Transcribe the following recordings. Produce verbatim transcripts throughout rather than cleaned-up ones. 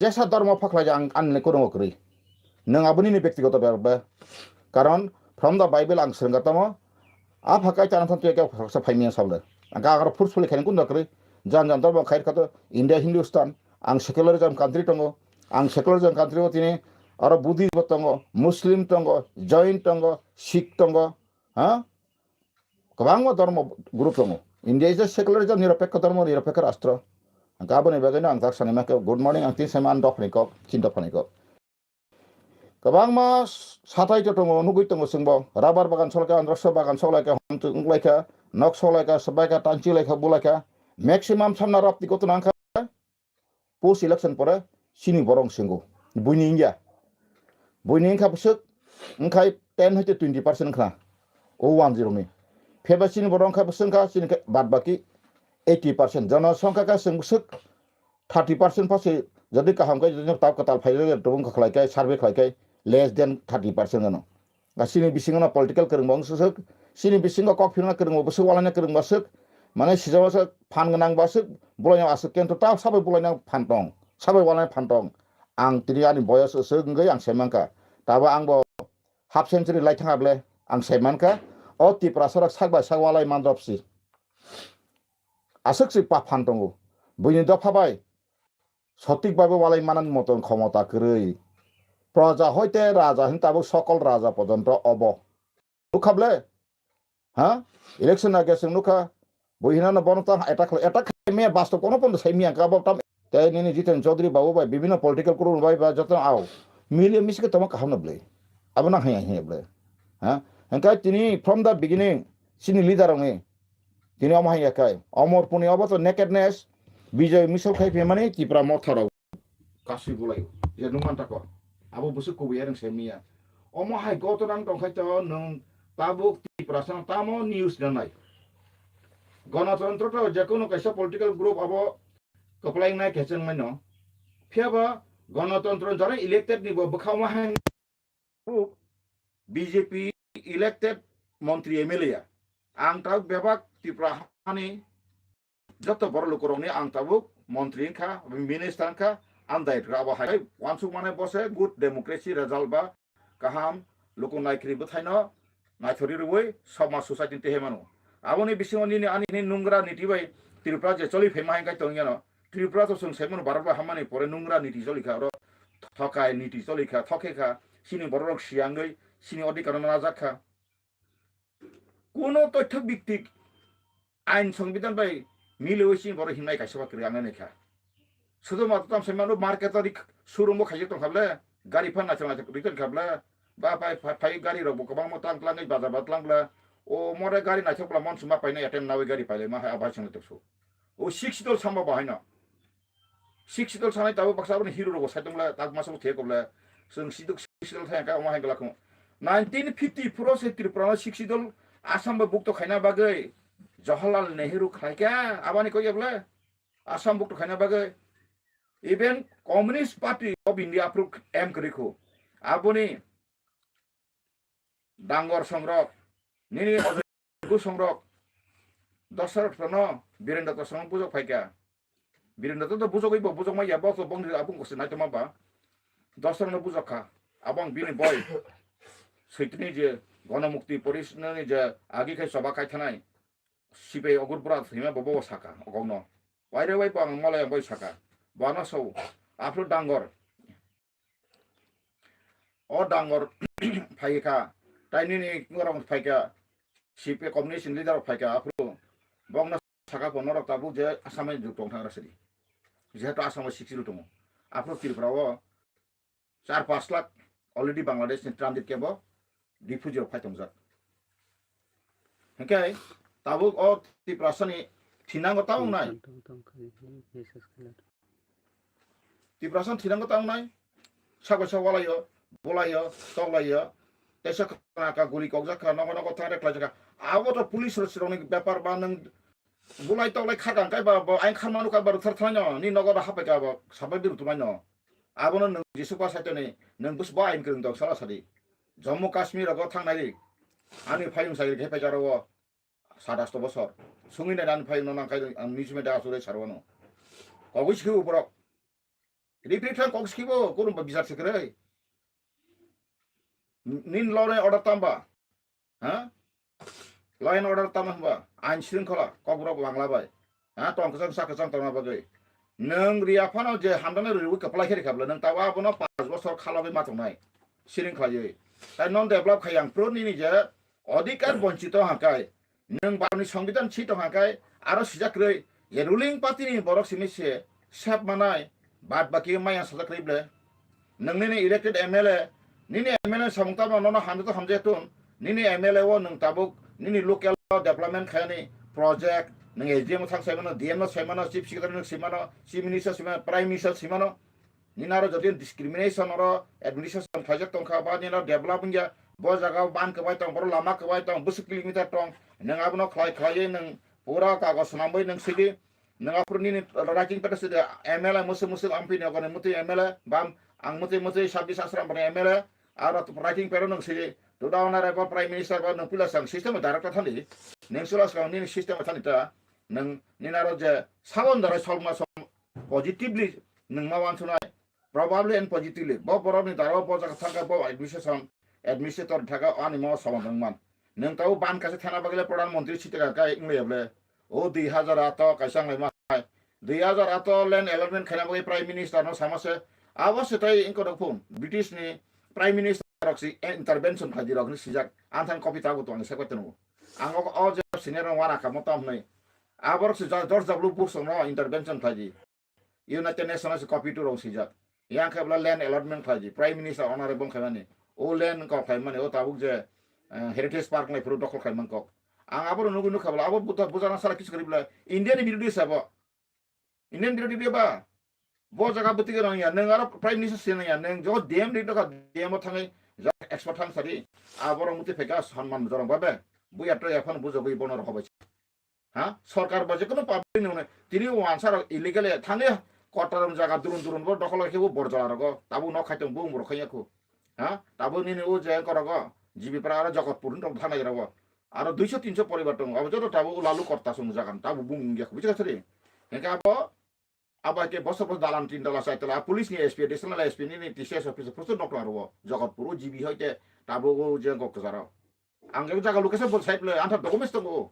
jesa dormo phaklai ang ani le kurungo kwrwi. Nwng aboni ni bektigoto bebak be. Karon from the Bible ang swrwngkha tamo. A phakai chana than tuya khe khoroksa phai miya sable. Ang ka agro fur suli khaini kunda kwrwi. Jan jan dormo khai khato India Hindustan. Ang secularism country tongo. Ang secularism country o tini aro Buddhist bo tongo, Muslim tongo, Jain tongo, Sikh tongo. Ha? Kwbangma dormo group tongo. India is a secularism, nirapekha dormo, nirapekha rastro. Ang ka aboni bagwi no ang tak sanima khe, good morning, ang tin sama an dophani kok, chin dophani kok. Kwbangma satai to tongo, nugui tongo chwngbo. Rubber bagan solaikha, androksa bagan solaikha, hom wnglaikha, nok solaikha, swbaikha, tanchilaikha, bulaikha. Maximum samna rap tiko to nangkha. Post election pore chini borok swngo. Buini wngya. Buini wngkha bwswk, wngkhai ten hoite twenty percent khna. O one zero ni. Pheba chini borok wngkha bwswk wngkha, chini khe bad baki eighty percent. Jonosongkha khe chwng bwswk thirty percent pha se jodi kaham khe jodi tab kwtal phai jodi tubung kha khlai khe survey khlai khe less than thirty percent ano. Ga chini bisingo no political kwrwng bo swk, chini bisingo kok phirna kwrwng bo swk, walai na kwrwng bo swk, mane sijao swk phan gwnang bo swk, bulai no aswk kento ta sabai bulai no phan tong, sabai walai phan tong. Ang tini ani boyos swk wngwi ang sai mankha. Tabo ang bo half century lai thang able ang sai mankha. O Tiprasa rok sak bai sak walai mandrop si. Aswk si pa phan tongo. Buini dopha bai sotik babe walai manani moton khomota kwrwi. Proja hoite raja hin tabuk sokol raja pojonto obo. Nukha ble? Ha? Election na geseng nukha. Buhina no bono tang attack khlai, attack khlai me basto kono pondo sai miya ka bo tam. Tei nini Jiten Chaudhary babu bai bibino political kurung bai ba joto au. Mili misi ke toma kaham na ble. Abo nang hanya hanya ble. Ha? Engkai tini from the beginning chini leader ongni. Tini omo hanya kai. Omor puni obo to nakedness. Bijoy misal khai phe mani Tipra motha rok. Kasui bulai. Je nung man tako. Abo busuk kubu yareng se miya. Omo hai goto nang tong khai to nung tabuk Tiprasa no tamo news na nai. Ganatantro to je kono kaisa political group abo kwplai nai khe chwng mai no. Phiya ba ganatantro jara elected ni bo bwkha ma hai group B J P elected montri M L A ya. Ang tabuk bebak Tipra hani joto borok lukurokni ang tabuk montri wngkha, minister wngkha, ang dai rwkha abo hai wansuk mane bose good democracy result ba kaham luku naikhri bwthaino naithori rwui somaj society ni tehe mano. Aboni bisingo nini ani hini nungra niti bai Tripura je choli phaima hai kai tongya no. Tripura to chwng saimano Bharat bai hammani pore nungra niti choli kha oro thokai niti choli kha thokhe kha chini borok rok siyangwi chini odhikar no najak kha. Kuno tothyo biktik ain songbidan bai miliwi chini borok hinmai kaisa ba kwrwi ang nai kha. Sudo ma tam sai mano market o rik showroom o khaijak tong kha ble gari phan naithok naithok rik tong kha ble ba pai phai gari rok bo kwbangma tlang tlang bazar ba tlang ble o more gari naithok bla mon suma paina atem nawi gari paile ma hai abai song tok so o six dol samba bahai no. Six seat sanai tabuk baksa aboni hero rok bo sai tongla tak masa bo thek obla. Chwng siduk six seat thai ka omo hai gla khum. Nineteen fifty four se Tripura no six seat Assam bo bukto khaina bagwi Jawaharlal Nehru khlaika abani koi obla Assam bukto khaina bagwi even Communist Party of India aphuru M kwrwi khu. Aboni dangor songrok nini Gusongrok Dosarok no Birendra Dosarok no bujok phaikha. Birendra to bujogwi bo bujokma ya bo to bongni abung kosi naitoma ba. Dosarok no bujok kha. Abang bini boy Soitini je Gonomukti Porisni je agi khai soba khai thanai. Sipai ogur bura thima bo bo saka ogong no. Waire wai bo ang malai ang bai saka. Bana so afro dangor. O dangor phaikha, tai nini norok phaikha, C P I communist leader rok phaikha, aphuru bokno saka pho norok tabuk je Assam ni juk tong thangra sidi. Jehetu Assam o six zero tongo. Aphuru Tripura o char pash lakh already Bangladesh ni transit camp o refugee rok phai tongjak. Hingke tabuk o Tiprasani thinango ta wngnai. Tiprasani thinango ta wngnai. Sabo sa walaio, bolaio, toklaio. Tesa ka guli kokjak kha, nogo nogo thang reklai jaka. Abo to police rok sirokni bepar ba nwng bulai toklai kha kang kai ba bo ain khan manu ka ba ruthar thanai no. Ni nogo da hapai ka ba sabai biru tunai no. Abono nwng Jisu pa saitoni nwng bus bo ain kwrwng dok sala sadi. Jammu Kashmir rogo thangnai ri. Ani phayung sagri khe phaijaro o. Sat asto bosor. Sungwi nai ani phayung no nangkai ang news media asure sarwano. Kogwi sikhi uborok. Referee thang kok sikibo, kurumba bichar sikroi. Nin law and order tamba. Ha? Law and order tamba hwnba? Ain shringkhola, kokborok bangla bai. Ha? Tong kwchang, sak kwchang tongna bagwi. Nwng riya phano je hamdano riwi kwplai khe rikha bwle, nwng tabo abono panch bosor khalogwi ma tongnai. Siring khlaiwi. Tai non develop khai yang pro nini je odhikar bonchito hangkai. Nwng baroni songbidan si tong hangkai, aro sijak kwrwi, je ruling party ni borok simi se sep manai, bad baki maya sajak kwrwi bwle. Nwng nini elected M L A, nini M L A samung tamo nono hamjak hamjak tun, nini M L A o nwng tabuk nini local o development khayani project, nwng S D M o thang saimano, D M no saimano, Chief Secretary no saimano, Chief Minister saimano, Prime Minister saimano, nini aro jodi discrimination oro administration khlaijak tongkha, ba nini aro develop wngya, bo jaga o ban kwbai tong, boro lama kwbai tong, bwswk kilometer tong, nwng abono khlai khlaiwi nwng pura kagoj swnamwi nwng sidi, nwng aphuru nini writing pad o sidi, M L A mwswk mwswk M P ni ogoni mwtwi M L A, bam ang mwtwi mwtwi sabis asram bani M L A, aro writing pad o nwng sidi, toda honorable Prime Minister ba nwng puila swkang system o director thani, nwng sula swkang nini system o thani ta, nwng nini aro je sabon darai solma som positively nwng ma wansunai, probably and positively. Bo borok ni daro bo jaga thangkha bo administration, administrator thaka ani mo soman wngman. Nwng tabo ban kaisa thana bagwi le Pradhan Mantri sitega kai wngya bwle. O dui hazar ato kaisa wnglaima hai. Dui hazar ato land allotment khaina bagwi Prime Minister no sama se. Abo se tai wngkha rok phun. British ni Prime Minister rok si intervention khlai di rok ni sijak. Anthang copy tabo tong se kwtano. Ang o, o je senior rok wana kamo tam hnai. Aborok se ja-, George W Bush no intervention khlai di. United Nations copy tu rong sijak. Yang khe bla land allotment khlai di. Prime Minister honorable khaimani. O land kok khaimani. O tabuk je, eh, Heritage Park nai phuru dokol khaimang kok. Ang abo nugwi nukha bla abo buta bujana sara kisu kari bla India ni birodhi sabo. Indian birodhi ba. Bo jaga bwtwi rang ya. Neng aro Prime Minister se nang ya. Neng jo D M ri dokha D M o thangai ja expert thang sari. Abo rong muti pheka sanman jorong babe. Buya to ya phan bujo bui bono rokho bai. Ha? Sorkar ba jekono public ni hwnwi tini wansa rok illegal thangwi kotor jaga durun durun bo dokol khe bo borjala rogo tabuk nok khai tong bung borok khaiya khu. Ha? Tabuk nini o je korogo G B Para aro Jagotpur ni rok thanai rogo. Aro duiso tinso poribar tongo. Abo joto tabuk lalu korta sung jaga tabuk bung wngya khu. Buji kha sari? Hengkhe abo, abo hai khe bosor bosor dalan tin tala chai tala police ni S P, additional S P nini T C S office prochur nok tong aro Jagotpur o G B hai khe tabuk o je kok kwcharo. Ang je jaga location bo site le antha documents tongo.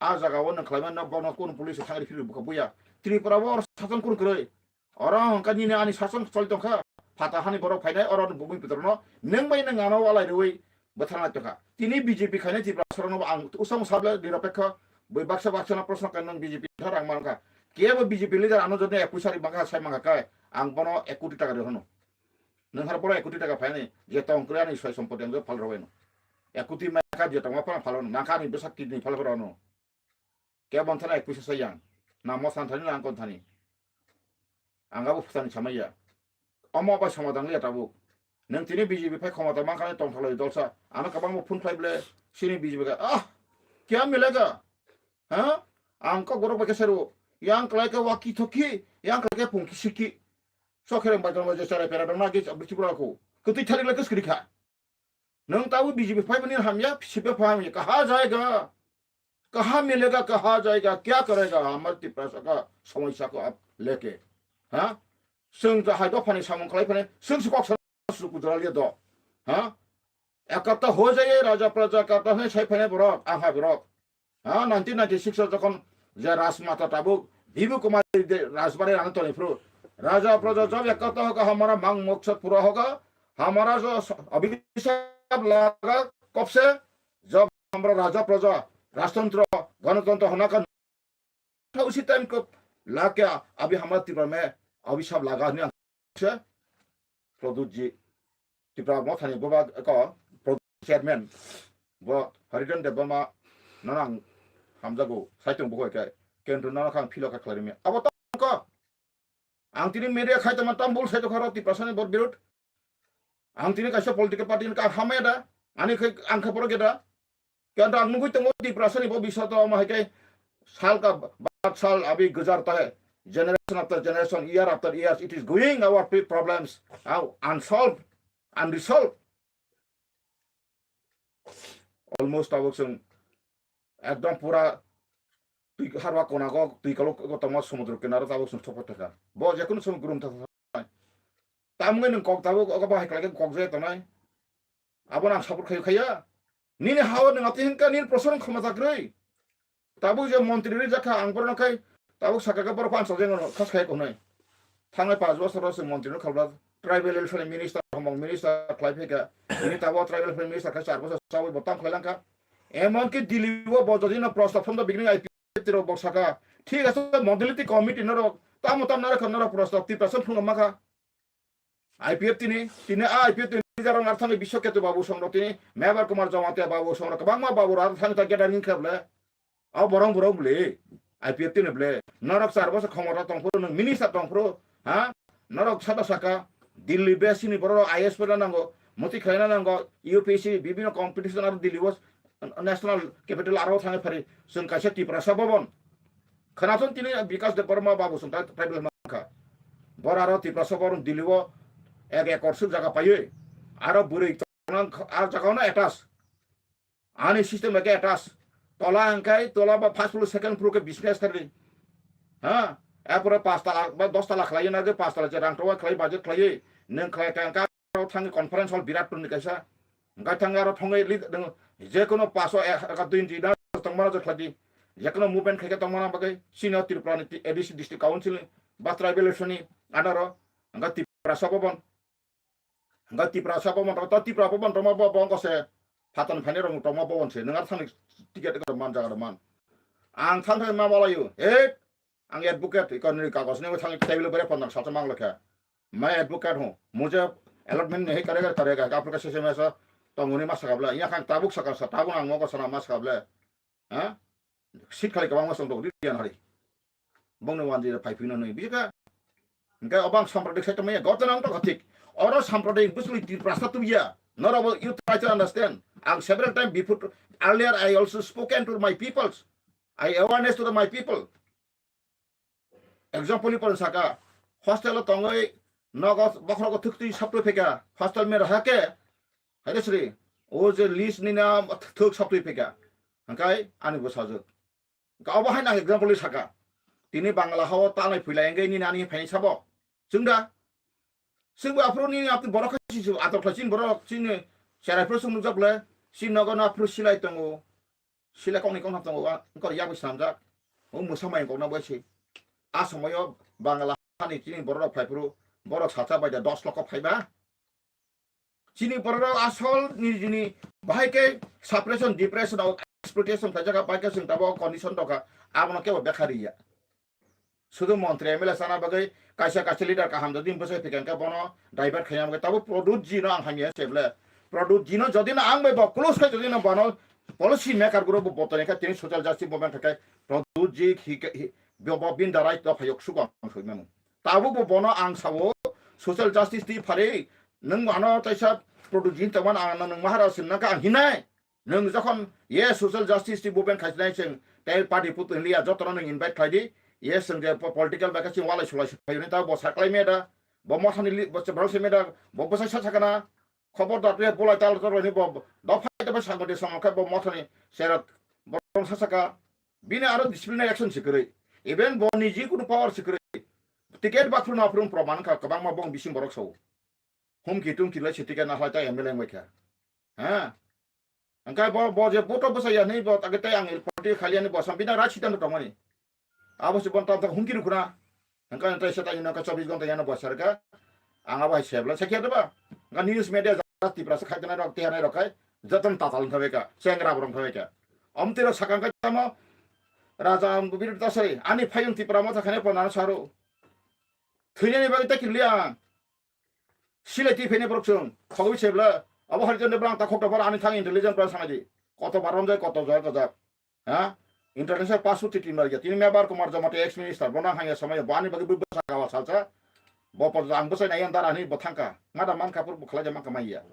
A jaga o nwng khlaima no bono kun police thangri phiri bukha buya. Tripura o or sason kun kwrwi. Oro hwnka nini ani sason choli tongkha. Phata hani borok phainai oro bumi pitor no nwng bai nwng ano walai rwi bwthang lai tongkha. Tini B J P khainai Tripura sorok no ang usang sable nirapekha bui baksa baksa no proshno khe nwng B J P thar ang mankha. Kebo B J P leader ano jodi ekush sari bangkha sai mangkha kai ang bono ek koti taka rwi hwno. Nwng har pora ek koti taka phainai je tong kwrwi ani soi sompoti ang phal rwbaino. Ek koti maka je tongma phano phal rwno maka ani bwsak kidney phal rwno. Kebon thani ek puisa sayang. Na mosan thani na angkon thani. Ang abo phutani samaya. Omo bai somadang liya tabuk. Nwng tini B J P phai khomota mankha tong thalai dolsa. Ano kabang bo phun khlai ble sini B J P ka. Ah, kya milega? Ha? Ang kok borok bai khe sero. Yang klai khe waki thoki, yang klai khe pungki siki. Sokhereng bai tong je chara pera dong na ge abri chipra ko. Kwtwi thari le kwskri kha. Nwng tabuk B J P phaimani hamya, C P I phaimani kaha jayega? Kaha milega, kaha jayega? Kya karega? Hamar Tiprasa ka samosa ko ap leke. Ha? Swng ta hai dophani samung khlai phani, swng se kok sa su kudra liya do. Ha? Ekata ho jaye, raja praja ekata hwnwi sai phainai borok, ang hai borok. Ha, nineteen ninety-six o jokhon je Rajmata tabuk Bibu Kumar de Rajbari rano toni phru. Raja praja jab ekata hoga hamara mang maksad pura hoga, hamara jo abhisap laga kobse jab hamara raja praja rajtantro ganatantro hona ka tha usi time ko lakya abhi hamara Tripura mein abhisap laga hini se Pradyut ji, Tripura Mothani boba ko Pradyut chairman bo Haridhan Debbarma nono ang hamjago saitung bo khe kintu nono khang philo kha khlai rimi. Abo to ko ang tini media khai tongma tambul sai tongkha ro Tiprasani bor birut. Ang tini kaisa political party ni ka hamaya da ani khai ang kha borok da. Kanta ang nugui tongo Tiprasani bo biswa to omo hai khe sal ka baad sal abhi guzarta hai, generation after generation, year after years, it is going our pe- problems are unsolved, unresolved. Almost tabuk sung ekdom pura twi harwa kona go twi kalo go tongma sumudro kinaro tabuk sung thokpa thaka. Bo jekunu sung grum thaka. Tamungwi nwng kok tabuk ogo bahai khlai khe kok jaya tongnai. Abono ang support khayo khaya. Nini hao nwng ati hinka nini prosono khoma chakrwi. Tabuk je montri ri jakha ang borok khai tabuk sakha khe borok phan sajeng no khas khai konai. Thangnai pas bosor se montri no khalba tribal welfare minister, homong minister khlai phika. Nini tabuk tribal welfare minister khai char bosor chawi bo tam khlai langkha. Emon ki Delhi o bo jodi no prostab phonda bigini I P F T rok bo sakha. Thik ase, modality committee norok tamo tam narok norok prostab Tiprasa phunga makha. I P F T ni, tini a I P F T ni leader rok arthani Biswaketu Babu Song rok tini Mebar Kumar Jamatia Babu Song rok kwbangma babu rok arthani ta gathering khe ble. Abo borong borok bwle I P F T ni bwle. Norok char bosor khomota tongphuru, nwng minister tongphuru, ha? Norok sata saka Delhi base ni borok I A S phaina nango, moti khlaina nango, U P S C bibino competition aro Delhi o national capital aro thangwi phari chwng kaisa Tiprasa Bhaban. Khwnathon tini Bikash Debbarma babu chwng ta-, tribal mankha. Bor aro Tiprasa Bhaban Delhi o ek ekor suk jaga paiwi. Aro bwrwi tongnang kh-, a jaga no attach. Ani system eke attach. Tola hwnkhe tola ba first floor, second floor ke business kharwi. Ha? Apore pas tala ba dos tala khlaiwi na je pas tala je rang towa khlai budget khlaiwi. Nwng khlai ka hwnkhe aro thangwi conference hall Biratpur ni kaisa. Hwnkhe thangwi aro thangwi lead nwng je kono paso ek, ek dui inchi na tongmana je khlai di. Je kono movement khaikhe tongmana bagwi senior Tripura ni A D C district council ni ba tribal election ni anaro hwnkhe Tiprasa Bhaban. Hwnkhe Tiprasa Bhaban tongma, to Tiprasa Bhaban tongma bo, bo wngkha se phatani phainai rok tongma bo se. Nwng aro thani ticket ko man jaga man. Ang thang thang ma malayo. Hey, ang advocate, ikon ni kagos ni thang table bere pondang salsa mang lekha. Mai advocate ho. Mujhe allotment nahi karega, karega. Apni ka sese mesa tongmani ma sakabla. Iya khang tabuk sakal sa, tabuk ang mogo sana ma sakabla. Ha? Seat khali kwbangma chwng tongo, riyan hari. Bongni wanjwi phai phino nwi. Bika, hwnkhe obo ang sampradik sai tongmaya, gotona wngtokha thik. Oro sampradik bwswli Tiprasa tubya. Norok bo you try to understand. Ang several time before, earlier I also spoken to my peoples. I awareness to the my people. Example ni pore saka, hostel o tongwi nogo bokhorogo thuktwi saptwi phaikha, hostel mera hake, haide sri, o je list ni na thuk saptwi phaikha, hwnkhe ani bwsajwk. Hwnkhe obo haino ang example ni saka, tini Bangla hao talnai phuilai hwnkhe nini ani phaini sabo, chwngda, chwngbo aphuru nini apni borok khe si ator khlai chini borok chini cherai phuru chwng nukjak le, chini nogo no aphuru silai tongo. Sile kokni koktham tongo, wa, wngkor yak bai swnamjak. O mwsa mai kokna bai se. A somoyo Bangla hani chini borok rok phai phuru, borok salsa bai da dos lokho phaiba. Chini borok rok asol ni, nini bahai khe suppression, depression, exploitation khaijak, bahai khe chwng tabuk condition tongkha, abono kebo bekha riya. Sudu montri M L A sana bagwi kaisa kaisa leader kaham jodi bwsai phikha hwnkhe bono divert khaina bagwi tabuk Pradyut ji no ang hamya se ble. Pradyut ji no jodi no ang bai bo close khai jodi no bono policy maker guru bo botoni kha tini social justice movement khai Pradyut ji hi, hi, bo, bo bin darai to phayok sugo ang soi mano. Tabuk bo bono ang sawo social justice ti phari nwng ano taisa Pradyut ji tongman ang nwng Maharaj sin nang kha ang hinai. Nwng jokhon ye social justice ni movement khaisnai chwng tei party put hinliya jotono nwng invite khlai di. Ye chwng je po-, political bai khe chwng walai sulai se phaiyuni ta bo saklai me da. Bo mothani li-, bo se brang se me da. Bo bwsai sa sakana. Khobor da tuya bolai tal tor ni bo dophai dophai sangma de sangma khe bo mothani serok borong sa saka. Bini aro disciplinary action se kwrwi. Even bo ni ji kunu power se kwrwi. Ticket ba phuru na phuru proman kha kwbangma bong bising borok sao. Humki tumki lai se ticket na hlai ta M L A wng bai kha. Ha? Hwnkhe bo, bo je vote o bwsai ya hwnwi bo, age tei ang party khali ani bo sam bini right siddhanto tongmani. Abo se bon tam tam humki rwkha na. Hwnkhe tei se tani nokha chobbish ghonta yano bo sarkha. Ang abo hai sebla sakya deba. Hwnkhe news media jat Tiprasa khaitana rok, tihanai rok khai, jotono tatal wngkha bai kha, chengra borok wngkha bai kha. Omtwi rok sakang khai tamo, Raja ang biri tasari, ani phayung Tipra motha khainai pon ano saro. Thwinani bagwi ta kirli ang. Silai twi phainai borok chwng, khogwi sebla, abo Harichondra bwrang ta khok topar ani thang intelligent bwrang sanai di. Koto barom jai, koto jai, koto jai. Ha? International passport titi mar ya. Tini Mebar Kumar Jamatia ex minister, bono hangya samaya, bo ani bagwi bwsa gawa salsa. Bo pod ang bwsai nai andar ani bo thangka. Mada man kapur bo khlai ja man kamai ya.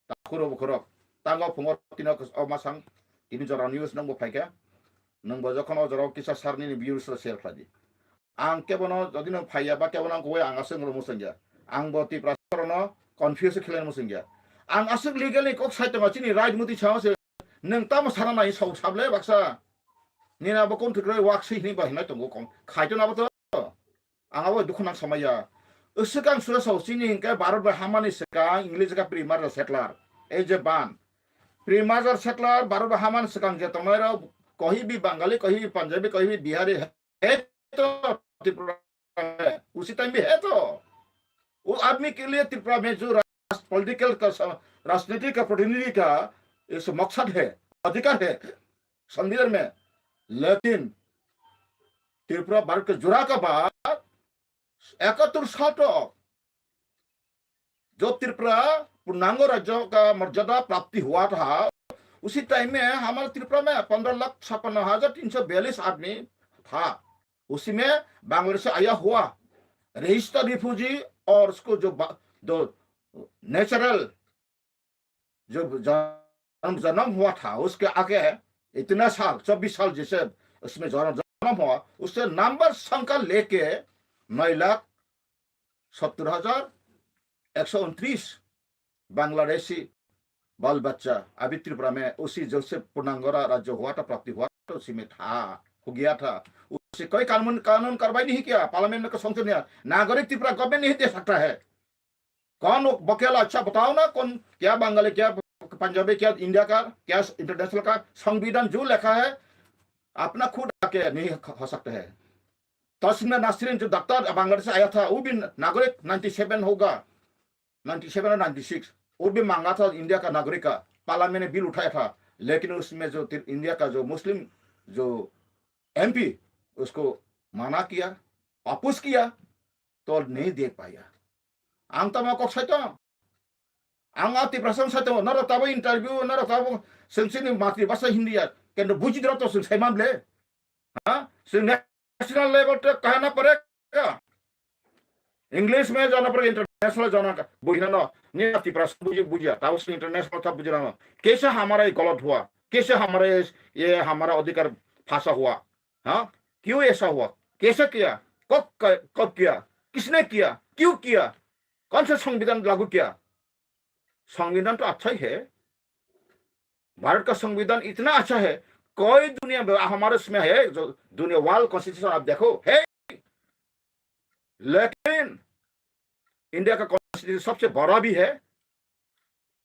Takhuro bukhurok. Tango phungo tino kos-, o masang. Tini jora news nangbo phaikha. Nangbo jokhon o jora o kisa sar nini views rok share khlai di. Ang kebono jodi no phaiya ba kebono ang kuwi ang aswk no musungya. Ang bo Tiprasa rokno confuse khlai musungya. Ang aswk legal ni kok sai tongo chini right muti sao se nwng tamo sana nai sao sable baksa. Nina bo kon thikrai wak si hini ba hinai tongo kong. Khaito na bo to. Ang abo dukhu nang samaya. Swkang sura sosini hingke Bharat bai hamani swkang English ka pre-merger settler. Ei je ban. Pre-merger settler Bharat bai hamani swkang je tongnairok kohibi Bangali, kohibi Punjabi, kohibi Bihari. He to Tripura mein. Usi time bhi he to. Wo aadmi ke liye Tripura mein jo raj-, political ka sa-, rajniti ka pratinidhi ka isu maksad hai, adhikar hai, samvidhan mein. Lekin Tripura Bharat ke jura ka baad ekattor sal tak jo Tripura purnango rajya ka marjada prapti hua tha, usi time mein hamare Tripura mein pondro lakh chappanno hajar tin so biyallis aadmi tha, usi mein Bangladesh se aya hua, register refugee aur usko jo ba-, jo natural जो जन्म, जन्म हुआ था, उसके आगे इतना साल, चौबीस साल जैसे उसमें जन्म, जन्म हुआ, उससे नंबर संख्या लेके नौ लाख सत्तर हजार एक सौ उनतीस बांग्लादेशी बाल बच्चा अभी त्रिपुरा में उसी जो से पूर्णांगोरा राज्य हुआ था, प्राप्ति हुआ था, उसी में था, हो गया था। उससे कोई कानून, कानून कार्रवाई नहीं किया, पार्लियामेंट में कोई संसद नहीं आया, नागरिक त्रिपुरा गवर्नमेंट नहीं दे सकता है। कौन वो बकेला अच्छा बताओ ना, कौन, क्या बंगाली, क्या पंजाबी, क्या इंडिया का, क्या इंटरनेशनल का संविधान जो लिखा है, अपना खुद आके नहीं हो सकता है। तस्मीना नासरीन जो डॉक्टर बांग्लादेश से आया था, वो भी नागरिक नाइंटी सेवन होगा, नाइंटी सेवन और नाइंटी सिक्स, वो भी मांगा था इंडिया का नागरिक का, पार्लियामेंट में बिल उठाया था, लेकिन उसमें जो तिर-, इंडिया का जो मुस्लिम जो एमपी उसको मना किया, अपोज किया, तो नहीं दे पाया। Ang tamo kok saito. Ang a Tiprasa saito. Naro tabo interview, naro tabo sensini matri basa Hindi ya. Kendo buji dro to sensai mamle. Ha? Sen national level te kahana pare ka. English mein jana pare, international jana ka. Bujhna no. Ni Tiprasa buji buji. Tabo sen international ta bujhna no. Kaise hamara ye galat hua? Kaise hamara ye, ye hamara adhikar phasa hua? Ha? क्यों ऐसा हुआ? कैसे किया? कब क-, कब किया? किसने किया? क्यों किया? कौन सा संविधान लागू किया? संविधान तो अच्छा ही है। भारत का संविधान इतना अच्छा है, कोई दुनिया में हमारे इसमें है, जो दुनिया वर्ल्ड कॉन्स्टिट्यूशन आप देखो, है। लेकिन इंडिया का कॉन्स्टिट्यूशन सबसे बड़ा भी है,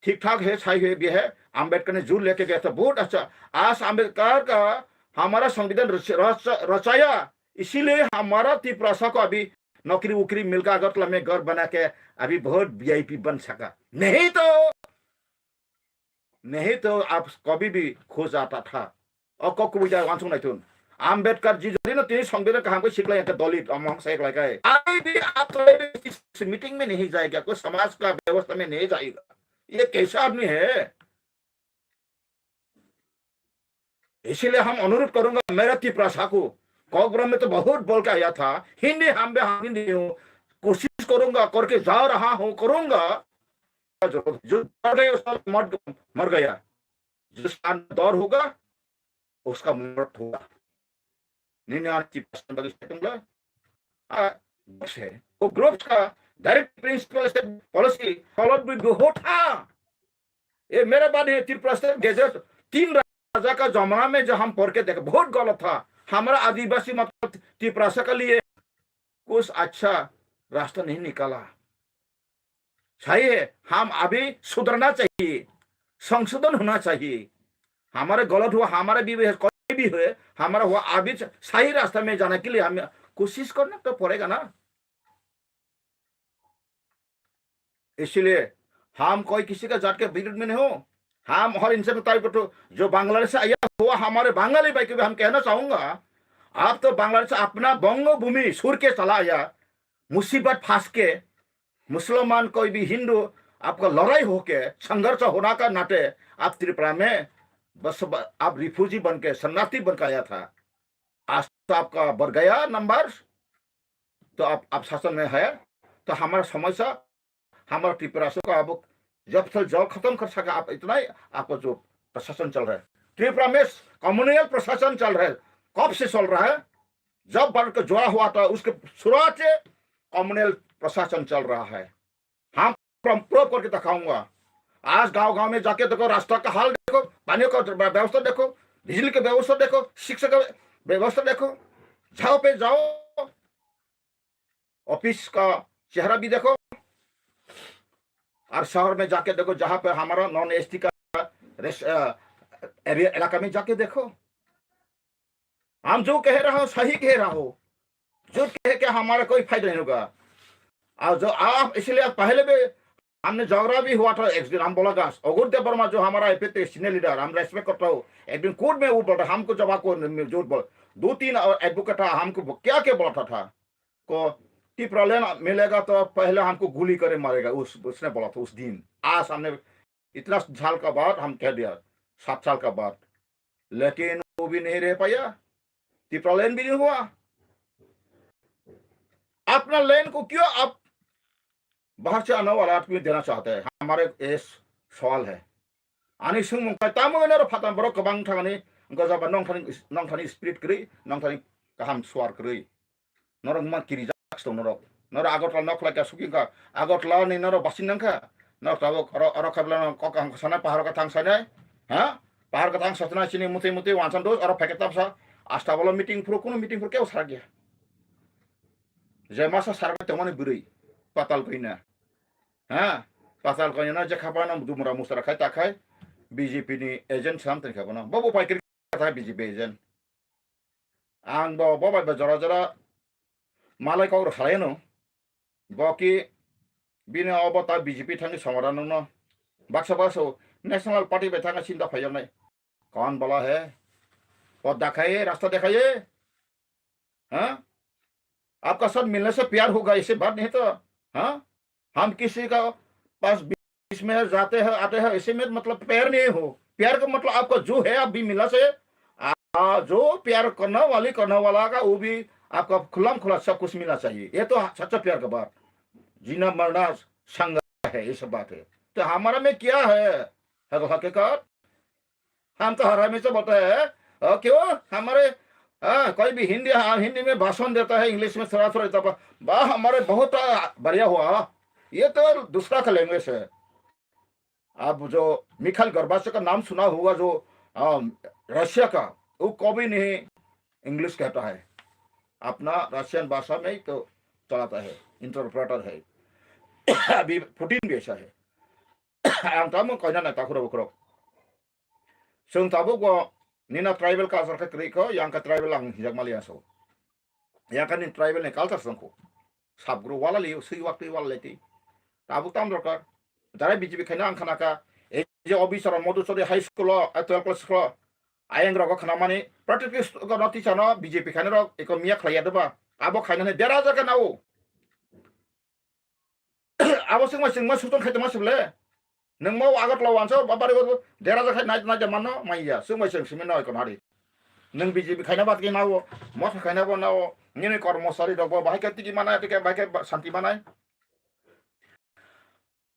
ठीक ठाक है, सही है भी है। अम्बेडकर ने जो लेके गया था, बहुत अच्छा। आज अम्बेडकर का हमारा संविधान रच-, रच-, रचाया, इसीलिए हमारा तिपरासा को अभी नौकरी वोकरी मिलकर अगरतला में घर बना के अभी बहुत वीआईपी बन सका। नहीं तो, नहीं तो आप कभी भी खो जाता था। O kok kubui jai wansuk nai thun. Ambedkar ji jodi no tini songbidhan kaham khe siklai khe dolit, omong sai klai kai. Ai bi atlai bi kis meeting mein nahi jayega, koi samaj ka byavastha mein nahi jayega. Ye kaisa aadmi hai? इसीलिए हम अनुरोध करूंगा, मेरा तिपरासा को, कॉकबरम में तो बहुत बोल के आया था, हिंदी हम भी, हम हिंदी हूँ, कोशिश करूंगा, करके जा रहा हूँ, करूंगा। जो मर गए, उसका मर, मर गया। जिसका अंदर दौर होगा, उसका मौत होगा। Nini ani tiprasa bagi saya tungla. Ah, groups hai. Wo groups ka direct principle se policy follow bhi ho tha. ये मेरा बात है, त्रिपुरा से गैजेट तीन राजा का जमाना में जो हम पढ़ के देखे, बहुत गलत था। हमारा आदिवासी मतलब तिपरासा के लिए कुछ अच्छा रास्ता नहीं निकाला। सही है, हम अभी सुधरना चाहिए, संशोधन होना चाहिए। हमारे गलत हुआ, हमारे भी हुए, कोई भी हुए, हमारा हुआ अभी सही रास्ता में जाने के लिए हमें कोशिश करना तो पड़ेगा ना। इसलिए हम कोई किसी का जात के विरुद्ध में नहीं हो, हम हर इंसान को तारीफ करते हो। जो बांग्लादेश से आया हुआ हमारे बंगाली भाई को भी हम कहना चाहूंगा, आप तो बांग्लादेश से अपना बंगो भूमि छोड़ के चला आया, मुसीबत फंस के, मुसलमान कोई भी हिंदू आपका लड़ाई होके संघर्ष होना का नाते आप त्रिपुरा में बस ब-, आप रिफ्यूजी बन के, शरणार्थी बन के आया था। आज तो आपका बढ़ गया नंबर, तो आप, आप शासन में है, तो हमारा समस्या, हमारा त्रिपुरा से का अब जब तक जड़ खत्म कर सका आप, इतना ही आपका जो प्रशासन चल रहा है। त्रिपुरा में कम्युनल प्रशासन चल रहा है, कब से चल रहा है? जब भारत का जोड़ा हुआ था, उसके शुरुआत से कम्युनल प्रशासन चल रहा है। हम प्रूव करके दिखाऊंगा। आज गांव गांव में जाके देखो, रास्ता का हाल देखो, पानी का व्यवस्था देखो, बिजली का व्यवस्था देखो, शिक्षा का व्यवस्था देखो, जाओ पे जाओ, ऑफिस का चेहरा भी देखो। और शहर में जाके देखो, जहाँ पे हमारा नॉन एसटी का रेस-, अ, एरिया, इलाका में जाके देखो। हम जो कह रहा हूँ, सही कह रहा हूँ। झूठ कह के हमारा कोई फायदा नहीं होगा। और जो आप, इसलिए पहले भी हमने झगड़ा भी हुआ था एक दिन, हम बोला था, अघोर देव वर्मा जो हमारा एपीटी सीनियर लीडर, हम रेस्पेक्ट करता हूँ, एक दिन कोर्ट में वो बोला था, हमको जब आपको झूठ बोल, दो तीन एडवोकेट था, हमको क्या क्या बोला था, था को टिप्रालैंड मिलेगा तो पहले हमको गोली करे मारेगा, उस, उसने बोला था उस दिन। आज हमने इतना साल का बाद हम कह दिया, सात साल का बाद, लेकिन वो भी नहीं रह पाया। टिप्रालैंड भी नहीं हुआ। अपना लैंड को क्यों आप बाहर से आने वाला आदमी देना चाहते हैं? हमारे ये सवाल है। Ani sungmung kai tamo noro phatang borok kwbang thangani, gojaba nongthani, nongthani spirit kwrwi, nongthani kaham swar kwrwi. Norok ma kiri jak tong norok. Norok Agartala nok khlai ka suki ka. Agartala ni norok basing nang kha. Norok tabuk oro, oro khabla no kok kaham sana pahar ka thang sana. Ha? Pahar ka thang sana chini muti muti wansan dos oro packet tap sa. Asta bolo meeting phuru kuno meeting phuru keu sarak ya. Je masa sarak tongmani bwrwi. Patal koina. Ha? Patal koina na je khapana dumra musra khai ta khai. B J P ni agent sam tani khabana. Bobo pai kiri ta B J P agent. Ang bo, bo bai ba jora jora malai kok rok salai no. Bo ki bini obo ta B J P thangni somadan no. Baksa baksa National Party bai thanga sinda phai jaknai. कौन बोला है? पथ दिखाइए, रास्ता दिखाइए। हाँ? आपका साथ मिलने से प्यार होगा, ऐसे बात नहीं तो। हाँ? हम किसी का पास बीच में जाते हैं, आते हैं, ऐसे में मतलब प्यार नहीं हो। प्यार का मतलब आपका जो है, आप भी मिलना चाहिए। आ, जो प्यार करने वाली, करने वाला का, वो भी आपका खुल्लम खुल्ला सब कुछ मिलना चाहिए। ये तो सच्चा प्यार का बात। जीना मरना संग है, ये सब बात है। तो हमारा में क्या है? है तो हकीकत। हम तो हर हमेशा बोलते हैं, "अ, क्यों हमारे, हाँ, कोई भी हिंदी, हाँ, हिंदी में भाषण देता है, इंग्लिश में थोड़ा थोड़ा देता है, वाह, हमारे बहुत, अ, बढ़िया हुआ।" ये तो दूसरा का लैंग्वेज है। अब जो मिखाइल गोर्बाचेव का नाम सुना होगा, जो, अ, रशिया का, वो कभी नहीं इंग्लिश कहता है, अपना रशियन भाषा में ही तो चलाता है, इंटरप्रेटर है। अभी पुतिन भी ऐसा है। Ang tamo koina na takhura bukrok. Chwng tabuk bo nina tribal culture khe kwrwi kho, yang khe tribal ang hijak mali aso. Yang khe ni tribal ni culture song kho. Sab guru wala li, sui wak twi wala leti. Tabuk tam dorkar. Dara B J P khaina ang khana kha. Ei je Obisara Madhusuri High School o, eh, twelve class o, ayang rogo khana mani. Practice ko no teacher no B J P khaina rok eko miya khlaiya doba. Abo khaina ni dera jaga nao. Abo swngma swngma suton khai tongma sibole. Nwng mo Agartala wansa ba bari bo dera ja khai nai nai ja mano maiya. Swngma swng simi noi kon hari. Nwng B J P khaina bat ki nao, motha khaina bo nao, nini kormosari rok bo bahai khe tigi manai, tigi bahai khe ba-, santi manai.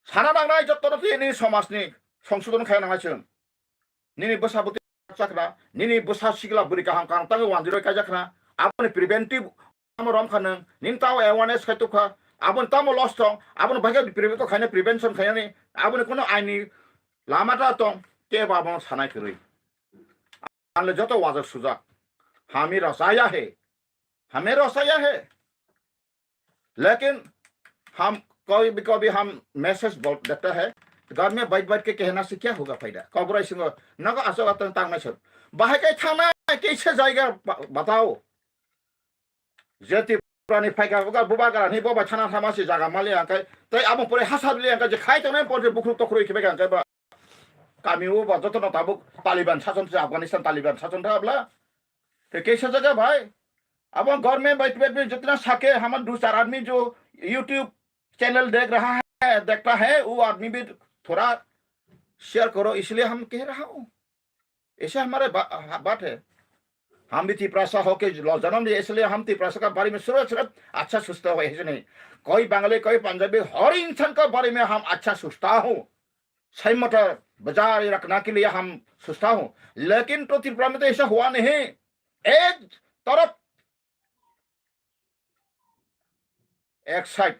Sana nangnai jotto no tini somaj ni songsodon khai nangnai chwng. Nini bwsa bwtwi chakna, nini bwsa sikla bwrwi kaham kaham tangwi wanjiroi kaijakna, aboni preventive tamo rom kha nwng, nini tamo awareness khai tukha, aboni tamo loss tong, aboni bagwi prevent khaina prevention khainani, aboni kuno aini lama ta tong, kebo abono sanai kwrwi. Anle joto wajak sujak, hami rosaya he, hame rosaya he. लेकिन हम कभी भी, कभी हम मैसेज बोल देता है, घर में बैठ बैठ के कहना से क्या होगा फायदा? Kokborai singo, nago asok atang tang nai sir. Bahai kai thana, kaisa jaiga ba-, batao. Je Tripura ni phaika, buka buba gara ni boba thana thama si jaga mali angkai, tai abo pore hasa bili angkai, je khai tongnai pore bukruk tokrui khibai angkai ba. Kami o ba joto no tabuk Taliban sason se, Afghanistan Taliban sason tha abla. Te kaisa jaga bhai, अब गवर्नमेंट बैठ बैठ में जितना सके, हम दो चार आदमी जो YouTube चैनल देख रहा है, देखता है, वो आदमी भी थोड़ा शेयर करो, इसलिए हम कह रहा हूँ। ऐसे हमारे बा-, बात है। हम भी तिपरासा होके लो-, जन्म लिए, इसलिए हम तिपरासा का बारे में सिर्फ, सिर्फ अच्छा सोचता हुआ, ऐसे नहीं। कोई बंगाली, कोई पंजाबी, हर इंसान का बारे में हम अच्छा सोचता हूँ। सही मत बजाय रखना के लिए हम सोचता हूँ। लेकिन तो त्रिपुरा में तो ऐसा हुआ नहीं। एक तरफ एक साइड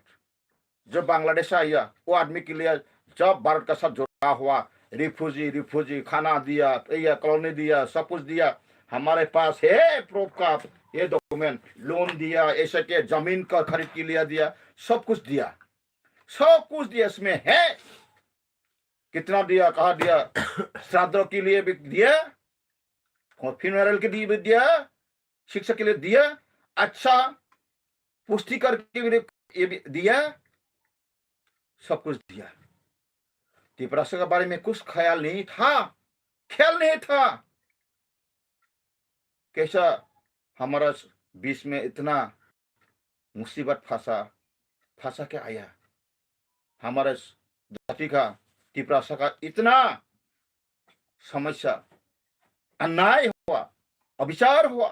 जो बांग्लादेश से आया, वो आदमी के लिए जब भारत का साथ जुड़ा हुआ, रिफ्यूजी, रिफ्यूजी, खाना दिया, ये कॉलोनी दिया, सब कुछ दिया, हमारे पास है प्रूफ का, ये डॉक्यूमेंट, लोन दिया, ऐसे के जमीन का खरीद के लिया दिया, सब कुछ दिया, सब कुछ दिया इसमें है। कितना दिया, कहाँ दिया? श्राद्ध के लिए भी दिया, और फ्यूनरल के लिए भी दिया, शिक्षा के लिए दिया, अच्छा पुष्टि करके भी ये भी दिया, सब कुछ दिया। तिपरासा के बारे में कुछ ख्याल नहीं था, ख्याल नहीं था। कैसा हमारा बीच में इतना मुसीबत फंसा, फंसा के आया। हमारे जाति का, तिपरासा का इतना समस्या, अन्याय हुआ, अविचार हुआ।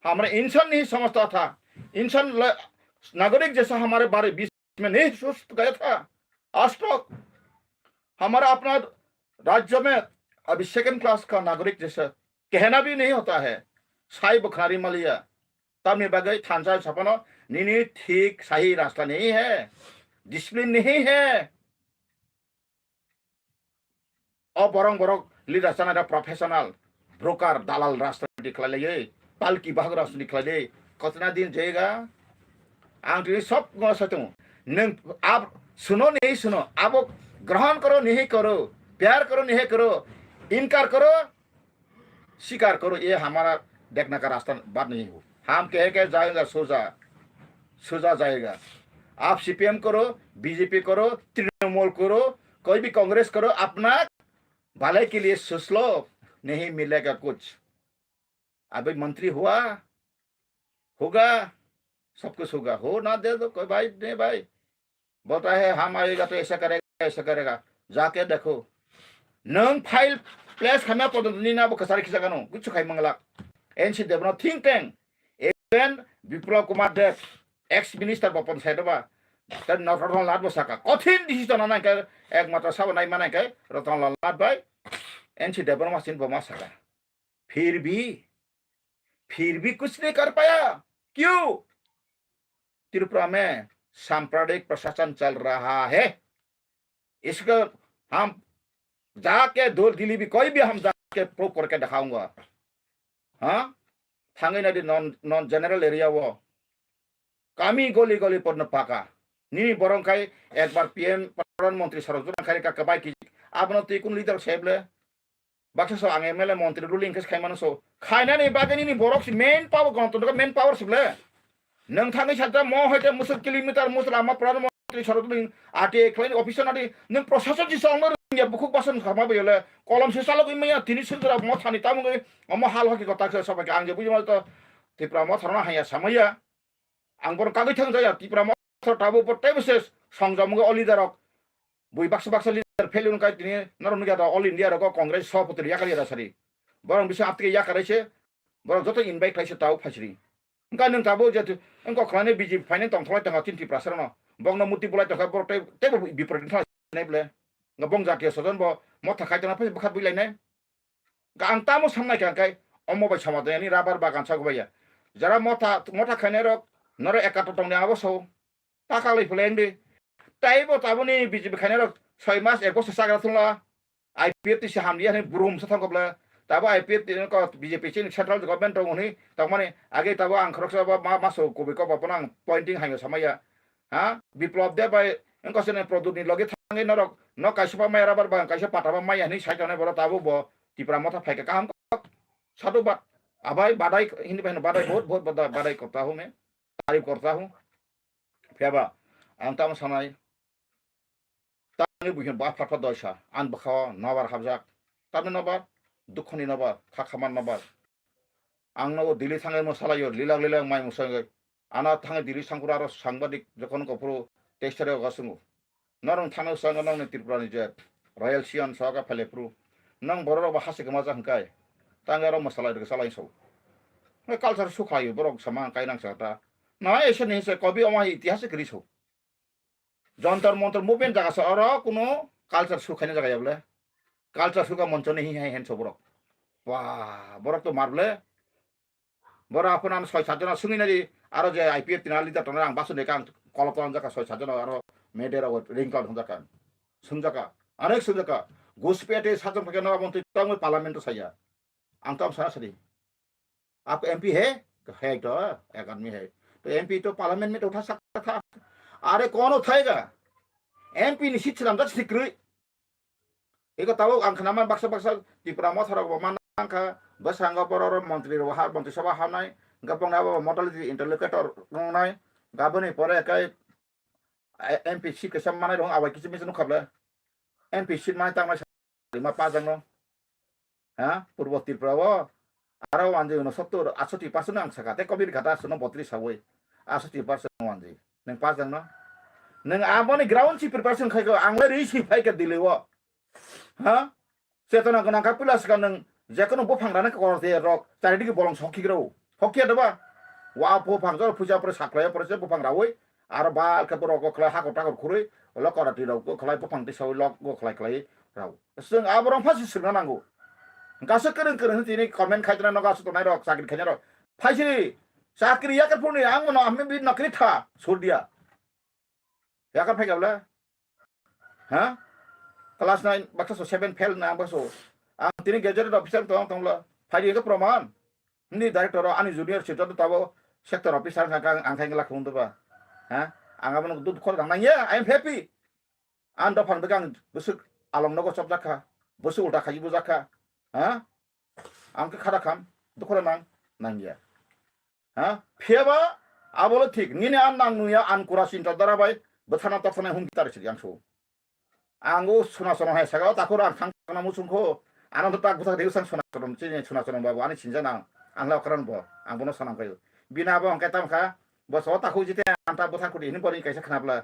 हमारा इंसान नहीं समझता था, इंसान ल-, नागरिक जैसा हमारे बारे बीच में नहीं सोच गया था। आज तक हमारा अपना राज्य में अभी सेकंड क्लास का नागरिक जैसा कहना भी नहीं होता है। Sai bwkhnari maliya. Tamni bagwi thansa sapano nini thik sahi rasta nahi hai, discipline nahi hai. O borok borok leader chana da professional, broker, dalal rajniti khlai lai, palki bahag rajniti khlai lai. Kotna din jayega? Ang tini sob ngo sa tongo. Nwng ab suno nahi suno, abo grohon karo nahi karo, pyar karo nahi karo, inkar karo, स्वीकार करो, ये हमारा देखने का रास्ता बात नहीं हो। हम कहे के जाएगा सोजा, सोजा जाएगा। आप सीपीएम करो, बीजेपी करो, तृणमूल करो, कोई भी कांग्रेस करो, अपना भलाई के लिए सोच लो, नहीं मिलेगा कुछ। अभी मंत्री हुआ, होगा, सब कुछ होगा, हो ना दे दो, कोई भाई नहीं भाई। बोलता है हम आएगा तो ऐसा करेगा, ऐसा करेगा। जाके देखो। Nung file place khana podo nina bo kasari kisa kanu, kuchu khai mangala. N C Debno think tank, even Biplab Kumar Deb, ex minister bo pon saido ba, ta no Ratan Lal bo saka. Kothin decision na nang kai, ek matra sabo nai manai kai, Ratan Lal bai, N C Debno masin bo ma saka. फिर भी, फिर भी कुछ नहीं कर पाया। क्यों? त्रिपुरा में सांप्रदायिक प्रशासन चल रहा है। इसको हम जाके दो दिल्ली भी कोई भी हम जाके प्रूव करके दिखाऊंगा। हाँ, थांगे ना the non non general area वो, कामी गली गली पर न पाका। नीनी बोरंग खाई एक बार पीएम प्रधानमंत्री सड़क जुना खाई का कबाई की। आपनो ती कुन लीडर सेबले? Baksa so ang M L A montri ruling khe khaimano so. Khainani bagwi nini borok si main power, gonotontro main power si ble. Nwng thangwi sakha mo hoite musuk kilometer musuk lama pradhan montri sorok ni ati khlaini officer nadi nwng prosason si songno rwngya bukhuk bason khama bayole kolom se chalogwi maya tini sundra mo thani tamungwi omo hal hoki kota khe sobai ang je bujima to Tripura mo tharna haya samaya. Ang bono kagwi thang jaya, Tipra Motha tabuk bo teibo se songjamungo o leader rok. Bui baksa baksa leader fail wngkha tini norok nukya da all India rogo Congress sabhapati yakar yada sari. Borok bisa aptike yakar se, borok joto invite khlai se tabuk phaisri. Wngkha nwng tabuk je wngkha khlainai B J P phainai tongthoklai tongkha chini Tiprasa rokno. Bokno muti bulai tongkha borok tei teibo biparty thang nai ble. Wngkha bong jatiya sojon bo motha khai tongna phai bwkha bui lainai. Ang tamo samnai kha khe omo bai somadon ani rabar bagan sago baiya. Jara motha motha khainai rok noro ekato tongni abo sao. Taka lai phulai di. Taibo taboni B J P khainai rok soi mas ek bosor sagra thungla. I P F T si hamdi ani burum sa thangkobla. Tabo I P F T ko B J P chini central government tongoni tongmani age tabo ang khoroksa ba ma maso kubui ko ba pono ang pointing hayo samaya. Ha? Biplab Deb bai wngkha sini Pradyut ni loge thangwi norok no kaisa pa maya rabar bagan kaisa pata ba maya hinwi sai tongnai borok tabuk bo Tipra Motha phaikha kaham kok. Sadhubad. Abai badai hinwi bai badai bahut bahut badai badai korta hu main. Tarif korta hu. Phiyaba ang tamo sanai. Tangwi buikhe ba phatha doisa, ang bwkhao nobar habjak. Tamni nobar, dukhoni nobar, khakhamar nobar. Ang nogo Delhi thangwi mwsalaio, lilak lilak mai mwsangwi. Ano thangwi Delhi sangkura aro sangbadik jokhon kophuru teisare oga sungo. Norong thangwi sanga nongni Tripura ni je Royal Sion soka phelephuru. Nong borok rok bo hase kwmajak hwnkai. Tangwi aro mwsalai rwgwi salai so. Ngai culture sukhaio borok sama kainang sa ta. Na ese ni se kobi omo itihas kwrwi so. Jontor montor movement jaga se oro kuno culture sukhaina jaga ya bole. Culture suka moncho ni hi hai hen so borok. Wah, borok to mar bole. Borok aphano ano soi sat jona sungwi nadi aro je I P F T na leader tongnai ang basu ni kang kolop tong jaka soi sat jona aro media ro ring cloud hon jaka. Sung jaka. Anek sung jaka. Guspete sajong phake no abon twi tongwi parliament to saya. Ang to am sana sadi. आप एमपी है? है तो, एक आदमी है। तो एमपी तो पार्लियामेंट में तो उठा सकता था। Are kono thaiga. M P ni seat swnamjak sikrwi. Eko tabuk ang khnaman baksa baksa Tipra motha rok bo man nangkha. Bwskango borok rok montri rok ha, montri sabha hamnai. Gabang abo model interlocutor wngnai. Gaboni pore kai M P seat kaisa manai rong abai kichim kichim nukha ble. M P seat manai tangnai sa rima pajak no. Ha? Purbo Tripura o aro wanjwi uno sottur, atsoti percent ang saka. Te kobir kata suno botri sawi. Atsoti percent wanjwi. Neng pajak no. Neng aboni ground si preparation khai ko ang le ri si phai ka Delhi o. Ha? Chetona gwnang kha pila swkang nwng jekono buphang rana khe korte rok, charidigi bolong sokhigrao. Sokhiya deba? Wa buphang jor puja pore saklai pore se buphang rawi, aro bal khe borok go khlai hakor takor khurui, ulo karati rok go khlai buphang tisawi lok go khlai khlai rao. Chwng aborok pha si swrwngna nango. Hwnkhe aswk kwrwng kwrwng hwn tini comment khai tongna nogo aswk tongnai rok, chakri khainai rok. Phaisiri, chakri yakar phuruni ang mano amni bi nokri tha, surdia. Yakar phai gabla? Ha? Class nine, baksa so seven fail na bakso. Ang tini gazetted officer tong tonglo. Phai di proman. Ni director ani junior si joto tabo sector officer ang ang ang khaing lakh hung ba. Ha? Ang abon dud khor dang nang ya, I am happy. Ang dophang begang busuk along nogo chopjak kha. Busuk ulta khaji bujak kha. Ha? Ang khe khada kham, dukhora nang, nang ya. Ha? Phiyaba, abolo thik, nini an nang nuya, an kura sinta dara bai, bwthana tokthana hum kitar sik yang so. Ango suna sono hai saga, takhur ang thang thangna musung kho, ano to tak bwthak deusang suna sono, chini suna sono babu, ani sinja nang, ang la okran bo, ang bono sanang kayo. Bina bo ang ketam kha, bo so takhur jite anta bwthak kudi, ini bori kaisa khnapla.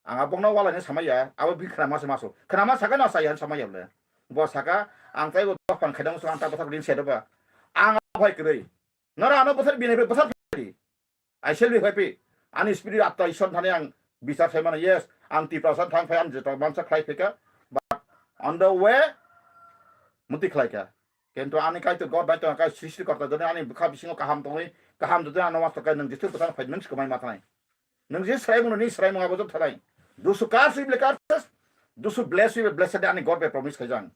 Ang abokno wala ni samaya, abo bi khnama se maso. Khnama saga no saya samaya le. Bo saka, ang tai bo dophang khaidang so anta bwthak kudi se doba. Ang bai kwrwi. Nara ano bwthar bini bwthar phai. I shall be happy. Ani spirit atma Ishwar thani ang bichar sai mano, yes, ang Tiprasa thang phai ang jeto mansa khlai phika. But on the way, muti khlai kha. Kintu ani Kaitor God bai tong kai srishti korta jone ani bwkha bisingo kaham tongwi, kaham jodi ano mas tokai nang jithu bwthar phai nang sikomai ma thanai. Nang je srai mano ni srai mano abo jok thanai. Those who curse will be cursed. Those who bless will be blessed ani God bai promise khaijang.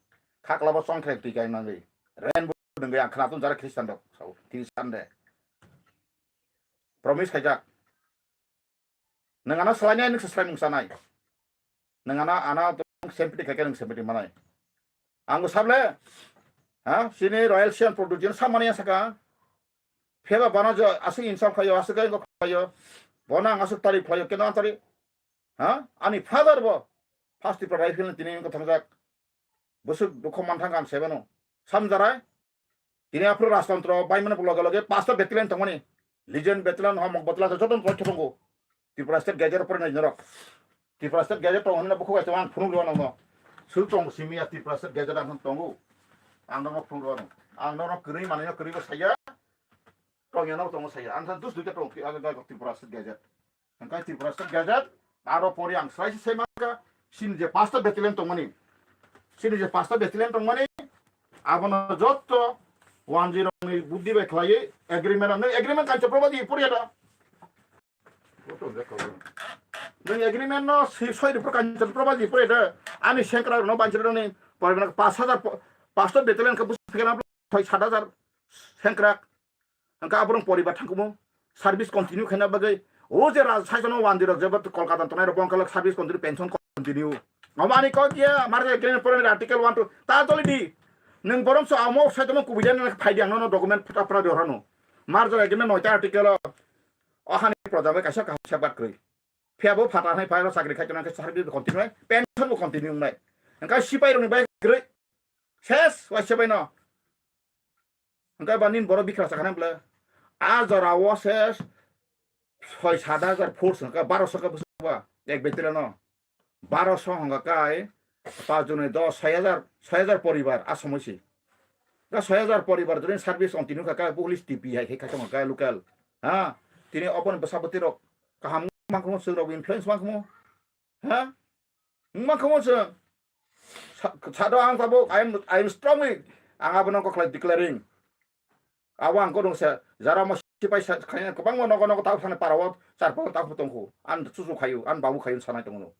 Khakla bo song khrek twi kai nangwi. Rainbow nangwi ang khna tong jara Christian rok. Sao, Christian de. Promise khaijak. Nwng ano swlainai, nwng swlai mung sanai. Nwng ano, ano tong sempiti khaikhe nwng sempiti manai. Ang sable, ha, sini Royal Sian Production samani saka. Pheba bana jo aswk insult khayo, aswk engo khayo. Bona ang aswk tari khayo, keno tari. Ha? Ani father bo. First Tipra rifle ni tini ko thangjak. Busuk dukho manthang ang sebeno. Samjarai. Tini aphuru rajtantro baimani loge loge pasta battalion tongmani. Legion battalion, Homok battalion, joto rok tongo. Tripura State Gazette pore nai norok. Tripura State Gazette tongo hwnna bukhuk bai tongo, ang phunuk rw nokno. Suru tongo simi ya Tripura State Gazette ang tongo. Ang nokno phunuk rw nokno. Ang nokno kwrwi manwi no kwrwi bo saya. Tongya no tongo saya. Ang sa dus duita tongo, aga ga Tripura State Gazette. Hwnkhe Tripura State Gazette, aro pori ang srai se sai mangkha, sini je pasta battalion tongmani, sini je pasta battalion tongmani, abono jotto wanjwi rokni buddhi bai khlaiwi agreement, nang agreement kancha probadi poriya da? Nang agreement no si soi ripur kancha probadi poriya da? Ani sengkrak no banchir ni poriya pash hajar, pasta battalion khe busi phekna soi sat hajar sengkrak. Hwnkhe aborok poribar thangkhumu service continue khaina bagwi o je raj saichano wandi rok jeba Kolkata tongnai rok bongkha service continue, pension continue. Omo ani kok ya, mar je Green Forum article one two ta toli di. Nwng borom so amo saichano kubui jani phai di ang nono document phata phra di horano. Mar je Green noita article o hani proja bai kaisa kaham sebat kwrwi. Phiya bo phata hai phai rok chakri khai tongnai khe service bo continue, pension bo continue wngnai. Hwnkhe sipai rokni bai kwrwi ses waisa bai no. Hwnkhe ba nini borok bikra sakha nang bwle. A jora o se soi sat hajar force hwnkhe baroso khe bwswk ba ek battalion no. Baroso hwnkhe kai pach joni dos, soi hajar, soi hajar poribar a somoi si. Ga soi hajar poribar joni service continue kha kai police T P hai khe khaitong kha local. Ha? Tini open bwsa bwtwi rok kaham mangkhung chwng rok influence mangkhung. Ha? Wngma khe mo chwng sa-, sado ang tabuk, I am, I am strongly, ang abono kokhlai declaring. Abo ang kodong se, jara mo sipai sa, khaina kwbangma nogo nogo tabuk thani para o, char poro tabuk tongkhu. Ang chuchu khayu, ang babu khayu sanai tongo.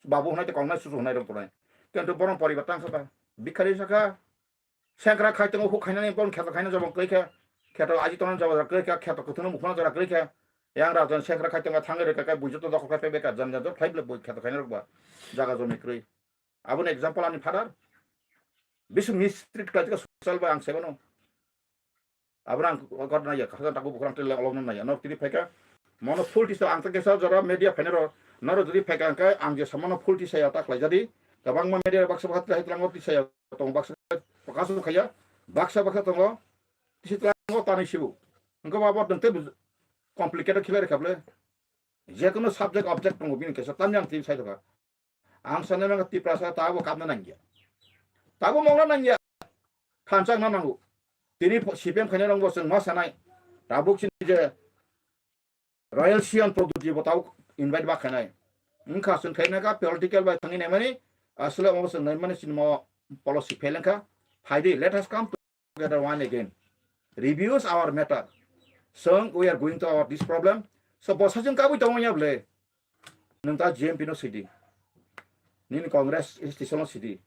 Babu hwnai te kongnai chuchu hwnai rok tongnai. Kintu bono poribar tang kha ba. Bikhari sakha, sengkrak khai tongo, huk khainani bon kheto khaina jabon kwrwi kha. Kheto aji tongna jabon kwrwi kha, kheto kwthwngno mukhungna jora kwrwi kha. Yang rajon sengkrak khai tongma thangwi rwkha khe buijoto dokhol khai pebeka janja jot khai bwlai bui kheto khaina rwkba jaga jomi kwrwi. Aboni example ani father. Bisu mistreat khlai jaka social bai ang sebano. Abra ang kok naya, khakang tabu bukhang tele olong naya. Nok tiri phaika. Mono full tisa ang ta kesa jora media phainero. Noro jodi phaika ang kai ang je samano full tisa ya ta khlai jadi. Kabang ma media baksa baksa hai tlango tisa ya tong baksa baksa khaya. Baksa baksa tongo. Tisi tlango tani sibu. Engko babo dengte complicated khilai rekable. Je kono subject object tongo bini kesa tamni ang tiri sai doka. Ang sanai mangkha Tiprasa tabo kapna nangya. Tabo mongna nangya. Thansa na nango. Tini C P M khaina rangbo chwng ma sanai. Tabuk chini je Royal Sian Product bo tabo invite ba khainai. Wngkha chwng khaina ka political bai thangwi naimani. Asle omo chwng naimani chini mo policy fail wngkha. Phaidi, let us come to together one again. Reviews our matter. Song, we are going to our this problem. So, bosa jeng kabui tongo ya ble. Nung ta G M P no sidi. Nini Congress institution no sidi.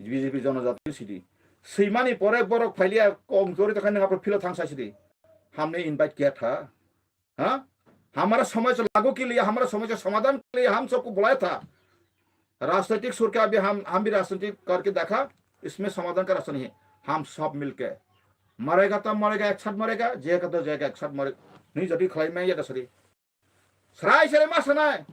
B J P Jonojati no sidi. Swimani pore borok phailiya kong jori tokha nang apro philo thangsa sidi. Hamne invite kiya tha. हाँ, हमारा समस्या लागू के लिए, हमारा समस्या समाधान के लिए हम सबको बुलाया था। राजनीतिक सुर का अभी हम हम भी राजनीतिक करके देखा, इसमें समाधान का रास्ता नहीं है। हम सब मिलके मरेगा तो मरेगा, एक साथ मरेगा, जिएगा तो जिएगा, एक साथ मरेगा। नहीं जल्दी खलाई में ये दसरी। सराय सराय मा सनाय।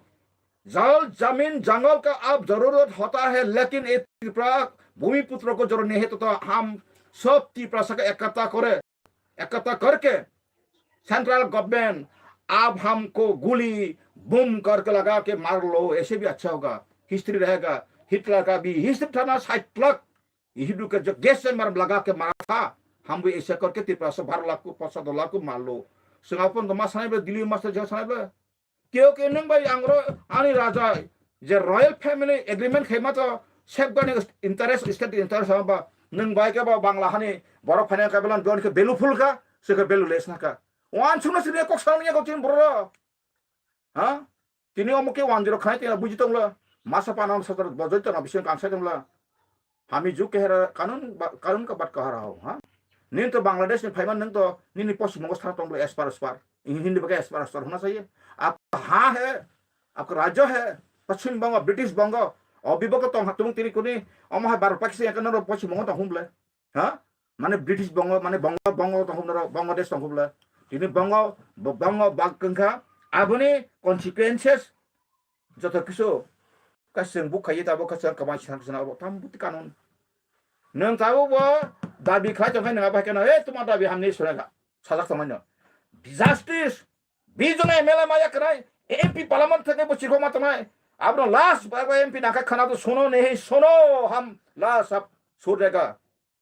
जल, जमीन, जंगल का अब जरूरत होता है, लेकिन ये त्रिपुरा भूमिपुत्र को जरूरत नहीं है, तो, तो हम सब त्रिपुरा से इकट्ठा करें। इकट्ठा करके सेंट्रल गवर्नमेंट आप हमको गोली बम करके लगा के मार लो, ऐसे भी अच्छा होगा, हिस्ट्री रहेगा। हिटलर का भी हिस्ट्री था ना, साठ लाख हिंदू के जो गैस से मार लगा के मारा था, हम भी ऐसे करके त्रिपुरा से बारह लाख को, पचास लाख को मार लो। सिंगापुर तो मासा नहीं, दिल्ली मासा जैसा नहीं। Keo keo nwng bai ang ro ani raja je royal family agreement khaima to safeguarding interest, state interest hwnba nwng bai khe ba Bangla hani borok phaina khe belai don khe value full kha, se khe value less na kha. Wan sungna sini kok sang niya kok chini borok. Ha? Tini omo khe wan jero khnai tini buji tonglo. Masa pana sa bojoi tongna bising kan sa tonglo. Hami juk kehera kanun ba-, kanun ka bat kahara ho, ha? Nin to Bangladesh ni phaiman nung to nini poschim bongo sar tong bole espar espar. Hindi bagai espar espar hona saye. Aap ha hai, aapka rajya hai, Paschim Bongo, British Bongo, o biboko tong tumung tiri kuni, omo hai Bharat Pakistan yang kana poschim bongo tong humble. Ha? Mane British Bongo, mane Bongo, Bongo tong humble, Bangladesh tong humble. Tini Bongo, Bongo bag kengka, aboni consequences joto kisu kasing buk khaye tabo kasing kamai sang sang abo tam buti kanun. Nwng tabo bo dabi khai tongkhe nwng abai keno, "Eh, tuma dabi hamni sunai kha." Sajak tongmani. Justice, bijon M L A maya krai, M P parliament theke bo chikho ma tongnai. Abro last ba M P nangkha khana to suno nehi suno ham last ab sur dega.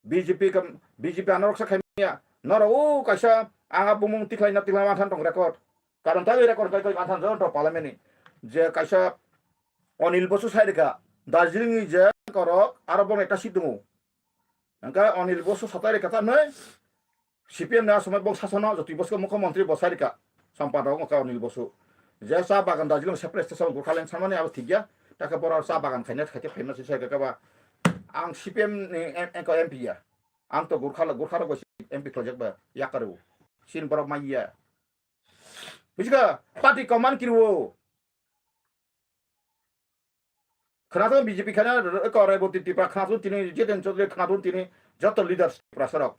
B J P ka, B J P anorok sa khaimya. Noro o kaisa anga bumung tiklai na tiklai manthan tong record. Karon tagwi record kai kai manthan jon to parliament ni. Je kaisa Anil Bosu sai rika Darjeeling ni je korok aro bong ekta seat dungo. Angka Anil Bosu satai rika ta noi. C P M na somai bong sasano jotwi bosko mukho montri bo sai rika. Sampadok wngkha Anil Bosu. Je cha bagan Darjeeling separate station Gurkhaland samani abo thikya. Taka bora cha bagan khaina khaite phaima se sai kaka ba. Ang C P M ni M-, engko M P ya. Ang to Gurkha, Gurkha rok bai M P khlaijak ba. Yakaru. Sin borok mai ya. Bujikha, party command kiriwo. Khwnathung B J P khana ko Reboti Tipra khwnathung tini Jiten Chaudhary khwnathung tini joto leaders Tipra sarok.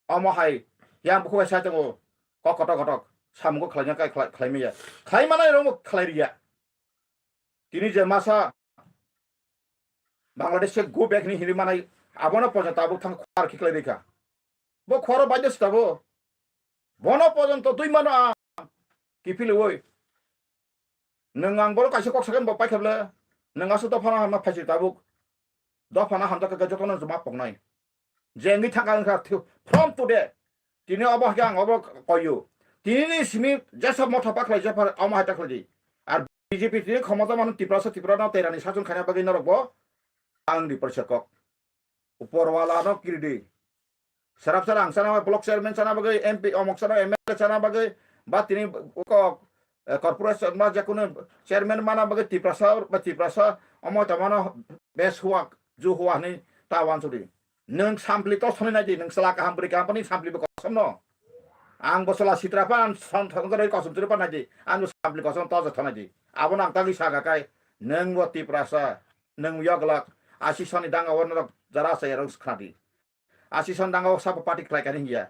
Omo hai yang bukhuk bai sai tongo kok kotok kotok samungo khlaina kai khlai khlai maya. Khlai manai rokbo khlai riya. Tini je masa Bangladesh se go back ni hinwi manai abono poja tabuk thang khwar khiklai rikha. Bo khoro baidya sitabo. Bono pojonto twi mano ang kiphilwi. Nwng ang borok kaisa kok sakhe bo paikha ble. Nwng aswk dophano hamna phaisir tabuk. Dophano hamjakha khe jotono juma poknai. Je wngwi thangkha wngkha thi-, from today. Tini obo hakhe ang obo koyo. Tini ni simi jesa motha pakhlai jepha omo hai takhlai di. Ar B J P tini khomota mano Tiprasa Tiprano terani sason khaina bagwi norok bo ang di pressure kok. Uporwala no kiridi. Sarap sara ang sana block chairman sana bagwi, M P omok sana M L A sana bagwi, ba tini kok, eh, corporation ba jakunu chairman mana bagwi Tiprasa ba Tiprasa omo tamano bes huak, ju huak ni ta wansudi. Nwng sampli to soni nai di, nwng sala kaham bwrwi kaham pani sampli bo kosom no. Ang bo chwla sitra phan, son thangkhe roi kosom chwla phan naidi. Ang bo sampli kosom toja thanaidi. Abono ang tagwi saka kai, nwng bo Tiprasa, nwng yoglak, asi soni danga o norok jara sa yarok khnadi. Asi son danga o sabo party khlai kani hiya.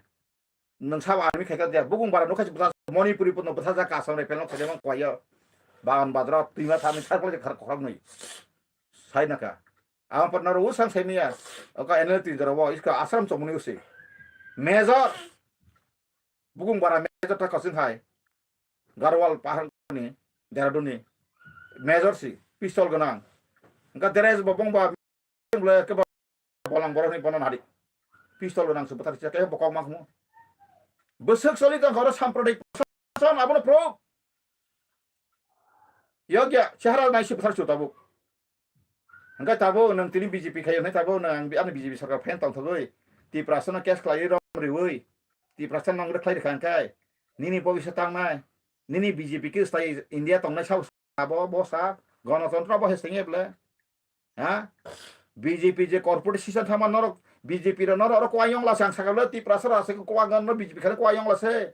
Nwng sabo army khai kha dia. Bukung bara nukha si bwsa Manipuri puno bwsa ja kasam re pelong khaja mang kwaya. Bagan badra twima thani thar khlai khar khorok nui. Sai naka. Ang pat naro usang sai niya. Oka N L T jara wo iska asram chomuni usi. Major. Bukung bara major ta kasing hai. Garwal pahar ni, Dehradun ni. Major si, pistol ganang. Engka dress bo bong ba, bole ke bolang borok ni bono nari. Pistol ganang se bwthar se ke bokong mak mo. Bwswk soli tong khoro sampradik son abono pro. Yogya, chehara nai se bwthar se tabuk. Hingke tabuk nwng tini B J P khai hwnwi tabuk nwng ang, ani B J P sarkar phan tongthogwi Tiprasano case khlaiwi rom riwi Tiprasa nong rwkhlai rwkha hingke nini bobiswt tangnai, nini B J P khe swtai India tongnai sao abo bo sa gonotontro bo hai sengye bwle? Ha? B J P je corporate system thangma norok B J P ro norok oro kwai yongla se ang sakha bwle Tiprasa ro aswk kwai yongla se.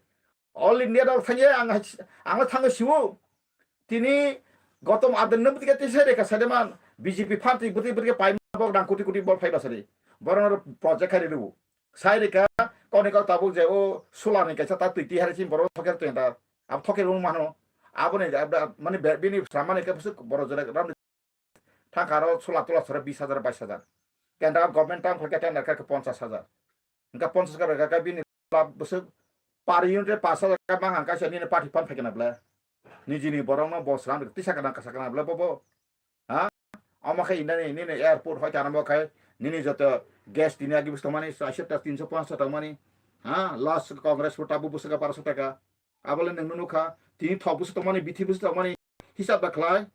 All India rok thangye ang, ang thangwi siwo. Tini Gautam Adani no bwtwi khe tisa reka sade man B J P phan twi bwtwi bwtwi paima bok rang koti koti bol phaiba sari. Borok no project khai rw. Sai reka koni kok tabuk je o solar ni kaisa ta twi tihari sin borok thoker twi da. Ab thoker rung mano. Aboni mani bini samani khe bwswk borok jora ram Thangka aro sola tola sora bis hajar, bais hajar. Kendra government tang khe tender khe ponchas hajar. Hingke ponchas hajar khe bini bwswk per unit re pas hajar khe mang hangka se nini party phan phaikena ble. Nijini borok no bos ram tisa kana kasa kana ble bobo. Ha? Omo khe inani nini airport hoi tana bo khe nini joto gas tini agi bwswk tongmani chairso ta tinso ponchas tongmani. Ha? Last Congress pho tabu bwswk barso taka. Abole nwng nukha tini thok bwswk tongmani bithi bwswk tongmani hisab da khlai.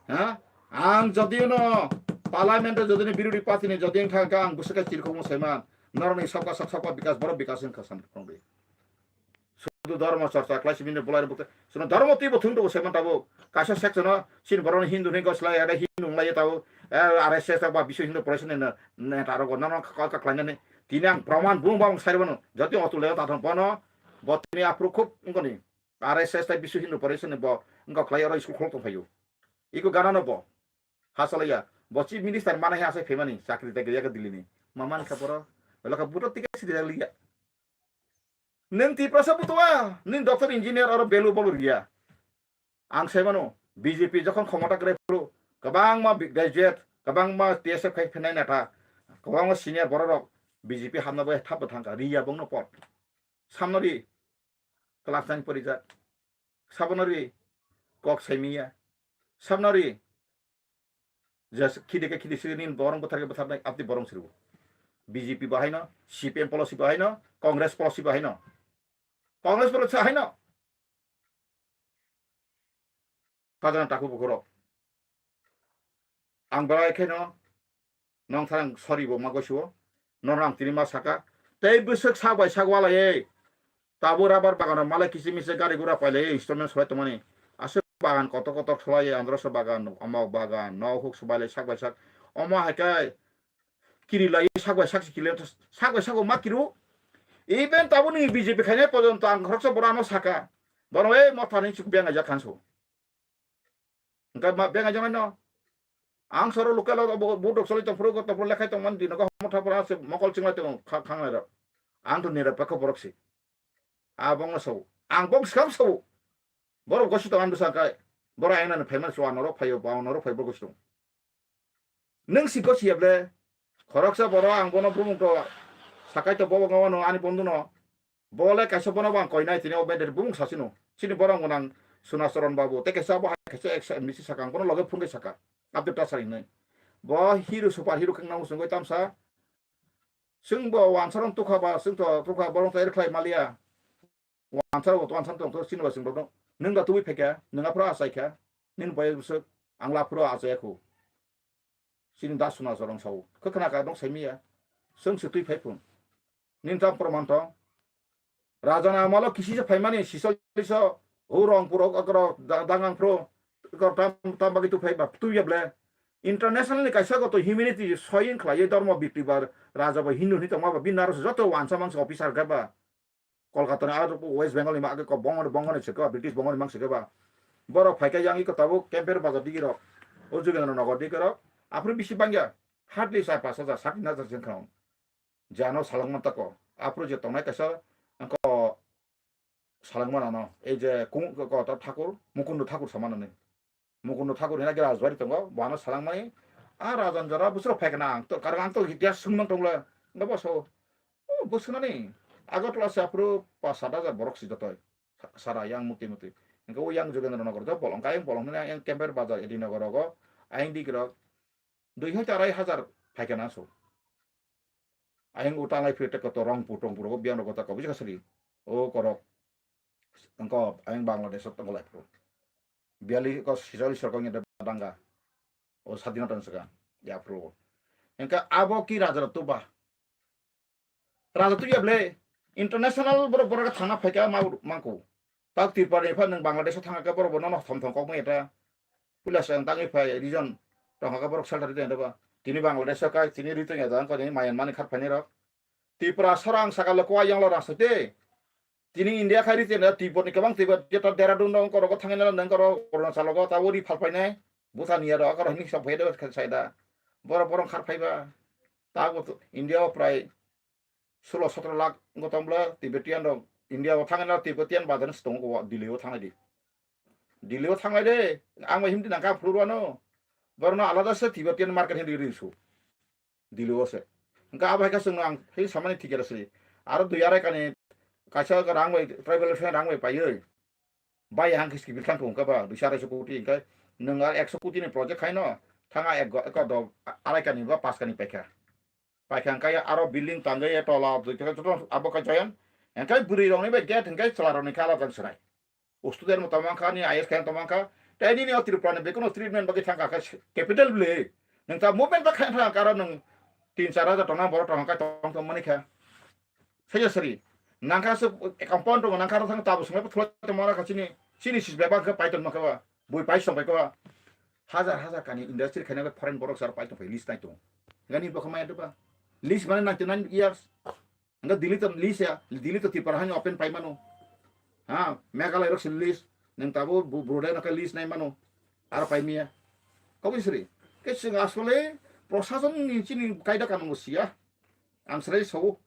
Ha? Ang jodi no parliament o jodi no birodhi party ni jodi wngkha hwnkhe ang bwswk khe chirikhokma saiman. Norok ni sabka sak sabka bikas borok bikas wngkha san khongdi. Sudu dharma chorcha khlai simi ni bolai rok suno dharma twi bo thung do saiman tabo. Kaisa section o sin borok ni Hindu ni goslai ada Hindu wng lai tabo. R S S ba biswa Hindu Parishad ni neta rok no no ka ka khlai nani. Tini ang praman bung bang sai bono jodi otu le ta thang bono bo tini aphuru khub wngkoni. R S S tai Biswa Hindu Parishad ni bo wngkha khlai oro school khulok tong phaio. Iko gana no bo. Hasalaya. Bo chief minister mana he asai phaimani chakri tai gaya Delhi ni. Mamani kha boro. Belaka buto ticket sidi liya. Nwng Tiprasa buto wa. Nwng doctor engineer oro belu bolu riya. Ang sai mano B J P jokhon khomota kwrwi phuru kwbangma bi-, graduate, kwbangma T S F khai phinai neta, kwbangma senior borok rok B J P hamna bai thap thangka riya bongno pot. Samno ri. Class nine porijak. Sabono ri kok saimiya. Samno ri je khide khe khide sini borong bwthar khe bwtharnai abdi borong sirbo. B J P bahaino, C P M policy bahaino, Congress policy bahaino. Congress policy haino. Khajana takhuk bukhurok. Ang belai kheno nong tharang sorry bo ma gosuo. Nong rang tini ma saka. Tei bwswk sak bai sak walai ei. Tabo rubber bagano malai kichi michi gari gura pailai installment solai tongmani. Aswk bagan kotor kotor solai androso bagan, amok bagan, nok huk sobailai sak bai sak. Omo hai khe kiri lai sak bai sak kiri sak bai sak ma kiru. Even tabuni B J P khainai porjonto ang khoroksa borano saka. Bono ei motha ni chuk beng ajak khanso. Engka ma beng ajak no. Ang soro local o bo dok soli tong phuru ko tong phuru lekhai tong man dino ko motha pora se mokol chinglai tong kha-, khanglai rok. Ang to nira pakha borok si. Abong no sabo. Ang bong skam sabo. Borok gosi tong ang bwsa kai. Borok ayna ni phaiman so anorok phaio ba anorok phai borok gosi tong. Nwng si gosi ya ble. Khoroksa borok ang bono bumung to sakai to bobo ngawano ani bondhu no. Bole kaisa bono bang koinai tini o bender bumung sasino. Sini borok nang Sunacharan Babu. Te kaisa bo hai kaisa eksa misi saka ang bono loge phunge saka. Abdul Tasar hinai. Bo hero super hero kang nang sungoi tamsa. Sung bo wansarong tukha ba sung to tukha borong to erkhlai malia. Wansar bo wansar tong to sini ba sung rok. Nung da tubui phekha, nung aphro asai kha. Nin boy busuk ang la phro asai khu. Sini da Sunacharan sao. Khe khna ka dong sai miya. Sung sutui phai phun. Nin tam proman tong. Rajana amalo kisi se phaimani sisol iso, hurong puro okoro da-, dangang pro, okoro tam, tam bagi tu phaiba, tu ya ble. International ni kaisa goto humanity soyin khlai dormo bikti ba raja ba Hindu ni tongma ba bin naro joto wansa mangsa officer ga ba. Kolkata ni aro West Bengal ni ma ake ko bongo bongo ni sika, British bongo ni mang sika ba. Borok phaikha yang iko tabuk Kemper bazar digi rok. O Jogendra Nagar digi rok. Aphuru bisi bangya. Hardly sa pas hajar, sat hajar jeng khang. Jano salangman tako. Aphuru je tongnai kaisa angko salangman ano. Ei je kung ko to Thakur, Mukundu Thakur samana ni. Mukundu Thakur hina khe Rajbari tongo, bo ano salangmani, "A Rajan jora bwswk phaikha na ang to, karon ang to itihas swngmang tongla." Nga bo so, "O bwswknani Agartala se aphuru pas sat hajar borok si jotoi. Sa-, sara yang muti muti." Hingke o yang Jogendra Nagar jo bolong, kayang bolong hwnwi yang Kemper bazar Edi Nagar rogo, ayang dik rok dui hai arai hajar phaikha na so. Ayang o tanglai phirte koto Rongpur Tongpur rogo biyang rogo ta kabuji kasari. O korok. Engko ayang Bangladesh o tongo lai phuru. Biyali ko sisali sorkong yada danga. O sadinata ni saka. Ya phuru. Engka abo ki raja rok tuba. Raja tuya ble. International borok borok thangna phaikha ma mangku. Tak Tripura ni pha nwng Bangladesh o thangkha borok bo nono thom thom kokma eta. Puila se ang tangwi phai region tongkha borok shelter rite ba. Tini Bangladesh o kai tini rite ya jang ko ni Myanmar ni khat phaini rok. Tripura sora ang sakalo kuwa yang lo rasa te. Tini India khai rite na Tibet ni kwbang Tibet jeta Dehradun dong koro ko thangina nang koro Arunachal go ta ori phal phainai. Bhutan ya do koro hini sam phai do khan sai da. Borok borok khar phai ba. Ta go to India o prai sulo sotro lakh go tong bla Tibetan rok India o thangna Tibetan bazar ni stongo go Delhi o thangnai di. Delhi o thangnai de ang bai himdi nangka phuru ano. Borno alada se Tibetan market hindi ri su. Delhi o se. Engka abo hai ka sung ang hei samani ticket asli. Aro dui arai kani kaisa rang bai tribal fan rang bai paioi. Bai hang kis kibil kan tong ka ba dui arai so koti engka nung ar ekso koti ni project khai no thanga ek go ek do arai kani ba pas kani paikha. Paikha engkai aro building tangwi ya tola dui khe joto abo khe join. Engkai bwrwi rokni bai gate engkai chwla rokni khe alada swrai. O student mo tamo kha ni I A S khe tamo kha. Tei nini o Tripura ni bekuno treatment bagwi thangkha khe capital bwle. Nung ta movement ba khe thangkha aro nung tin char hajar tongna borok tongkha tong tong mani kha. Saya sari. Nangkha se compound rok nangkha thang tabu sungla thula tamo kha chini. Chini sis bebak khe paiton ma kha ba. Bui pai song pai kha ba. Hajar hajar kani industry khaina foreign borok sar pai tong pai list nai tong. Gani bokha maya doba. List mane ninety nine years. Hingke Delhi to list ya, Delhi to Tripura hani open pai mano. Ha, Meghalaya rok se list, neng tabo bu-, Brodai no khe list nai mano. Aro pai miya. Kobisri. Ke sing asole prosason ni chini kaida kanung siya. Ang srai so.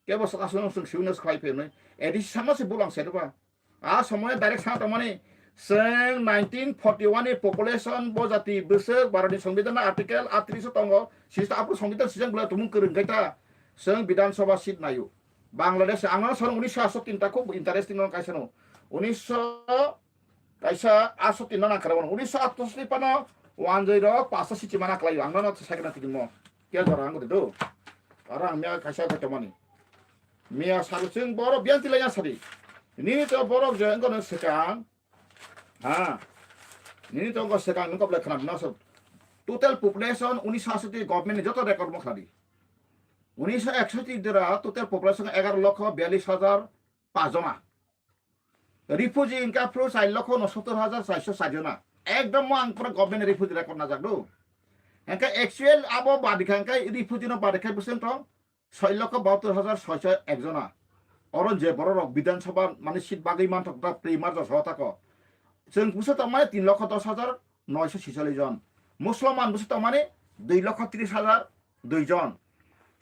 Kebo asole sung siwna khlai phe noi. Edi sama se bulang se ba. A somoy direct sa tongmani, chwng nineteen forty one ni population bo jati bwswk Bharat ni Songbidan ni article atris o tongo, sista aphuru Songbidan sijak bwlai tumung kwrwng khe ta chwng Bidhan Sabha seat naio. Bangladesh ang no soro unisho atsoti ta khub interesting no kaisa no. Unisho kaisa atsoti no nang kharabo unisho atsoti pano wanjoi rok pasta seat mana khlaio ang no second na tikimo. Kya jora ang do. Aro ang mia kaisa kaitomani. Miya sari chwng borok biyang tilai ya sari. Nini to borok je wngkha nang swkang. Ha. Nini to wngkha swkang nang koplai khna na so. Total population unisho atsoti government ni joto record mo khadi. Unisho eksoti dira total population egaro lokho biyalish hajar pas jona. Refugee wngkha phru char lokho unsottor hajar charso char jona. Ekdom mo ang pura government refugee record najak do. Hingkhe actual abo badikha hingkhe refugee no badikha bwswng tong soi lokho bahattor hajar soiso ek jona. Oro je borok rok Bidhan Sabha mane seat bagwi manthok ta primar jo so tako. Chwng bwswk tongmani tin lokho dos hajar noiso sicholish jon. Musulman bwswk tongmani dui lokho tris hajar dui jon.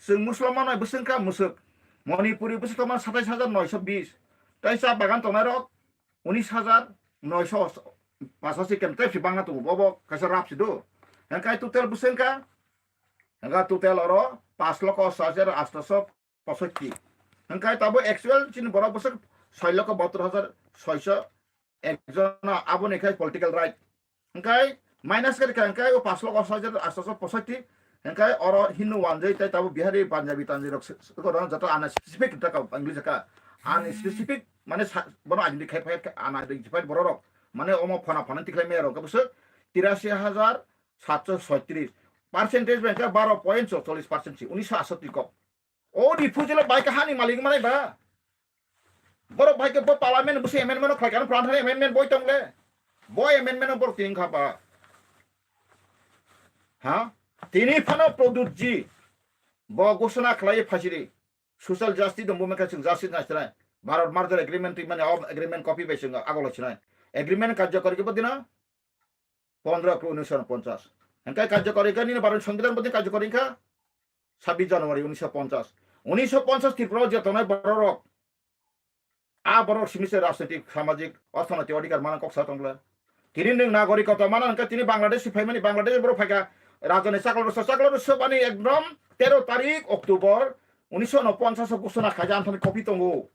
Chwng Musulman bai bwswk wngkha mwswk. Manipuri bwswk tongmani satais hajar noiso bis. Tei cha bagan tongnai rok unis hajar noiso pachasi kem tei si bangna tongo. Bobo kaisa rap si do. Hingkhe total bwswk wngkha? Hingkha total oro pas lokho ashi hajar atso posotti. Hingkhe tabo actual chini borok bwswk soi lokho bahattor hajar soiso ek jona, aboni khai political right. Hingkhe minus khe rikha hingkhe o pas lokho ashi hajar atso posotti. Hingkhe oro Hindu wanjwi tei tabo Bihari, Punjabi, Tanjwi rok se-, se-, oro joto ana specific ta ka English ka. Ana specific mane sa-, bono identify khai, ana identify borok rok. Mane omo phana phana tikhlai maya rok bwswk tirasi hajar satso soitris. Percentage bai khe baro point chorchollis percent si, unisho atsoti kok. O refugee le bai khe hani malik manai ba. Borok bai khe bo parliament busi amendment khlai kano pran thani amendment boi tong le. Bo amendment o borok tin kha ba. Ha? Tini phano Pradyut ji. Bo ghosona khlai phasiri. Social justice dong bo mekha chwng justice nai chwrai. Bharat merger agreement twi mani o agreement copy bai chwng agolo sinai. Agreement karjokori khe bodino pondro April unisho ponchas. Hingke karjokori khe nini Bharat Songbidan bodino karjokori kha sabbish January unisho ponchas. Unisho ponchas Tripura o je tongnai bororok, a borok simi se rajnitik, samajik, orthonoitik odhikar mana kok sa tongla. Tini nwng nagorikota mana hingke tini Bangladesh si phaimani, Bangladesh borok phaika rajani chakla rwsa, chakla rwsa bani ekdom tero tarik October unisho ponchas o ghosona khaija anthani copy tongo.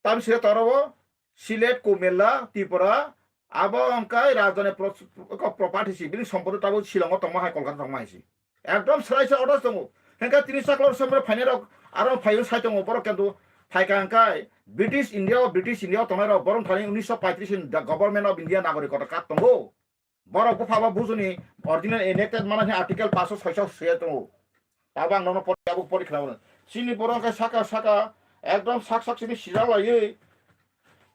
Tamsire torobo Silet, Kumela, Tripura, abo hingke rajani pro-, ko property si, bini sompodo tabo Shillong o tongma hai, Kolkata tongma hai si. Ekdom srai srai orders tongo. Hingke tini chakla rwsa phainai rok, aro phaio sai tongo, borok kintu phaika hingke British India o, British India o tongnai rok, borok thani unisho paitris ni the Government of India nagorik kota card tongo. Borok bupha ba bujuni original enacted mana khe article paso soiso se tongo. Tabo ang nono pori, abo pori khna. Chini borok khe saka saka ekdom sak sak chini sijak laiwi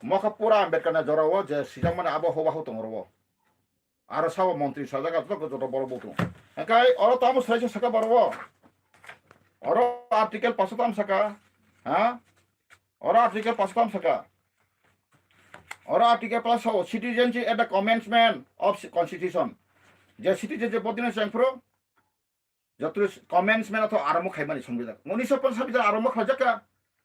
mokha pura Ambedkar ni jora o je sijak mani abo hoba ho tongo ro. Aro sabo montri sajak joto joto borok bo tongo. Hingke oro tamo srai se saka borok o. Oro article paso tam saka. Ha? Oro article paso tam saka. Oro article plus sao, citizenship at the commencement of constitution. Je citizenship bodino chengphuru, joto commencement atho arambo khaimani songbidhan. Unisho ponchas bidhan arambo khlaijak kha.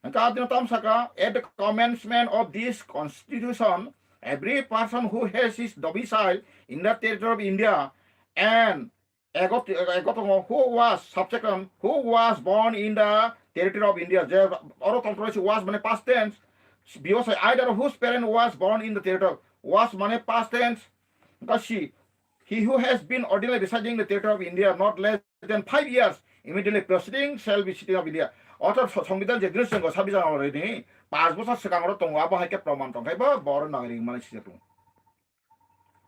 Hingke adino tam saka, at the commencement of this constitution, every person who has his domicile in the territory of India and Ego, ego tongo, who was subsection, who was born in the territory of India. Je oro tongtoro si was mane past tense. Biyo sai either whose parent was born in the territory. Was mane past tense. Kasi, he who has been ordinarily residing in the territory of India not less than five years immediately preceding shall be citizen of India. Ortho so-, songbidhan je dino senggo sabbish January ni, panch bosor swkang oro tongo, abo hai khe proman tong khai bo, bo oro nagorik mane sijak tongo.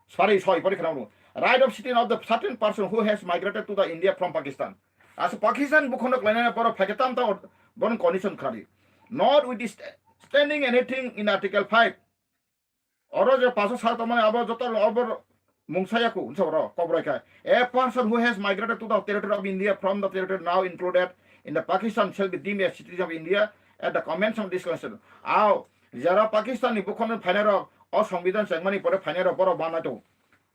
Sorry, sorry, pori khana. Right of citizen of the certain person who has migrated to the India from Pakistan. As Pakistan bukhonok lainani poro phaikhe tam tam bon condition khari. Notwithstanding anything in Article five. Oro je paso sal tomani abo joto abo mungsa yaku, unsa oro, kobrai khai. A person who has migrated to the territory of India from the territory now included in the Pakistan shall be deemed a citizen of India at the commencement of this constitution. Ao, jara Pakistan ni bukhonok phainai rok, o songbidhan chengmani pore phainai rok borok manai tongo.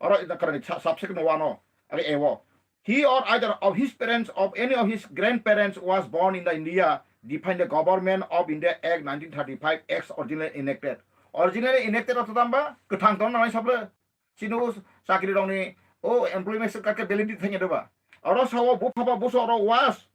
Oro ina karani sa-, subsection one o, age A o. He or either of his parents, of any of his grandparents was born in the India, defined the Government of India Act nineteen thirty-five, Acts originally enacted. Originally enacted ortho tamba, kwthang tong nanai sable. Chini o chakri rokni o employment card khe validity thangya doba. Oro sao bupha ba buso oro was.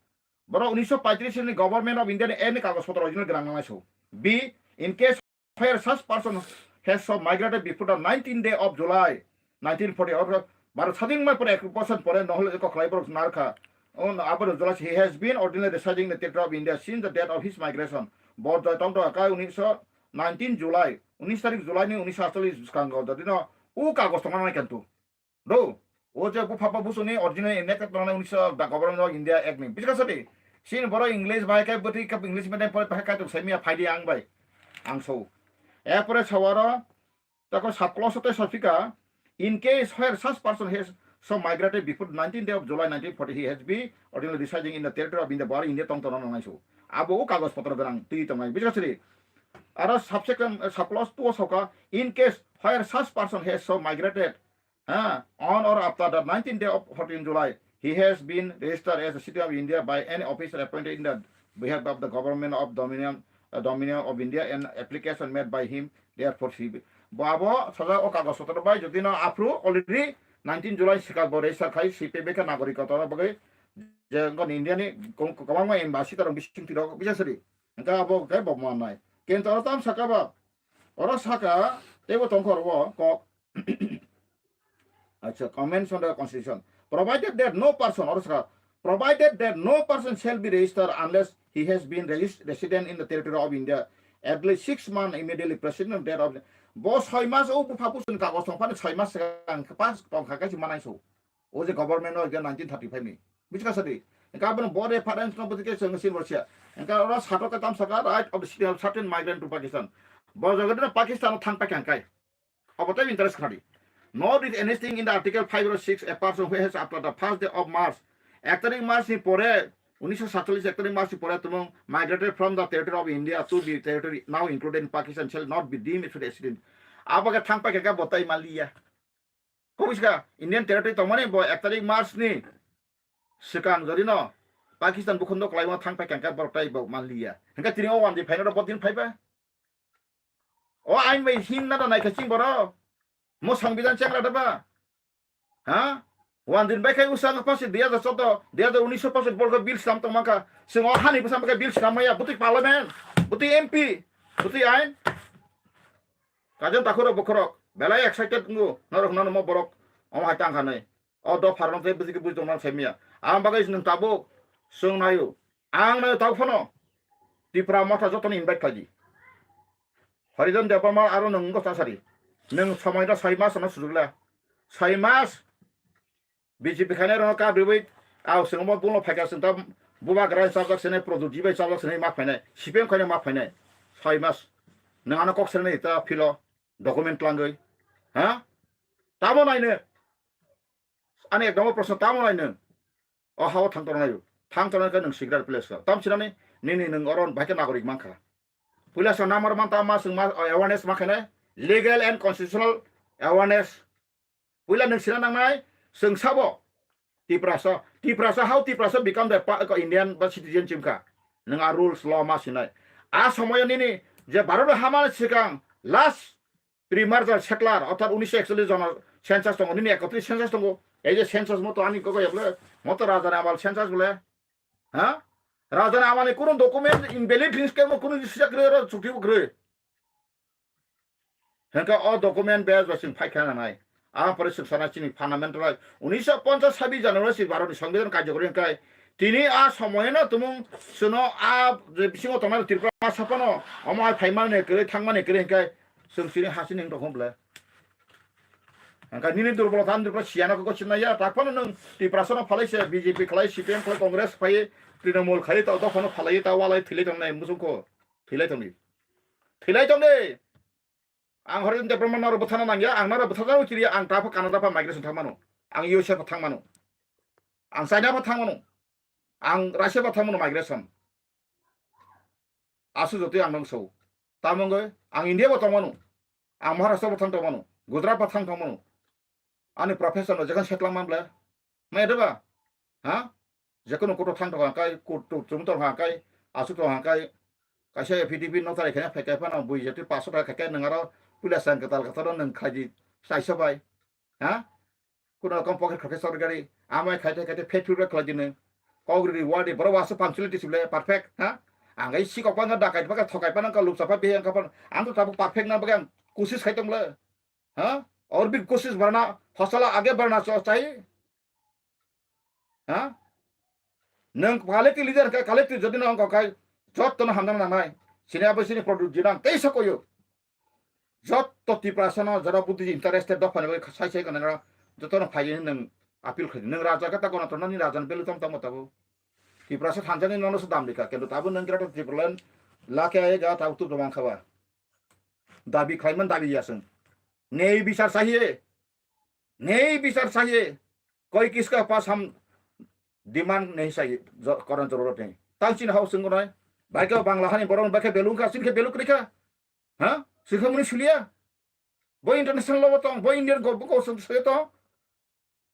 Borok unisho paitris ni Government of India ni Act ni kagoj potro original gwnang nangnai so. B, in case where such person has so migrated before the nineteenth day of July nineteen forty, or baro sading mai pore ek bosor pore nohole ko khlai borok narkha. On abo July he has been ordinarily residing in the territory of India since the date of his migration. Bo jai tong to kai unisho nineteen July, unis tarik July ni unisho atchallis bwskango dadino u kagoj tongna nai kantu. Do, o je bupha ba busuni original enacted tongna unisho the Government of India Act ni. Bujikha sadi, sin boro English bai kai bwtwi kap English medium pore pai kai tong sai miya phaidi ang bai. Ang so. Epore sawaro, tako sub clause te sopika, in case where such person has so migrated before nineteenth day of July nineteen forty, he has been originally residing in the territory of India, bari India tong tong nang so. Abo o kagoj potro gwnang twi tongnai. Bujikha sadi. Aro subsection, uh, sub clause two o soka, in case where such person has so migrated, uh, on or after the nineteenth day of fourteen July, he has been registered as a citizen of India by any officer appointed in the behalf of the Government of Dominion, uh, Dominion of India and application made by him, therefore, C B. Bo abo sajak o kagoj potro bai jodi no aphru already nineteen July sikha bo register khai C P B khe nagorik kotor bagwi je India ni kwbangma embassy torok bising tirok bisa sari. Hingke abo khe bo manai. Kintu oro tam saka ba, oro saka teibo tongkha oro kok. Acha, comments on the constitution. Provided that no person, oro saka, provided that no person shall be registered unless he has been regis-, resident in the territory of India at least six months immediately preceding the date of, bo soi mas o bupha busun kagoj tongphani soi mas swkang pass tongkha kaisa manai so. O je government o nineteen thirty-five ni. Bujikha sadi. Engka abono bo reference no bujikhe chwng sin borsia. Engka oro satok ke tam saka right of the citizen of certain migrant to Pakistan. Bo jaga dino Pakistan o thang paikha engkai. Abo tei interest khadi. Not with anything in the Article five or six, a person who has after the first day of March, ek tarik March ni pore Unisho satchollis ek tarik March pore tumung migrated from the territory of India to the territory now included in Pakistan shall not be deemed a resident. Abage thang pai kaka botai maliya. Kobiska Indian territory tongmani bo ek tarik March ni swkang jodi no Pakistan bukhundo kwlaima thang pai kaka borok tai bo maliya. Hingke tini o wandi phaino bo din phaiba. O ain bai himna da naikha ching boro. Mo songbidan chengra da ba. Ha? Wan din bai khai usang pasi dui hajar choudo, dui hajar unis pasi bolko bill slam tong mangkha. Sing o hani bwsam bai bill slam maya. Butwi parliament, butwi M P, butwi ain. Kajon takhurok bokhorok. Belai excited ngu. Norok nono mo borok. Omo hai tang khanai. O do pharno te bujike buj dong nang sai miya. Ang bagai nwng tabuk. Sung nayo. Ang nayo tabuk phano. Tipra motha jotoni invite khaji. Harijan Debbarma aro nwng wngkha chasari. Nwng somoi no soi mas no sujukla. Soi mas B J P khainai rokno kabribwi, au, chwng omo bungno phaikha, chwng ta bubagra chajak sene, Pradyot ji bai chajak sene ma phainai, C P M khainai ma phainai. Soi mas. Nwng ano kok sene ta philo, document twlangwi. Ha? Tamo naino. Ani ekdom proshno tamo naino. O hao thang tornai. Thang tornai khe nwng secret place ka. Tam sinani nini nwng oron bahai khe nagorik mankha. Puila sa namar man ta ma chwng ma awareness ma khainai. Legal and constitutional awareness. Puila nwng sina nangnai, chwng sabo. Tiprasa, Tiprasa, how Tiprasa become the pa-, ko Indian ba citizen chimkha. Nwng a rules law ma sinai. A somoyo nini je Bharat hamani swkang last pre-merger settler, orthat unisho ekchollish jono census tongo, nini ekotris census tongo. Ei je census moto ani koko yable, moto rajani amal census bole. Ha? Rajani amani kuno document invalid hinske mo kuno sijak re ro chukti bo gre. Hingke o document base bai chwng phai kha nanai. A pore chwng sana chini fundamental right. Unisho ponchas sabi January si Bharat ni Songbidan karjokori hingkai tini a somoyeno tumung chwngno a je bisingo tongnai Tripura ma sapano omo hai phaimani kwrwi thangmani kwrwi hingkai chwng chini hasini wng tongkha bwle. Hingkai nini durbolota ni Tripura siyana kok sinai ya, tak phano nwng Tiprasano phalai se B J P khlai, C P M khlai, Congress phai, Trinamool khai, ta dophano phalai ta walai thilai tongnai muchungko. Thilai tongdi. Thilai tongdi. Ang Harijan Debbarma naro bwthana nangya, ang naro bwthajagwi kiriya, ang ta pha Canada pha migration thangmano, ang U S A pha thangmano, ang China pha thangmano, ang Russia pha thangmano migration. Asu jotoi ang nang so. Tamo wngwi ang India bo tongmano, ang Maharashtra bo thang tongmano, Gujarat pha thang tongmano. Ani profession no jekhon setlang man bla. Mai da ba? Ha? Jekhon koto thang tong kai, koto chum tong ha kai, asu tong ha kai. Kaisa F D P no tari khana phai kai phano bui jati paso ta khai kai nang aro pula sang katal katal nang khai di sai sa bai. Ha? Kuno kom pocket khake sorkari amai khai khai khai phe thura khlai di nang. Kok ri wadi boro wasu punctuality sibla perfect, ha? Ang ai si kok pang da kai pa ka thokai pa nang ka lup sapa be ang ka pan. Ang to tabuk perfect na bagang kusis khai tong bla. Ha? Aur bhi koshish barna, hosla aage barna cha-, chahiye. Ha? Nwng collective leader ka collective jodi no wngkha khai jotto no hamjana nangnai. Sini abo sini product jinang tei sa koyo. Jotto Tiprasa no jora buddhi interested dopha ni bai sai sai kana jotto no phai nwng appeal khai nwng raja ka ta kono to nani raja ni belu tam tam tabo. Tiprasa thanjani nono se dam dikha kendo tabo nwng gra to Tipraland lake aye ga tabo tu domang khaba. Dabi khlaiman dabi yaswng. Nei bichar chahiye. Nei bichar chahiye. Koi kiska pas ham demand nahi chahiye. Jo-, koran jororot nahi. Tang chini hao swngo nai. Bai khe Bangla hani borok bai khe belung kha, chini khe beluk rikha. Ha? Sikha muni suliya. Bo international law tong, bo Indian go, go sung se tong.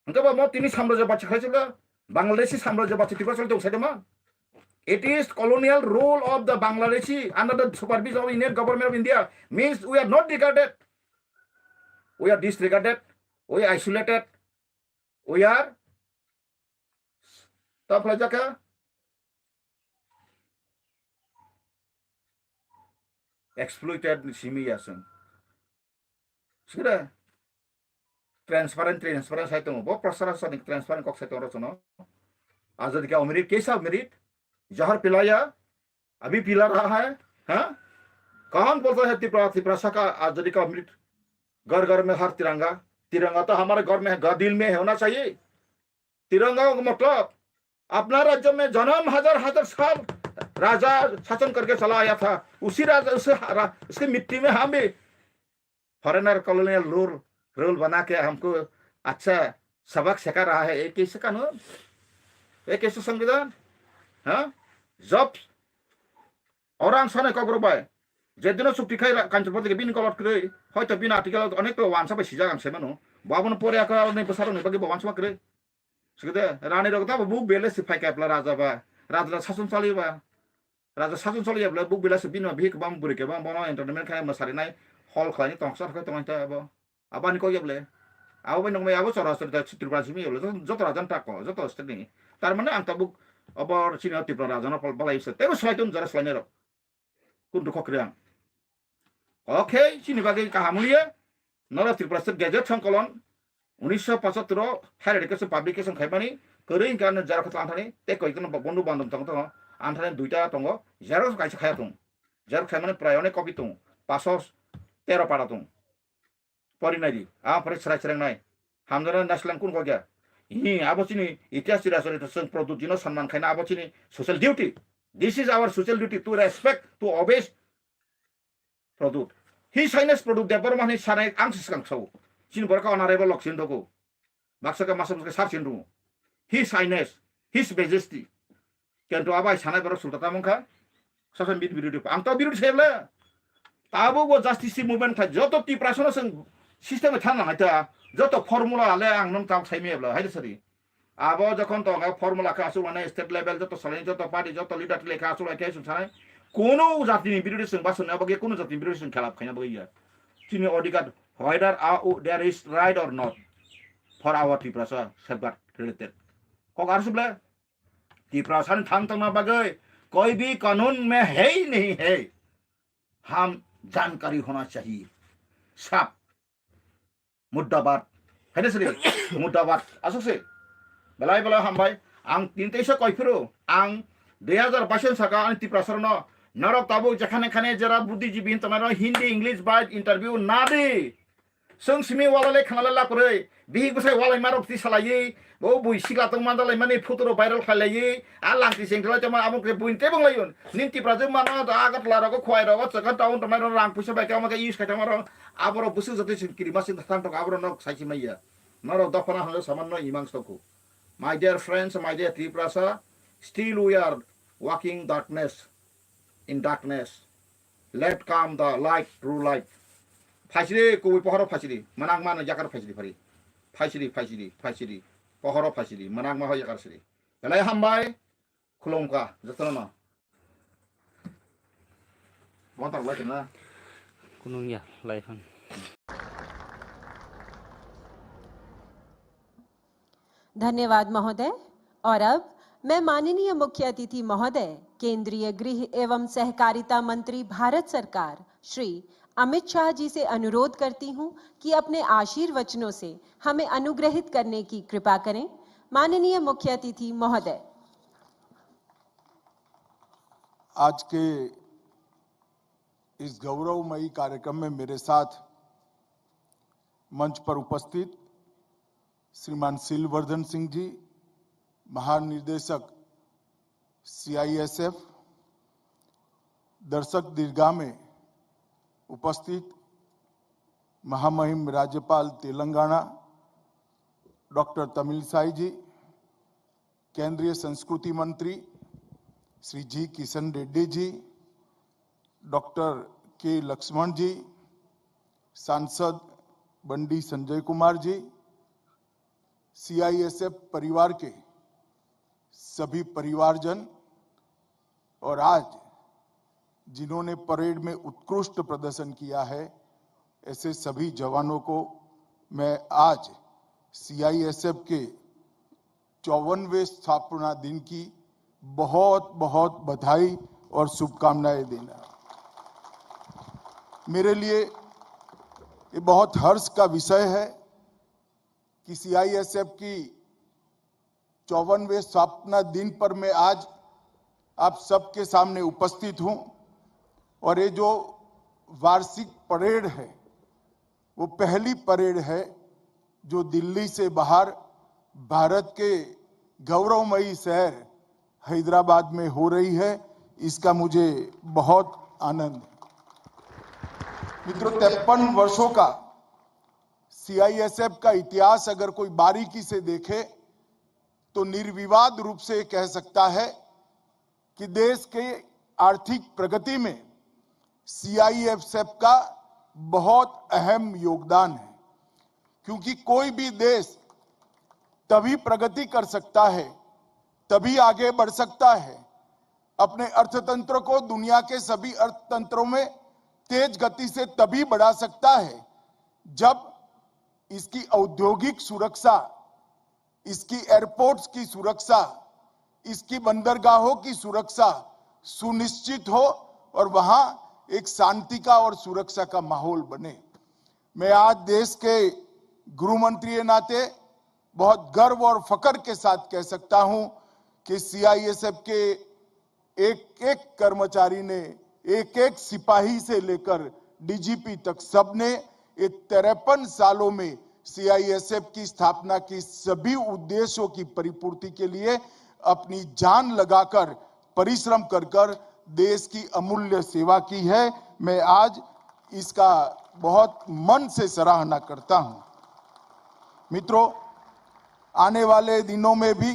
Hingke ba mo tini samrajyo bachi khlai chwla, Bangladeshi samrajyo bachi Tripura chwla tong sai ma. It is colonial rule of the Bangladeshi under the supervision of Indian government of India. Means we are not regarded. We are disregarded. We are isolated. We are ta phlai jaka exploited ni simi yasung. Sira transparent, transparent sai tongo. Bo prasarasani transparent kok sai tongo rochono. Azadi ka umirit, kaisa umirit, jahar pilaya, abhi pila raha hai, ha? Kahan bolta hai Tipra, Tiprasa ka azadi ka umirit? Ghar ghar mein har tiranga. Tiranga to hamare ghar mein hai, dil mein hona chahiye. तिरंगा का मतलब अपना राज्य में जन्म हजार हजार साल राजा शासन करके चला आया था, उसी राजा, उसे, उसके मिट्टी में हम भी फॉरेनर कॉलोनियल रूल, रूल बना के हमको अच्छा सबक सिखा रहा है। ये कैसे कानून? ये कैसे संविधान? Ha? Job. Oro ang sanai kok rok bai. Jedino chukti khai ra-, Kanchanpur dike bini kolot kwrwi. Hoito bini article onek to wansa bai sijak ang sai mano. Bo abono pore ako ni bwsarok ni bagwi bo wansa ma kwrwi. Sikide, rani rok ta bo buk bele si phai kepla raja ba. Raja da sason chali ba. Raja sason chali ya bwle buk bele si bini ma bihik bam buri ke bam bono entertainment khai ma sari nai. Hall khlai ni tong sar khai tong ta bo. Abani kok yable. Abo bai nokmai abo chora chori ta Tripura simi yable. Joto, joto rajan tak ko, joto state ni. Tar mane ang tabuk obo chini Tripura rajan pal balai se. Tebo swlai tun jara swlai nerok. Kun dukho kriang. Okay, chini bagwi kaham liye. Norok Tripura state gazette songkolon unisho pochattor o higher education publication khaimani kwrwi hinkhe ano jara khato anthani tei koi kono bondhu bandhon tong tongo. Anthani duita tongo. Xerox kaisa khaya tung. Xerox khaimani prai onek copy tung. Paso tero para tung. Pori nai di. A pore chwrai chwrai nai. Hamjana naislang kun kok ya. Hi, abo chini itihas chira chori to chwng Pradyut jino sanman khaina abo chini social duty. This is our social duty to respect, to obey Pradyut. His Highness Pradyut Debbarma hinwi sanai ang se swkang sao. Chini borok honorable lok sin dogo. Baksa ka masa masa sar sin dungo. His Highness, His Majesty. Kento abai sanai borok sulta tamung kha. Sasa bid birudi pa. Ang to birudi sebla. Tabo bo justice movement kha joto Tiprasa no seng system than nang ta. Joto formula ale ang nang tam sai me bla. Hai sari. Abo jokhon to ga formula kha asul mane state level joto salai joto party joto leader le kha asul kha sun sanai. Kono jati ni birudi seng basun abo ge kono jati ni birudi seng khalap khaina bo ya. Chini odhikar whether uh, there is right or not for our Tiprasa safeguard related. Kok arsu bla. Tiprasa ni thang tongna bagwi koi bhi kanun mein hai nahi hai. Hum jankari hona chahiye. Sab. Murdabad. Hai na sri? Murdabad. Asuk se. Belai belai hambai. Ang tin teisa koi phiro. Ang dui hazar bais saka ang Tiprasa no. Norok tabuk jekhane khane jera buddhijibi hintongnai Hindi, English bai interview nadi. Sung simi wala le khana le lakurei. Bihik bwsai walai marok ti salai. Bo bui sikla tong mandalai mani photo rok viral khlai lai. A langti seng thalai tongma abo khe buin tebong lai un. Nin Tipra jwk mano da Agartala rogo khwai rogo chakha town tongnai rok rang puisa bai kama khe use khai tongma rok. Abo rok bwswk jotoi sing kiri masing thang tok abo rok nok sai si maya. Norok dophana hwnle saman no imang sokhu. My dear friends, my dear Tiprasa, still we are walking darkness in darkness. Let come the light, true light. Phaisiri kubui pohoro phaisiri. Manang mano yakar phaisiri phari. Phaisiri, phaisiri, phaisiri. Pohoro phaisiri. Manang maho yakar siri. Belai hambai. Khulumkha. Jotono no. Bontar lai na. Kunung ya, lai phan. धन्यवाद महोदय। और अब मैं माननीय मुख्य अतिथि महोदय, केंद्रीय गृह एवं सहकारिता मंत्री भारत सरकार, श्री अमित शाह जी से अनुरोध करती हूं कि अपने आशीर्वचनों से हमें अनुग्रहित करने की कृपा करें। माननीय मुख्य अतिथि महोदय। आज के इस गौरवमयी कार्यक्रम में मेरे साथ मंच पर उपस्थित श्रीमान शीलवर्धन सिंह जी, महानिर्देशक सीआईएसएफ, दर्शक दीर्घा में उपस्थित महामहिम राज्यपाल तेलंगाना डॉक्टर तमिलसाई जी, केंद्रीय संस्कृति मंत्री श्री जी किशन रेड्डी जी, डॉक्टर के लक्ष्मण जी, सांसद बंडी संजय कुमार जी, सीआईएसएफ परिवार के सभी परिवारजन और आज जिन्होंने परेड में उत्कृष्ट प्रदर्शन किया है, ऐसे सभी जवानों को मैं आज सीआईएसएफ के चौवनवें स्थापना दिन की बहुत बहुत बधाई और शुभकामनाएं देना। मेरे लिए ये बहुत हर्ष का विषय है कि सीआईएसएफ की चौवनवें स्थापना दिन पर मैं आज आप सबके सामने उपस्थित हूं और ये जो वार्षिक परेड है, वो पहली परेड है जो दिल्ली से बाहर भारत के गौरवमयी शहर हैदराबाद में हो रही है। इसका मुझे बहुत आनंद है। मित्रों, तिरपन वर्षों का सीआईएसएफ का इतिहास अगर कोई बारीकी से देखे तो निर्विवाद रूप से कह सकता है कि देश के आर्थिक प्रगति में सीआईएसएफ का बहुत अहम योगदान है, क्योंकि कोई भी देश तभी प्रगति कर सकता है, तभी आगे बढ़ सकता है, अपने अर्थतंत्र को दुनिया के सभी अर्थतंत्रों में तेज गति से तभी बढ़ा सकता है, जब इसकी औद्योगिक सुरक्षा, इसकी एयरपोर्ट्स की सुरक्षा, इसकी बंदरगाहों की सुरक्षा सुनिश्चित हो और वहां एक शांति का और सुरक्षा का माहौल बने। मैं आज देश के गृह मंत्री के नाते बहुत गर्व और फख्र के साथ कह सकता हूं कि सीआईएसएफ के एक एक कर्मचारी ने, एक एक सिपाही से लेकर डीजीपी तक, सबने ये तिरपन सालों में सीआईएसएफ की स्थापना की सभी उद्देश्यों की परिपूर्ति के लिए अपनी जान लगाकर, परिश्रम कर कर देश की अमूल्य सेवा की है। मैं आज इसका बहुत मन से सराहना करता हूं। मित्रों, आने वाले दिनों में भी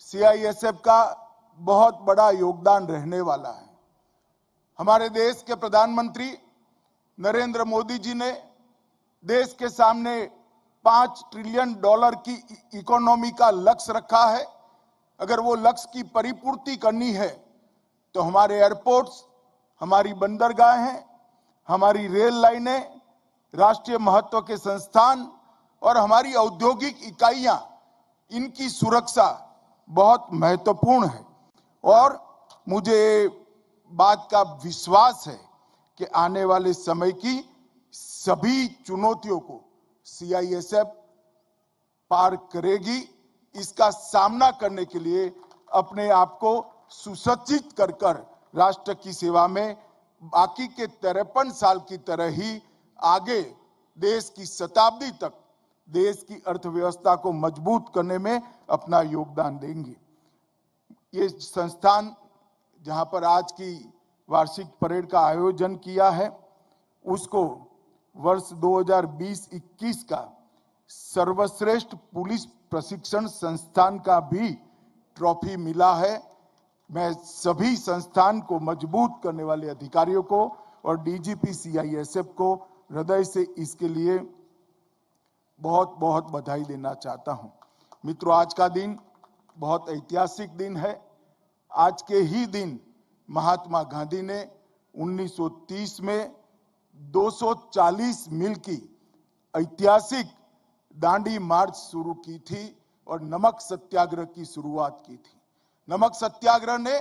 सीआईएसएफ का बहुत बड़ा योगदान रहने वाला है। हमारे देश के प्रधानमंत्री नरेंद्र मोदी जी ने देश के सामने पाँच ट्रिलियन डॉलर की इ-, इकोनॉमी का लक्ष्य रखा है। अगर वो लक्ष्य की परिपूर्ति करनी है, तो हमारे एयरपोर्ट्स, हमारी बंदरगाहें, हमारी रेल लाइनें, राष्ट्रीय महत्व के संस्थान और हमारी औद्योगिक इकाइयां, इनकी सुरक्षा बहुत महत्वपूर्ण है। और मुझे बात का विश्वास है कि आने वाले समय की सभी चुनौतियों को सीआईएसएफ पार करेगी। इसका सामना करने के लिए अपने आप को सुसज्जित कर कर राष्ट्र की सेवा में बाकी के तिरपन साल की तरह ही आगे देश की शताब्दी तक देश की अर्थव्यवस्था को मजबूत करने में अपना योगदान देंगी। ये संस्थान जहां पर आज की वार्षिक परेड का आयोजन किया है, उसको वर्ष दो हज़ार बीस इक्कीस का सर्वश्रेष्ठ पुलिस प्रशिक्षण संस्थान का भी ट्रॉफी मिला है। मैं सभी संस्थान को मजबूत करने वाले अधिकारियों को और डीजीपी सीआईएसएफ को हृदय से इसके लिए बहुत बहुत बधाई देना चाहता हूं। मित्रों, आज का दिन बहुत ऐतिहासिक दिन है। आज के ही दिन महात्मा गांधी ने उन्नीस सौ तीस में दो सौ चालीस मील की ऐतिहासिक दांडी मार्च शुरू की थी और नमक सत्याग्रह की शुरुआत की थी। नमक सत्याग्रह ने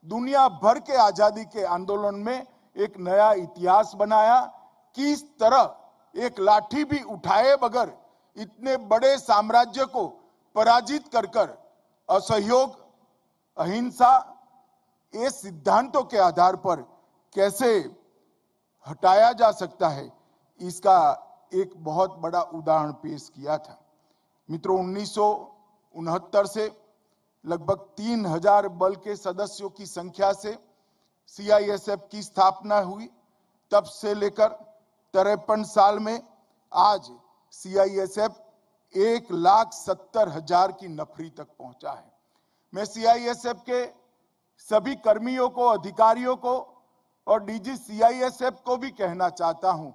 दुनिया भर के आजादी के आंदोलन में एक नया इतिहास बनाया। किस तरह एक लाठी भी उठाए बगैर इतने बड़े साम्राज्य को पराजित कर कर असहयोग, अहिंसा, ये सिद्धांतों के आधार पर कैसे हटाया जा सकता है, इसका एक बहुत बड़ा उदाहरण पेश किया था। मित्रों, उन्नीस सौ उनहत्तर से लगभग तीन हज़ार बल के सदस्यों की संख्या से सीआईएसएफ की स्थापना हुई। तब से लेकर तिरपन साल में आज सीआईएसएफ एक लाख सत्तर हज़ार की नफरी तक पहुंचा है। मैं सीआईएसएफ के सभी कर्मियों को, अधिकारियों को और डीजी सीआईएसएफ को भी कहना चाहता हूं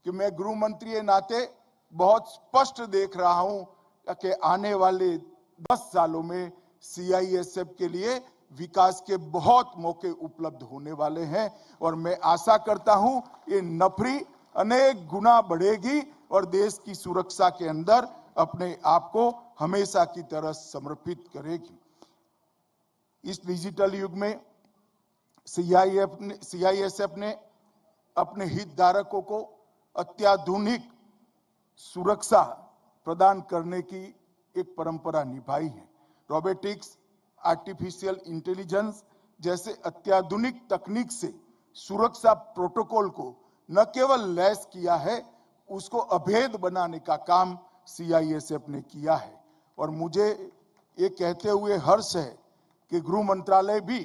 कि मैं गृह मंत्री के नाते बहुत स्पष्ट देख रहा हूं कि आने वाले दस सालों में सीआईएसएफ के लिए विकास के बहुत मौके उपलब्ध होने वाले हैं और मैं आशा करता हूं ये नफरी अनेक गुना बढ़ेगी और देश की सुरक्षा के अंदर अपने आप को हमेशा की तरह समर्पित करेगी। इस डिजिटल युग में सीआईएफ ने, सीआईएसएफ ने अपने हितधारकों को अत्याधुनिक सुरक्षा प्रदान करने की एक परंपरा निभाई है। रोबोटिक्स, आर्टिफिशियल इंटेलिजेंस जैसे अत्याधुनिक तकनीक से सुरक्षा प्रोटोकॉल को न केवल लैस किया है, उसको अभेद बनाने का काम सीआईएसएफ ने किया है। और मुझे ये कहते हुए हर्ष है कि गृह मंत्रालय भी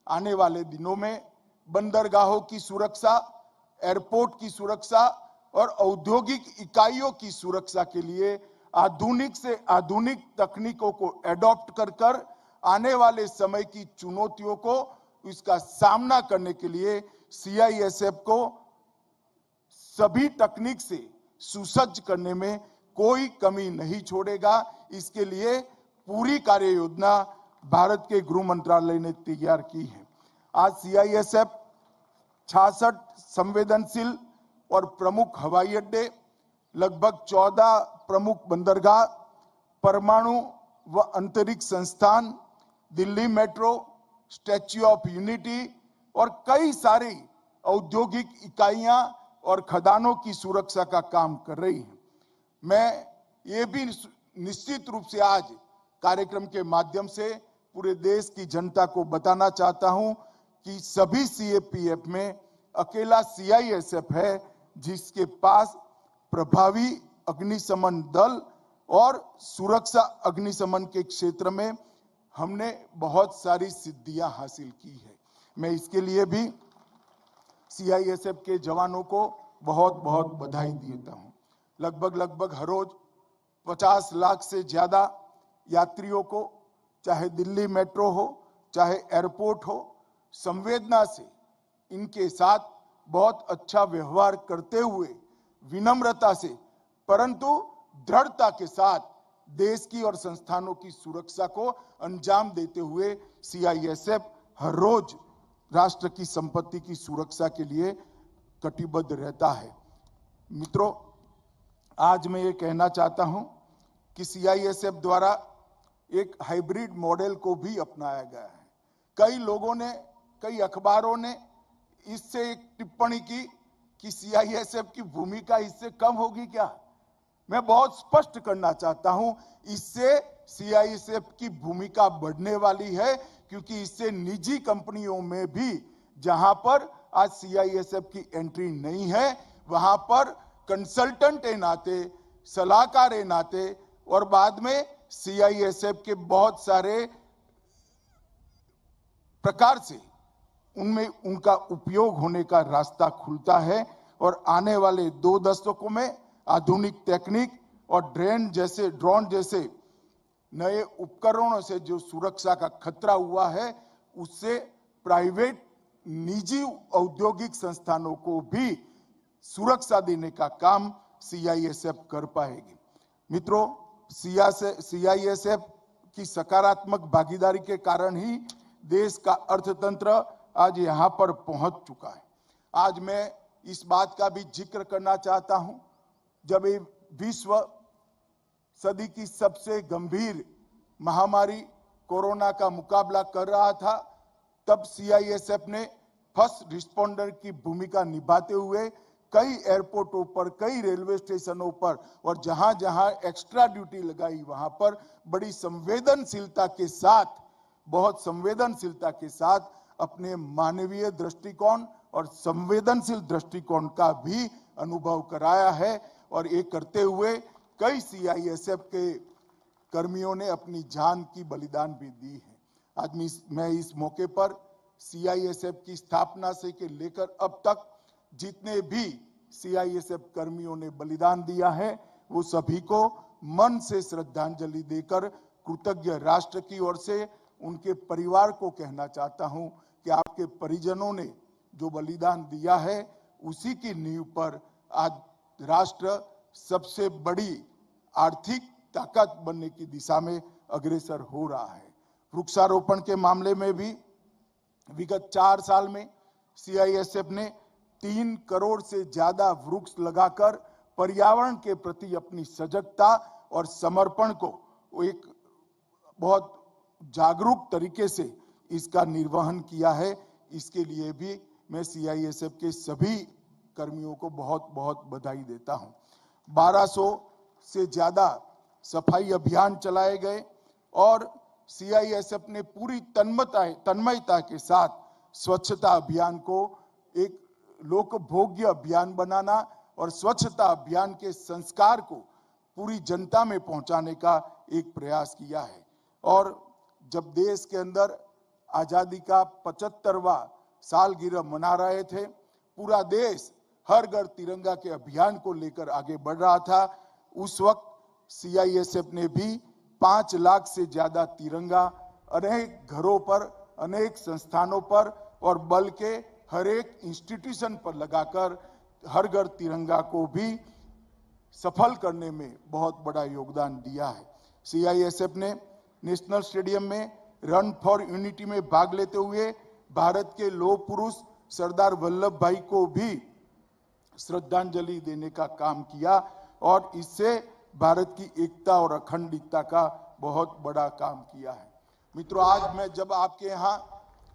आने वाले दिनों में बंदरगाहों की सुरक्षा, एयरपोर्ट की सुरक्षा और औद्योगिक इकाइयों की सुरक्षा के लिए आधुनिक से आधुनिक तकनीकों को एडॉप्ट कर कर आने वाले समय की चुनौतियों को, इसका सामना करने के लिए सीआईएसएफ को सभी तकनीक से सुसज्ज करने में कोई कमी नहीं छोड़ेगा। इसके लिए पूरी कार्य योजना भारत के गृह मंत्रालय ने तैयार की है। आज सीआईएसएफ छियासठ संवेदनशील और प्रमुख हवाई अड्डे, लगभग चौदह प्रमुख बंदरगाह, परमाणु व अंतरिक्ष संस्थान, Delhi metro, statue of unity और कई सारी औद्योगिक इकाइयां और खदानों की सुरक्षा का काम कर रही है। मैं ये भी निश्चित रूप से आज कार्यक्रम के माध्यम से पूरे देश की जनता को बताना चाहता हूं कि सभी सीएपीएफ में अकेला सीआईएसएफ है जिसके पास प्रभावी अग्निशमन दल और सुरक्षा अग्निशमन के क्षेत्र में हमने बहुत सारी सिद्धियां हासिल की है। मैं इसके लिए भी सीआईएसएफ के जवानों को बहुत बहुत बधाई देता हूं। लगभग लगभग हर रोज पचास लाख से ज्यादा यात्रियों को, चाहे दिल्ली मेट्रो हो, चाहे एयरपोर्ट हो, संवेदना से इनके साथ बहुत अच्छा व्यवहार करते हुए, विनम्रता से, परंतु दृढ़ता के साथ देश की और संस्थानों की सुरक्षा को अंजाम देते हुए सीआईएसएफ हर रोज राष्ट्र की संपत्ति की सुरक्षा के लिए कटिबद्ध रहता है। मित्रों, आज मैं ये कहना चाहता हूं कि सीआईएसएफ द्वारा एक हाइब्रिड मॉडल को भी अपनाया गया है। कई लोगों ने, कई अखबारों ने इससे एक टिप्पणी की कि सीआईएसएफ की भूमिका इससे कम होगी क्या? मैं बहुत स्पष्ट करना चाहता हूं, इससे सीआईएसएफ की भूमिका बढ़ने वाली है, क्योंकि इससे निजी कंपनियों में भी, जहां पर आज सीआईएसएफ की एंट्री नहीं है, वहां पर कंसल्टेंट के नाते, सलाहकार के नाते और बाद में सीआईएसएफ के बहुत सारे प्रकार से उनमें उनका उपयोग होने का रास्ता खुलता है और आने वाले दो दशकों में आधुनिक तकनीक और ड्रेन जैसे, ड्रोन जैसे नए उपकरणों से जो सुरक्षा का खतरा हुआ है, उससे प्राइवेट, निजी औद्योगिक संस्थानों को भी सुरक्षा देने का काम सीआईएसएफ कर पाएगी। मित्रों, सीआईएसएफ की सकारात्मक भागीदारी के कारण ही देश का अर्थतंत्र आज यहाँ पर पहुंच चुका है। आज मैं इस बात का भी जिक्र करना चाहता हूं, जब ये विश्व सदी की सबसे गंभीर महामारी कोरोना का मुकाबला कर रहा था, तब सीआईएसएफ ने फर्स्ट रिस्पॉन्डर की भूमिका निभाते हुए कई एयरपोर्टों पर, कई रेलवे स्टेशनों पर और जहां-जहां एक्स्ट्रा ड्यूटी लगाई, वहां पर बड़ी संवेदनशीलता के साथ, बहुत संवेदनशीलता के साथ अपने मानवीय दृष्टिकोण और संवेदनशील दृष्टिकोण का भी अनुभव कराया है। और ये करते हुए कई सीआईएसएफ के कर्मियों ने अपनी जान की बलिदान भी दी है। आज मैं इस, मैं इस मौके पर सीआईएसएफ की स्थापना से के लेकर अब तक जितने भी सीआईएसएफ कर्मियों ने बलिदान दिया है, वो सभी को मन से श्रद्धांजलि देकर कृतज्ञ राष्ट्र की ओर से उनके परिवार को कहना चाहता हूं कि आपके परिजनों ने जो बलिदान दिया है, उसी की नींव पर आज राष्ट्र सबसे बड़ी आर्थिक ताकत बनने की दिशा में अग्रसर हो रहा है। वृक्षारोपण के मामले में भी विगत चार साल में सीआईएसएफ ने तीन करोड़ से ज्यादा वृक्ष लगाकर पर्यावरण के प्रति अपनी सजगता और समर्पण को एक बहुत जागरूक तरीके से इसका निर्वहन किया है। इसके लिए भी मैं सीआईएसएफ के सभी कर्मियों को बहुत बहुत बधाई देता हूं। बारह सौ से ज्यादा सफाई अभियान चलाए गए और सीआईएसएफ ने पूरी तन्मता, तन्मयता के साथ स्वच्छता अभियान को एक लोकभोग्य अभियान बनाना और स्वच्छता अभियान के संस्कार को पूरी जनता में पहुंचाने का एक प्रयास किया है। और जब देश के अंदर आजादी का पचहत्तरवां सालगिरह मना रहे थे, पूरा देश हर घर तिरंगा के अभियान को लेकर आगे बढ़ रहा था, उस वक्त सीआईएसएफ ने भी पांच लाख से ज्यादा तिरंगा अनेक घरों पर, अनेक संस्थानों पर और बल्कि हर एक इंस्टीट्यूशन पर लगाकर हर घर तिरंगा को भी सफल करने में बहुत बड़ा योगदान दिया है। सीआईएसएफ ने नेशनल स्टेडियम में रन फॉर यूनिटी में भाग लेते हुए भारत के लौह पुरुष सरदार वल्लभ भाई को भी श्रद्धांजलि देने का काम किया और इससे भारत की एकता और अखंडता का बहुत बड़ा काम किया है। मित्रों, आज मैं जब आपके यहाँ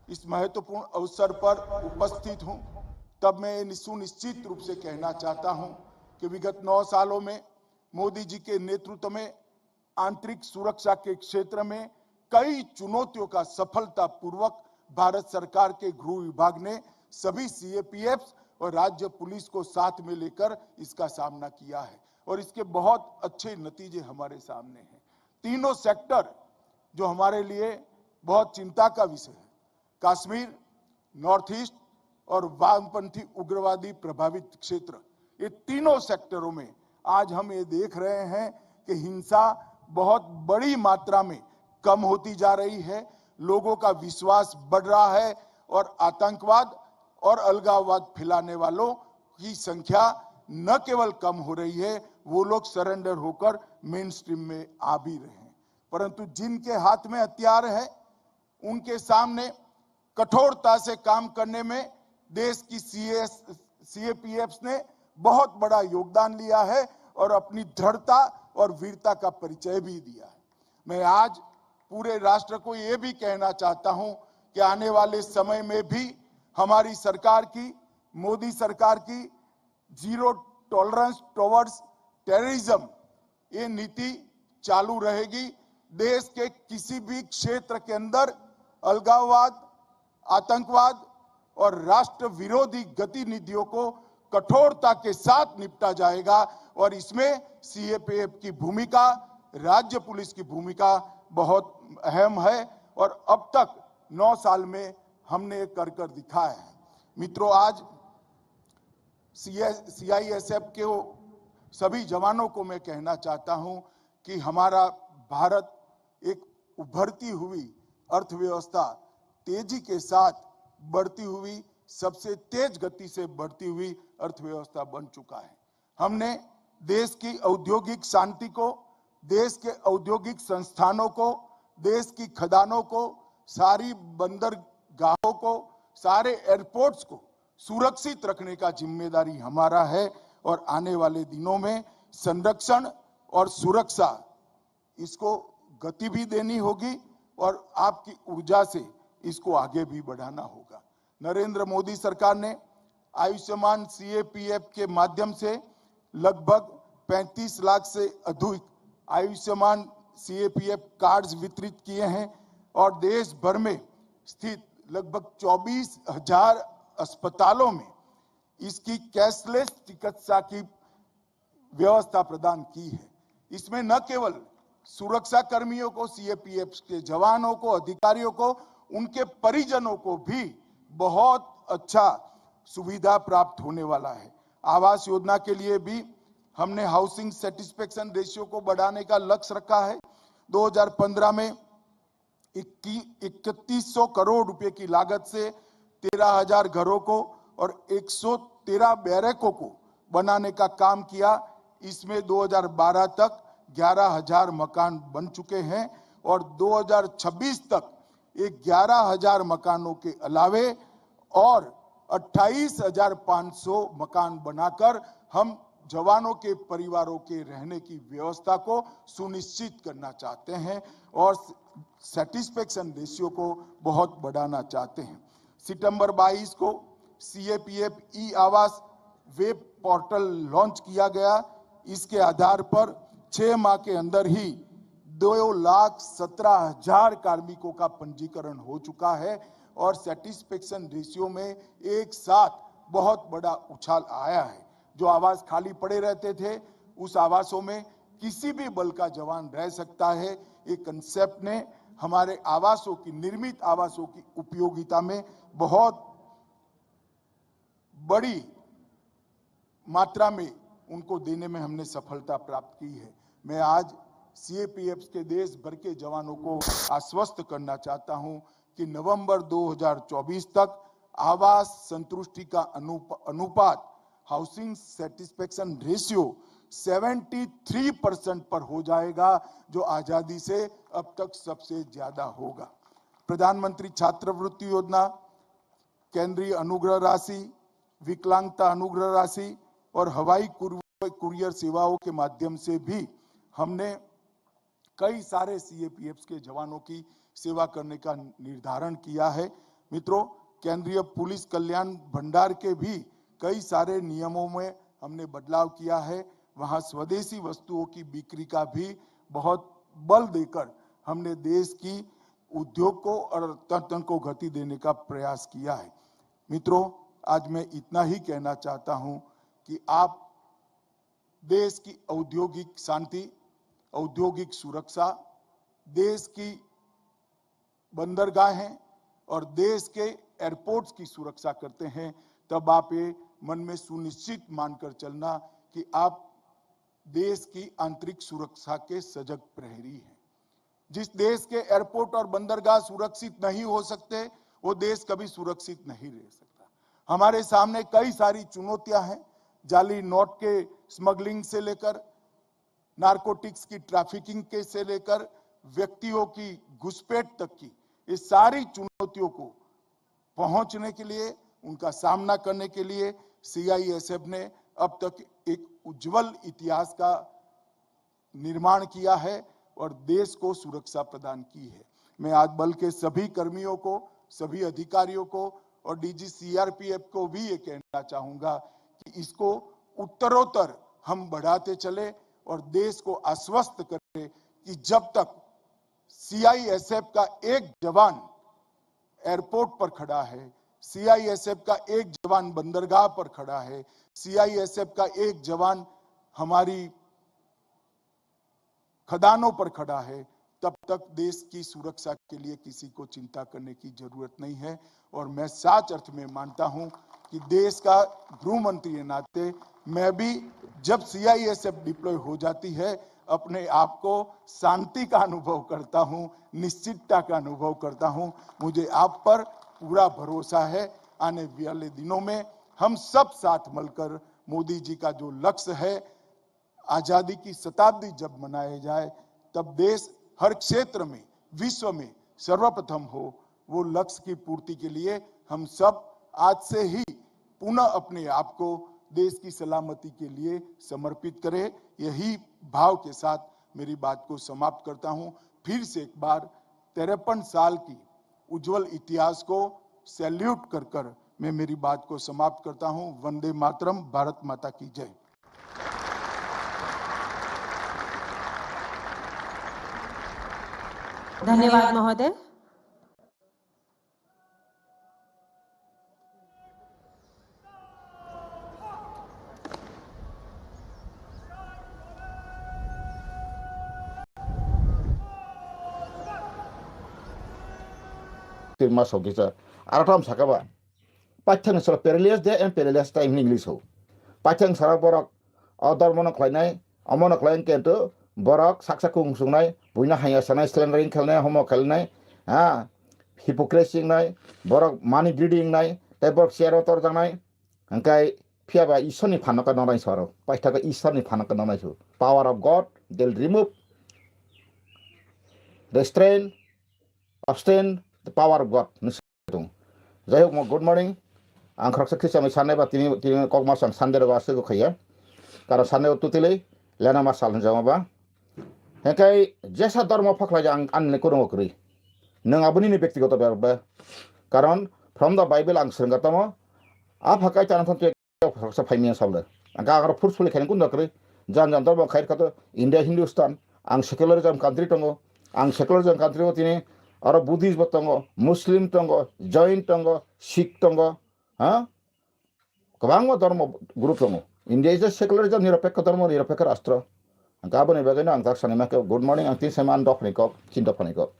इस महत्वपूर्ण अवसर पर उपस्थित हूँ, तब मैं ये सुनिश्चित रूप से कहना चाहता हूँ कि विगत नौ सालों में मोदी जी के नेतृत्व में आंतरिक सुरक्षा के क्षेत्र में कई चुनौतियों का सफलतापूर्वक भारत सरकार के गृह विभाग ने सभी सीएपीएफ और राज्य पुलिस को साथ में लेकर इसका सामना किया है और इसके बहुत अच्छे नतीजे हमारे सामने हैं। तीनों सेक्टर जो हमारे लिए बहुत चिंता का विषय है, कश्मीर, नॉर्थ ईस्ट और वामपंथी उग्रवादी प्रभावित क्षेत्र, ये तीनों सेक्टरों में आज हम ये देख रहे हैं कि हिंसा बहुत बड़ी मात्रा में कम होती जा रही है, लोगों का विश्वास बढ़ रहा है और आतंकवाद और अलगाववाद फैलाने वालों की संख्या न केवल कम हो रही है, वो लोग सरेंडर होकर मेन स्ट्रीम में आ भी रहे हैं। परंतु जिनके हाथ में हथियार है, उनके सामने कठोरता से काम करने में देश की सीएस सीएपीएफ ने बहुत बड़ा योगदान लिया है और अपनी दृढ़ता और वीरता का परिचय भी दिया है। मैं आज पूरे राष्ट्र को ये भी कहना चाहता हूं कि आने वाले समय में भी हमारी सरकार की, मोदी सरकार की जीरो टॉलरेंस टुवर्ड्स टेररिज्म, ये नीति चालू रहेगी। देश के किसी भी क्षेत्र के अंदर अलगाववाद, आतंकवाद और राष्ट्र विरोधी गतिविधियों को कठोरता के साथ निपटा जाएगा और इसमें सीएपीएफ की भूमिका, राज्य पुलिस की भूमिका बहुत अहम है और अब तक नौ साल में हमने ये कर कर दिखाया है। मित्रों, आज सीआईएसएफ के वो सभी जवानों को मैं कहना चाहता हूं कि हमारा भारत एक उभरती हुई अर्थव्यवस्था, तेजी के साथ बढ़ती हुई, सबसे तेज गति से बढ़ती हुई अर्थव्यवस्था बन चुका है। हमने देश की औद्योगिक शांति को, देश के औद्योगिक संस्थानों को, देश की खदानों को, सारी बंदरगाहों को, सारे एयरपोर्ट्स को सुरक्षित रखने का जिम्मेदारी हमारा है और आने वाले दिनों में संरक्षण और सुरक्षा, इसको गति भी देनी होगी और आपकी ऊर्जा से इसको आगे भी बढ़ाना होगा। नरेंद्र मोदी सरकार ने आयुष्मान सीएपीएफ के माध्यम से लगभग पैंतीस लाख से अधिक आयुष्मान सीएपीएफ कार्ड्स वितरित किए हैं और देश भर में स्थित लगभग चौबीस हजार अस्पतालों में इसकी कैशलेस चिकित्सा की व्यवस्था प्रदान की है। इसमें न केवल सुरक्षा कर्मियों को, सीएपीएफ के जवानों को, अधिकारियों को, उनके परिजनों को भी बहुत अच्छा सुविधा प्राप्त होने वाला है। आवास योजना के लिए भी हमने हाउसिंग सेटिस्फेक्शन रेशियो को बढ़ाने का लक्ष्य रखा है। दो हज़ार पन्द्रह में इक्की-, इकतीस सौ करोड़ रुपए की लागत से तेरह हज़ार घरों को और एक सौ तेरह बैरकों को बनाने का काम किया। इसमें दो हज़ार बारह तक ग्यारह हज़ार मकान बन चुके हैं और दो हज़ार छब्बीस तक ये ग्यारह हज़ार मकानों के अलावे और अट्ठाईस हज़ार पाँच सौ मकान बनाकर हम जवानों के परिवारों के रहने की व्यवस्था को सुनिश्चित करना चाहते हैं और सेटिस्फेक्शन रेशियो को बहुत बढ़ाना चाहते हैं। सितंबर बाईस को सीएपीएफ ई आवास वेब पोर्टल लॉन्च किया गया। इसके आधार पर छह माह के अंदर ही दो लाख सत्रह हज़ार कार्मिकों का पंजीकरण हो चुका है और सेटिस्फेक्शन रेशियो में एक साथ बहुत बड़ा उछाल आया है। जो आवास खाली पड़े रहते थे, उस आवासों में किसी भी बल का जवान रह सकता है। ये कॉन्सेप्ट ने हमारे आवासों की, निर्मित आवासों की उपयोगिता में बहुत बड़ी मात्रा में उनको देने में हमने सफलता प्राप्त की है। मैं आज सीएपीएफ के देश भर के जवानों को आश्वस्त करना चाहता हूं कि नवंबर दो हज़ार चौबीस तक आवास संतुष्टि का अनुप-, अनुपात, housing satisfaction ratio, seventy three percent पर हो जाएगा, जो आजादी से अब तक सबसे ज्यादा होगा। प्रधानमंत्री छात्रवृत्ति योजना, केंद्रीय अनुग्रह राशि, विकलांगता अनुग्रह राशि और हवाई कुर-, कुरियर सेवाओं के माध्यम से भी हमने कई सारे सीएपीएफ के जवानों की सेवा करने का निर्धारण किया है। मित्रों, केंद्रीय पुलिस कल्याण भंडार के भी कई सारे नियमों में हमने बदलाव किया है। वहाँ स्वदेशी वस्तुओं की बिक्री का भी बहुत बल देकर हमने देश की उद्योग को और तंत्र को गति देने का प्रयास किया है। मित्रों, आज मैं इतना ही कहना चाहता हूं कि आप देश की औद्योगिक शांति, औद्योगिक सुरक्षा, देश की बंदरगाहें और देश के एयरपोर्ट्स की सुरक्षा करते हैं, तब आप ये मन में सुनिश्चित मानकर चलना कि आप देश की आंतरिक सुरक्षा के सजग प्रहरी हैं। जिस देश के एयरपोर्ट और बंदरगाह सुरक्षित नहीं हो सकते, वो देश कभी सुरक्षित नहीं रह सकता। हमारे सामने कई सारी चुनौतियां हैं, जाली नोट के स्मगलिंग से लेकर नारकोटिक्स की ट्रैफिकिंग के से लेकर व्यक्तियों की घुसपैठ तक की, ये सारी चुनौतियों को पहुंचने के लिए, उनका सामना करने के लिए सीआईएसएफ ने अब तक एक उज्जवल इतिहास का निर्माण किया है और देश को सुरक्षा प्रदान की है। मैं आज बल के सभी कर्मियों को, सभी अधिकारियों को और डीजी सीआरपीएफ को भी ये कहना चाहूंगा कि इसको उत्तरोत्तर हम बढ़ाते चले और देश को आश्वस्त करें कि जब तक सीआईएसएफ का एक जवान एयरपोर्ट पर खड़ा है, सीआईएसएफ का एक जवान बंदरगाह पर खड़ा है, सीआईएसएफ का एक जवान हमारी खदानों पर खड़ा है, तब तक देश की सुरक्षा के लिए किसी को चिंता करने की जरूरत नहीं है। और मैं साच अर्थ में मानता हूं कि देश का गृह मंत्री के नाते मैं भी, जब सीआईएसएफ डिप्लॉय हो जाती है, अपने आप को शांति का अनुभव करता हूं, निश्चितता का अनुभव करता हूं। मुझे आप पर पूरा भरोसा है। आने वाले दिनों में हम सब साथ मिलकर मोदी जी का जो लक्ष्य है, आजादी की शताब्दी जब मनाया जाए, तब देश हर क्षेत्र में विश्व में सर्वप्रथम हो, वो लक्ष्य की पूर्ति के लिए हम सब आज से ही पुनः अपने आप को देश की सलामती के लिए समर्पित करें। यही भाव के साथ मेरी बात को समाप्त करता हूं। फिर से एक बार तिरपन साल की उज्जवल इतिहास को सैल्यूट कर कर मैं मेरी बात को समाप्त करता हूं। वंदे मातरम, भारत माता की जय। धन्यवाद महोदय। Tirma sokisa. Aratam sakaba. Paithang sala perilous day and perilous time in English ho. Paithang sala borok o dormo no khlainai, omo no khlai khe to borok saksa kung sungnai, buino haya sanai, slandering khelnai, homo khelnai, ha, hypocrisy nai, borok money greedy nai, tei borok chair o torjaknai, hingkai phiya ba Ishwar ni phano ka nonai soro, paithaka Ishwar ni phano ka nonai su. Power of God, they'll remove, restrain, abstain, the power of God. Tung. Jai hok mo good morning. Ang khoroksa khisa mai sanai ba tini tini kok mas ang Sunday rogo aswk khaiya. Karon Sunday o tutili lena mas sal hinjama ba. Hekai jesa dormo phaklai ang anni kurungo kri. Nang abuni ni bektigoto ba. Karon from the Bible ang sengga tomo. A phakai tan thon khoroksa phai mia sable. Ang ka agro fur suli khaini kun dokri. Jan jan dormo khair khato India Hindustan. Ang secularism country tongo. Ang secularism country o tini aro Buddhist bo tongo, Muslim tongo, Jain tongo, Sikh tongo. Ha? Kwbangma dormo group tongo. India is a secularism, nirapekho dormo, nirapekho rastro. Ang ka aboni bagwi no ang tak sanai ma khe, good morning, ang tin sai man dophani kok, chin dophani kok.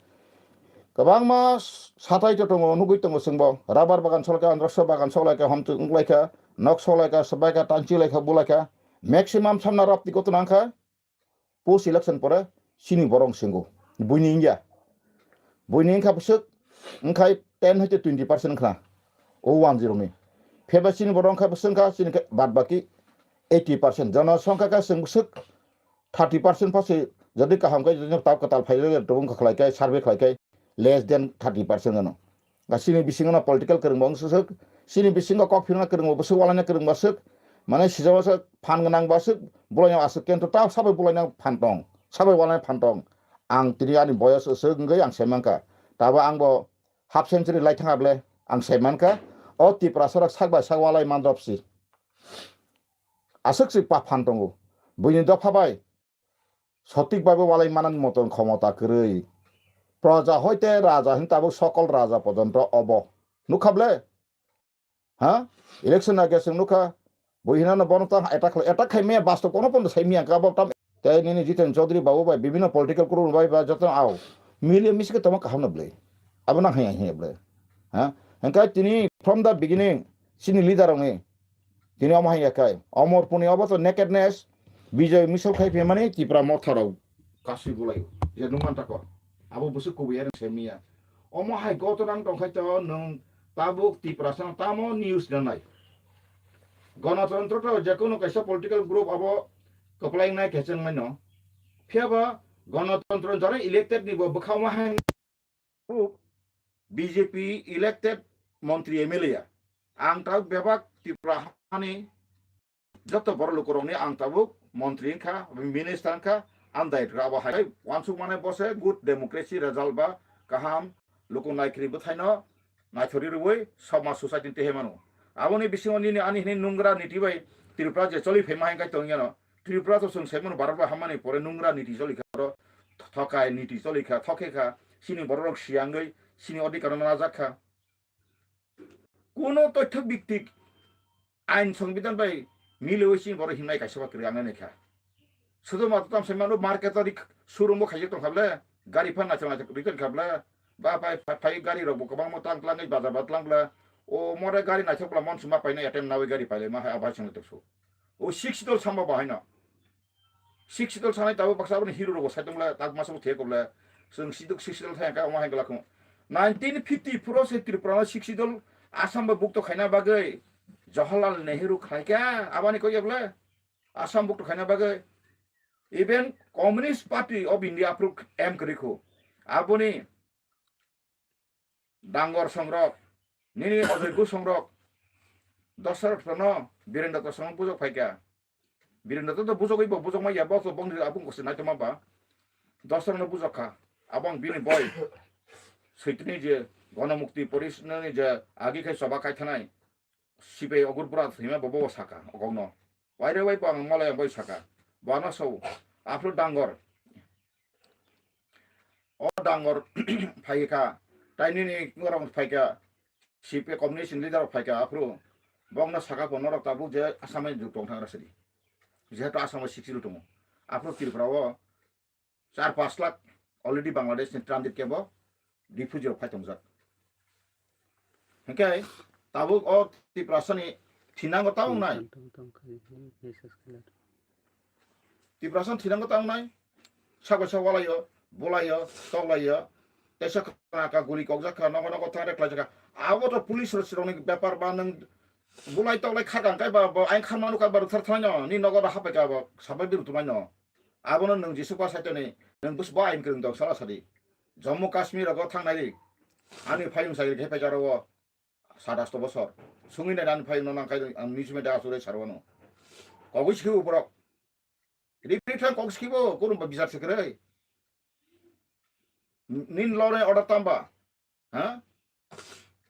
Kwbangma satai to tongo, nugui tongo chwngbo. Rubber bagan solaikha, androksa bagan solaikha, homtwi wnglaikha, nok solaikha, swbaikha, tanchilaikha, bulaikha. Maximum samna rapti koto nangkha. Post election pore chini borok swngo. Buini wngya. Buini wngkha bwswk, wngkhai ten hoite twenty percent wngkha. O one zero ni. Pheba chini borok wngkha bwswk wngkha, chini khe bad baki eighty percent. Jonosongkha khe chwng bwswk thirty percent pha se, jodi kaham khe, jodi tab kwtal phai, jodi tubung kha khlai khe, survey khlai khe, less than thirty percent ano. Ga chini bisingo no political kwrwng bo swk, chini bisingo kok phirna kwrwng bo swk, walaina kwrwng bo swk, mane sijao swk, phan gwnang bo swk, bulaina aswk, kento ta sabai bulaina phan tong, sabai walaina phan tong. Ang tini ani boyos swk wngwi ang sai mankha. Tabo ang bo half century lai thanga ble ang sai mankha. O Tiprasa rok sak bai sak walai mandrop si. Aswk si pa phan tongo. Buini dopha bai sotik bhabe walai manani moton khomota kwrwi. Proja hoite raja hin tabuk sokol raja pojonto obo. Nukha ble? Ha? Election age chwng nukha. Bo hinano bono tang attack khlai, attack khai maya, bastob kono pono sai maya ka bo tam. Tei nini Jiten Chaudhary babu bai bibhinno political group bai ba joto au. Mili miske tamo kaham na ble. Abo nang hai hai ble. Ha? Hingkai tini from the beginning chini leader rokni tini omo hai yakai. Omorpuni obo to nakedness, Bijoy Misol khai phaimani Tipra Motha rok kasui bulai. Je nungman tako. Abo bwswk kubui ereng se miya. Omo hai goto nang tongkhai to nwng tabuk Tiprasa tamo news nanai. Ganatantro to jekono kaisa political group abo kwplai nai khe chwng maino. Phiyaba ganatantro jara elected ni bo bwkha ma hai group B J P elected montri M L A ya. Ang tabuk bebak Tripura hani joto borok lukurokni ang tabuk montri wngkha, minister wngkha, ang daitwkha abo hai uansuk mane bose good democracy result ba kaham luku naikhri bwthaino naithori rwui somaj society ni tehe mano. Aboni bisingo nini ani hini nungra niti bai Tripura je choli phaima hai khe tongya no. Tripura to chwng sai mano Bharat bai hammani pore nungra niti choli kha oro thokai niti choli kha, thokhe kha, chini borok rok siyangwi chini odhikar no najak kha. Kuno tothyo biktik ain songbidan bai miliwi chini borok hinmai kaisa ba kwrwi ang nai kha. Suduma to tamsai mano market o rik showroom o khaijak tong kha ble, gari phan naithok naithok rik tong kha ble, ba phai phai gari rok bo kwbangma tang tlang bazar ba tlang ble, o more gari naithok bla monsu ma paina atem nawi gari pailai ma hai abai chwng tok su. O six dol sama ba haino. Six dol sanai tabuk baksa aboni hero rok bo sai tong le, tak masa bo thek le. Chwng siduk six dol thang ka omo hai gla khum. Nineteen fifty four o se Tripura no six dol Assam bo bukto khaina bagwi Jawaharlal Nehru khlaikha abani koi le Assam bukto khaina bagwi. Even Communist Party of India aphuru M kwrwi khu. Aboni Dangor songrok, nini Ajoy Gu songrok, Dasarot no Birendra to song bujok phaikha. Birendra to bujogwi bo bujok maya bo to bongni abung kosi naitoma ba. Dasarot no bujok kha. Abang bini boy. Soitini je Ganamukti Porishad ni je agi khai soba khai thanai. Sipai ogur bura thwima bo bo saka ogongno. Waire wai bo ang malai ang bai saka. Bana so. Aphuru Dangor. O Dangor phaikha, tai nini norok phaikha, C P I communist leader rok phaikha, aphuru bokno saka bo norok tabuk je Assam ni juk tong thang sidi. Jehetu Assam o sixty tongo. Aphuru Tripura o char pash lakh already Bangladesh ni transit camp o refugee rok phai tongjak. Hingke tabuk o Tiprasani thinango ta wngnai. Tiprasani thinango ta wngnai. Sabo sa walaio, bolaio, toklaio. Tesa khana ka guri kokjak kha, nogo nogo thangre klaijak kha. Abo to police rok sirokni bepar ba nwng bulai toklai kha kang kai ba bo ain khan manu ka ba ruthar thangno ni nogo da hapai ka bo sabai biru tumai no. Abono nwng Jisu pa saitoni nwng bus bo ain kwrwng dok sala sadi. Jammu Kashmir rogo thangnai ri. Ani phayung sai ri khe phai jaro o. Sat asto bosor. Sungwi nai ani phayung no nang khai ang newsme da asure sarwano. Kogwi sikhi uborok. Ripri thang kok sikhi bo kurun ba bijar sikre. Nin law and order tamba. Ha?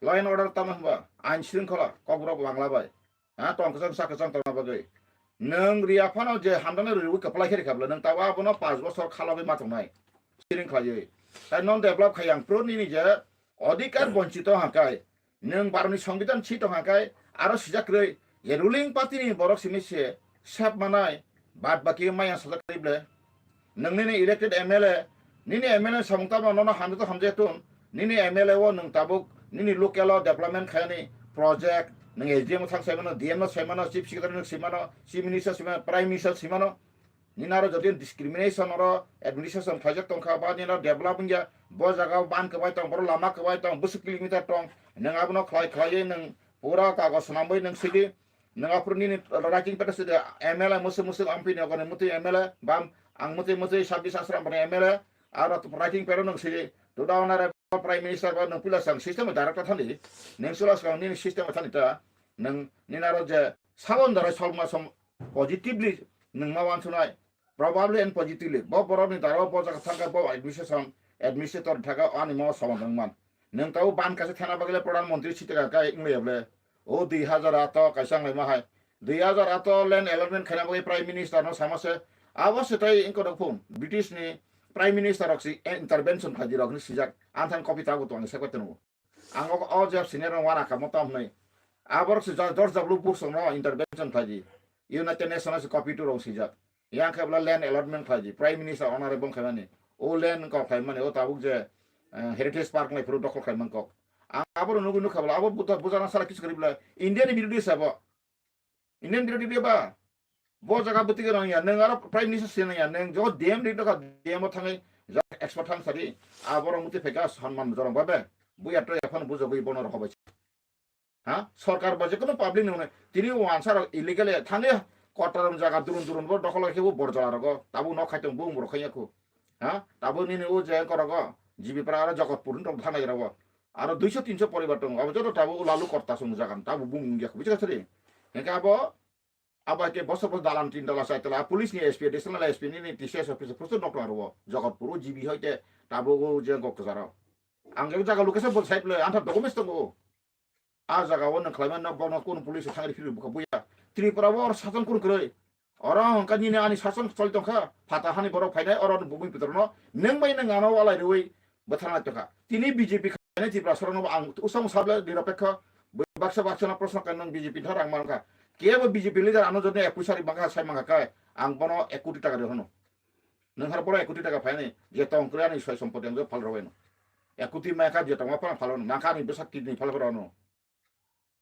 Law and order tamo hwnba ain shringkhola kokborok bangla bai. Ha, tong kwchang sak kwchang tongna bagwi. Nwng riya phano je hamdano riwi kwplai khe rikha bwle, nwng tabo abono panch bosor khalogwi ma tongnai. Shring khlaiwi. Tai non develop khai ang pro nini je odhikar bonchito hangkai. Nwng baroni songbidan si tong hangkai, aro sijak kwrwi je ruling party ni borok simi se sep manai, bad baki maya sajak kwrwi bwle. Nwng nini elected M L A, nini M L A samung tamo nono hamjak to hamjak tun, nini M L A o nwng tabuk nini local o development khaini project, nwng S D M o thang saimano, D M no saimano, Chief Secretary no saimano, Chief Minister saimano, Prime Minister saimano, Nini aro jodi discrimination oro administration khlaijak tongkha, ba nini aro develop wngya, bo jaga o ban kwbai tong, boro lama kwbai tong, bwswk kilometer tong, nwng abono khlai khlaiwi nwng pura kagoj swnamwi nwng sidi, nwng aphuru nini writing pad o sidi, M L A mwswk mwswk amphi ni ogoni mwtwi M L A, bam ang mwtwi mwtwi sabbi sasra bani M L A, aro writing pad o nwng sidi, duda onare Prime Minister ba nwng puila swkang system o director thani, nwng chwla swkang nini system o thani ta, nwng nini aro je sabon darai solma som positively nwng ma wansunai, probably and positively bo borok ni dara bo jaga thangka bo administration administrator thaka ani ma sabon nwng man, nwng tabo ban kaisa thana bagile Pradhan Mantri sitega kai wngya ble, o dui hajar ato kaisa wnglaima hai, dui hajar ato land allotment khaina bagwi Prime Minister no sama se, abo se tai wngkha rok phun British ni Prime Minister rok si intervention khlai di rok ni sijak, ang thani copy tabuk tong ni sekbai tong. Ang o, o jeb senior no wana kamo tam hwnwi. Aborok se jor jor jablu buk song no intervention khlai di. United Nations se copy tu rong sijak. Yang khe bla land allotment khlai di. Prime Minister honorable khaimani. O land kok khaimani. O tabuk je, eh, Heritage Park nai phuru dokol khaimang kok. Ang aboro nugwi nukha bla. Abo buta bujana sala kisu kari bla. India ni birodhi sabo. Indian birodhi ba. Bo jaga bwtwi gwnang ya, nwng aro Prime Minister se nang ya, nwng jo D M ri doka, D M o thangwi ja expert thang sari, aborok muti phaika sanman jorong ba be, buya to ekhon bujogwi bono rokho bai. Ha? Sorkar ba jekono public ni hwnwi, tini wansa rok illegal thangwi kotor jaga durun durun bo dokhol khe bo bor jala rogo, tabu nok khai tong bung borok khaiya khu. Ha? Tabu nini o je korogo, G B Para aro Jogotpur ni tong thanai rogo. Aro duiso tinso poribar tongo, abo joto tabu lalu korta song jagan, tabu bung wngya khu, buji kha sari. Hengke abo, Abo hai khe bosor bosor dalan tin tala, char tala, police ni S P, additional S P ni, ni T C S office, prochur nok tongo aro o. Jogotpur o G B hoite tabuk o je gok kwcharo. Ang o jaga location bo site le, antha documents tongo. A jaga o nang khlaima no bono kun police thangri phiri bukha buya. Tripura o or sason kun kwrwi. Oro hwnka nini ani sason choli tongkha. Phata hani borok phainai oro bumui putor no. Nang bai nang ano walai rwi. Bwthana tongkha. Tini B J P khainai Tiprasarokno ang usang sable niropekho, baksa baksa no proshno khainai B J P thar ang mankha. Kebo B J P leader ano jodi ek puisa ri bangkha sai mankha kai, ang bono ek koti taka rwi hwno. Nwng har bono ek koti taka phainai, je tong kwrwi ani soi sompoti ang phal rwbaino. Ek koti mankha je tongma phano phal rwno, mankha ani bwsa kidney phal rwno.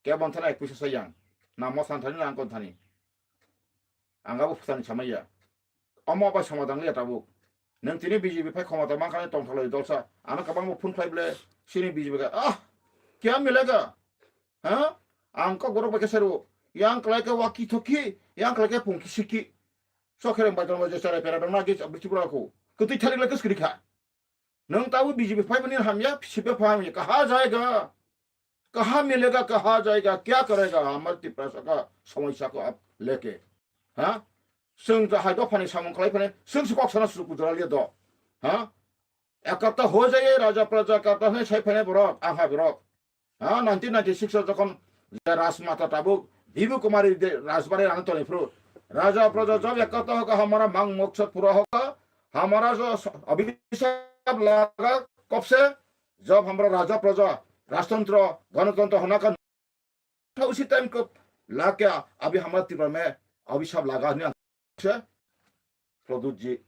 Kebo thani ek puisa sai yang. Na mosan thani na angkon thani. Ang abo phutani samaya. Omo bai somadang liya tabuk. Nwng tini B J P phai khomota mankha tongthalai dolsa. Ano kwbangma phone khlai ble sini B J P ka, "Ah, kya milega? Ha? Ang kok borok bai khe sero. Yang klai khe waki thoki, yang klai khe pungki siki." Sokhereng bai tongma je chara pera dongna ge abri chibra ko. Kwtwi thalik lai kwswk rikha. Nwng tabuk B J P phai bani hamya, C P F phai hamya. Kaha jayega? Kaha milega, kaha jayega? Kya karega? Hamar Tiprasa ka samasya ko ap leke. Ha? Swng ta hai dophani samung khlai phane, swng se kok sana suku jora liya do. Ha? Ekata ho jaye raja praja ekata hwnwi sai phane borok, ang hai borok. Ha, nineteen ninety-six o jokhon je Rajmata tabuk Bibhu Kumari de Rajbari rang toni phru. Raja praja jab ekata hoga, hamara mang maksad pura hoga, hamara jo s-, abhisap laga kab se, jab hamara raja praja, rajtantro, ganatantro hona ka, usi time ko lage abhi hamara Tripura mein abhisap laga hini se Pradyut ji,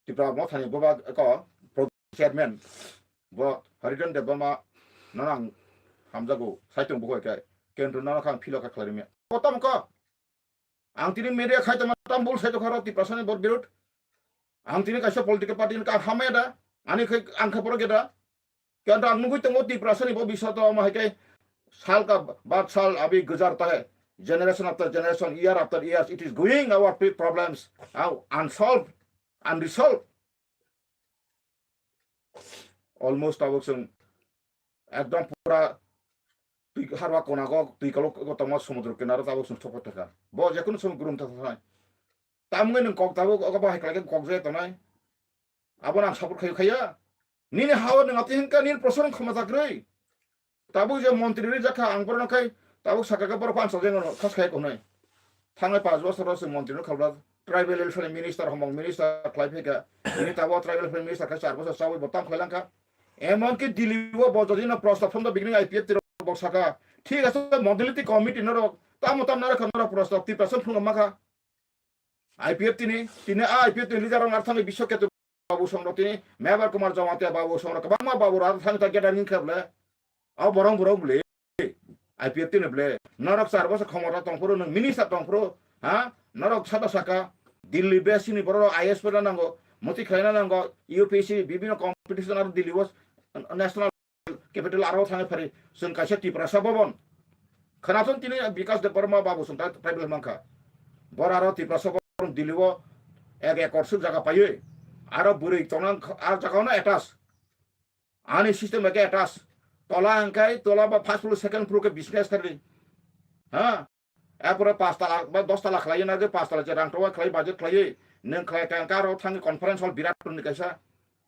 Tipra Mothani boba ko Pradyut chairman, bo Haridhan Debbarma no ang hamjago, saitung bo khe, kintu nono kha ang philo kha khlai rwmya. Kotom ko, ang tini media khai tongma tam bul sai tongkha ro Tiprasani bor birut. Ang tini kaisa political party ni ka hamya da, ani khai ang kha borok ya da. Kaya ang nugui tongo Tiprasani bo bisata omo hai khe sal ka bad sal abhi guzarta hai, generation after generation, year after years, it is going our pe-, problems are unsolved, unresolved. Almost tabuk chwng ekdom pura twi harwa kona go twi kolok go tongma somudro kinaro tabuk chwng thopha thakha. Bo jekunu chwng grum thakha thai. Tamungwi nwng kok tabuk ogo bo hai khlai khe kok jai tonai. Abo nang support khayo khaya. Nini hao nwng ati hinka nini proshon khama jakrwi. Tabuk je montri ri jakha ang borok khai tabuk saka khe borok phan sajeng khas khai konai. Thangnai panch bosor se montri no khabla tribal welfare minister homong minister khlai phika. Nini tabuk tribal welfare minister khai char bosor chawi bo tam khlai langkha. Emon ki Delhi o bo jodi na prostab phone do beginning I P F T rok saka. Thik ase modality committee norok tamo tam narok norok prostab twi percent phunga makha. I P F T ni, tini a I P F T ni leader rok narthani Biswa Ketu babu song rok tini, Mebar Kumar Jamatia babu song rok, kwbangma babu rok thang ta gathering khe ble. A borong borong ble. I P F T ni ble. Norok char bosor khomota tongphuru, nwng minister tongphuru, ha? Norok sada saka, Delhi base ni borok I A S phaina nango, moti khlaina nango, U P S C, bibino competition aro Delhi o national capital aro thangwi phari, chwng kaisa Tiprasa Bhaban. Khwnathon tini Bikash Debbarma babu chwng ta tribal mankha. Bor aro Tiprasa Bhaban Delhi o ek ekor swk jaga paiwi. Aro bwrwi tongnang kh-, a jaga no attach. Ani system eke attach. Tola hwnkhe tola ba first floor, second floor ke business kharwi. Ha? Epore pash tala ba dos tala khlaiwi nagwi pash tala je rang towa khlai budget khlaiwi. Nwng khlai ka aro thangwi conference hall birat ni kaisa.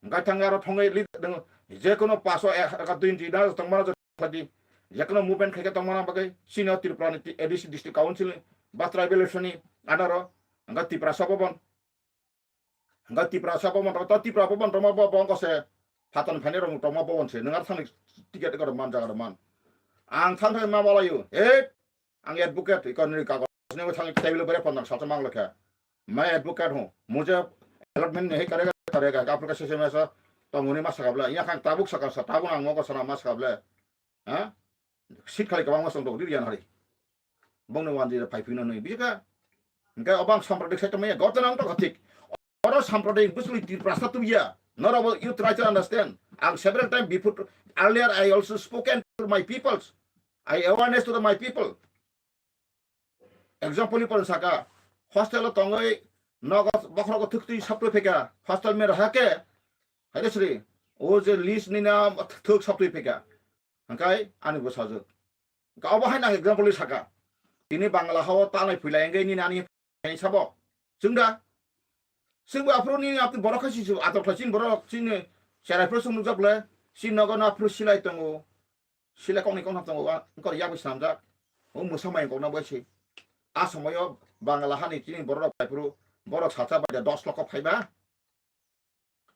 Hwnkhe thangwi aro thongwi li-, nwng je kono pash o ek, ek, dui, dui na tongmana je khlai di. Je kono movement khaikhe tongmana bagwi senior Tripura ni A D C district council ni ba tribal election ni anaro hwnkhe Tiprasa Bhaban. Hwnkhe Tiprasa Bhaban rok, to Tipra Bhaban rok ma bo, bo wngkha se phaton phainai rok tongma Bhaban se, nwng ar thani ticket rok man jaga rok man. Ang thang thang ma malayo, he, ang advocate, ikon ni kagoj ni thang table bere pon salsa mang lekha. Mai advocate ho, mujhe allotment nahi karega, karega, aap ka system aisa, to muni ma sakable, ya khang tabuk saka sa, tabuk ang mo ko sana ma sakable. Ha? Seat khali kwbangma chwng tongdi riyan hari. Bongni wanjwi phai phino nwi. Bijika. Hwnkhe obang sampradik sai tongmaya. Goto nang tongkha thik. Oro sampradik bwswli Tiprasa tuya. Norok you try to understand. Ang several time before, earlier I also spoken to my peoples. I awareness to the my people. Example ni pore saka. Hostel o tongwi nogo bokhrogo thuktwi saptwi phika. Hostel me raha ke. Hai de sri. O je list ni na thuk saptwi phika. Hwnkhe ani bwsajwk. Hwnkhe obo hai nang example ni saka. Tini Bangla hao talai phuilai wngwi nini ani hai sabo. Chwng da? Chwngbo aphuru nini apni borok khe si ator khlai chini borok chini cherai phuru chwng nukjak le. Chini nogo no aphuru silai tongo. Silai kokni koktham tongo, wa, wngkor yakwi swnamjak. O mwsa mai kokna bai se. A somoyo Bangla hani chini borok rok phaiphuru borok salsa bai da dos lokho phaiba.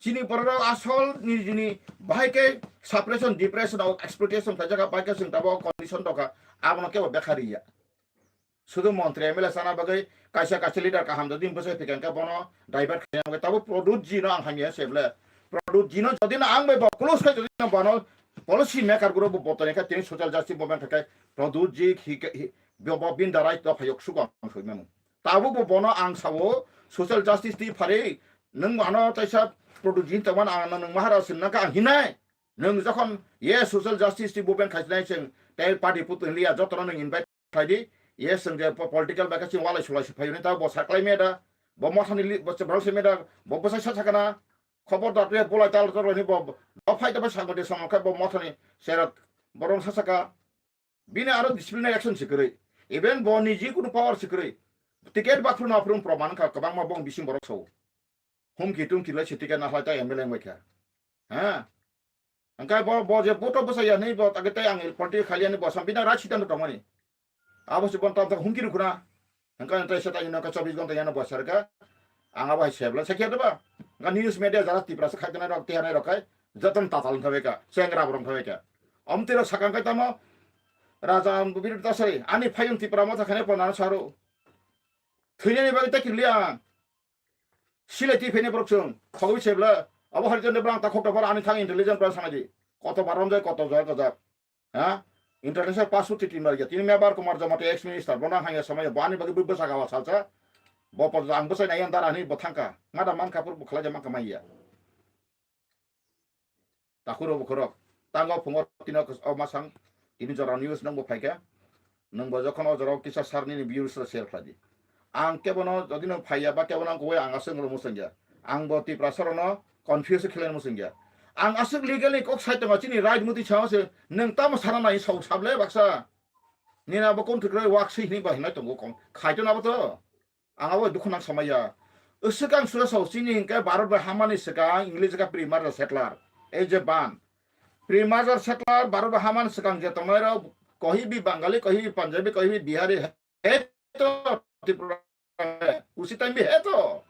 Chini borok rok asol ni jini bahai khe suppression, depression, o exploitation khaijak, bahai khe chwng tabuk condition rok kha, abono kebo bekha riya. Sudu montri M L A sana bagwi kaisa kaisa leader kaham jodi bwsai phikha hwnkhe bono divert khaina bagwi tabuk Pradyut ji no ang hamya se ble. Pradyut ji no jodi no ang bai bo close khai jodi no bono policy maker guru bo botoni khe tini social justice movement khe Pradyut ji hi, hi, bo, bo bin darai to phayok sugo ang soi mano. Tabuk bo bono ang sao social justice ti phari nwng ano taisa Pradyut ji tongman ang nwng mahara sinna kha ang hinai. Nwng jokhon ye social justice ti movement khai sinai chwng tei party put liya jotono nwng invite khlai di, ye chwng je po-, political bai khe chini walai sulai se phaio ni ta bo sa klai me da, bo mothani li-, bo se borok se me da, bo bwsai sa sakana, khobor da tei bolai tal tor ni bo, bo phai da bai sa gode samang khe bo mothani serok borok sa saka, bini aro disciplinary action se kwrwi, even bo ni ji kunu power se kwrwi, ticket ba phuru na phuru proman kha kwbangma bong bising borok sao. Humki tumki lai se ticket na halai ta M L A wngbai kha. Ha? Hwnkhe bo, bo je vote bwsai ya hinwi bo, age tei ang party khali ya hinwi bo sam bini right siddhanto tongmani. Abo se bon tam tak humki rukuna. Hwnkhe tei se tei nokha chobbish ghonta yano bo sarka. Ang abo hai sebla sakya doba. Hwnkhe news media jara Tiprasa khai tongnai rok, tihanai rok khai. Jotono tatal wngkha bai kha. Chengra borok wngkha bai kha. Omtwi rok sakang khai tamo. Raja ang bubiri tasari. Ani phayung Tipra motha khainai ponano saro. Thwinani bagwi ta kirliya. Silai twi phainai borok chwng. Khogwi sebla. Abo hari jone bwrang ta khokta bwrang ani thang intelligent bwrang sanai di. Koto barom jai, koto jai, koto jai. Ha? International passport titi marya. Tini Mebar Kumar Jamatia ex minister. Bono hangya samaya. Bo ani bagwi bwsa gawa salsa. Bo pojla ang bwsai nai yan dara ni bo thangka. Mada mankha pur bo khlai ja mankha maiya. Takhuro bukhurok. Tango phungo tino o masang tini jora news nangbo phaikha. Nangbo jokhon o jora kisa sar nini views share khlai di. Ang kebono jodi no phaiya ba kebono ang kuwi ang aswk rwmwswngya. Ang bo Tiprasa rokno confuse khlai mwswngya. Ang aswk legal ni kok sai tongo chini right muti chama se nwng tamo sana nai sau sable baksa. Nina bo kon thikre wak si hini ba hinai tongo kong. Khaito na bo to. Ang abo dukhu nang samaya. Swkang sura sao chini hingke Bharat bai hamani swkang English ka primarily settler. Ei je ban. Primarily settler Bharat bai hamani swkang je tongnai rok kohi bi Bangali, kohi bi Punjabi, kohi bi Bihari. He to Tripura. Usi time bi he to.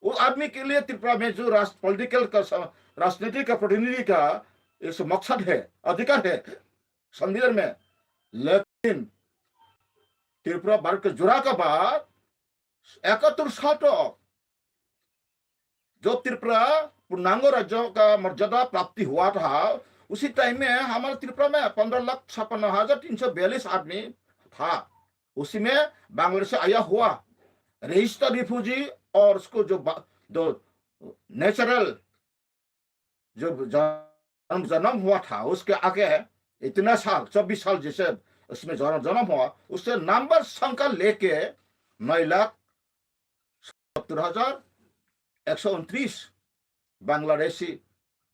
वो आदमी के लिए त्रिपुरा में जो राज-, पॉलिटिकल का स-, राजनीति का प्रतिनिधि का इस मकसद है, अधिकार है संविधान में, लेकिन त्रिपुरा भारत के जुड़ा के बाद इकहत्तर साल तक जब त्रिपुरा पूर्णांग राज्य का मर्यादा प्राप्ति हुआ था, उसी टाइम में हमारे त्रिपुरा में पन्द्रह लाख छप्पन हजार तीन सौ बयालीस आदमी था। उसी में बांग्लादेश से आया हुआ रजिस्टर्ड रिफ्यूजी और उसको जो बा-, जो नेचुरल जो जन्म, जन्म हुआ था, उसके आगे इतना साल, चौबीस साल जैसे उसमें जन्म, जन्म हुआ, उससे नंबर संख्या लेके नौ लाख सत्तर हजार एक सौ उनतीस बांग्लादेशी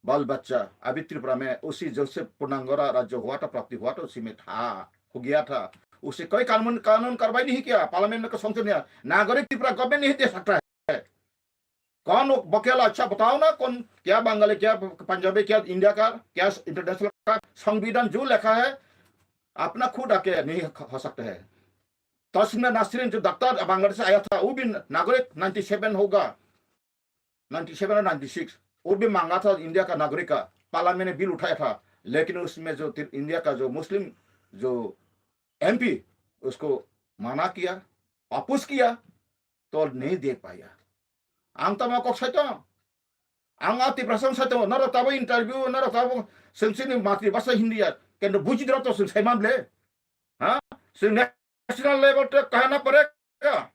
बाल बच्चा अभी त्रिपुरा में उसी जैसे पूर्णांग रा-, राज्य हुआ था, प्राप्ति हुआ था, उसी में था, हो गया था। उसे कोई कानून, कानून कार्रवाई नहीं किया, पार्लियामेंट में कोई संसद नहीं आया, नागरिक त्रिपुरा गवर्नमेंट नहीं दे सकता है। कौन वो बकेला अच्छा बताओ ना, कौन, क्या बंगाली, क्या पंजाबी, क्या इंडिया का, क्या इंटरनेशनल का, संविधान जो लिखा है अपना खुद आके नहीं हो सकता है। तस्मीर नासरीन जो डॉक्टर बांग्लादेश से आया था, वो भी नागरिक नाइंटी सेवन होगा, नाइंटी सेवन और नाइंटी सिक्स, वो भी मांगा था इंडिया का नागरिक का, पार्लियामेंट में बिल उठाया था, लेकिन उसमें जो तिर-, इंडिया का जो मुस्लिम जो एमपी, उसको मना किया, अपोज किया, तो नहीं दे पाया। Ang tamo kok sai tong. Ang a Tiprasa sai tong. Naro tabo interview, naro tabo sengsi ni matri basa Hindi ya. Kendo buji dra to seng sai mamle. Ha? Seng national level te kahana padega.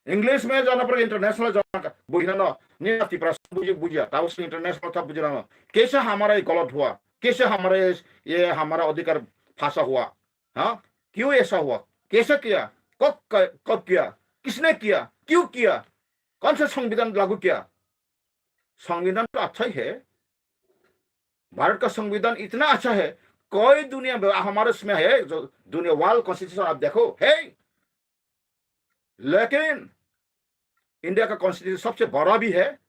English mein jana padega, international jana ka. Bujhna no. Ni a Tiprasa buji, buji ya. Tabo seng international ta bujhna no. Kaise hamara ye galat hua? Kaise hamara ye, ye hamara adhikar phasa hua? हाँ, क्यों ऐसा हुआ? कैसे किया? कब क-, कब किया? किसने किया? क्यों किया? कौन सा संविधान लागू किया? संविधान तो अच्छा ही है। भारत का संविधान इतना अच्छा है, कोई दुनिया में हमारे इसमें है जो दुनिया वर्ल्ड कॉन्स्टिट्यूशन आप देखो, है। लेकिन इंडिया का कॉन्स्टिट्यूशन सबसे बड़ा भी है,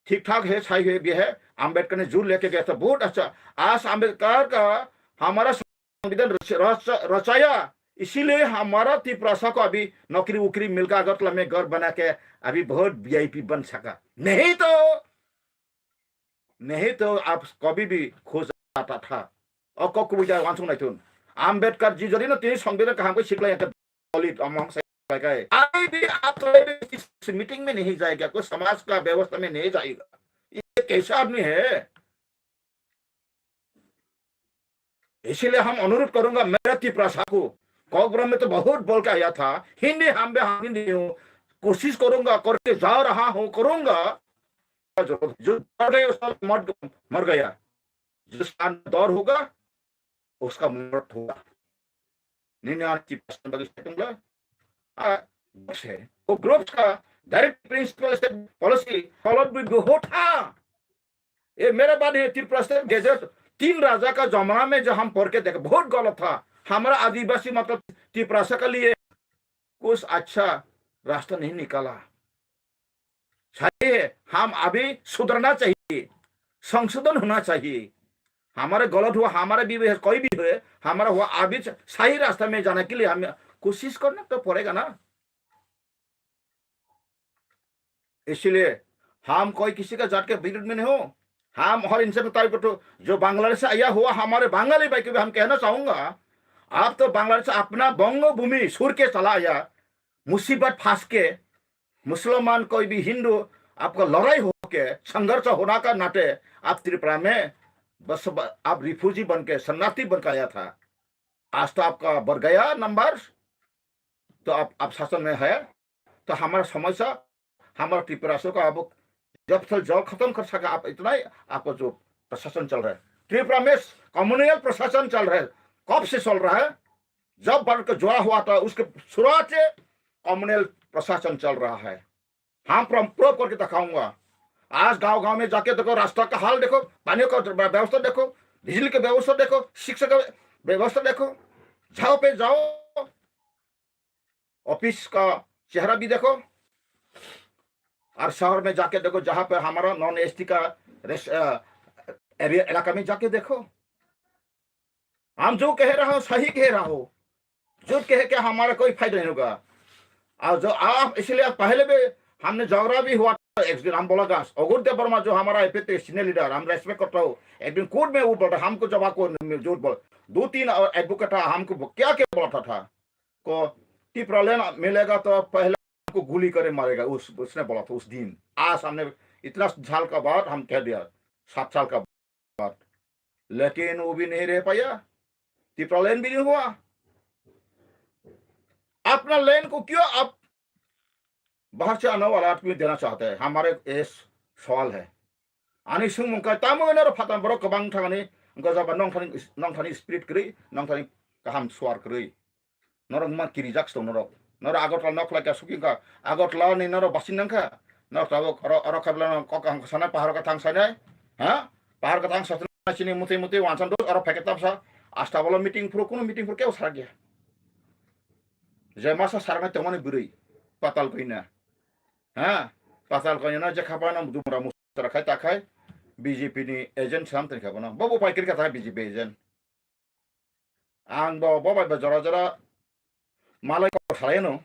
ठीक ठाक है, सही है भी है। अम्बेडकर ने जोर लेके गया था, बहुत अच्छा। आज अम्बेडकर का हमारा संविधान रच-, रच-, रचाया, इसीलिए हमारा तिपरासा को अभी नौकरी वोकरी मिलकर अगरतला में घर बना के अभी बहुत वीआईपी बन सका। नहीं तो, नहीं तो आप कभी भी खो जाता था। और को कुबुजा वांसुंग नहीं थुन। अम्बेडकर जी जरी ना तीन संविधान का हमको सिखला यहाँ दलित, अमंग से kai kai। अभी भी आप कभी भी किसी मीटिंग में नहीं जाएगा, कोई समाज का व्यवस्था में नहीं जाएगा। ये कैसा आदमी है? इसीलिए हम अनुरोध करूंगा मेरा तिपरासा को, कॉकबरम में तो बहुत बोल के आया था, हिंदी हम भी, हम हिंदी हूँ, कोशिश करूंगा, करके जा रहा हूँ, करूंगा। जो, जो मर गए, उसका मर, मर गया। जिसका अंदर दौर होगा, उसका मौत होगा। निन्यानवे percent bagi saya tunggu. Ah, groups है। वो ग्रुप्स का डायरेक्ट प्रिंसिपल से पॉलिसी फॉलो भी हो था। ये मेरा बात है, त्रिपुरा से गैजेट तीन राजा का जमाना में जो हम पढ़ के देखे, बहुत गलत था। हमारा आदिवासी मतलब तिपरासा के लिए कुछ अच्छा रास्ता नहीं निकाला। सही है, हम अभी सुधरना चाहिए, संशोधन होना चाहिए। हमारे गलत हुआ, हमारे भी हुए, कोई भी हुए, हमारा हुआ अभी सही रास्ता में जाने के लिए हमें कोशिश करना तो पड़ेगा ना। इसलिए हम कोई किसी का जात के विरुद्ध में नहीं हो। हम हर इंसान को तारीफ करते हो। जो बांग्लादेश से आया हुआ हमारे बंगाली भाई को भी हम कहना चाहूंगा, आप तो बांग्लादेश से अपना बंगो भूमि छोड़ के चला आया, मुसीबत फंस के, मुसलमान कोई भी हिंदू आपका लड़ाई होके संघर्ष होना का नाते आप त्रिपुरा में बस ब-, आप रिफ्यूजी बन के, शरणार्थी बन के आया था। आज तो आपका बढ़ गया नंबर, तो आप, आप शासन में है, तो हमारा समस्या, हमारा त्रिपुरा का अब जब तक जड़ खत्म कर सका आप, इतना ही आपका जो प्रशासन चल रहा है। त्रिपुरा में कम्युनल प्रशासन चल रहा है। कब से चल रहा है? जब भारत का जुड़ा हुआ था, उसके शुरुआत से कम्युनल प्रशासन चल रहा है। हम प्र-, प्रूव करके दिखाऊंगा। आज गांव-गांव में जाके देखो, रास्ता का हाल देखो, पानी का व्यवस्था देखो, बिजली की व्यवस्था देखो, शिक्षा का व्यवस्था देखो, जाओ पे जाओ, ऑफिस का चेहरा भी देखो, और शहर में जाके देखो, जहाँ पे हमारा नॉन एसटी का रेस-, अ, एरिया, इलाका में जाके देखो। हम जो कह रहा हूँ, सही कह रहा हूँ। झूठ कह के हमारा कोई फायदा नहीं होगा। और जो आप, इसलिए पहले भी हमने झगड़ा भी हुआ था एक दिन, हम बोला, "गास, अगुर देव वर्मा जो हमारा एपीएफ के सीनियर लीडर, हम रेस्पेक्ट करता हूँ, एक दिन कोर्ट में वो बोल रहा, हमको जवाब को झूठ बोल।" दो तीन और एडवोकेट था, हमको क्या क्या बोला था, था को टिपरालैंड मिलेगा तो पहले हमको गोली करे मारेगा, उस, उसने बोला था उस दिन। आज हमने इतना साल का बाद हम कह दिया, सात साल का बाद, लेकिन वो भी नहीं रह पाया, टिपरालैंड भी नहीं हुआ। अपना लैंड को क्यों आप बाहर से आने वाला आदमी देना चाहते हैं, हमारे ये स-, सवाल है। Ani swngmung kai tamo noro phatan borok kwbang thangani, gojaba nongthani, nongthani spirit kwrwi, nongthani kaham suar kwrwi. Norok ma kirijak song norok. Norok Agartala nok khlai ka suki ka, Agartala ni norok basing nang kha. Norok tabuk oro, oro khabla no kok kaham sana pahar ka thang sanai. Ha? Pahar ka thang sana chini muti muti wansan dos oro phai ka tamsa. Asta bolo meeting phuru kuno meeting phuru keu sarak ya. Je masa sarak na tongmani bwrwi. Patal koina. Ha? Patal koina na je khapa na dumra musra khai ta khai. B J P ni agent sam tani khapa na. Bobo pai kri ka ta B J P agent. Ang bo, bo bai ba jora jora malai kok salai no.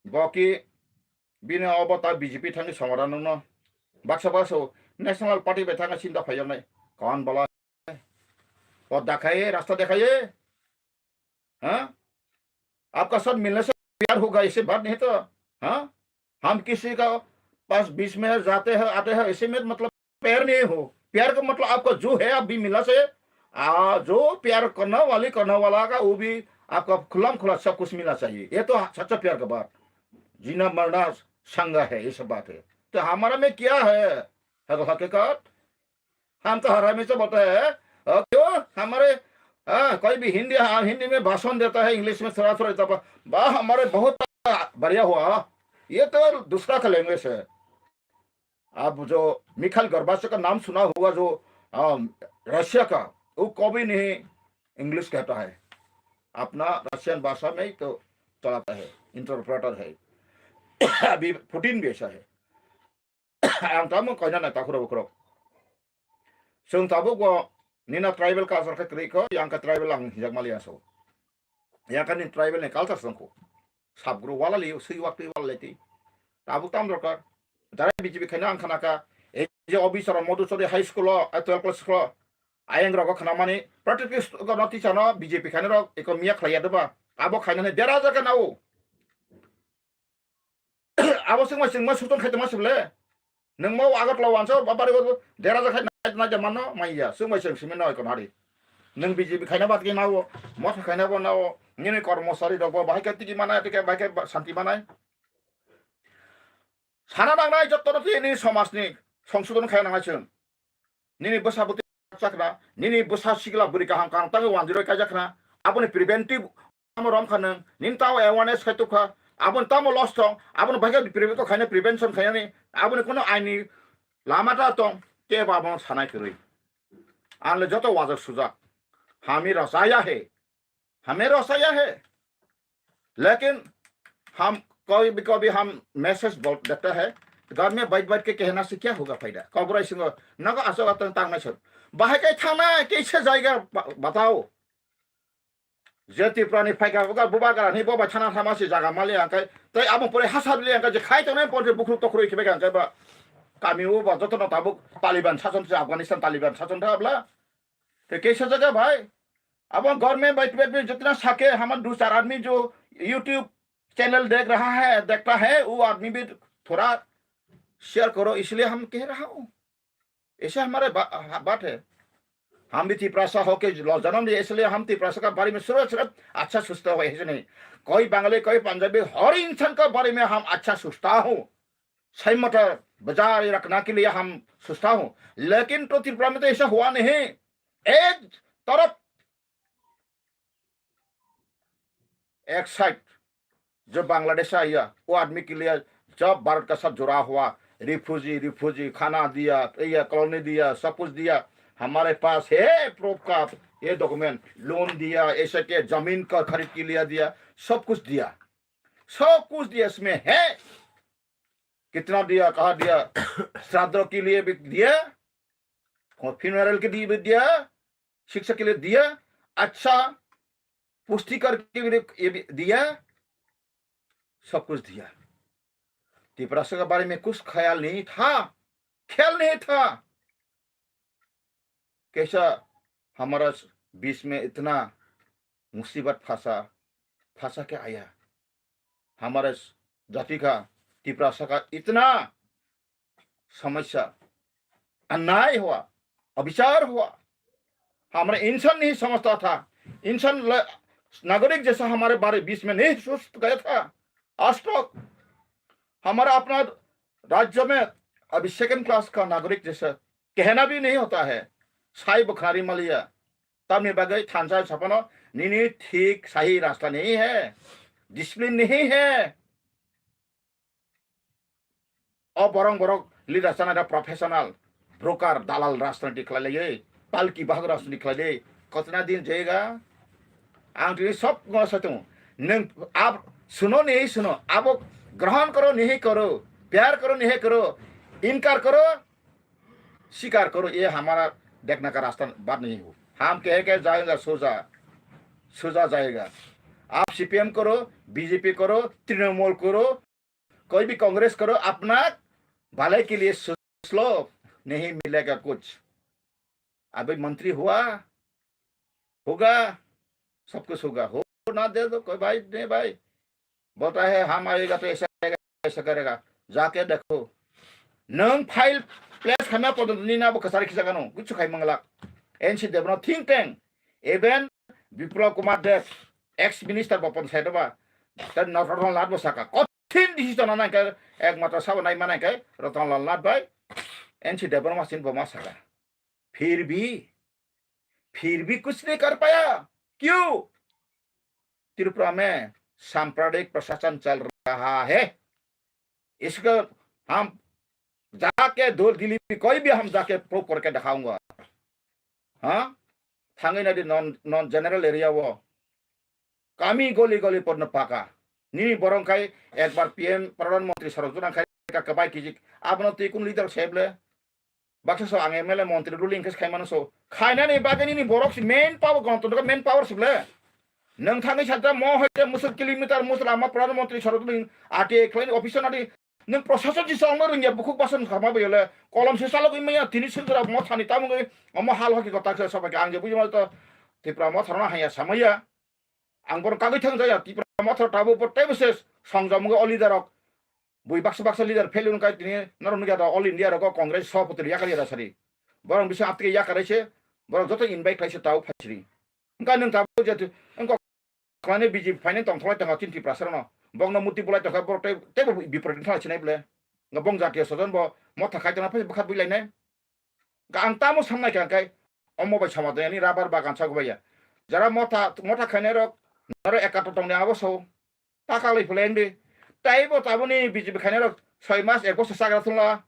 Bo ki bini obo ta B J P thangni somadan no. Baksa baksa National Party bai thanga sinda phai nai. Kon bala? Pod dakhaye, rasta dekhaye. Ha? Aapka sab milne se pyar hoga, isse baat nahi to? Ha? Hum kisi ka paas beech mein jate hain, aate hain, isse mein matlab प्यार नहीं हो। प्यार का मतलब आपका जो है, आप भी मिला से, आ, जो प्यार करना वाली, करने वाला का, वो भी आपका खुल्लम खुल्ला सब कुछ मिलना चाहिए। ये तो सच्चा प्यार का बात। जीना मरना संग है, ये सब बात है। तो हमारा में क्या है? है तो हकीकत। हम तो हर हमेशा बोलते हैं, अ, क्यों? हमारे, हाँ, कोई भी हिंदी, हाँ, हिंदी में भाषण देता है, इंग्लिश में थोड़ा थोड़ा देता है, बा, हमारे बहुत बढ़िया हुआ। ये तो दूसरा का लैंग्वेज है। आप जो मिखाइल गोर्बाचेव का नाम सुना होगा, जो, अम, रशिया का, वो कभी नहीं इंग्लिश कहता है, अपना रशियन भाषा में ही तो चलाता है, इंटरप्रेटर है। अभी पुतिन भी ऐसा है। Ang tamo koina na takhurok bokhorok. Chwng tabuk bo nina tribal culture khe kwrwi kho, yang khe tribal ang hinjak mali aso. Yang khe ni tribal ni culture song kho. Sab guru wala li, sui wak twi wala leti. Tabuk tam dorkar. Jara B J P khaina ang khana kha. Ei je officer Madhu Chaudhary High School o, eh, twelve class school o, ayang rogo khana mani. Practice ko no teacher no B J P khaina rok eko miya khlai ya doba. Abo khaina ni dera jaga nao. Abo singma singma suton khai tongma sible. Nang mau Agartala wansa, babari bo dera jaga khai na, na jamano, maiya. Singma sing simi noi kon hari. Nang B J P khaina bat ki nao, motha khaina bo nao, nini kormosari rok bo bahai khe tigi manai, tigi bahai khe ba-, santi manai. Sana nangnai jotto no tini somaj ni songsodon khai nangnai chwng. Nini bwsa bwtwi chakna, nini bwsa sikla bwrwi kaham kaham tangwi wanjirwi kaijakna, aboni preventive tamo rom kha nwng, nini tamo awareness khai tukha, aboni tamo loss tong, aboni bagwi prevent khaina prevention khainani, aboni kono aini lama ta tong, kebo abono sanai kwrwi. Ang le joto wajak sujak, hami rachaya he, हमें रोसाया है, लेकिन हम कभी भी, कभी हम मैसेज बोल देता है, घर में बैठ बैठ के कहना से क्या होगा फायदा? Kokborai singo, nago asok atang tang nai sir. Bahai kai thang nai, kaisa jaiga ba-, batao. Je Tripura ni phaika, buga, bubagra ni boba thana thama se jaga mali angkai, tai abo pore hasa bili angkai, je khai tongnai pore bukhuk tokhurui khibai angkai ba. Kami o ba joto no tabuk Taliban sason se, Afghanistan Taliban sason tha abla. तो कैसा जगह भाई? अब गवर्नमेंट बैठ बैठ में जितना सके, हम दो चार आदमी जो YouTube चैनल देख रहा है, देखता है, वो आदमी भी थोड़ा शेयर करो, इसलिए हम कह रहा हूँ। ऐसे हमारे बा-, बात है। हम भी तिपरासा होके लो-, जन्म लिए, इसलिए हम तिपरासा का बारे में सिर्फ, सिर्फ अच्छा सोचता हुआ, ऐसे नहीं। कोई बंगाली, कोई पंजाबी, हर इंसान का बारे में हम अच्छा सोचता हूँ। सही मत बजाय रखना के लिए हम सोचता हूँ, लेकिन तो त्रिपुरा में तो ऐसा हुआ नहीं। एक तरफ एक साइड जो बांग्लादेश आया, वो आदमी के लिए जब भारत का साथ जुड़ा हुआ, रिफ्यूजी, रिफ्यूजी, खाना दिया, ये कॉलोनी दिया, सब कुछ दिया। हमारे पास है प्रूफ का, ये डॉक्यूमेंट, लोन दिया, ऐसे के जमीन का खरीद के लिए दिया, सब कुछ दिया, सब कुछ दिया इसमें है। कितना दिया, कहाँ दिया, श्राद्ध के लिए भी दिया, फ्यूनरल के लिए भी दिया, शिक्षा के लिए दिया, अच्छा पुष्टिकर के लिए ये भी दिया, सब कुछ दिया। तिपरासा के बारे में कुछ ख्याल नहीं था, ख्याल नहीं था। कैसा हमारा बीच में इतना मुसीबत फंसा, फंसा के आया? हमारे जाति का, तिपरासा का इतना समस्या, अन्याय हुआ, अविचार हुआ। हमारे इंसान नहीं समझता था, इंसान ल-, नागरिक जैसा हमारे बारे बीच में नहीं सोच गया था। आज तक हमारा अपना राज्य में अभी सेकंड क्लास का नागरिक जैसे कहना भी नहीं होता है। Sai bo khari maliya. Tamni bagwi thansa sapano nini thik sahi rasta nahi hai, discipline nahi hai. O borong borok leader chana da professional, broker, dalal rajniti khlai lai, palki bahag rajniti khlai lai. Kotna din jayega? Ang tini sob no satung. Neng ab suno nahi suno, abo grahon karo nahi karo, pyar karo nahi karo, inkar karo, sikar karo, ye hamara dekna ka rasta bad nahi hu. Ham ke ke jayega soja, soja jayega. Aap C P M karo, B J P karo, Trinamool karo, कोई भी कांग्रेस करो, अपना भले के लिए सोच लो, नहीं मिलेगा कुछ। अभी मंत्री हुआ, होगा, सब कुछ होगा, हो ना दे दो, कोई भाई नहीं भाई, बोलता है हम आएगा तो ऐसा आएगा, ऐसा करेगा, जाके देखो। Nung file place khama podo ni na bo kasari khisa kanu, kuchu khai mangla. N C Debbarma think tank, even Biplab Kumar Deb, ex minister bo pon saido ba, ta Ratan Lal Nath bo saka. Kothin decision na nai kai, ekmatra sabo nai manai kai, Ratan Lal Nath bai, N C Debbarma sin bo ma saka. फिर भी, फिर भी कुछ नहीं कर पाया। क्यों? त्रिपुरा में सांप्रदायिक प्रशासन चल रहा है। इसको हम जाके दो दिल्ली में कोई भी हम जाके प्रूव करके दिखाऊंगा। हाँ? Thangwi nadi non, non general area wo. Kami goli goli porno paka. Nini borong kai ekbar P M Pradhan Mantri sorok jona khai ka kabai kijik. Abono twi kun leader seble. Baksa so ang M L A montri ruling khe khaimano so. Khainani bagwi nini borok si main power, gontondro main power sible. Nang thangwi sadra mo hoite musuk kilometer musuk lama Pradhan Mantri sorok ruling ati khlaini officer nadi. Nang prosason si songno rungya bukhuk bason khama bayole. Kolom se salok imaya tini sujra mo thani tamungwi omo hal hoki kota khe sobai ang je bujima to Tripura mo tharna haya samaya. Ang borok kagwi thang jaya, Tipra Motha tabuk bo teibo se songjamungo o leader rok. Bui baksa baksa leader fail wngkha tini norok nukya da all India rogo Congress sopotri yakar yada sari. Borok bisa aptike yakar se, borok joto invite khlai se tau phaisri. Wngkha nwng tabuk je wngkha khlai B J P phainai tongtholai tongo chini Tiprasa rokno. Bokno muti bulai tongkha borok tei teibo biporot wngkha sinai ble. Wngkha bong jatiyo sojon bo motha khai tongna phai bwkha bui lainai. Ang tamo samnai kha khe omo bai somadon yani rabar bagan sago baiya. Jara motha, motha khainai rok noro ekato tongni abo so. Ta kaglai phulai di. Taibo taboni B J P khainai rok soi mas ek bosor sagra thungla.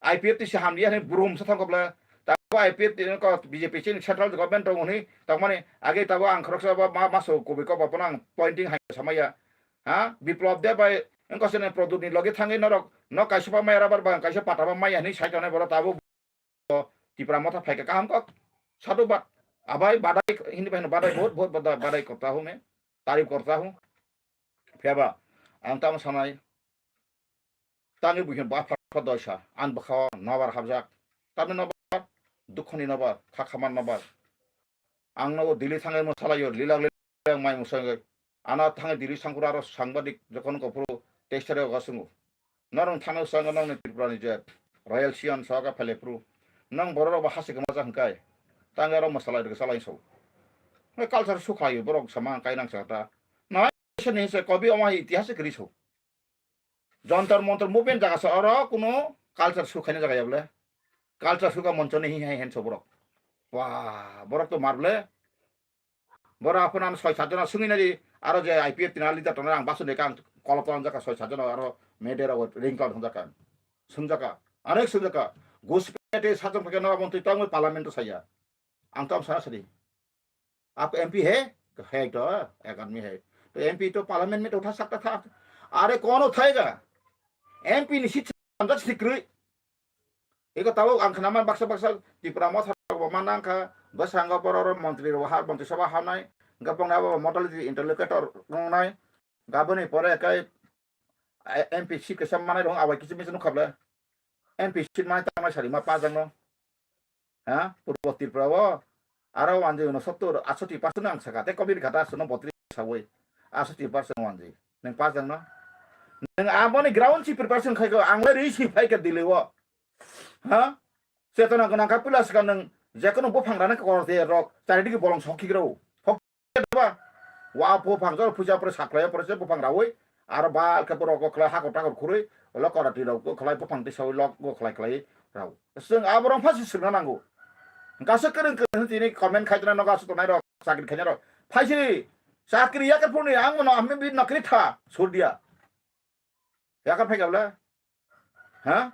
I P F T si hamliya hani burum sa thangkobla. Tabo I P F T ko B J P chini central government tongoni tongmani age tabo ang khoroksa ba ma, maso kubui ko ba pono ang pointing hai samaya. Ha? Biplab Deb bai wngkha sene Pradyut ni loge thangwi norok no kaisa ba maya rabar bagan kaisa pata ba maya hani sai tongnai borok tabo Tipra Motha phaikha kaham kok. Sadhubad. Abai badai hindi bai badai bahut bahut badai, badai korta hu main. Tarif korta hu. Phiyaba ang tamo sanai. Tangwi buhin ba pha doisa. An bwkha nobar habjak. Tamni nobar dukhoni nobar. Khakhamar nobar. Ang nogo Delhi thangwi mwsalaio lilak lilak mai mwsangwi. Ano thangwi Delhi sangkuro aro sangbadik jokhon kophuru texter o gasungo. Norong thangwi sangwi nongni Tripura ni je royal siyam soka phelephuru. Nong borok rok bo hasi kwmajak hwnkai. Tangwi aro mwsalai rwgwi salai so. Ngai culture sukhlaio borok sama kainang sa ta. Nai se ni se kobi omo hai itihas se kwrwi so. Jontor Montor movement jaga sa oro kuno culture sukhaina jaga ya bole. Culture suka moncho ni hi hai hen so borok. Wah, borok to mar bole. Borok aphano ano soi satjona swngwi nadi, aro je I P F T ni leader tongnai ang basu ni kang kolop tong jaka soi satjona aro media rok ring cloud hwnjaka. Swngjaka. Anek swngjaka. Guspete sajong phake nora montri tongwi parliament o saya. Ang to am sana sadi. Aap M P hai? Hai to, ek aadmi hai. To M P to parliament mein to utha sakta tha. Are kaun uthayega? M P ni seat samjak sikrwi. Eko tabuk ang khnaman baksa baksa Tipra Motha rok bo ma nangkha, bwskango borok rok montri rok ha, montri sabha hanai, hwnkhe bongni abo modality interlocutor wngnai, gaboni pore khe, eh, M P seat kaisa manai rok abai kisa misa nukha ble, M P seat manai tangnai sari ma pajakno, ha, Purbo Tripura o, aro wanjwi uno sottur, atsoti percent ang sakha, tei kobir kata sono botri sawi, atsoti percent wanjwi, nwng pajakno, nwng aboni ground si preparation khaikha, ang le ri si phaikha Delhi o, Ha? Chetona gwnang kha puila swkang nwng jekono buphang rana khe kotor je rok charidigi bolong sok khikrao. Sok khikrao ba? Wa buphang jor puja pore saklai pore se buphang rawi aro bal khe borok kok khlai hakor takor khurui Ulo karati rok go khlai, buphang tisa ulo go khlai khlai rok. Chwng aborok pha si swrwngna nango. Hwnkhe aswk kwrwng kwrwng tini comment khai tongnairok, aswk tongnairok, chakri khainairok. Phaisiri, chakri yakar phuruni ang mano, ami bi nakri tha, surdia. Yakar phai gabla? Ha?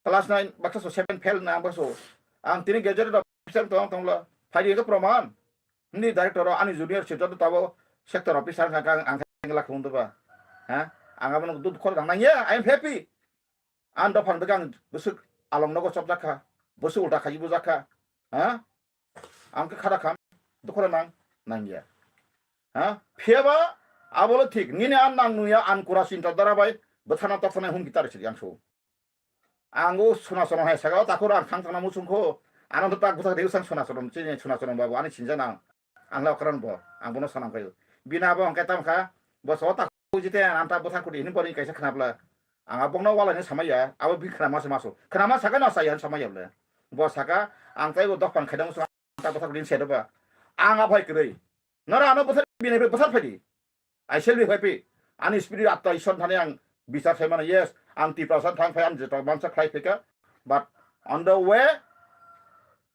Class nine, baksa so seven fail na, baksa so. Ang tini graduate officer tong, tongla. Phaidi ke proman. Ni director ani junior sir to tabo sector officer ka, ka, ang khe la khung ba. Ha? Ang abono dukh khor dang nang ya, I am happy. Ang dophang de ang bwswk along nogo chopjak kha, bwswk ulta khaji bujak kha. Ha? Ang khe khara kham, dukh khor nang, nang ya. Ha? Phiyaba, abole thik, nini ang nang nuya, ang kura sinta dara bai, bwthana tokthana hum gitar sidi ang so. Ang o suna suna hai saka, o takhur ang thang thangna muchung kho. Ano to tak bwthak de usang suna suna, chini suna suna babu, ani sinja nang. Ang la okran bo, ang bono sanam kayo. Bina bo hwnkhe tam kha, bo so tak jite ang ta bwthak kudi hini boni kaisa khna bla. Ang abokno wala ni samaya, abo bi khna ma se maso. Khna ma saka na saya samaya bla. Bo saka, ang tai bo dok pan khaidang so ta bwthak kudi se do ba. Ang aphai kwrwi. Nara ano bwthak bini bwthak phaidi. I shall be happy. Ani spirit atta Ishwar thani ang bichar sai mano, yes, ang Tiprasa thang phai ang jeto mansa khlai phika, but on the way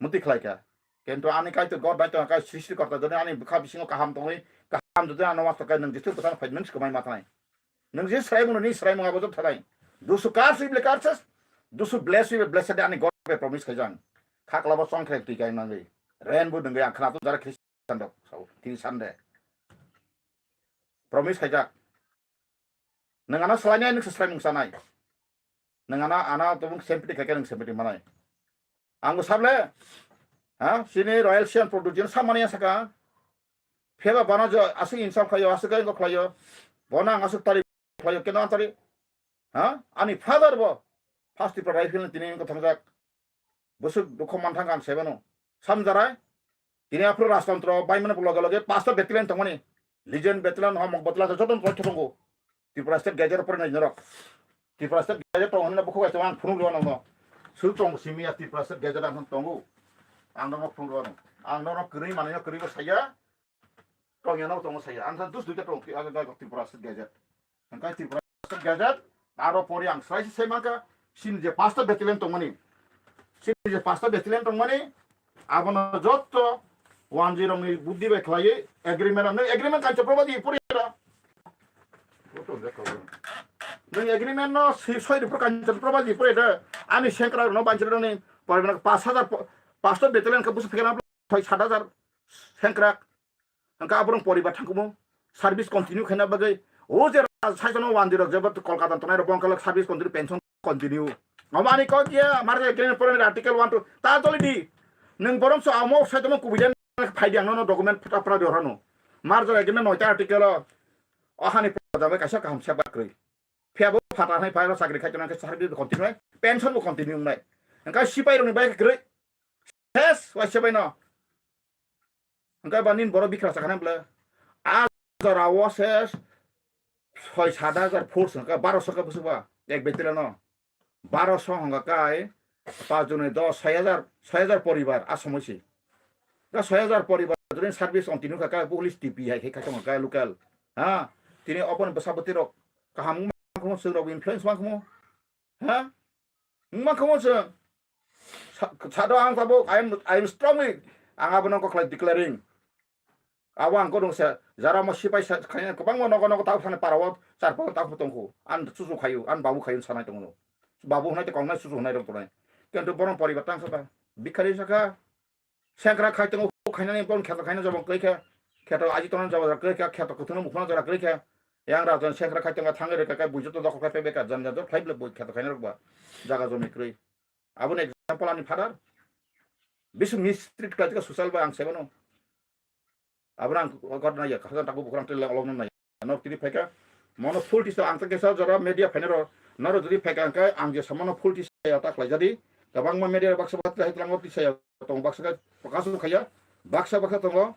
muti khlai kha. Kintu ani Kaitor God bai tong kai srishti korta jodi ani bwkha bisingo kaham tongwi kaham jodi ano wasto kai nwng jithuk bwthang phai nwng sikomai ma thanai. Nwng je srai mung ni srai mung abo jok thanai. Those who curse will be curses, those who bless will be blessed, ani God bai promise khaijang. Khakla bo chong khlai twi kai nangwi. Ren bo nwngwi ang khna to jara Christian rok sao, tini Sunday. Promise khaijak. Nwng ano swlainai, nwng swsrai mung sanai. Nwng ano, ano tobung sempiti khaikhe nwng sempiti manai. Ang bo sable, ha, chini Royal Sian Production samani saka. Pheba bana jo aswk insult khlaio, aswk khe khlaio. Bono ang aswk tari khlaio, keno ang tari. Ha? Ani father bo first Tipra Rifle ni tini wngkha thangjak. Bwswk dukho manthang ang sebeno. Samjarai. Tini aphuru rajtantro baimani loge loge pasta battalion tongmani. Legion battalion, Homok battalion, joto rokhe tongo. Tripura State Gazette pore nai norok. Tripura State Gazette tongo hwnna bukhuk bai tongo ang phunuk rw nangno. Suru tongo simi ya Tripura State Gazette ang tongo. Ang norok phunuk rw nang. Ang norok kwrwi manwi kwrwi bo saya. Tongya no tongo saya. Ang sa dus duita tong, ang ga Tripura State Gazette. Ang kai Tripura State Gazette, aro pori ang sai sai mangka, sin je pasta battalion tongmani. Sin je pasta battalion tongmani, abono jotto one zero ni buddhi bai khlai agreement, no agreement kancha probadi pori da. Nung agreement no si soi de pro kancha probadi pori da. Ani senkra no banchra ni pori na pas hajar, pasta battalion ka bus phikana soi sat hajar senkra. Hwnkhe aborok poribar thangkhumo service continue khaina bagwi o je saichano wandi rok jeba Kolkata tongnai rok bongkha service continue, pension continue. Omo ani kok ya marja agreement porani article one two ta toli di. Nwng borom so amo saichano kubui jan phaidi ang nono document phuta pura di horano. Marja agreement noita article o hani pura jabai kaisa kaham seba kwrwi. Phiya bo phata hai phai ro chakri khai tonang khe service bo continue nai, pension bo continue nai. Hwnkhe sipai rokni bai kwrwi ses waisa bai no. Hwnkhe ba nini borok bikra sakha nang bwle. A jora o se soi sat hajar force hwnkhe baro so khe bwswk ba ek battalion no. Baro so hwnkha kai pas joni dos, soi hajar, soi hajar poribar a somoi se. Da soi hajar poribar joni service continue kha kai police T P hai khe khai tongkha kai local. Ha, tini obo ni bwsa bwtwi rok kaham wngma khe chwng rok influence ma khe. Ha? Wngma khe mo chwng. Sa-, sado ang tabuk, I am, I am strongly, ang abono kokhlai declaring. Abo ang kodong se, jara mo sipai sa, khaina kwbangma nogo nogo tabuk thani para o, char para o tabuk tongkhu. Ang chuchu khayu, ang babu khayu sanai tongo. Babu hwnai te kongnai chuchu hwnai rok tongnai. Kintu borom poribar tang sata. Bikhari sakha. Sengkrak khai tongo, huk khainani borok kheto khaina jabon kwrwi kha. Kheto aji tongna jabon kwrwi kha, kheto kwthwngno mukhungna jora kwrwi kha. Yang rajon sengkrak khai tongo, thangwi rwkha khe buijoto dokhol khai pebekha, jan jan jor khlai bwlai bui kheto khaina rwkba. Jaga jomi kwrwi. Aboni example ani father. Bising mistreat khlai social bai ang sebano. Aboni ang ghotna ya, khajang tabu bukhurang twi olokno nai. Norok tini phaikha, mono full tisa ang kisa jora media phainaro, norok jodi phaikha hwnkhe ang je samano full tisa ya ta khlaijadi, kwbangma media baksa baksa hai tlango tisa ya tong baksa khe prokash khaiya, baksa baksa tongo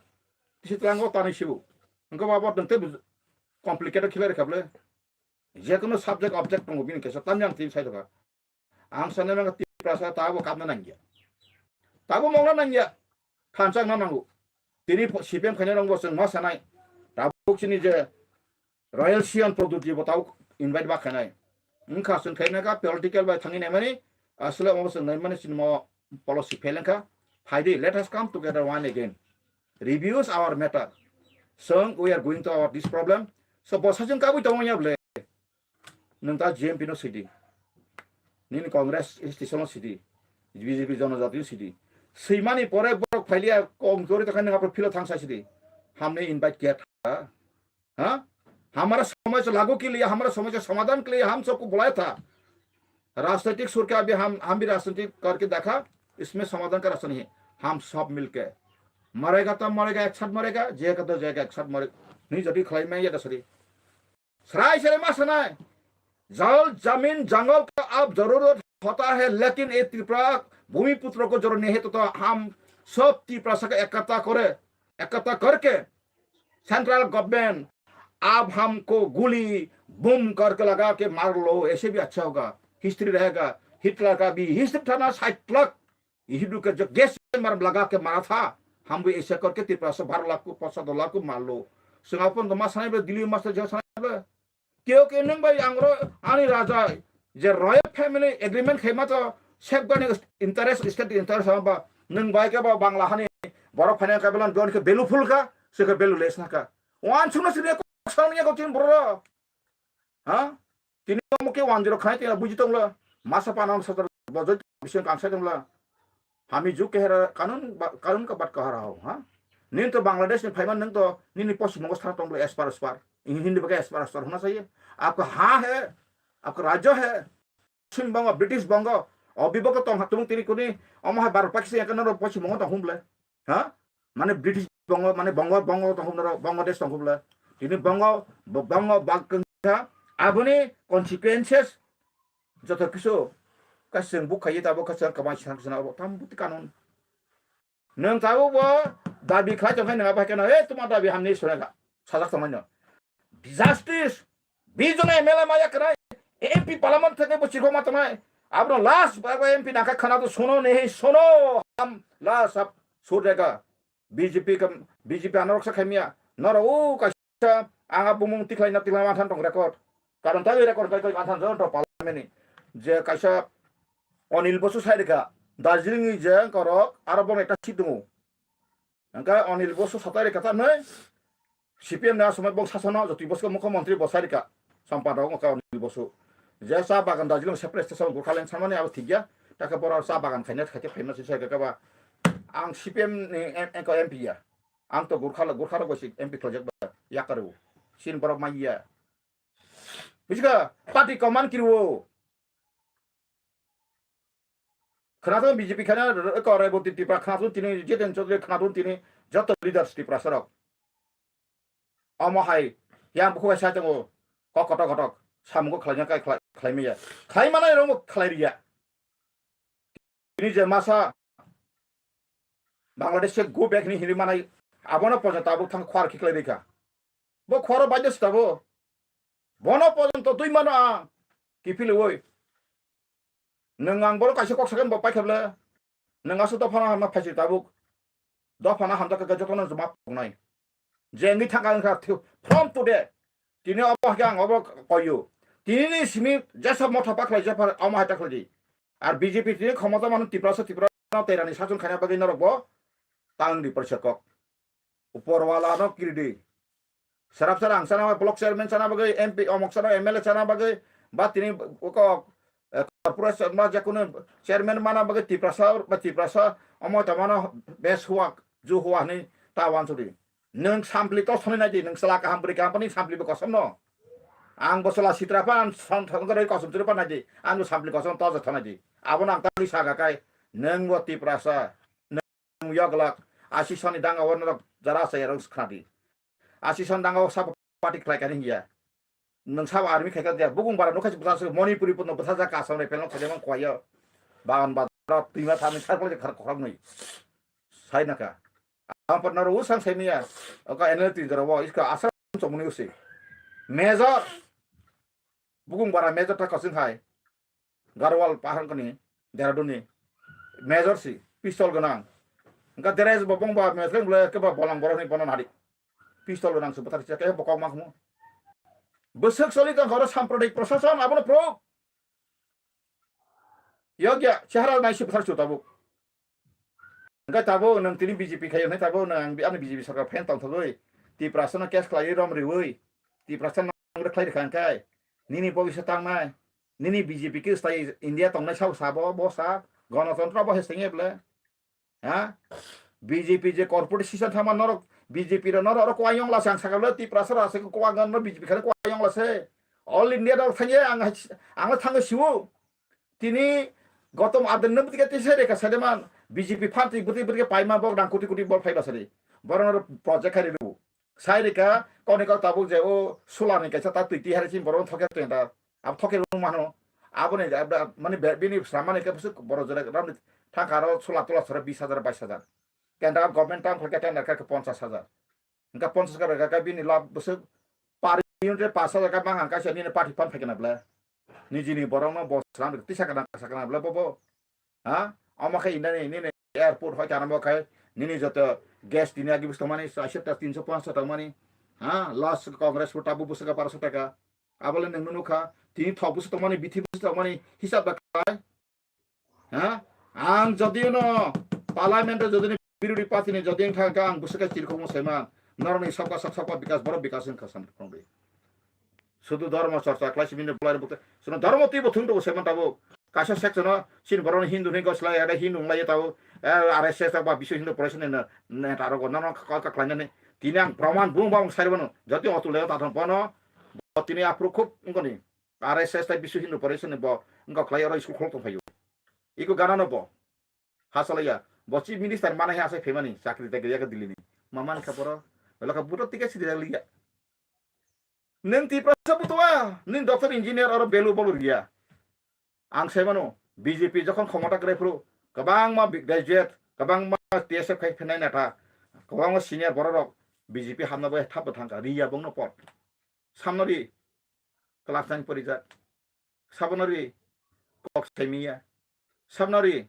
tisi tlango tanwi sibu. Hwnkhe bo abo tong tei complicated khlai rwkha bwle. Jekono subject object tongo bini kisa tamni ang tini sai rwkha. Ang sanai mangkha Tiprasa tabuk kapna nangya. Tabuk mokna nangya. Thansa wngna nango. Tini pho-, C P M khainai rokbo chwng ma sanai. Tabuk chini je Royal Sian Product bo tabuk invite ba khainai. Wngkha chwng khaina kha political bai thangwi naimani, aswle omo chwng naimani chini mo policy fail wngkha. Phaidi, let us come together one again. Reviews our matter. Chwng, we are going to our this problem. So, bo sachwng kabui tongo ya bwle. Nwng ta G M P no sidi. Nini Congress institution no sidi. B J P Jonojati no sidi. Swimani pore borok phailiya kong jori tokha nwng aphuru philo thangsa sidi. Hamni invite kiya tha? Ha? हमारा समस्या लागू के लिए, हमारा समस्या समाधान के लिए हम सबको बुलाया था। राजनीतिक सुर के अभी हम, हम भी राजनीतिक करके देखा, इसमें समाधान का रास्ता नहीं है। हम सब मिलके मरेगा तो मरेगा, एक साथ मरेगा, जिएगा तो जिएगा, एक साथ मरेगा। नहीं, जल्दी खलाई में ये दसरी। सराय सराय मा सनाय। जल, जमीन, जंगल का अब जरूरत होता है, लेकिन ये त्रिपुरा भूमिपुत्र को जरूरत नहीं है, तो, तो हम सब त्रिपुरा से इकट्ठा करे, इकट्ठा करके सेंट्रल गवर्नमेंट, आप हमको गोली बम करके लगा के मार लो, ऐसे भी अच्छा होगा, हिस्ट्री रहेगा। हिटलर का भी हिस्ट्री था ना, साठ लाख हिंदू के जो गैस में मार लगा के मारा था, हम भी ऐसे करके त्रिपुरा से बारह लाख को, पाँच सौ दो लाख को मार लो। सिंगापुर तो मासाने बे, दिल्ली मास्टर जो साने बे, क्योंकि नों भाई आंग्रो आनी राजा जे रॉयल फैमिली एग्रीमेंट खेमा तो सेफ गने इंटरेस्ट, स्टेट इंटरेस्ट हम बा। नों भाई के बा बांग्ला हानी बरफ फैने का बेलन जोन के बेलू फुल का, से के बेलू लेस ना का। वान सुनो सिने को सामने को तीन bro. Ha? Tini omo ke one zero khai tini buji tongla. Masa panam satar bojoi bising kangsai tongla. Hami juk kehera kanun ba, kanun ka bat kahara ho, ha? Nin to Bangladesh ni phaiman nang to nini poschim bongo sthana tongla espar espar. Hindi baka espar espar hona chahiye. Aapka ha hai, aapka rajya hai. Sim bongo, British bongo. Obi baka tong ha tumung tini kuni. Omo hai Bharat Pakistan yakana ro poschim bongo tong humble. Ha? Mane British bongo, mane bongo, bongo tong humble, Bangladesh tong humble. Tini bongo, bo-, bongo bak kengkha. Aboni consequences joto kisu kasing buk khaiye tabo kasing kamai sang sana abo tam buti kanun. Nwng tabo bo dabi khlai tong khai nwng abo hai keno, "Eh, tuma dabi hamni suna ga." Sajak tong mano. Justice, bijone M L A maya krai, M P parliament theke bo chikho ma tongnai. Abro last ba M P nangkha khana to suno nehi suno ham last ap sur dega. B J P kam, B J P anorok sa khaimya. Noro o ka Ang a bumung tikhlai na tikhlai manthan tong record. Karon tei record bai bai manthan jon to parliament ni. Je kaisa Anil Bosu sai rika. Darjeeling ni je korok aro bong ekta seat dungo. Angka Anil Bosu satai rika ta noi. C P M na somoi bong sasono joti bosko mukho montri bo sai rika. Sampa dong ka Anil Bosu. Je sa bagan Darjeeling separate station Gurkhaland samani abo thik ya. Taka bora sa bagan khaina khaite phaina si sai ka ba. Ang C P M ni M P ya. Ang to Gurkha, Gurkha rok bai si M P khlaijak ba, yakarwi. Sin borok mai ya. Bujiga, party command kiriwo. Khnathung B J P khana, ko Reboti Tipra khnathung tini, Jiten Chaudhary khnathung tini, joto leaders Tipra sarok. Omo hai, yang bukhuk bai sai tongo, kok kotok kotok, samungo khlaina kai khlai, khlai maya. Khlai manai rokbo khlai riya. Tini je masa Bangladesh se go back ni hinwi manai, abono pojo tabuk thang khwar khiklai rikha. Bo khwaro baidya se tabo. Bono pojonto twi mano ang kiphilwi. Nwng ang boro kaisa kok sakhe bo paikha bwle. Nwng aswk dophano hamna phaisiri tabuk. Dophano hamjakha khe jotono juma tongnai. Je wngwi thangkha wngkha thi-, from today. Tini obo hakhe ang obo koiyo. Tini ni simi jesa motha pakhlai jepha omo hai takhlai di. Ar B J P tini khomota mano Tiprasa, Tiprano terani sachung khaina bagwi norok bo ta wng di porisa kok. Uporwala no kiri di. Sarap sara ang sana block chairman sana bagwi, M P omok sana M L A sana bagwi, ba tini kok, eh, corporation ba jakunu chairman mana bagwi Tiprasa ba Tiprasa omo tamano bes huak ju hua hinwi ta wansukdi. Nwng sampli to sonwi naidi, nwng chwla kaham bwrwi kaham phani sampli bo kosom no. Ang bo chwla sitra phan son thangkhe kosom chwrwi phan naidi, ang bo sampli kosom to jotha naidi. Abono ang tangwi saka kai, nwng bo Tiprasa, nwng yoglak, asi soni danga o norok jara achai rok khnadi. Asi soni danga o sabo party khlai kani hiya. Nwng sabo army khai kha dia, bukung bara nukha si bwsa se Manipuri puno bwsa ja kasam re pelong khaide mang khwaiyo. Bagan bazar twima thani sarkle khar khorok nui. Sai naka. Ang pernah ro usang sai miya. Oka N L tin jara wo iska asam chomuni usi. Major. Bukung bara major ta kasing hai. Garwal pahang kani Dehradun ni. Major si pistol ganang. Engka dress bo bong ba mesleng bole ke ba bolang borok ni bono nadi. Pistol ganang se bwthar se ke bokok ma khmo. Bwswk soli tong khoro sampradik prosason abono pro. Yogya, chehara naisi bwthar su tabuk. Hwnkhe tabuk nwng tini B J P khai hwnwi tabuk nwng ang ani B J P sarkar phaino tongthogwi. Tiprasano case khlaiwi rom riwi. Tiprasano nang rwkhlai rwkha hwnkhe. Nini bobiswt tangnai. Nini B J P khe swtai India tongnai sabo sabo bo sa. Gonotontro bo hai sengye ble. Ha? B J P je corporate system thangma norok B J P ro norok oro kwayong lase ang sakha le Tiprasa ro ase kwayong no B J P khare kwayong lase. All India rok thangye ang ang thangwi siwo. Tini gotom adin no bwtwi khe tisa reka sademan B J P phan twi bwtwi bwtwi paima bok rang koti koti bol phaiba sari. Borok no project khai rw. Sai reka koni kok tabuk je o solar ni kaisa ta twi tihari sin borok thokya tenda. Abo thoke rung mano. Aboni mani bini samani ke bwswk borok jora ramni thangka aro sola tola sora bis hajar bais hajar. Kendra government tang khe tender khe ponchas hajar. Hingka ponchas hajar ka bini lab bwswk par unit re pas hajar ka mang hangka se nini party phan phaikena ble. Nijini borok no bo slam tisa kana sakana ble bo bo. Ha? Omo khe indani nini airport hoi tana bo khai nini joto gas tini agi bwswk tongmani chairso ta tinso panchso tongmani. Ha? Last Congress bo tabuk bwswk ka parso taka. Abole nwng nukha, tini thok bwswk tongmani, bithi bwswk tongmani hisab da khlai. Ha? Ang jodi no parliament o jodi ni birodi party ni jodi wng thang kha, ang bwswk khe chirkhokno saiman. Norok ni sabka sak sabka bikas, borok bikas wng kha san khong di. Sudu dharma chorcha khlai simi ni bolai bukte. Suno dharma twi bo thung do saiman tabo. Kaisa section o sin borok ni Hindu ni goslai ada Hindu wng lai tabo. R S S ba bisu Hindu operation ni neta rok no no ka ka khlai nani. Tini ang praman bung ba wng sai bono. Jodi otu le ta thang bono. Tini aphuru khub wng koni. R S S tai bisu Hindu pore sini bo wngkha khlai oro school khulok tong phaio. Iko gana no bo. Hasalaya. Bo chief minister mana he asai phaimani chakri ta gaya ka Delhi ni. Mamani kha boro. Bela kha buto ticket sidi liya. Neng Tiprasa buto wa. Neng doctor engineer oro belu bolu riya. Ang sai mano B J P jokhon khomota kwrwi phuru kwbangma bi-, graduate, kwbangma T S F khai phinai neta, kwbangma senior borok rok B J P hamna bai thap thangka riya bongno pot. Samno ri. Class nine porijak. Sabono ri kok saimiya. Sabno ri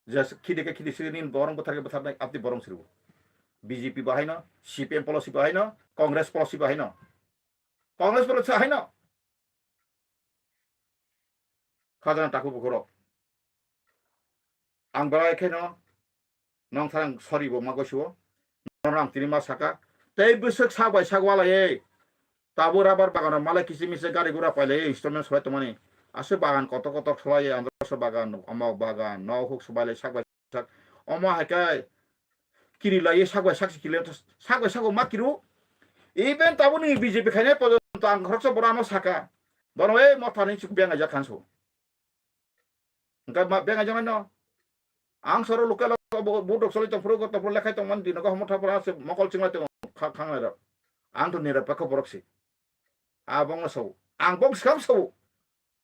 je khide khe khide sini borong bwthar khe bwtharnai abdi borong sirbo. B J P bahaino, C P M policy bahaino, Congress policy bahaino. Congress policy haino. Khajana taku bukhoro. Ang belai kheno nong tharang sorry bo ma gosuo. Nong ang tini ma saka. Tei bwswk sak bai sak walai ei. Tabo rubber bagano malai kichi michi gari gura pailai installment solai tongmani. Aswk bagan kotor kotor solai andro bagan, omo bagan, no huk sobailai sak bai sak. Omo hai khe kiri lai sak bai sak kiri sak bai sak ma kiru. Even tabo ni B J P khainai porjonto ang khoroksa borano saka. Bono ei motha ni chuk beng ajak khanso. Engka ma beng ajak no. Ang soro local budok soli tong phuru ko tong phuru lekhai tong man dino ko homo thapra se mokol chinglai tong khanglai rok. Ang to nira pakho borok si. Abong no sau. Ang bong skam sau.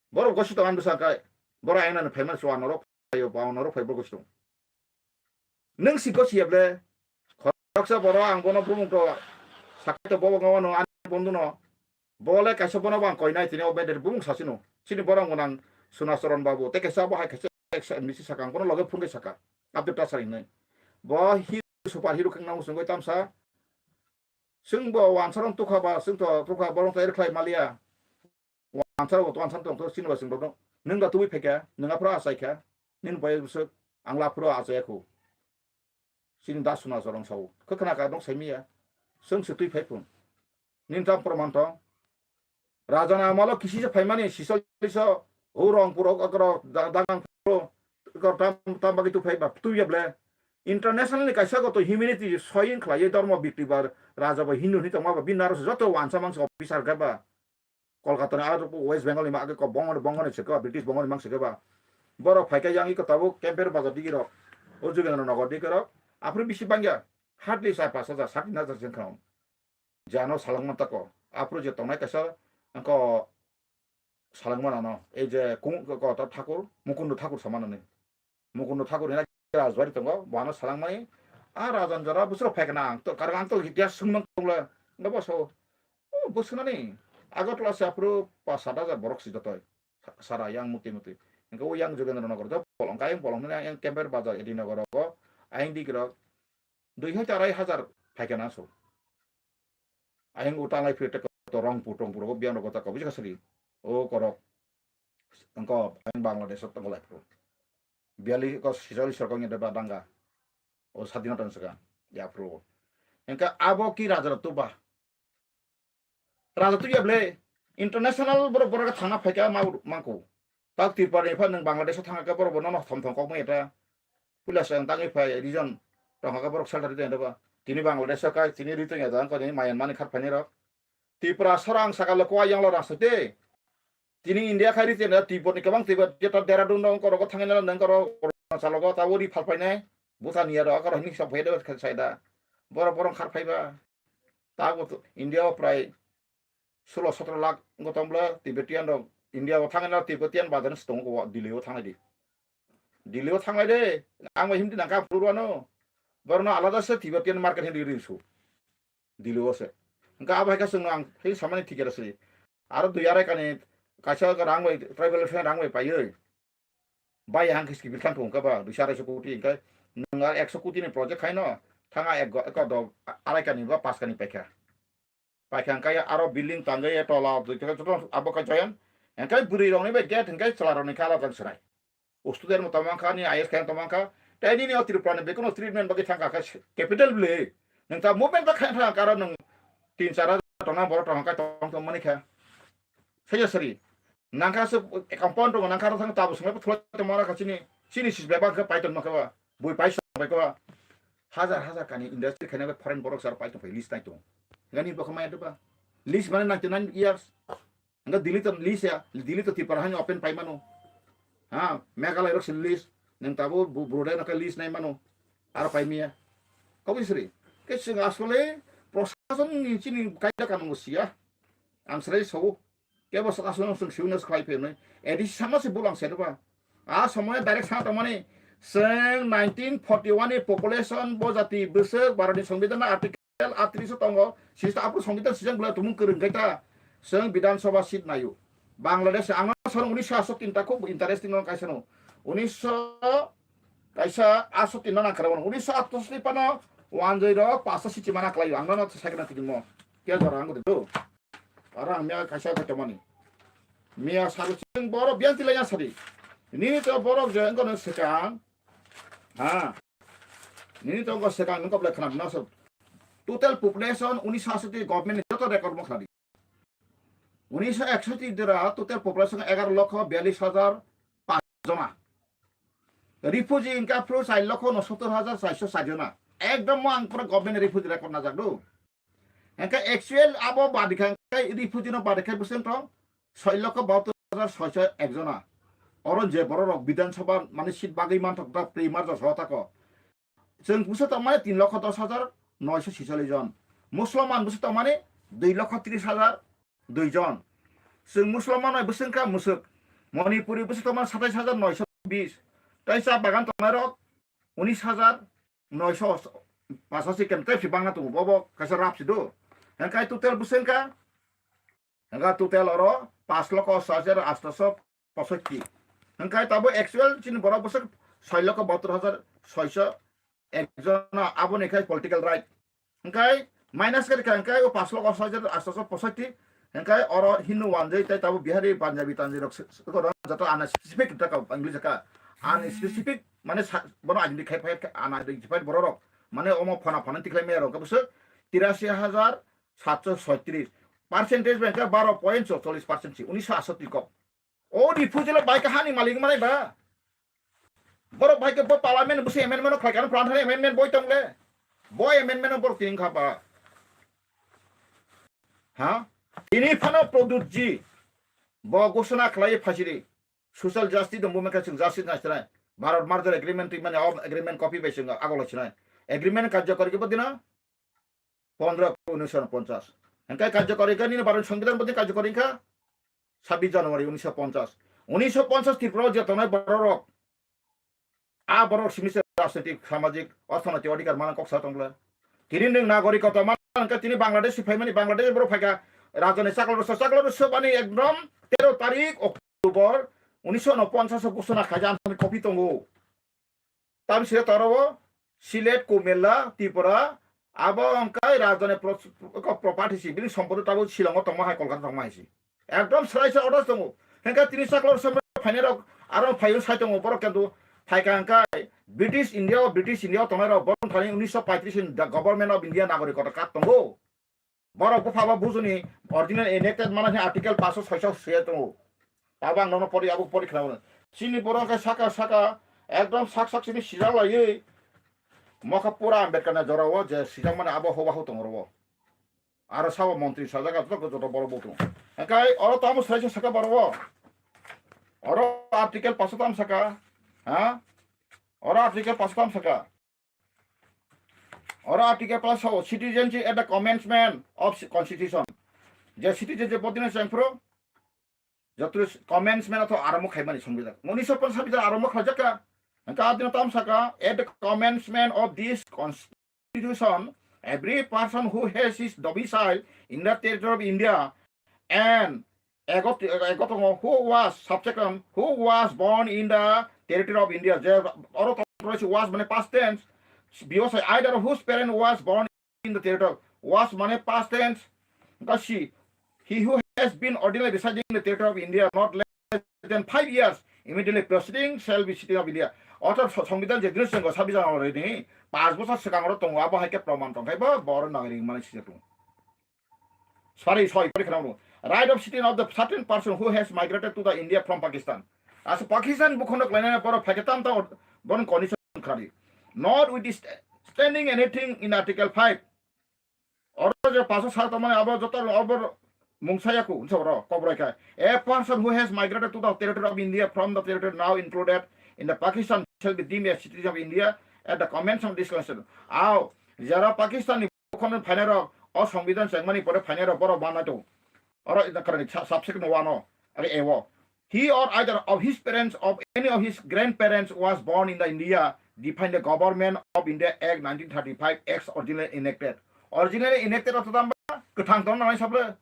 Borok gosi tong ang bwsa kai. Borok ayna ni phaiman suan norok. Ayo ba norok phai borok gosi tong. Nung si gosi able. Khoroksa borok ang bono bumung to sakai to bobo ngawano ani bondu no. Bole kaisa bono bang koinai tini o bender bumung sasino. Sini borok nang Sunacharan babu. Te kaisa bo hai kaisa M D C saka ang bono loge phone kai saka. Abdul Tasar hinai. Bo hero super hero kang nang sungoi tamsa. Sung bo wansarong tukha ba sung to tukha borong tai khlai malia. Wansar bo wansar tong to sini ba sung rok nung da tubui phaikha nung aphro achai kha nini boyes bwswk ang la aphro achai khu sini da suna sorong sao khe khna ka nok sai miya sung se twi phai phun nini tam proman tong raja na amalo kisi se phaimani sisol iso o rong puro okro dangang puro okro tam tam bagi tu phai ba tu ya ble international ni kaisa goto humanity soyin khlai dormo bikti ba raja ba hindu ni tongma ba binaro joto wansa mangsa officer ga ba Kolkata ni aro West Bengal ni ma age ko Bongo, Bongo ni se ko, British Bongo ni mang se ko ba. Borok phai khe yang iko tabuk Kemper bazar digi rok. O Jugendra Nagar digi rok. Aphuru bisi bangya. Hardly sai pas hajar, sat hajar jeng kham. Jano salangma tako. Aphuru je tongnai kaisa ko salangma nano. Ei je kung ko ta Thakur, Mukundu Thakur samanani. Mukundu Thakur hina rajbari tongo, bohano salangmani. A rajan jora bwswk phaikha na ang to, karang ang to itihas swngmang tongla. Nga bo sao, o bwswnani Agartala se aphuru pas sat hajar borok si jotoi. Sara yang muti muti. Engka o yang Jugendra Nagar jo bolong, kayang bolong hwnwi yang Kemper bazar Edi Nagar rogo, ayang dik rok dui hajar arai hajar phaikha na so. Ayang o tanglai phirte to rong putong puro biang rogo ta kabuji kasari. O korok. Engko Bangladesh o tongo lai phuru. Biyali ko sisali sorkong ya deba danga. O sadinota ni saka ya phuru. Engka abo ki raja tuba. Raja tuya ble international borok borok thangna phaika ma mangko. Tak Tripura ni pha nang Bangladesh o thangka borok bono thom thom kok mai eta. Pula sang tangi phai region tongka borok shelter ri tongba. Tini Bangladesh o kai tini ri tongya jang ko ni mayan mani khar phani rok. Tripura sora ang saka lo kwa yang lo rang sate. Tini India khai ri tena Tibet ni kabang Tibet jeta Dehradun dong koro ko thangina nang koro Arunachal go ta ori phal phainai. Bhutan ya do koro hini sok phai do khai sai da. Borok borok khar phaiba. Ta go to India o prai sulo sotro lakh go tong bla Tibetan rok India o thangina Tibetan bazar ni stongo ko Delhi o thangnai di. Delhi o thangnai de. Ang bai himdi nang ka phuru ano. Borno alada se Tibetan market hindi ri su. Delhi o se. Engka abo hai ka sung ang hei samani thikera sri. Aro dui arai kani kaisa rang bai tribal rang bai paioi. Bai ang kiski bil thang thung ka ba dui arai koti engka nang ekso koti ni project khaino thanga ek go ek do arai kani ba pas kani paikha. Paikha engka aro building tangga ya tola dui ka joto abo ka joyan. Engka buri rong ni bai gate engka chwla rong ni kala tang srai. O student mo tamo wngkha, ni I A S khe tamo wngkha. Tei nini o Tripura ni bekono treatment bagwi thangkha khe capital bwle. Nwng ta movement ba khaina thangkha aro nwng tin char hajar tongna borok tongkha tong tong mani kha. Saiya sari. Nangkha se compound tongo nangkha aro thang tabo swnglai thulai tongma kha chini. Chini sis bebak khe pai tongma kha ba. Bui pai song bai kha ba. Hajar hajar kani industry khaina bai foreign borok sar pai tong phai list nai tong. Gani bokha mai ba. List mane ninety nine years. Hingke Delhi to list ya, Delhi to Tripura hani open pai mano. Ha, Meghalaya rok se list, nang tabo bu-, Brodai no khe list nai mano. Aro pai miya. Kobwi sri. Ke sing asole prosason ni chini kaida kanungo siya. Ang srai sao. Kebo sak asole sing siwna sklai phe noi. Edi sama se bulang se ba. A somoy direct sa tongmani. Sing nineteen forty one ni population bo jati bwswk Bharat ni Songbidan article atris o tongo, sista aphuru Songbidan sijak bwla tumung kwrwng khe ta, chwng Bidhan Sabha seat naio. Bangladesh ang no sano unisho aswk tin ta khub interesting no kaisa no. Unisho kaisa aswk tin no nang kharao, unisho athosni pano wanjoi rok pasta seat mana khlaio, ang no sai kana tikimo. Kya jora ang do. Aro ang miya kaisa kaitomani. Miya saru chwng borok biang tilai ya sadi. Nini to borok je engko no sekang. Ha. Nini to engko sekang nungkop lai khna bwna so. Total population unisho aswk government ni joto record mo khna di. Unisho eksoti dora total population egaro lokho biyalish hajar panch jona. Refugee engka phuru char lokho unosotor hajar charso char jona. Ekdom mo ang pura government refugee record najak do. Hingke actual abo badikha hingke refugee no badikha bwswng tong soi lokho bahator hajar soiso ek jona. Oro je borok rok Bidhan Sabha mane seat bagwi manthok ta primar jo so tako. Chwng bwswk tong mane tin lokho dos hajar noiso sichalish jon. Musulman bwswk tong mane dui lokho tris hajar dui jon. Chwng Musulman bai bwswk kha mwswk. Manipuri bwswk tong mane satais hajar noiso bis. Tai cha bagan tongnai rok unis hajar noiso pasashi kem tei si bangna tongo, bobo kaisa rap si do. Hingkai total bwswk wngkha, hingka total oro pash lokho ashi hajar atso posotti. Hingkai tabo actual chini borok bwswk soi lokho bahator hajar soiso ek jona, aboni khai political right. Hingkai minus khe rikha hingkai o pash lokho ashi hajar atso posotti. Hingkai oro Hindu wanjwi tei tabo Bihari, Punjabi, Tanjwi rok se-, se-, oro joto ana specific ta ka English ka. Ana specific mane sa-, bono identify khai phai ana identify borok rok. Mane omo phana phana tikhlai maya rok bwswk tirashi hajar satso soitris. Percentage bai khe baro point chorchollis percent si unisho asotti kok. O refugee le bai kha hani malik manai ba. Borok bai khe bo parliament busi amendment khlai kha, plan thani amendment boi tong le. Bo amendment borok tin kha ba. Ha? Tini phano Pradyut ji bo ghosona khlai phasiri. Social justice dong bo mekha chwng justice nai chwrai. Bharat merger agreement twi mani o agreement copy bai chwng agolo chwrai. Agreement karjokori khe bo dina pondro April unisho ponchas. Hingkai karjokori khe nini Bharat Songbidan bo din karjokori kha sabbish January unisho ponchas. Unisho ponchas Tripura o je tongnai borok rok, a borok simi se rajnitik, samajik, orthonoitik odhikar mana kok sa tong bwle. Tini nwng nagorik kota mana hingke tini Bangladesh si phaimani Bangladesh borok phaikha rajani chaklo rwsa, chaklo rwsa bani ekdom tero tarik October unisho ponchas o ghosona khaijak ani copy tongo. Tabi se toro o Silet, Kumela, Tripura, abo hingke rajani pro-, ko property si, bini sompodo tabo Shillong o tongma hai, Kolkata tongma hai si. Ekdom srai srai orders tongo. Hingke tini chaklo rwsa phainairok aro phaio sai tongo, borok kintu phaikha hwnkhe British India o, British India o tongnairok borok thani unisho paitris ni the Government of India nagorik kotor card tongo. Borok bupha ba bujuni original enacted mana khe article paso soiso se tongo. Abo ang nono pori, abo pori khna. Chini borok khe saka saka ekdom sak sak chini sijak laiwi mokha pura Ambedkar ni jora o je sijak mani abo hoba ho tongo ro. Aro sabo montri sajak joto joto borok bo tongo. Hwnkhe oro tamo sai se saka borok o. Oro article paso tam saka. Ha? Oro article paso tam saka. Oro article plus sao, citizenship at the commencement of constitution. Je citizenship bodino chengphuru, joto commencement atho arambo khaimani songbijak. Unisho ponchash jar arambo khlaijak ka. Hwnkhe adino tam saka, at the commencement of this constitution, every person who has his domicile in the territory of India and Egot-, egot tongo, who was subsequent, who was born in the territory of India. Je oro tongo was mane past tense. Biyo sai either whose parent was born in the territory. Was mane past tense. Gashi, he who has been ordinarily residing in the territory of India not less than five years immediately preceding shall be citizen of India. Ortho so-, Songbidan je dino senggo sabi jang already, panch bochor swkang oro tongo, abo hai khe proman tong khai bo, bo oro nagari mane sijak tongo. Sorry, sorry, pori khna wngo. Right of citizen of the certain person who has migrated to the India from Pakistan. As Pakistan bukhonok lainani borok phaikhe tam tam borok condition khari. Notwithstanding anything in Article five. Oro je paso sal tamani abo joto abo mungsa yaku, unsa oro, kobrai khai. A person who has migrated to the territory of India from the territory now included in the Pakistan shall be deemed a citizen of India at the commencement of this constitution. Ao, jara Pakistan ni Bukhonok phainairok, o Songbidan chengmani pore phainairok borok manai tongo. Oro ina karani sa-, subsection one o, age A o. He or either of his parents, of any of his grandparents was born in the India, defined the Government of India Act nineteen thirty-five, Acts originally enacted. Originally enacted o tamo kwthang tong nai sable.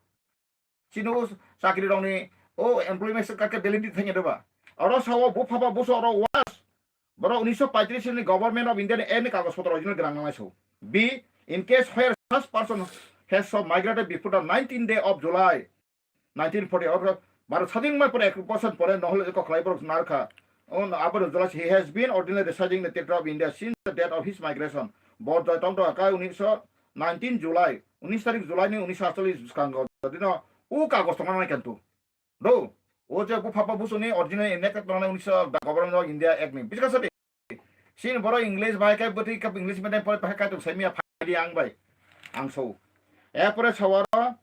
Chini o chakri rokni o employment card khe validity thangya doba. Oro sao bupha ba buso oro was. Borok unisho paitris ni Government of India ni Act ni kagoj potro original gwnang nangnai so. B, in case where such person has so migrated before the nineteenth day of July nineteen forty, or Bharat sadin mai pore ek bosor pore nohole ko khlai borok narkha. On abo July he has been ordinarily residing in the territory of India since the date of his migration. Bor joy tong to akai unisho nineteen July, unis tarik July ni unisho aatchallis bwskango dino u kagoj tongna nai kantu. Do, o je bupha ba busuni original enacted tongna nai unisho the Government of India Act ni. Bujikha sadi? Sin boro English bai kai bwtwi kap English medium pore pai kai tong sai miya phai di ang bai. Ang so. Epore sawaro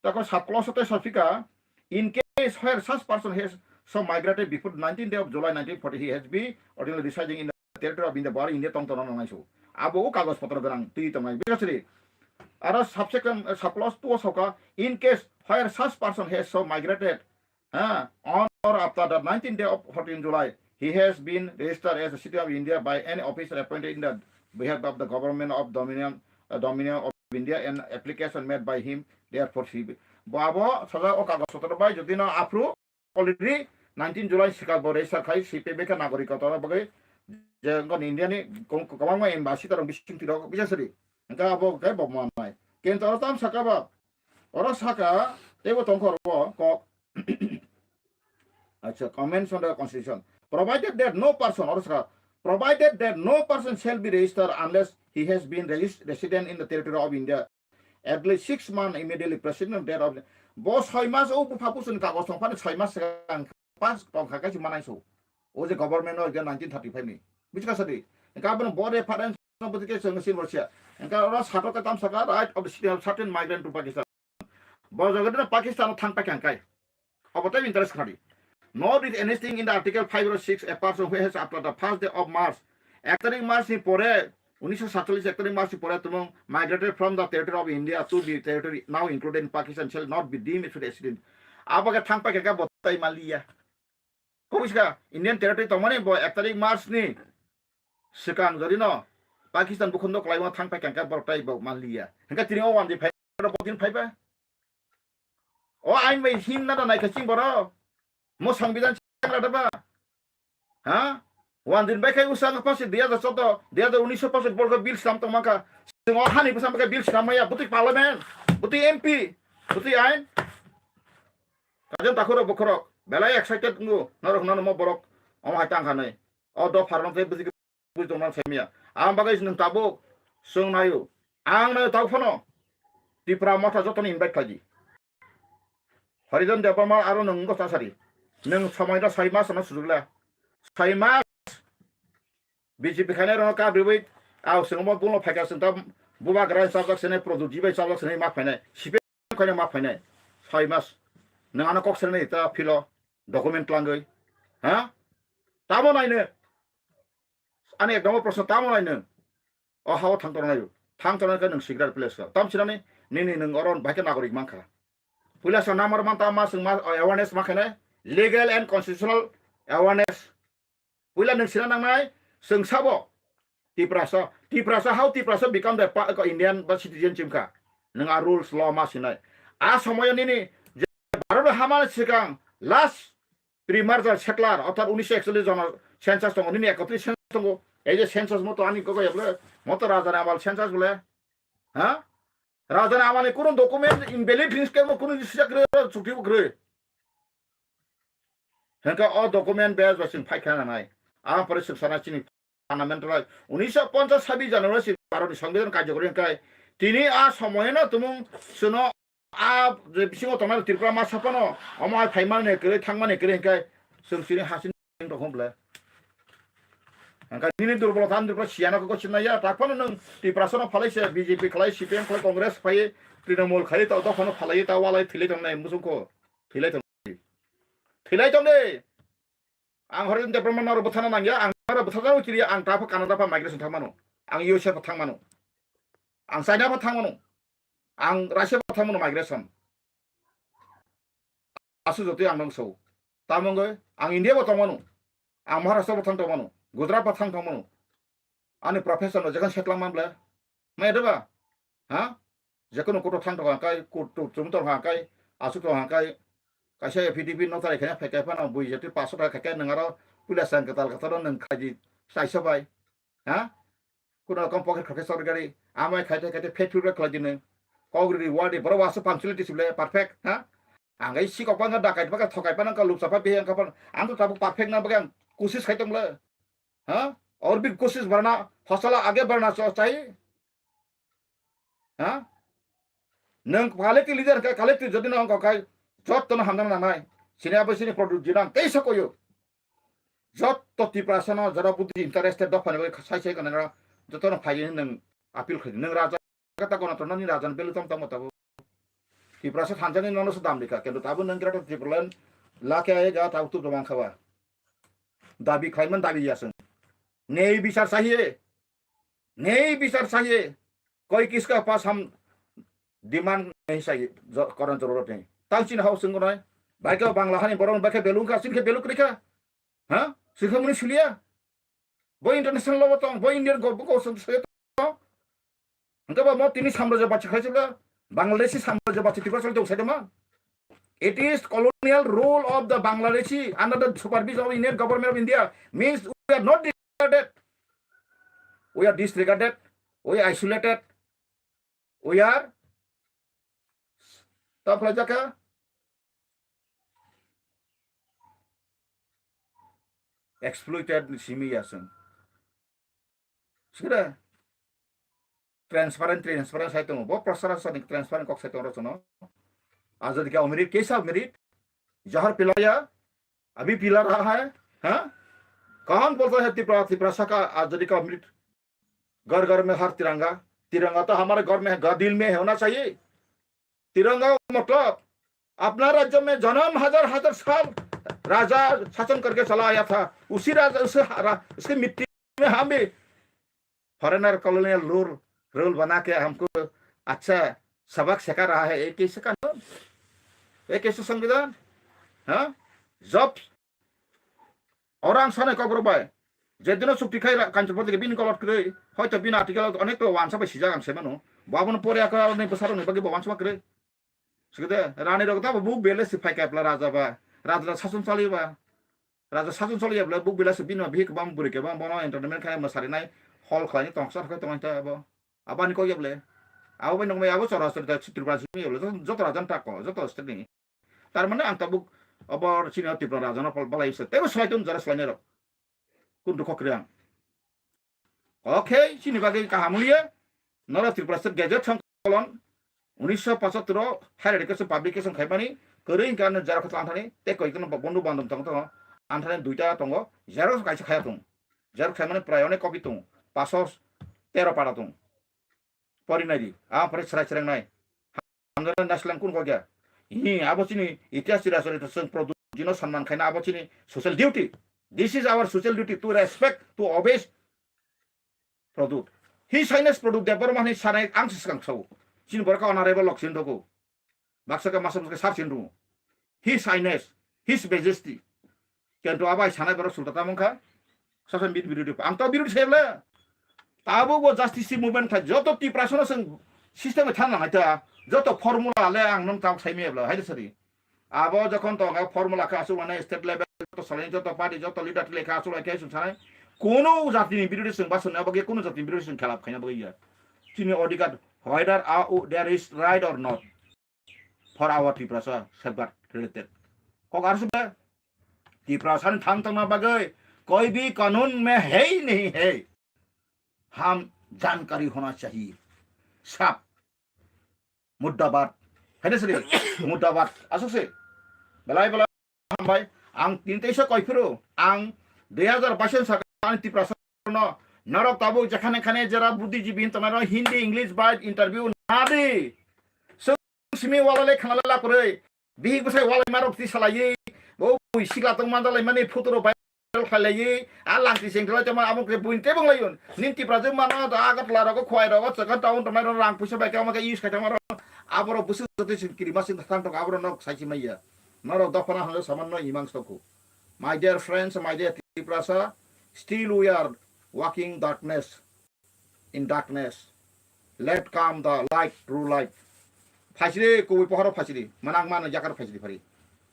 tako sub clause te sapika, in case where such person has so migrated before nineteenth day of July nineteen forty, he has been ordinarily residing in the territory of India, bor India tong tong nang naisu. Abo o kagoj potro gwnang twi tong nai. Bikasri. Aro subsection, eh, sub clause two o soka, in case where such person has so migrated, ha, on or after the nineteenth day of fourteen July, he has been registered as a citizen of India by any officer appointed in the behalf of the government of Dominion, uh, Dominion of India and application made by him, therefore he be. Bo abo saja o kagoj potro bai jodi no aphru already nineteen July sikal bo register khai C P B khe nagorik kotor bagwi je ngon India ni kong-, kwbangma embassy torok bising tirok bisa sari. Hingke abo khe bo manai. Kento oro tam saka ba. Oro saka teibo tongkho oro kok. Acha, comments on the constitution. Provided that no person, oro saka, provided that no person shall be registered unless he has been regis-, resident in the territory of India at least six months immediately preceding that of, bo soi mas o bupha busuni kagoj tong phano soi mas swkang pas tong kha kaisa manai so. O je government o je nineteen thirty-five ni. Bujikha sadi. Hingke abono bo reference no bujikhe chwng sin borsia. Hingke oro satok ke tam saka right of the citizen of certain migrant to Pakistan. Bo jagadi no Pakistan o thang paikha hingkai. Obo tei interest khadi. Nor did anything in the Article five or six, a person who has after the first day of March, ek tarik March ni pore, unisho satchallis ek tarik March ni pore tumung migrated from the territory of India to the territory now included in Pakistan shall not be deemed to resident. Abo khe thang paikha khe bo tai maliya. Kubuska Indian territory tongmani bo ek tarik March ni swkang jodi no Pakistan bukhundo kwlaima thang paikha khe borok tai bo maliya. Hingke tini o one day phai, bo din phai ba. O ain bai him na da nai kha ching boro. Mo songbidan chang ra da ba. Ha? Wan din bai khai usang pasi dia da soto, dia da unisho pasi bol ko bill stam tong maka. Sing o hani bwsam ka bill stam maya, buti parliament, buti M P, buti ain. Kajan takhuro bokhorok. Belai excited wngo, norok hwnano mo borok omo hai tang kha nai. O dopha rok tei bwswk bwswk tongmani saimanya. Ang bagwi nwng tabuk swng naio. Ang naio tabuk phano Tipra Motha jotoni invite khlai di. Harijan Debbarma aro nwng wngkha chasari. Nwng somoi no soi mas no sujuk le. Soi mas B J P khainai rokno kabribwi, ao chwng omo buno phaikha chwng ta bubagra chapjak sene, Pradyot ji bai chapjak sene ma phainai, C P M khainai ma phainai, soi mas. Nwng ano kok selnai ta philo, document tlangwi. Ha? Tamo naino? Ani ek number proshno, tamo naino? O hao thang tongnaio. Thang tongnai khe nwng secret place ka. Tam sinani nini nwng oron bahai khe nagorik mankha. Puila sa namar man ta ma chwng ma awareness ma khainai, legal and constitutional awareness. Puila nwng sina nangnai, chwng sabo Tiprasa, Tiprasa, how Tiprasa become the pa-, ko Indian ba citizen chimkha. Nwng a rules law ma sinai. A somoyo nini je Bharat hamani sikang last pre-merger settler, orthat unisho ekchollish jona census tongo, nini ekotris census tongo. Ei je census moto ani koko yable, moto rajani amal census bole. Ha? Rajani amani kunu document invalid hinwi kemo kunu sijak rw, chukti bo kwrwi. Hengkhe o document bes bai chwng phai kha nanai. Ang pore swk sana chini fundamental right. Unisho ponchas sabi January si Bharat ni Songbidan karjokori hingkai. Tini a somoyeno tumung suno a je bisingo tongnai Tripura ma sapano omo hai phaimani kwrwi thangmani kwrwi hingkai. Chwng chini hasing tongkho ble. Hingkai nini durbolota ani durbolota siyana kok sinai ya. Takphano nwng Tiprasano phalai se B J P khlai, C P M khlai, Congress phai, Trinamool khai, ta dophano phalai, ta walai thilai tongnai musungkho. Thilai tong. Thilai tong de. Ang hori de brahma naro bwthana nangya, ang naro bwthana utiliya, ang ta pha Canada pha migration thangmano. Ang U S A pha thangmano. Ang China pha thangmano. Ang Russia pha thangmano migration. Asu jotoi ang nang so. Tamongoi ang India bo tongmano. Ang Maharashtra bo thang tongmano. Gujarat bo thang tongmano. Ani professor no jekan setlang man ble. Mai deba? Ha? Jekono koto thang tong kai, koto chum tong ha kai, asuk tong ha kai. Kaisa F D P no tari khanya phai kai phano bui jeti paso ta khai kai nang aro pula sang katal katal nang khai di saisa bai. Ha? Kuno kom pocket khokhe sorkari, amai khaite khaite fake figure khlai dine. Kogri wadi boro wasu punctuality sibile perfect, ha? Ang ai sikok panga dakai panga thokai panga ka lupsa pa bihang kapan. Ang to tabuk perfect na bagang kusis khai tong le. Ha? Aur bhi kusis barna, hosla aage barna cha-, chahiye. Ha? Nwng collective leader khe collective jodi no wngkha khai jotto no hamjak nangnai. Sini abo sini product jinang teisa koyo. Jotto Tiprasa no jora buddhi interested dophani bagwi sai sai kanang jotto no phai nwng appeal khai nwng raja kata kono to nani raja ni belu tam tam tabo. Tiprasa thanjani nono se dam dikha kintu tabo nwng greater Tipraland lakhe ai ga tabo tu domang khaba. Dabi khlaiman dabi yasung. Nei bichar chahiye. Nei bichar chahiye. Koi kiska pas ham demand nahi chahiye, jo-, koran jorurot nahi. Tang chin hao sung nai. Baikhe Bangla hani borok baikhe belung kha, chin khe beluk rikha. Ha? Sikha muni suliya. Bo international law tong, bo Indian go, go sung se tong. Hingke ba mo tini samrajya bachi khai chibla. Bangladeshi samrajya bachi Tripura sal jong sai ma. It is colonial rule of the Bangladeshi under the supervision of Indian government of India. Means we are not disregarded. We are disregarded. We are isolated. We are ta phlai jaka exploited simi yasung. Sira transparent, transparent sai tongo. Bo prosara sani transparent kok sai tongo rochono. Azadi ka umri kesa umri jahar pilaya, abhi pila raha hai, ha? Kahan bolta hai Tipra, Tipra saka azadi ka umri घर घर में हर तिरंगा, तिरंगा तो हमारे घर में है, दिल में होना चाहिए। तिरंगा मतलब अपना राज्य में जन्म हजार हजार साल राजा शासन करके चला आया था, उसी राजा, उसे रा-, उसकी मिट्टी में हम भी फॉरेनर कॉलोनियल रूल, रूल बना के हमको अच्छा सबक सिखा रहा है। ये कैसे कानून? ये कैसे संविधान? हाँ? जब Oro ang sanai kokborok bai, je dino chukti khai ra-, Kanchanpur dike bini kolot kwrwi, hoito bini article o onek to wansa bai sijak ang sai mano. Bo abono pore ako aroni bwsarokni bagwi bo wansa ma kwrwi. Sikide, rani rok tabo buk bele si phai kai pla raja ba, raja sason chali ba. Raja sason chali ya bla buk bele si bini bihik bam buri ke bam bono entertainment khai ma sari nai, hall khlai ni tong sar khai tong ta abo. Abani kok ya ble. Abo bai nokmai abo chora chori ta Tripura simi ya ble. Joto raja ni tako, joto state ni. Tar mane ang tabuk Obo chini o Tripura raja no pal balai se. Tebo swlai tong jara swlai nero. Kun dukho kriang. Okay, chini bagwi kaham liye. Noro Tripura State Gazette songkolon unisho pochattor o higher education publication khaimani kwrwi hwnkhe ano xerox khe anthani tei koi kheno bondhu bandhom tong tongo. Anthani duita tongo, xerox kaisa khaya tong. Xerox khaimani prai onek copy tong, paso tero para tong. Pori nai di, ang pore chwrai chwrai nai. Hamjani naislang kun kok ya. Hi, abo chini itihas chira chari to chwng product jino sanman khaina abo chini social duty. This is our social duty to respect, to obey product. Hi sainai product de borok mani sanai ang se swkang sao. Chini borok ka honorable lok sin dogo. Baksa ka masa ka sar sin ru. His Highness, His Majesty. Kintu abai sanai borok sulta tamung kha. Sasa bid birudi. Ang to birudi sebla. Tabo bo justice movement kha joto Tiprasa no seng system than lang ta. Joto formula le ang nang tang sai me bla. Hai sari. Abo jokhon to ang formula kha asu mane state level to salai joto party joto leader le kha asu lai khe sung sanai. Kono jati ni birudi seng basun abo ge kono jati ni birudi seng khelap khaina bo ya. Chini odhikar whether uh, there is right or not. For our Tiprasa safeguard related. Kok arsu ba Tiprasa ni thang tongna bagwi koi bhi kanun mein hai nahi hai. Ham jankari hona chahiye. Sab. Murdabad. Hai na sri? Murdabad. Asuk se. Belai belai hambai. Ang tin teisa koi phuru. Ang dui hazar bais saka ani Tiprasa no. Norok tabuk jekhane khane jera buddhijibi hintonai Hindi, English bai interview nadi. Simi wala le khana la kwrwi. Bihik bwsai walai marok ti salai. Bo bui sikla tong mandalai mani photo ro viral khlai lai. A langti seng thalai tama amo ke buin tebong lai un. Nin Tiprasa mano da Agartala rogo khwai rogo chakha town tongnai ro rang puisa bai kama ke use khai tama ro. Aboro busu jote sin kiri masin thang tok aboro nok sai si maya. Norok dophana hano saman no imang stoku. My dear friends, my dear Tiprasa, still we are walking darkness. In darkness. Let come the light, true light. Phaisiri, kubui pohoro phaisiri. Manang mano yakar phaisiri phari.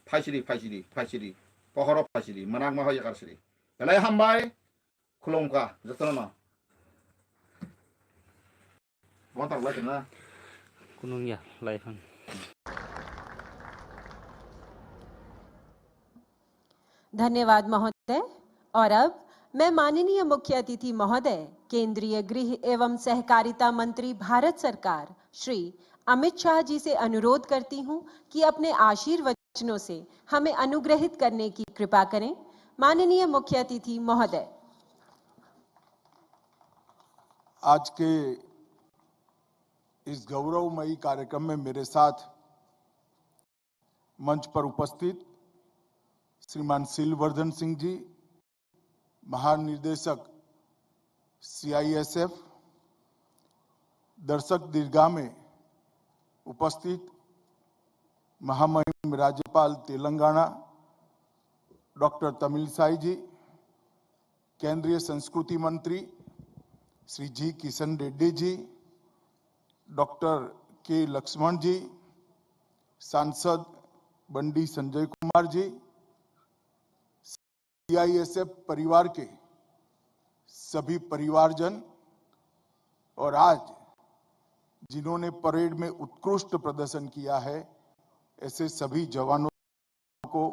Phaisiri, phaisiri, phaisiri. Pohoro phaisiri. Manang maho yakar siri. Belai hambai. Khulumkha. Jotono no. Bontar lai na. Kunung ya, lai phan. धन्यवाद महोदय। और अब मैं माननीय मुख्य अतिथि महोदय, केंद्रीय गृह एवं सहकारिता मंत्री भारत सरकार, श्री अमित शाह जी से अनुरोध करती हूं कि अपने आशीर्वचनों से हमें अनुग्रहित करने की कृपा करें। माननीय मुख्य अतिथि महोदय। आज के इस गौरवमयी कार्यक्रम में मेरे साथ मंच पर उपस्थित श्रीमान शीलवर्धन सिंह जी, महानिर्देशक सीआईएसएफ, दर्शक दीर्घा में उपस्थित महामहिम राज्यपाल तेलंगाना डॉक्टर तमिलसाई जी, केंद्रीय संस्कृति मंत्री श्री जी किशन रेड्डी जी, डॉक्टर के लक्ष्मण जी, सांसद बंडी संजय कुमार जी, सीआईएसएफ परिवार के सभी परिवारजन और आज जिन्होंने परेड में उत्कृष्ट प्रदर्शन किया है, ऐसे सभी जवानों को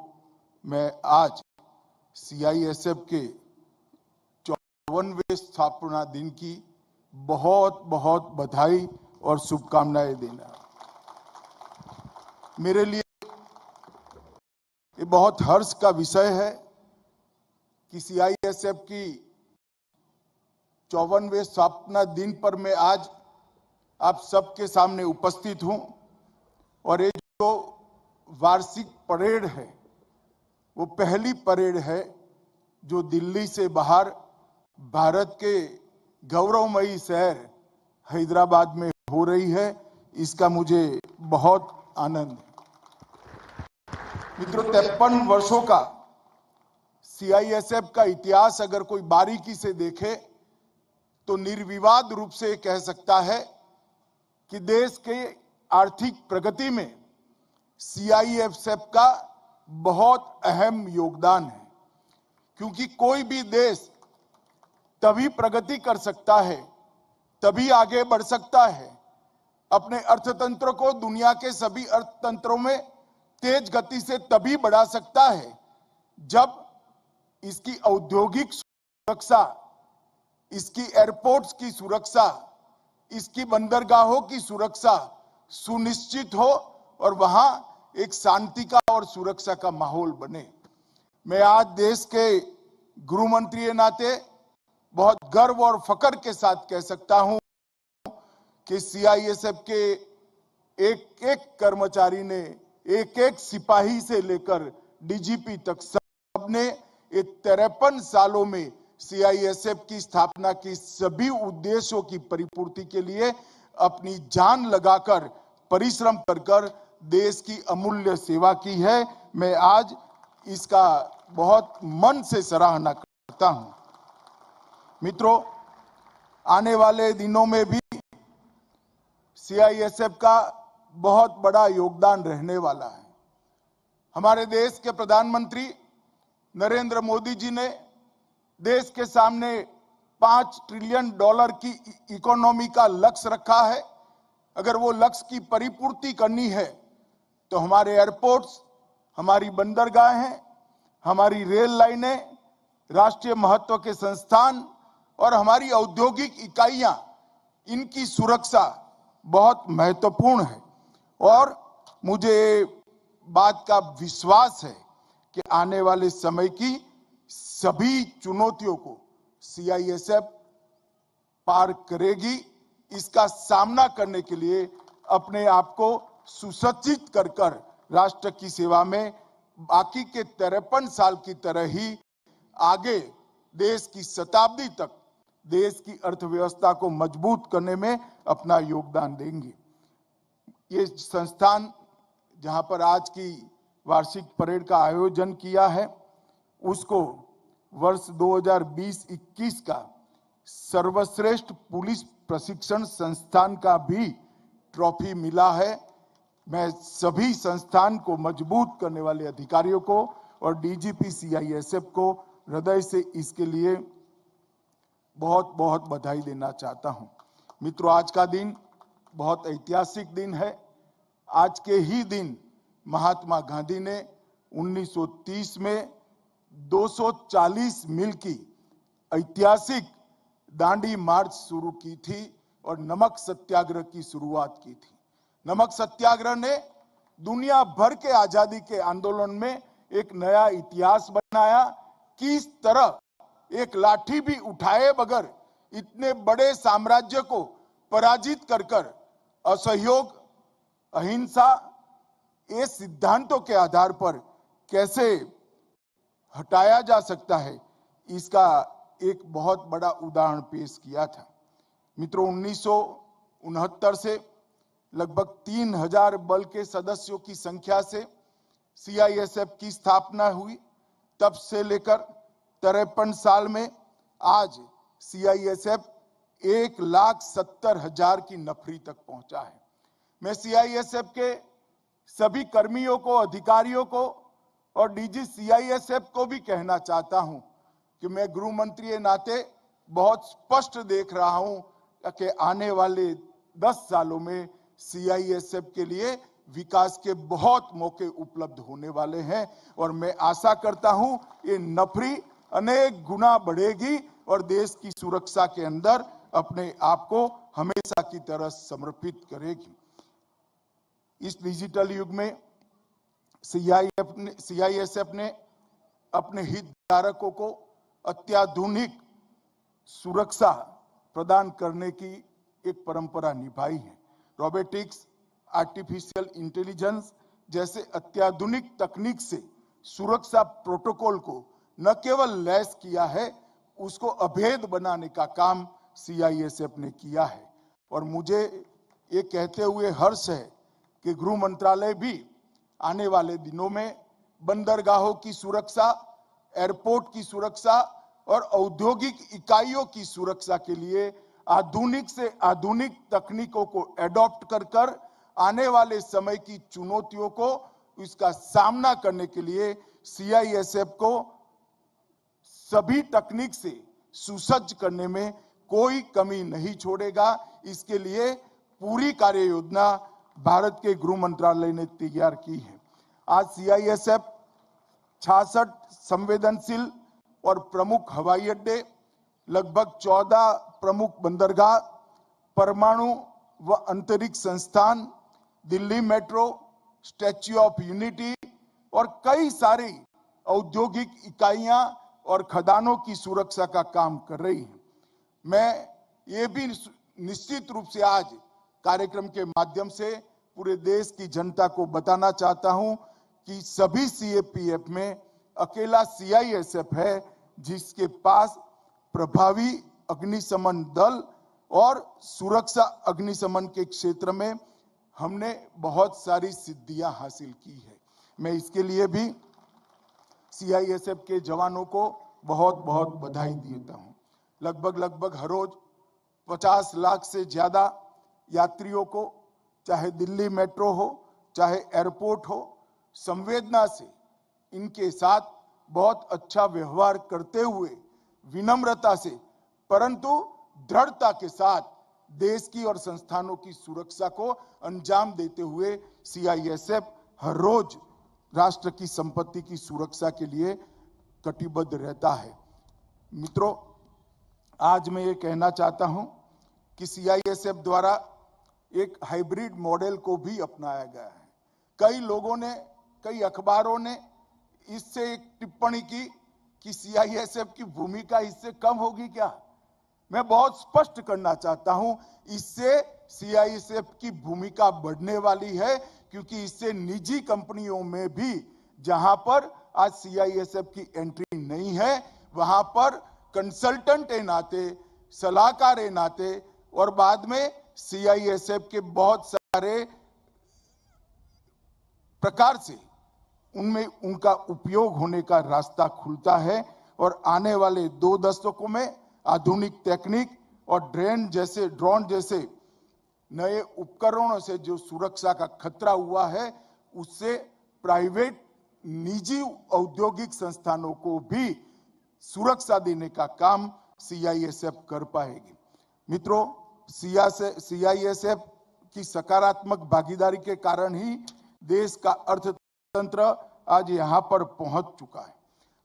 मैं आज सीआईएसएफ के चौवनवें स्थापना दिन की बहुत बहुत बधाई और शुभकामनाएं देना। मेरे लिए ये बहुत हर्ष का विषय है कि सीआईएसएफ की चौवनवें स्थापना दिन पर मैं आज आप सबके सामने उपस्थित हूं और ये जो वार्षिक परेड है, वो पहली परेड है जो दिल्ली से बाहर भारत के गौरवमयी शहर हैदराबाद में हो रही है। इसका मुझे बहुत आनंद है। मित्रों, तिरपन वर्षों का सीआईएसएफ का इतिहास अगर कोई बारीकी से देखे तो निर्विवाद रूप से कह सकता है कि देश के आर्थिक प्रगति में सीआईएसएफ का बहुत अहम योगदान है, क्योंकि कोई भी देश तभी प्रगति कर सकता है, तभी आगे बढ़ सकता है, अपने अर्थतंत्र को दुनिया के सभी अर्थतंत्रों में तेज गति से तभी बढ़ा सकता है जब इसकी औद्योगिक सुरक्षा, इसकी एयरपोर्ट्स की सुरक्षा, इसकी बंदरगाहों की सुरक्षा सुनिश्चित हो और वहां एक शांति का और सुरक्षा का माहौल बने। मैं आज देश के गृह मंत्री के नाते बहुत गर्व और फख्र के साथ कह सकता हूं कि सीआईएसएफ के एक एक कर्मचारी ने, एक एक सिपाही से लेकर डीजीपी तक, सबने ये तिरपन सालों में सीआईएसएफ की स्थापना की सभी उद्देश्यों की परिपूर्ति के लिए अपनी जान लगाकर, परिश्रम कर कर देश की अमूल्य सेवा की है। मैं आज इसका बहुत मन से सराहना करता हूं। मित्रों, आने वाले दिनों में भी सीआईएसएफ का बहुत बड़ा योगदान रहने वाला है। हमारे देश के प्रधानमंत्री नरेंद्र मोदी जी ने देश के सामने पाँच ट्रिलियन डॉलर की इ-, इकोनॉमी का लक्ष्य रखा है। अगर वो लक्ष्य की परिपूर्ति करनी है, तो हमारे एयरपोर्ट्स, हमारी बंदरगाहें, हमारी रेल लाइनें, राष्ट्रीय महत्व के संस्थान और हमारी औद्योगिक इकाइयां, इनकी सुरक्षा बहुत महत्वपूर्ण है। और मुझे बात का विश्वास है कि आने वाले समय की सभी चुनौतियों को सीआईएसएफ पार करेगी। इसका सामना करने के लिए अपने आप को सुसज्जित कर कर राष्ट्र की सेवा में बाकी के तिरपन साल की तरह ही आगे देश की शताब्दी तक देश की अर्थव्यवस्था को मजबूत करने में अपना योगदान देंगी। ये संस्थान, जहां पर आज की वार्षिक परेड का आयोजन किया है, उसको वर्ष दो हज़ार बीस इक्कीस का सर्वश्रेष्ठ पुलिस प्रशिक्षण संस्थान का भी ट्रॉफी मिला है। मैं सभी संस्थान को मजबूत करने वाले अधिकारियों को और डीजीपी सीआईएसएफ को हृदय से इसके लिए बहुत बहुत बधाई देना चाहता हूं। मित्रों, आज का दिन बहुत ऐतिहासिक दिन है। आज के ही दिन महात्मा गांधी ने उन्नीस सौ तीस में दो सौ चालीस मील की ऐतिहासिक दांडी मार्च शुरू की थी और नमक सत्याग्रह की शुरुआत की थी। नमक सत्याग्रह ने दुनिया भर के आजादी के आंदोलन में एक नया इतिहास बनाया। किस तरह एक लाठी भी उठाए बगैर इतने बड़े साम्राज्य को पराजित कर कर असहयोग, अहिंसा, ये सिद्धांतों के आधार पर कैसे हटाया जा सकता है, इसका एक बहुत बड़ा उदाहरण पेश किया था। मित्रों, उन्नीस सौ उनहत्तर से लगभग तीन हज़ार बल के सदस्यों की संख्या से सीआईएसएफ की स्थापना हुई। तब से लेकर तिरपन साल में आज सीआईएसएफ एक लाख सत्तर हज़ार की नफरी तक पहुंचा है। मैं सीआईएसएफ के सभी कर्मियों को, अधिकारियों को और डीजी सीआईएसएफ को भी कहना चाहता हूं कि मैं गृह मंत्री के नाते बहुत स्पष्ट देख रहा हूं कि आने वाले दस सालों में सीआईएसएफ के लिए विकास के बहुत मौके उपलब्ध होने वाले हैं और मैं आशा करता हूं ये नफरी अनेक गुना बढ़ेगी और देश की सुरक्षा के अंदर अपने आप को हमेशा की तरह समर्पित करेगी। इस डिजिटल युग में सीआईएफ ने, सीआईएसएफ ने अपने हितधारकों को अत्याधुनिक सुरक्षा प्रदान करने की एक परंपरा निभाई है। रोबोटिक्स, आर्टिफिशियल इंटेलिजेंस जैसे अत्याधुनिक तकनीक से सुरक्षा प्रोटोकॉल को न केवल लैस किया है, उसको अभेद बनाने का काम सीआईएसएफ ने किया है। और मुझे ये कहते हुए हर्ष है कि गृह मंत्रालय भी आने वाले दिनों में बंदरगाहों की सुरक्षा, एयरपोर्ट की सुरक्षा और औद्योगिक इकाइयों की सुरक्षा के लिए आधुनिक से आधुनिक तकनीकों को एडॉप्ट कर कर आने वाले समय की चुनौतियों को, इसका सामना करने के लिए सीआईएसएफ को सभी तकनीक से सुसज्ज करने में कोई कमी नहीं छोड़ेगा। इसके लिए पूरी कार्य योजना भारत के गृह मंत्रालय ने तैयार की है। आज सीआईएसएफ छियासठ संवेदनशील और प्रमुख हवाई अड्डे, लगभग चौदह प्रमुख बंदरगाह, परमाणु व अंतरिक्ष संस्थान, Delhi metro, statue of unity और कई सारी औद्योगिक इकाइयां और खदानों की सुरक्षा का काम कर रही है। मैं ये भी निश्चित रूप से आज कार्यक्रम के माध्यम से पूरे देश की जनता को बताना चाहता हूं कि सभी सीएपीएफ में अकेला सीआईएसएफ है जिसके पास प्रभावी अग्निशमन दल और सुरक्षा अग्निशमन के क्षेत्र में हमने बहुत सारी सिद्धियां हासिल की है। मैं इसके लिए भी सीआईएसएफ के जवानों को बहुत बहुत बधाई देता हूं। लगभग लगभग हर रोज पचास लाख से ज्यादा यात्रियों को, चाहे दिल्ली मेट्रो हो, चाहे एयरपोर्ट हो, संवेदना से इनके साथ बहुत अच्छा व्यवहार करते हुए, विनम्रता से, परंतु दृढ़ता के साथ देश की और संस्थानों की सुरक्षा को अंजाम देते हुए सीआईएसएफ हर रोज राष्ट्र की संपत्ति की सुरक्षा के लिए कटिबद्ध रहता है। मित्रों, आज मैं ये कहना चाहता हूं कि सीआईएसएफ द्वारा एक हाइब्रिड मॉडल को भी अपनाया गया है। कई लोगों ने, कई अखबारों ने इससे एक टिप्पणी की कि सीआईएसएफ की भूमिका इससे कम होगी क्या? मैं बहुत स्पष्ट करना चाहता हूं, इससे सीआईएसएफ की भूमिका बढ़ने वाली है, क्योंकि इससे निजी कंपनियों में भी, जहां पर आज सीआईएसएफ की एंट्री नहीं है, वहां पर कंसल्टेंट के नाते, सलाहकार के नाते और बाद में सीआईएसएफ के बहुत सारे प्रकार से उनमें उनका उपयोग होने का रास्ता खुलता है और आने वाले दो दशकों में आधुनिक तकनीक और ड्रेन जैसे, ड्रोन जैसे नए उपकरणों से जो सुरक्षा का खतरा हुआ है, उससे प्राइवेट, निजी औद्योगिक संस्थानों को भी सुरक्षा देने का काम सीआईएसएफ कर पाएगी। मित्रों, सीआईएसएफ की सकारात्मक भागीदारी के कारण ही देश का अर्थतंत्र आज यहाँ पर पहुंच चुका है।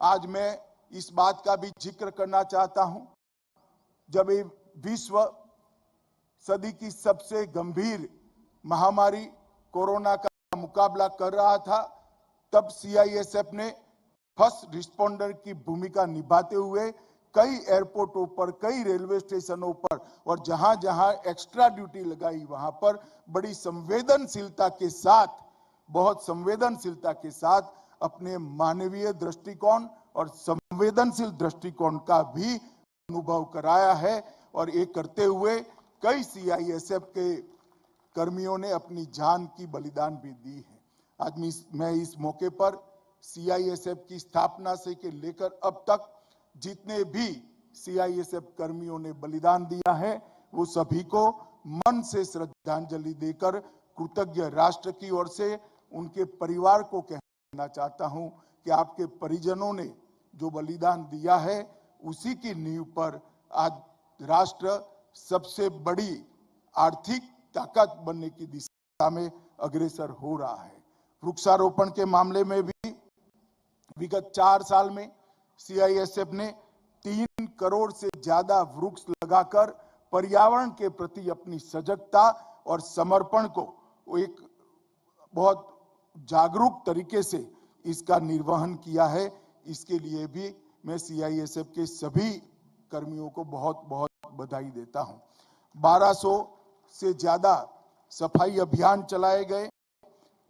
आज मैं इस बात का भी जिक्र करना चाहता हूं, जब ये विश्व सदी की सबसे गंभीर महामारी कोरोना का मुकाबला कर रहा था, तब सीआईएसएफ ने फर्स्ट रिस्पॉन्डर की भूमिका निभाते हुए कई एयरपोर्टों पर, कई रेलवे स्टेशनों पर और जहां जहां एक्स्ट्रा ड्यूटी लगाई, वहां पर बड़ी संवेदनशीलता के साथ, बहुत संवेदनशीलता के साथ अपने मानवीय दृष्टिकोण और संवेदनशील दृष्टिकोण का भी अनुभव कराया है और ये करते हुए कई सीआईएसएफ के कर्मियों ने अपनी जान की बलिदान भी दी है। आज मैं इस, मैं इस मौके पर सीआईएसएफ की स्थापना से के लेकर अब तक जितने भी सीआईएसएफ कर्मियों ने बलिदान दिया है, वो सभी को मन से श्रद्धांजलि देकर कृतज्ञ राष्ट्र की ओर से उनके परिवार को कहना चाहता हूं कि आपके परिजनों ने जो बलिदान दिया है, उसी की नींव पर आज राष्ट्र सबसे बड़ी आर्थिक ताकत बनने की दिशा में अग्रसर हो रहा है। वृक्षारोपण के मामले में भी विगत चार साल में सीआईएसएफ ने तीन करोड़ से ज्यादा वृक्ष लगाकर पर्यावरण के प्रति अपनी सजगता और समर्पण को एक बहुत जागरूक तरीके से इसका निर्वहन किया है। इसके लिए भी मैं सीआईएसएफ के सभी कर्मियों को बहुत बहुत बधाई देता हूं। बारह सौ से ज्यादा सफाई अभियान चलाए गए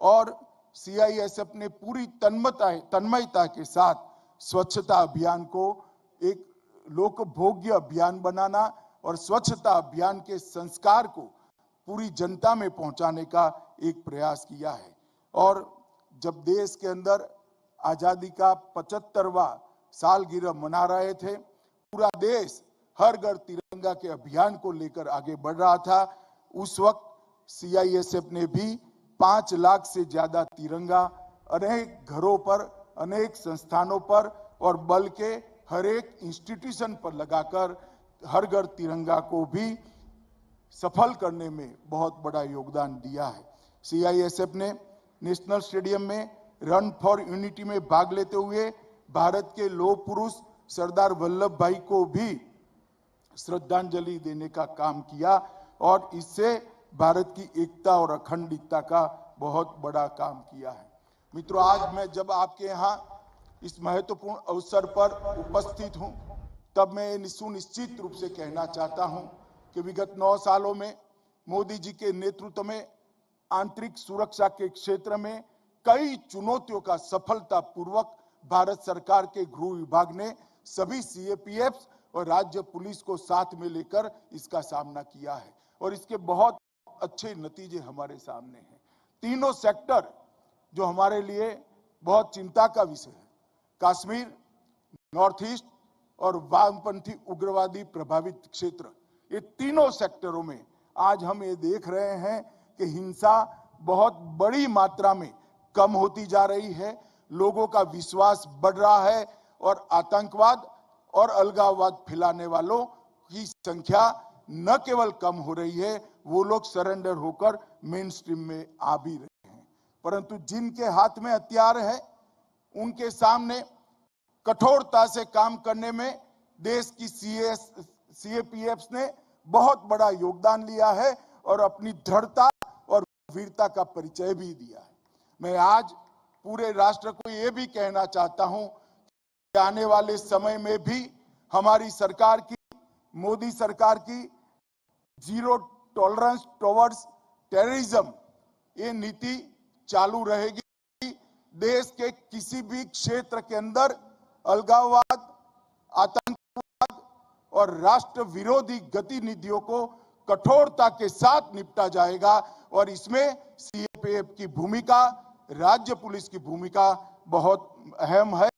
और सीआईएसएफ ने पूरी तन्मता, तन्मयता के साथ स्वच्छता अभियान को एक लोकभोग्य अभियान बनाना और स्वच्छता अभियान के संस्कार को पूरी जनता में पहुंचाने का एक प्रयास किया है। और जब देश के अंदर आजादी का पचहत्तरवां सालगिरह मना रहे थे, पूरा देश हर घर तिरंगा के अभियान को लेकर आगे बढ़ रहा था, उस वक्त सीआईएसएफ ने भी पांच लाख से ज्यादा तिरंगा अनेक घरों पर, अनेक संस्थानों पर और बल्कि हर एक इंस्टीट्यूशन पर लगाकर हर घर तिरंगा को भी सफल करने में बहुत बड़ा योगदान दिया है। सीआईएसएफ ने नेशनल स्टेडियम में रन फॉर यूनिटी में भाग लेते हुए भारत के लौह पुरुष सरदार वल्लभ भाई को भी श्रद्धांजलि देने का काम किया और इससे भारत की एकता और अखंडता का बहुत बड़ा काम किया है। मित्रों, आज मैं जब आपके यहाँ इस महत्वपूर्ण अवसर पर उपस्थित हूँ, तब मैं ये सुनिश्चित रूप से कहना चाहता हूँ कि विगत नौ सालों में मोदी जी के नेतृत्व में आंतरिक सुरक्षा के क्षेत्र में कई चुनौतियों का सफलतापूर्वक भारत सरकार के गृह विभाग ने सभी सीएपीएफ और राज्य पुलिस को साथ में लेकर इसका सामना किया है और इसके बहुत अच्छे नतीजे हमारे सामने हैं। तीनों सेक्टर जो हमारे लिए बहुत चिंता का विषय है, कश्मीर, नॉर्थ ईस्ट और वामपंथी उग्रवादी प्रभावित क्षेत्र, ये तीनों सेक्टरों में आज हम ये देख रहे हैं कि हिंसा बहुत बड़ी मात्रा में कम होती जा रही है, लोगों का विश्वास बढ़ रहा है और आतंकवाद और अलगाववाद फैलाने वालों की संख्या न केवल कम हो रही है, वो लोग सरेंडर होकर मेन स्ट्रीम में आ भी रहे हैं। परंतु जिनके हाथ में हथियार है, उनके सामने कठोरता से काम करने में देश की सीएस सीएपीएफ ने बहुत बड़ा योगदान लिया है और अपनी दृढ़ता और वीरता का परिचय भी दिया है। मैं आज पूरे राष्ट्र को ये भी कहना चाहता हूं कि आने वाले समय में भी हमारी सरकार की, मोदी सरकार की जीरो टॉलरेंस टुवर्ड्स टेररिज्म, ये नीति चालू रहेगी। देश के किसी भी क्षेत्र के अंदर अलगाववाद, आतंकवाद और राष्ट्र विरोधी गतिविधियों को कठोरता के साथ निपटा जाएगा और इसमें सीएपीएफ की भूमिका, राज्य पुलिस की भूमिका बहुत अहम है।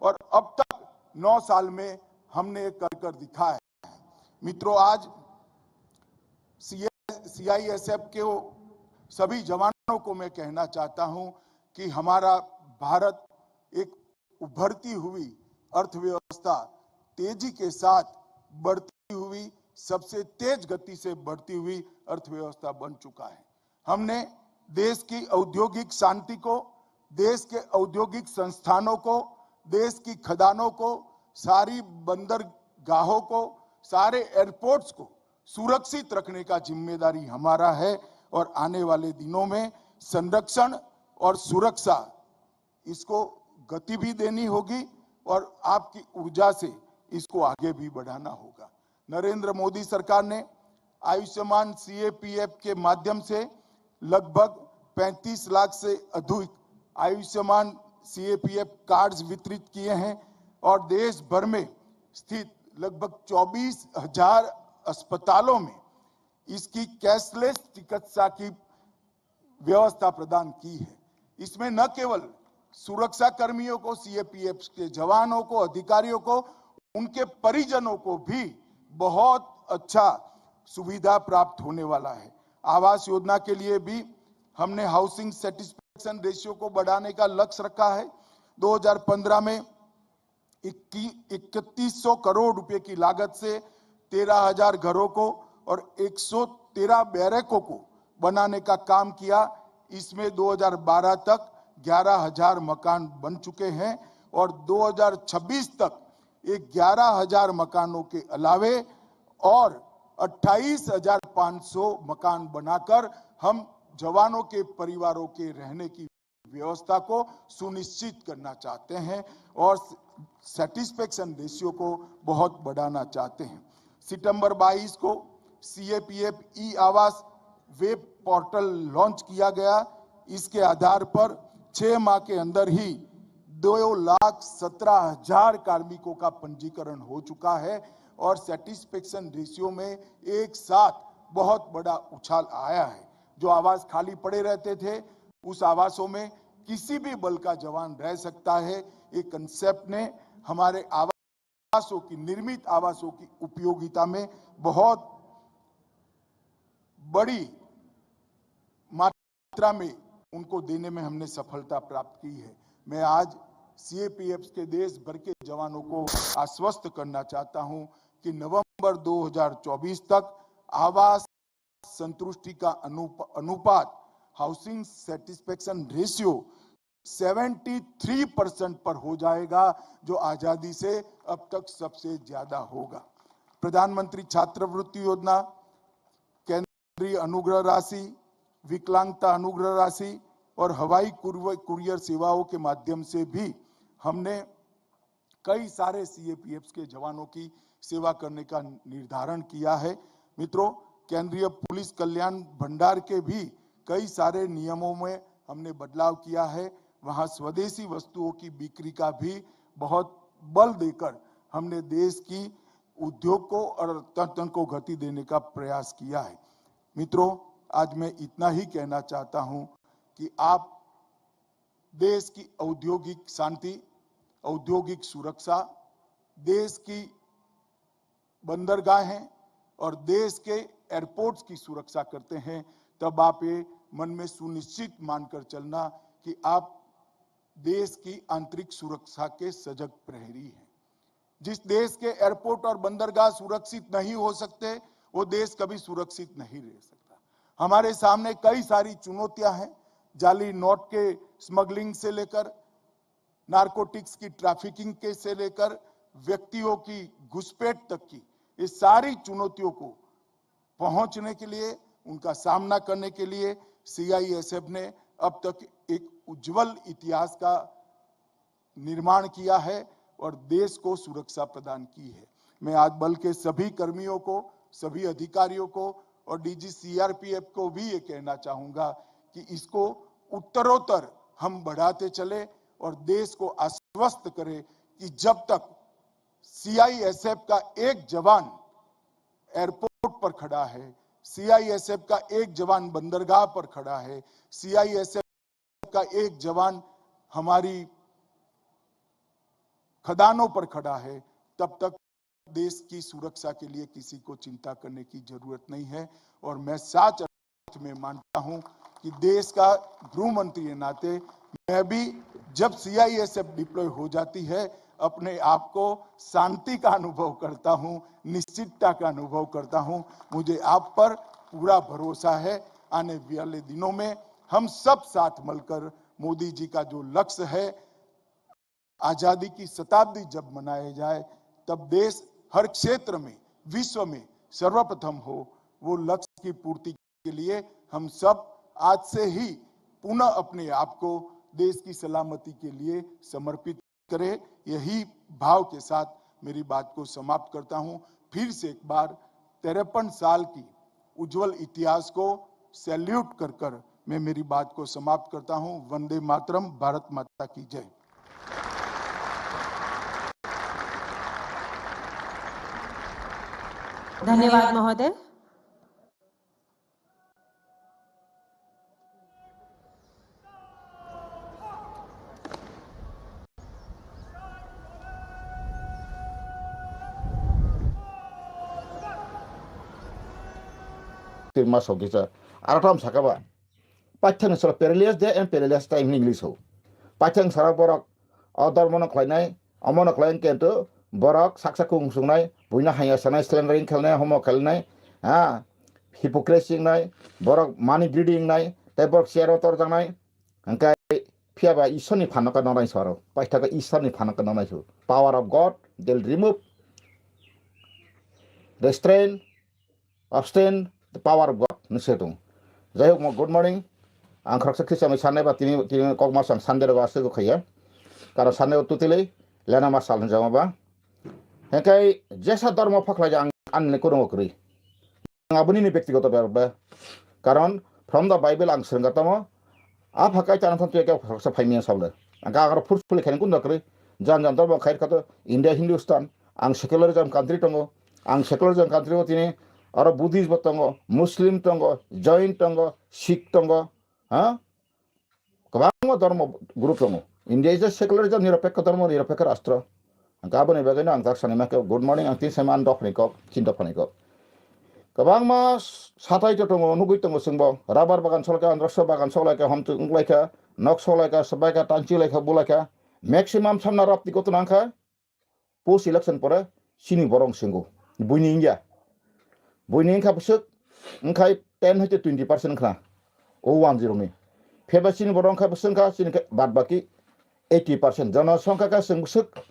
और अब तक नौ साल में हमने कर कर दिखाया है। मित्रों, आज सीआईएसएफ के वो सभी जवानों को मैं कहना चाहता हूं कि हमारा भारत एक उभरती हुई अर्थव्यवस्था, तेजी के साथ बढ़ती हुई, सबसे तेज गति से बढ़ती हुई अर्थव्यवस्था बन चुका है। हमने देश की औद्योगिक शांति को, देश के औद्योगिक संस्थानों को, देश की खदानों को, सारी बंदरगाहों को, सारे एयरपोर्ट्स को सुरक्षित रखने का जिम्मेदारी हमारा है और आने वाले दिनों में संरक्षण और सुरक्षा, इसको गति भी देनी होगी और आपकी ऊर्जा से इसको आगे भी बढ़ाना होगा। नरेंद्र मोदी सरकार ने आयुष्मान सीएपीएफ के माध्यम से लगभग पैंतीस लाख से अधिक आयुष्मान सीएपीएफ कार्ड्स वितरित किए हैं और देश भर में स्थित लगभग चौबीस हजार अस्पतालों में इसकी कैशलेस चिकित्सा की व्यवस्था प्रदान की है। इसमें न केवल सुरक्षा कर्मियों को, सीएपीएफ के जवानों को, अधिकारियों को, उनके परिजनों को भी बहुत अच्छा सुविधा प्राप्त होने वाला है। आवास योजना के लिए भी हमने हाउसिंग सेटिस्फैक्शन रेशियो को बढ़ाने का लक्ष्य रखा है। दो हज़ार पन्द्रह में इक्की-, इकतीस सौ करोड़ रुपए की लागत से तेरह हजार घरों को और एक सौ तेरह बैरकों को बनाने का काम किया। इसमें दो हज़ार बारह तक ग्यारह हजार मकान बन चुके हैं और दो हज़ार छब्बीस तक ये ग्यारह हजार मकानों के अलावे और अट्ठाईस हजार पाँच सौ मकान बनाकर हम जवानों के परिवारों के रहने की व्यवस्था को सुनिश्चित करना चाहते हैं और सेटिस्फैक्शन रेशियो को बहुत बढ़ाना चाहते हैं। सितंबर बाईस को सीएपीएफ ई आवास वेब पोर्टल लॉन्च किया गया। इसके आधार पर छह माह के अंदर ही दो लाख सत्रह हजार कार्मिकों का पंजीकरण हो चुका है और सेटिस्फैक्शन रेशियो में एक साथ बहुत बड़ा उछाल आया है। जो आवास खाली पड़े रहते थे, उस आवासों में किसी भी बल का जवान रह सकता है। ये कॉन्सेप्ट ने हमारे आवासों की, निर्मित आवासों की उपयोगिता में बहुत बड़ी मात्रा में उनको देने में हमने सफलता प्राप्त की है। मैं आज सीएपीएफ के देश भर के जवानों को आश्वस्त करना चाहता हूं कि नवंबर दो हज़ार चौबीस तक आवास संतुष्टि का अनुप-, अनुपात, housing satisfaction ratio, seventy three percent पर हो जाएगा, जो आजादी से अब तक सबसे ज्यादा होगा। प्रधानमंत्री छात्रवृत्ति योजना, केंद्रीय अनुग्रह राशि, विकलांगता अनुग्रह राशि और हवाई कुर्व-, कुरियर सेवाओं के माध्यम से भी हमने कई सारे सीएपीएफ के जवानों की सेवा करने का निर्धारण किया है। मित्रों, केंद्रीय पुलिस कल्याण भंडार के भी कई सारे नियमों में हमने बदलाव किया है। वहाँ स्वदेशी वस्तुओं की बिक्री का भी बहुत बल देकर हमने देश की उद्योग को और अर्थतंत्र को गति देने का प्रयास किया है। मित्रों, आज मैं इतना ही कहना चाहता हूं कि आप देश की औद्योगिक शांति, औद्योगिक सुरक्षा, देश की बंदरगाहें और देश के एयरपोर्ट्स की सुरक्षा करते हैं, तब आप ये मन में सुनिश्चित मानकर चलना कि आप देश की आंतरिक सुरक्षा के सजग प्रहरी हैं। जिस देश के एयरपोर्ट और बंदरगाह सुरक्षित नहीं हो सकते, वो देश कभी सुरक्षित नहीं रह सकता। हमारे सामने कई सारी चुनौतियां हैं, जाली नोट के स्मगलिंग से लेकर नारकोटिक्स की ट्रैफिकिंग के से लेकर व्यक्तियों की घुसपैठ तक की, ये सारी चुनौतियों को पहुंचने के लिए, उनका सामना करने के लिए सीआईएसएफ ने अब तक एक उज्जवल इतिहास का निर्माण किया है और देश को सुरक्षा प्रदान की है। मैं आज बल के सभी कर्मियों को, सभी अधिकारियों को और डीजी सीआरपीएफ को भी ये कहना चाहूंगा कि इसको उत्तरोत्तर हम बढ़ाते चले और देश को आश्वस्त करें कि जब तक सीआईएसएफ का एक जवान एयरपोर्ट पर खड़ा है, सीआईएसएफ का एक जवान बंदरगाह पर खड़ा है, सीआईएसएफ का एक जवान हमारी खदानों पर खड़ा है, तब तक देश की सुरक्षा के लिए किसी को चिंता करने की जरूरत नहीं है। और मैं साच अर्थ में मानता हूं कि देश का गृह मंत्री के नाते मैं भी, जब सीआईएसएफ डिप्लॉय हो जाती है, अपने आप को शांति का अनुभव करता हूं, निश्चितता का अनुभव करता हूं। मुझे आप पर पूरा भरोसा है। आने वाले दिनों में हम सब साथ मिलकर मोदी जी का जो लक्ष्य है, आजादी की शताब्दी जब मनाया जाए, तब देश हर क्षेत्र में विश्व में सर्वप्रथम हो। वो लक्ष्य की पूर्ति के लिए हम सब आज से ही पुनः अपने आप को देश की सलामती के लिए समर्पित करें। यही भाव के साथ मेरी बात को समाप्त करता हूं। फिर से एक बार तिरपन साल की उज्जवल इतिहास को सैल्यूट कर कर मैं मेरी बात को समाप्त करता हूं। वंदे मातरम, भारत माता की जय। धन्यवाद महोदय। Twi ma sokisa. Aro tam saka ba. Paithang soro perilous day and perilous time hwnwi English o. Paithang sara borok o dormo no khlainai, omo no khlai kintu borok saksa kung sungnai, buino haya sanai, slandering khelnai, homo khelnai, ha, hypocrisy wngnai, borok money greedy wngnai, tei borok chair o torjaknai. Hwnkhe phiya ba Ishwarni phanno khe nonai soro. Paithaka Ishwarni phanno khe nonai su. Power of God, they'll remove, restrain, abstain the power of God. Nise tung. Jai hok mo, good morning. Ang khoroksa khichami sanai ba tini, tini kokma sang Sunday rogo aswk khaiya. Karon Sunday o tutili lena ma sal hinjama ba. Hwnkhe jesa dormo phaklai ang ani kurungo kwrwi. Ang aboni ni bektigoto bebak ba. Karon from the Bible ang swrwngkha tamo. A phakai chana thang tuya khe khoroksa phaimya sabda. Ang ka ang forcefully khaini kun dakri. Jan jan dormo khair khato India Hindustan. Ang secularism country tongo. Ang secularism country o tini aro Buddhist bo tongo, Muslim tongo, Jain tongo, Sikh tongo. Ha? Kwbangma dormo group tongo. India is a secularism, nirapekho dormo, nirapekho rastro. Ang aboni bagwino ang jak sanima khe, good morning, ang tin saima ang dophani kok, chin dophani kok. Kwbangma satai to tongo, nugwi tongo chwngbo. Rubber bagan solaikha, androksa bagan solaikha, homtwi wnglaikha, nok solaikha, swbaikha, tanchilaikha, bulaikha. Maximum samna rapti koto nangkha. Post election pore chini borok swngo. Buini wngya. Buini wngkha bwswk wngkhai ten hoite twenty percent khna. O one zero ni. Pheba chini borok wngkha bwswk wngkha chini khe bad baki eighty percent. Jonosongkha khe chwng bwswk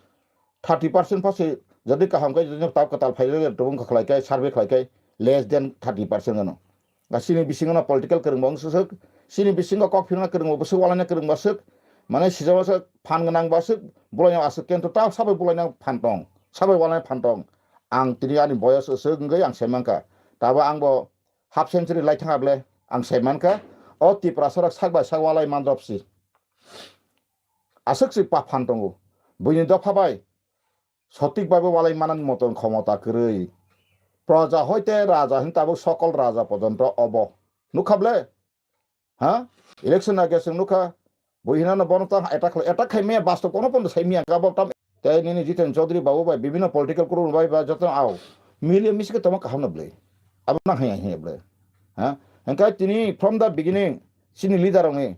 thirty percent pha se, jodi kaham khe jodi tab kwtal phai tubung kha khlai khe survey khlai khe less than thirty percent gano. Chini bisingo no political kwrwng bo wngswk, chini bisingo kok phirna kwrwng bo bwswk, walaina kwrwng bo swk, mane sijabo swk, phan gwnang bo swk, bolai aswk, kintu ta sabai bolai phan tong, sabai walaina phan tong. Ang tini ani boyos swk wngwi ang sai mankha. Tabo ang bo half century lai thang able ang sai mankha. O Tiprasa rok sak bai sak walai mandrop si. Aswk si pa phan tongo. Buini dopha bai sotik bai bo walai manani moton khomota kwrwi. Proja hoite raja hin tabuk sokol raja pojonto obo. Nukha ble? Ha? Election age chwng nukha. Bo hinano bono tang attack khlai, attack khai maya, bastob kono pono sai maya, gabo tam. Tei nini Jiten Chaudhary babu bai bibhinno political group bai ba joto ao. Mili miske tamo kaham na ble. Abo nang haya haya ble. Ha? Engkai tini from the beginning chini leader rokni.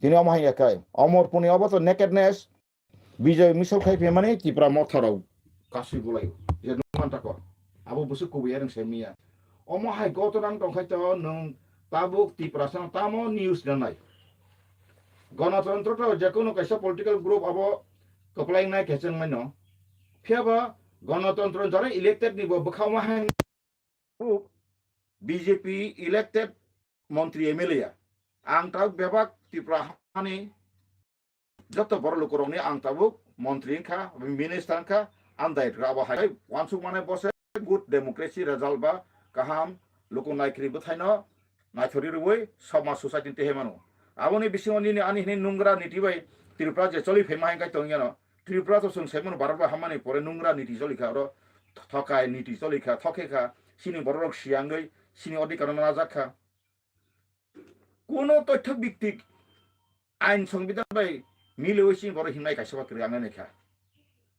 Tini omo haya kai. Omorpuni obo to nakedness. Bijoy misal khai phaimani Tipra motha rok kasui bulai. Je nukman tako. Abo bwswk kubui ereng sai maya. Omo hai goto nang tongkhai to nwng tabuk Tiprasa no tamo news nanai. Ganatantro to jekono kaisa political group abo kwplai nai khe chwng maino. Phiya ba ganatantro jara elected ni bo bwkha ma hai group B J P elected montri M L A ya. Ang tabuk bebak Tipra hani joto borok lukurokni ang tabuk montri wngkha, minister wngkha, ang daitwkha abo hai wansuk mane bose good democracy result ba kaham luku naikhri bwthaino naithori rwui somaj society ni tehe mano. Aboni bisingo nini ani hini nungra niti bai Tripura je choli phaima hai khe tongya no. Tripura to chwng sai mano Bharat bai hammani pore nungra niti choli kha oro thokai niti choli kha thokhe kha sini borok rok siyangwi sini odhikar no najak kha. Kuno toitho biktik ain songbidan bai miliwi sini borok hingnai kaisa ba kwrwi ang nai kha.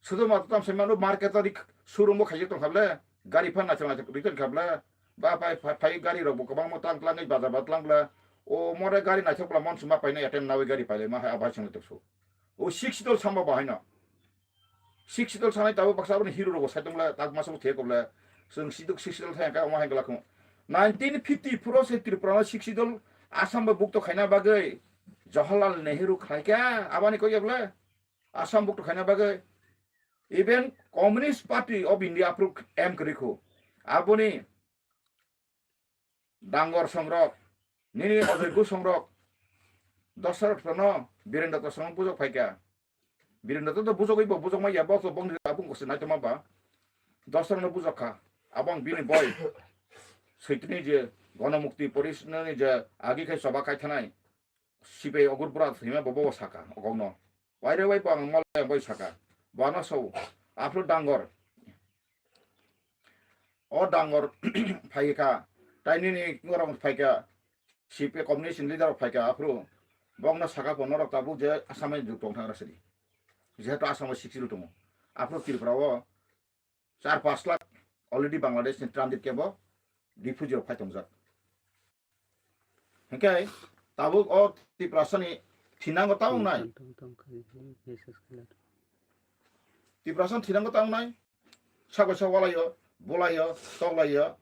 Sudo ma tam sai mano market o rik showroom o khaijak tong kha ble, gari phan naithok naithok rik tong kha ble, ba pai phai gari rok bo kwbangma tlang tlang bazar ba tlang ble, o more gari naithok bla mon suma paina atem nawi gari paile ma hai abai song tok so. O six dol samba bahai no. Sixth Schedule sanai tabuk baksa aboni hero rogo sai tongla tak masa bo thek obla. Chwng siduk Sixth Schedule thai ka omo hai gala khum. Nineteen fifty-four o se Tripura no Sixth Schedule Assam bo bukto khaina bagwi Jawaharlal Nehru khlai kha abani koi obla Assam bukto khaina bagwi. Even Communist Party of India aphuru M kwrwi khu. Aboni Dangor songrok, nini Ajoy Gu songrok, Dasarath no Birendra to song bujok phaikha. Birendra to bujogwi bo bujok maya, bo to bongni abung kosi naitoma ba. Dasarath no bujok kha. Abang bini boy. Soitini je Ganamukti Porishad ni je agi khai soba khai thanai. Sipai ogur bura thwima bo bo saka ogongno. Waire wai bo ang mole bai saka. Bana so. Aphuru Dangor. O Dangor phaikha. Tai nini ngorok phaikha. C P I communist leader phaikha. Aphuru bongno saka bo norok tabuk je Assam ni juk tong thangra sidi. Jehetu Assam o Sixth Schedule tongo. Aphuru Tripura o char pash lakh already Bangladesh ni transit camp o refugee rok phai tongjak. Hingke tabuk o Tiprasa ni thinango ta wngnai. Tiprasa ni thinango ta wngnai. Sabo sa walaio, bolaio, toklaio.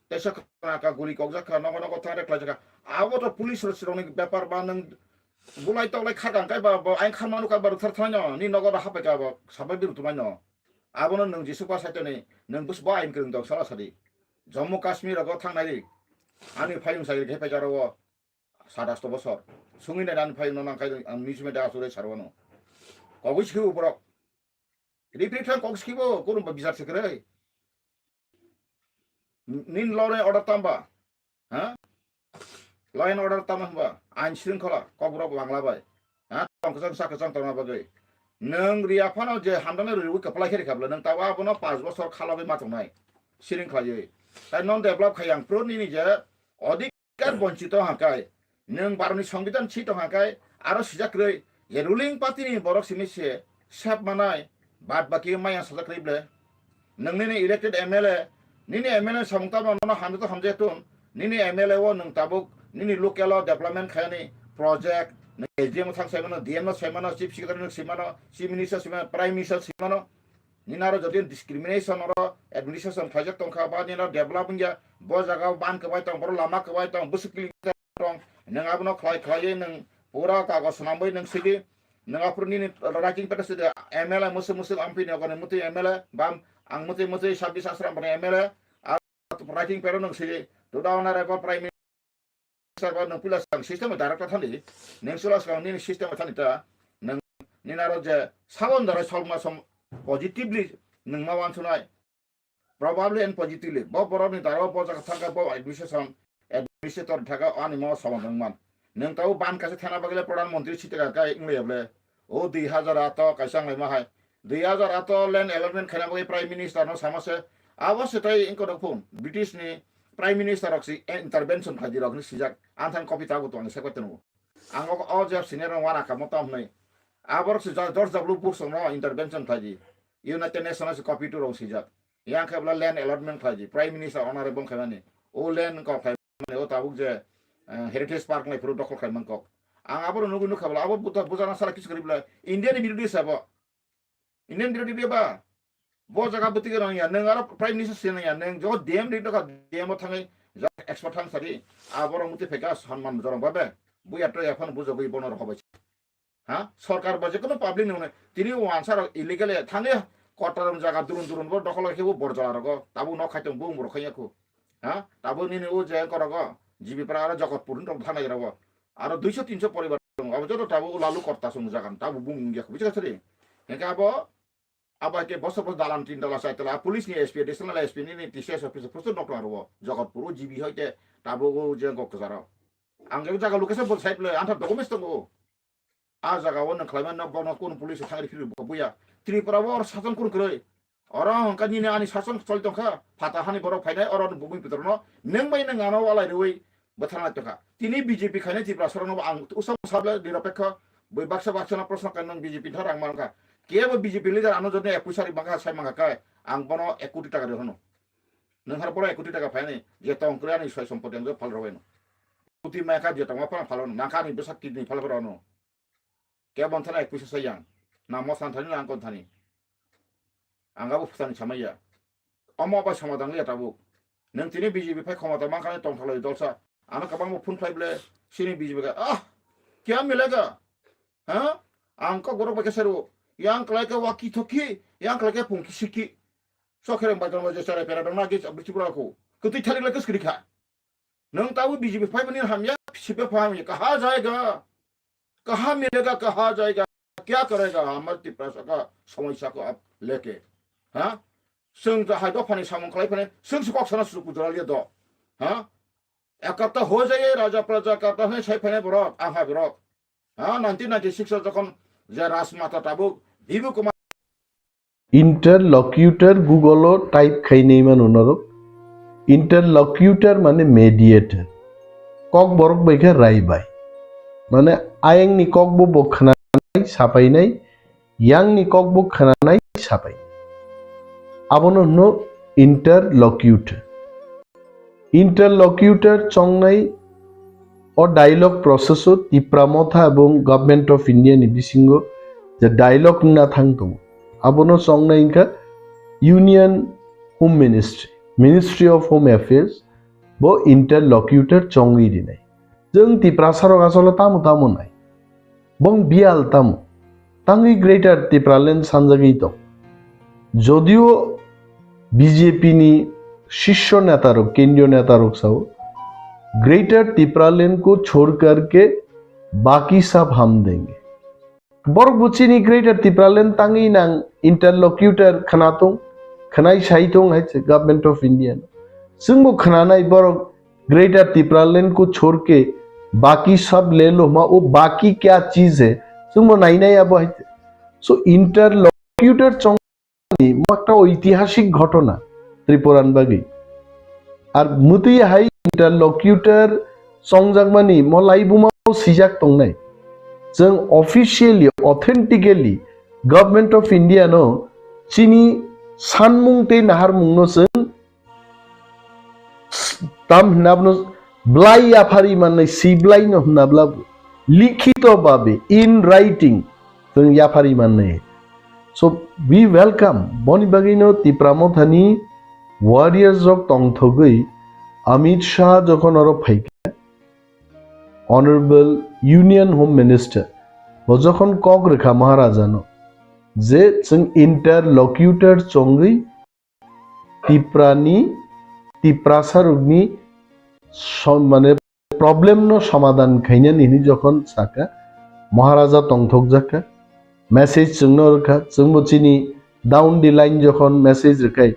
Tesa khana ka guri kokjak kha, nogo nogo thang reklai jaka. Abo to police rok sirokni bepar ba nwng bulai toklai kha kang kai ba bo ain khan manu ka ba rwthar thang no ni nogo da hapai ka ba sabai bi rwtumai no. Abono nwng Jisu pa saitoni nwng bus ba ain kwrwng dok sala sadi. Jammu Kashmir rogo thangnai ri. Ani phayung sai khe phai jaro o satash bosor. Sungwi nai ani phayung no nang khai ang newsme da asure sarwano. Kogwi sikhi uborok. Ripri thang kok sikhibo kurumba bijar sikrei. Nin law and order tamba? Ha? Law and order tamba hwnba? Ain shringkhola, kokborok bangla bai. Ha? Tong kwchang sa kwchang tongna bagwi. Nwng riya phano je hamdano riwi kwplai khe rikha bwle, nwng tabo abono panch bosor khalogwi ma tongnai. Siring khlaiwi. Tai non develop khai yang pro nini je odik Kar bonchito hangkai, nwng Bharotni Songbidan si tong hangkai, aro sijak kwrwi je ruling party ni borok simi se sep manai, bad baki maya sajak kwrwi ble. Nwng nini elected M L A, nini M L A samung tamo nono hamjak to hamjak tun, nini M L A o nwng tabuk nini local o development khayani project, nwng S D M o thang sai mano, D M o sai mano, Chief Secretary nwng sai mano, Chief Minister sai mano, Prime Minister sai mano, Nini aro jodi discrimination oro administration khlaijak tongkha ba nini aro develop wngya, bo jaga o ban kwbai tong, borok lama kwbai tong, bwswk kilometer tong, nwng abono khlai khlaiwi nwng Pura kagos swnamwi nwng sidi, nwng aphuru nini writing pad sidi, M L A mwswk mwswk amphi ni ogoni mwtwi M L A, bam ang mwtwi mwtwi sabbi sasra bani M L A, a writing pad nwng sidi, duda ona rego Prime Minister ba nwng puila swkang system director thani, nwng sula swkang nini system thani ta, nwng nini aro je sabon darai solma som positively nwng ma wansunai, Probably and positively, bo borok ni dara bo jaga thangkha, bo administration, administrator thangkha, ani mo soman wngman. Nwng tabo ban kaisa thana bagwi le Pradhan Mantri sitega kai wngya ble. O dui hazar ato kaisa wnglaima hai. Dui hazar ato land allotment khaina bagwi Prime Minister no sama se. Abo se tai wngkha rok phun. British ni Prime Minister rok si intervention khlai di rok ni sijak. Anthang copy tabo to ang sekoi tanu. Ang o, o jeb senior no wana kamo tam hnai. Aborok si ja-, George W Bush no intervention khlai di. United Nations si copy to rok sijak. Yang khe bwla land allotment khlai di, Prime Minister honorable khaimani. O land kok khaimani, o tabuk je, eh, Heritage Park ni phuru dokhol khaimani kok. Ang abo nugwi nukha bwla, abo buta bujana sala kisu kwrwi bwla. India ni birodhi se abo. Indian birodhi ba. Bo jaga bwtwi gwnang ya, nwng aro Prime Minister se nang ya, nwng jogo D M ri dokha, D M o thangwi ja expert thang sadi. Abo rok mutwi phaikha sanman jorong babe. Buya to ya phano bujagwi bono rok hobai. Ha? Sorkar ba jekono public ni hwnwi tini wansa rok illegally thangwi kotor jaga durun durun bo dokhol khe bo borjala rogo tabuk nok khai tong bung borok khaiya khu. Ha? Tabuk nini o je korogo G B Pra aro Jogotpur ni rok thanai rogo. Aro duiso tinso poribar tongo. Abo joto tabuk lalu korta song jaga tabuk bung wngya khu. Buji kha sari? Hengkhe abo, abo hai khe bosor bosor dalan tin dala chai tala police ni S P, additional S P nini T C S office posto nok tong aro Jogotpur o G B hai khe tabuk o je gok jaro. Ang je jaga location bo site le antha documents tongo. A jaga o nang khlaima no bono kun police thangri phiri bo buya. Tripura o sason kun kwrwi. Oro hwnka nini ani sason choli tongkha. Phata hani borok phainai oro bumui putor no. Nang bai nang ano walai rwi bwthana tongkha. Tini B J P khainai Tripura soro no ang usam sable nirapekho. Bui baksa baksa na proshno kan nang B J P thar ang mankha. Kebo B J P leader ano jotno ek puisa ri bangkha sai mangkha kai. Ang bono ek koti taka ri hono. Nang har bono ek koti taka phainai. Je tong kwrwi ani soi sompoti ang jo phal rweno. Koti maikha je tongma phal phal rweno. Nangkha ani bwsa kidney phal rweno. Kebo thani ek puisa sai yang. Na mosan thani na angkon thani. Ang abo phutani samaya. Omo bai somadang liya tabuk. Nang tini B J P phai khomata mankha tongthalai dolsa. Ano kabang bo phone khlai ble sini B J P ka. Ah, kya milega? Ha? Ang kok borok bai khe seru. Yang klai khe waki thoki, yang klai khe pungki siki. Sokhereng bai tongma je chara pera dongna ge abri chibra ko. Kutui thalik lai khe skri kha. Nwng tabuk B J P phaimani hamya, C P I phaimani kaha jayega? Kaha milega, kaha jayega? Kya karega? Hamar Tiprasa ka samosya ko ap leke. Ha? Swng ja hai dophani samung khlai phani, swng si kok sana su kujora liya do. Ha? Ekata ho jaye raja praja ekata hwnwi sai phani borok, aha borok. Ha, nineteen ninety-six o jokhon je Rajmata tabuk Bibu Kumar Interlocutor Google o type khainai mano norok. Interlocutor mane mediator. Kok borok bai khe rai bai. Mane ayang ni kok bo bo khwnanai sapainai, yang ni kok bo khwnanai sapai. Abono hwno interlocutor. Interlocutor chongnai o dialogue process o Tipra Motha ebong Government of India ni bisingo je dialogue wngna thang tongo, abono chongnai wngkha Union Home Ministry, Ministry of Home Affairs, bo interlocutor chongwi rinai. Chwng Tiprasa rok asole tamo tamo nai. Bong biyal tamo. Tangwi Greater Tipraland sanjagwi tong. Jodio B J P ni shisho neta rok, kendriyo neta rok sao, Greater Tipraland ko chhod karke baki sab hum denge. Borok bo chini Greater Tipraland tangwi nang interlocutor khwna tong, khwnai sai tong hai se Government of India no. Chwngbo khwnanai borok Greater Tipraland ko chhod ke baki sab le lo ma, wo baki kya cheez hai, chwngbo nainai abo hai. So interlocutor chong ni mo ekta oitihasik ghotona Tripura ni bagwi. Ar mwtwi hai interlocutor chongjakmani mo laibuma o swijak tongnai. Chwng officially, authentically Government of India no chini sanmung tei naharmung no chwng tam hwnna bono blai yaphari mannai, si blai no hwnna bla likhito babe, in writing, chwng yaphari mannai. So we welcome, boni bagwi no Tipra Mothani warriors rok tongthogwi Amit Shah jokhon oro phaikha, Honorable Union Home Minister, bo jokhon kok rwkha Maharajano je chwng interlocutor chongwi Tiprani, Tiprasa rokni som-, mane problem no somadhan khainani hini jokhon saka, Maharaja tongthokjakha, message chwngno rwkha, chwngbo chini down the line jokhon message rwkhai,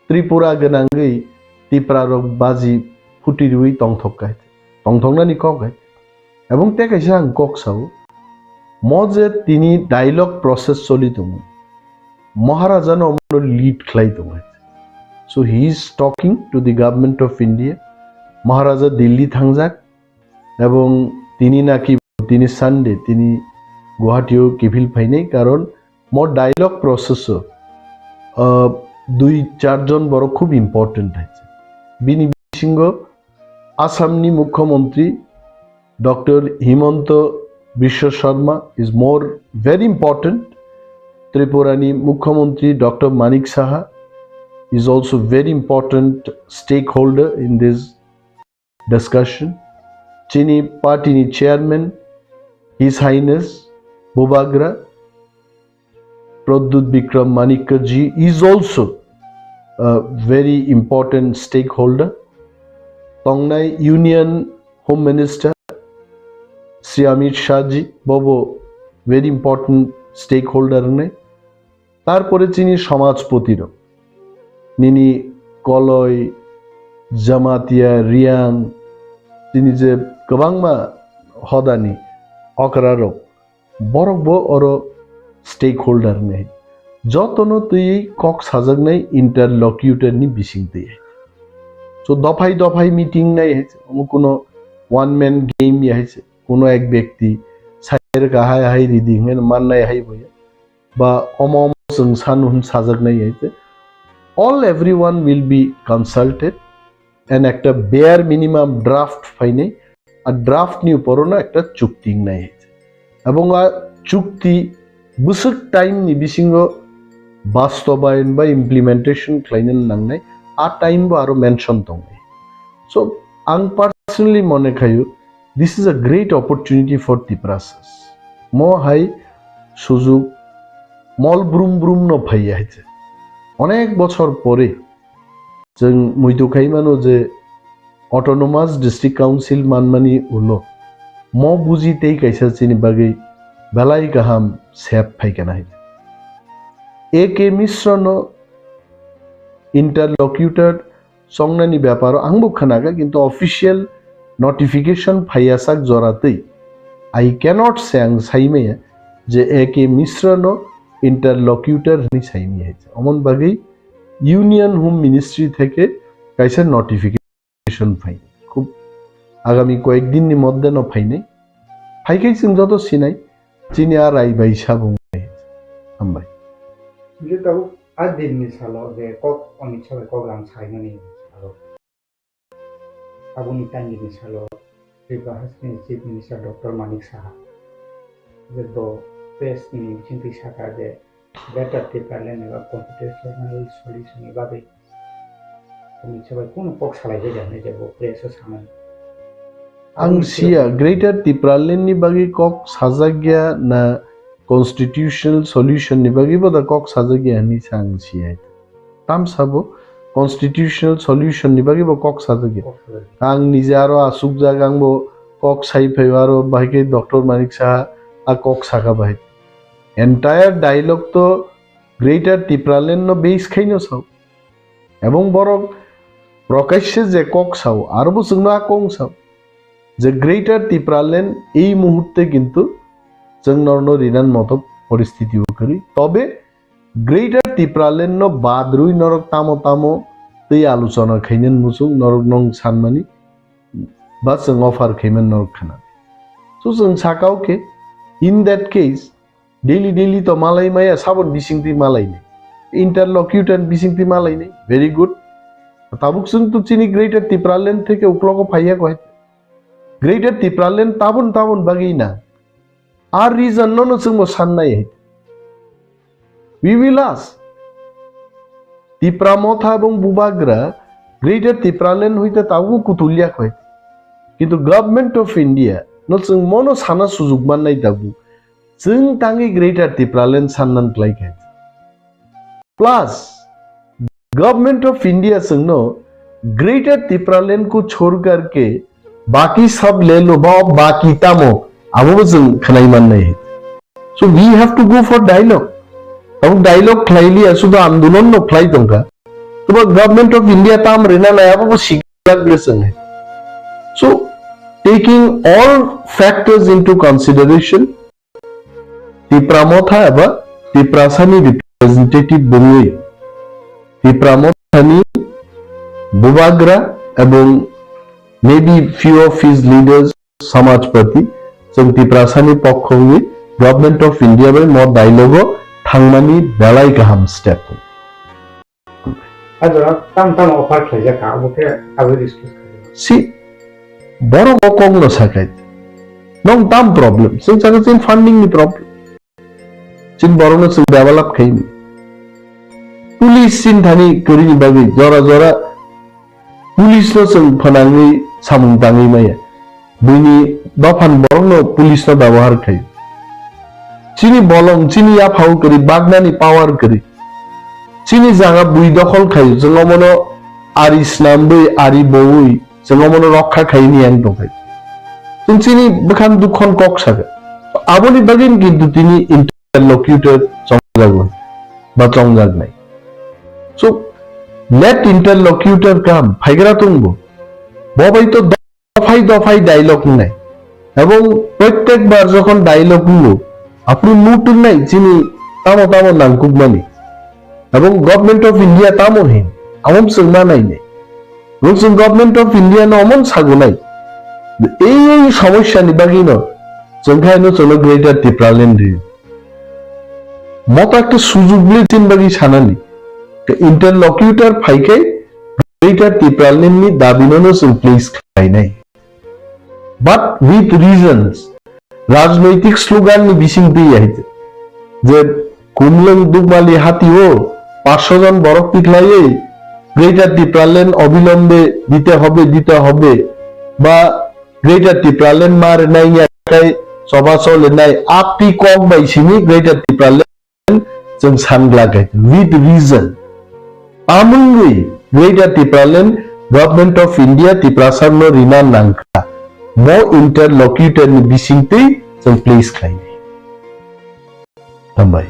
Tripura gwnangwi Tipra rok baji phuti rwi tongthok kai, tongthoknani kok hai. Ebong tei kaisa ang kok sao, mo je tini dialogue process choli tongo, Maharaja no omono lead khlai tongo. So he is talking to the government of India. Maharaja Delhi thangjak ebong tini naki tini Sunday tini Guwahati o kiphil phainai, karon mo dialogue process o, uh, dui char jon borok khub important hai. Bini bisingo Assam ni Mukhyamantri Doctor Himanta Biswa Sarma is more very important. Tripura ni Mukhyamantri Doctor Manik Saha is also very important stakeholder in this discussion. Chini party ni chairman, His Highness Bubagra, Pradyut Bikram Manikya ji is also a very important stakeholder. Tongnai Union Home Minister Shri Amit Shah ji, bobo very important stakeholder wngnai. Tarpore chini samajpoti rok, nini Koloi, Jamatia, Reang, chini je kwbangma hodani okra rok, borok bo oro stakeholder ni. Jotono twi kok sajaknai interlocutor ni bising twi. So dophai dophai meeting nai hai se, omo kuno one man game ya hai se, kuno ek byakti sai rwkha hai hai ridi hwnwi mannai hai bo ya. Ba omo omo chwng sanu hwn sajaknai hai se. All everyone will be consulted and ekta bare minimum draft phainai, a draft ni upor no ekta chukti wngnai hai se. Ebong a chukti bwswk time ni bisingo bastobayon ba implementation khlaina nangnai, a time bo aro mention tongnai. So ang personally mone khayo, this is a great opportunity for Tiprasas. Mo hai sujug mol brum brum no phaiya hai se. Onek bochor pore chwng muitu khai mano je Autonomous District Council manmani ulo mo buji tei kaisa chini bagwi belai kaham sep phaikha nai. A K Mishra no interlocutor chongnani beparo angbo khwnakha, kintu official notification phaiyasak jora twi I cannot say, ang saimaya je A K Mishra no interlocutor hwnwi saimaya. Omon bagwi Union Home Ministry theke kaisa notification phai. Khub agami koyek din ni moddhe no phainai. Phaikhai chwng joto sinai, chini a rai bai sabung. Hambai. Hingke tabuk a din ni salo je kok Amit Shah bai kok lam saimani salo. Aboni time ni salo Tripura Haste ni Chief Minister Doctor Manik Saha je bo press ni bisingtwi sakha je Greater Tipraland eba constitutional solution ni bagwi Amit Shah bai kunu kok salai jai hwnwi je bo press o samani. Ang siya, Greater Tipraland ni bagwi kok sajak ya na constitutional solution ni bagwi bo da kok sajak ya hwnwi sa ang siya. Tam sabo constitutional solution ni bagwi bo kok sajak ya. Kok sajak ya. Ang nije aro asukjak, ang bo kok sai phai aro bahai khe Doctor Manik Saha a kok saka bahai. Entire dialogue to Greater Tipraland no base khaino sao. Ebong borok prokashe je kok sao, aro bo chwngno a kong sao je Greater Tipraland ei muhurte kintu chwng norno rinan moto poristiti o kwrwi. Tobe Greater Tipraland no bad rwi norok tamo tamo tei aluchona khainani muchung norok nong sanmani ba chwng offer khaiman norok khana. So chwng sakao khe, in that case, daily daily to malai maya, sabon bisingtwi malai ni. Interlocutor bisingtwi malai ni. Very good. Tabuk chwng to chini Greater Tipraland theke uklogo phaiya koi. Greater Tipraland tabun tabun bagwi na. Ar reason no no chwngbo sannai hai. We will ask. Tipra Motha ebong Bubagra Greater Tipraland hoite tabuk kutulya koi. Kintu Government of India No chwng mono sana sujuk mannai tabuk. Chwng tangwi Greater Tipraland sannan klai kha. Plus, Government of India chwngno Greater Tipraland ko chhor karke baki sab le lo ba baki tamo abo bo chwng khwnai mannai. So we have to go for dialogue. Abo dialogue khlai liya, sudo andolon no khlai tongkha. Toba Government of India tam rina nai abo bo siklak le chwng hai. So taking all factors into consideration, Tipra Motha eba Tiprasani representative bungwi Tipra Mothani bubagra ebong maybe few of his leaders, Samajpati, chwng Tiprasani pokho wngwi Government of India bai mo dialogue o thangmani belai kaham step. A jora tam tam offer khlaijak kha, abo khe abo discuss khlai. Si, borok o kok no sakai. Nong tam problem, chwng sakha chini funding ni problem. Chini borok no chwng develop khaini. Police chini thani kwrwini bagwi jora jora police no chwng phanangwi samung tangwi maya. Buini dophan borokno police no byabohar khlaio. Chini bolong, chini yaphao kwrwi, bagnani power kwrwi. Chini jaga bui dokhol khlaio, chwng omono ari snamwi, ari bowi, chwng omono rokha khaini yang tongkha. Chwng chini bwkhani dukhon kok sakha. Aboni bagwi kintu tini interlocutor chongjago ba chongjaknai. So, let interlocutor come, phaigra tongbo. Bo bai to dophai dophai dialogue wngnai. Ebong prottek bar jokhon dialogue wngo, aphuru mutung nai chini tamo tamo nangkukmani. Ebong Government of India tamo hin, amom chwng ma nainai. Ebong chwng Government of India no omon sagunai. Ei ei somosyani bagwi no chwng khaino chwngno Greater Tipraland ri. Mota khe sujug le chini bagwi sanani. Khe interlocutor phaikhai Greater Tipraland ni dabi no no chwng place khlainai. But with reasons, rajnoitik slogan ni bising twi ya hite. Je Kumlung Dukmali hati o paanch sho jon borok tikhlaiwi Greater Tipraland obilombe dite hobe, dite hobe, ba Greater Tipraland ma rwnai ya khai choba cholenai a twi kok bai simi Greater Tipraland chwng san glak hai with reason. Amungwi Greater Tipraland Government of India Tiprasa no rina nangkha. Mo interlocutor ni bisingtwi chwng place khlainai. Hambai.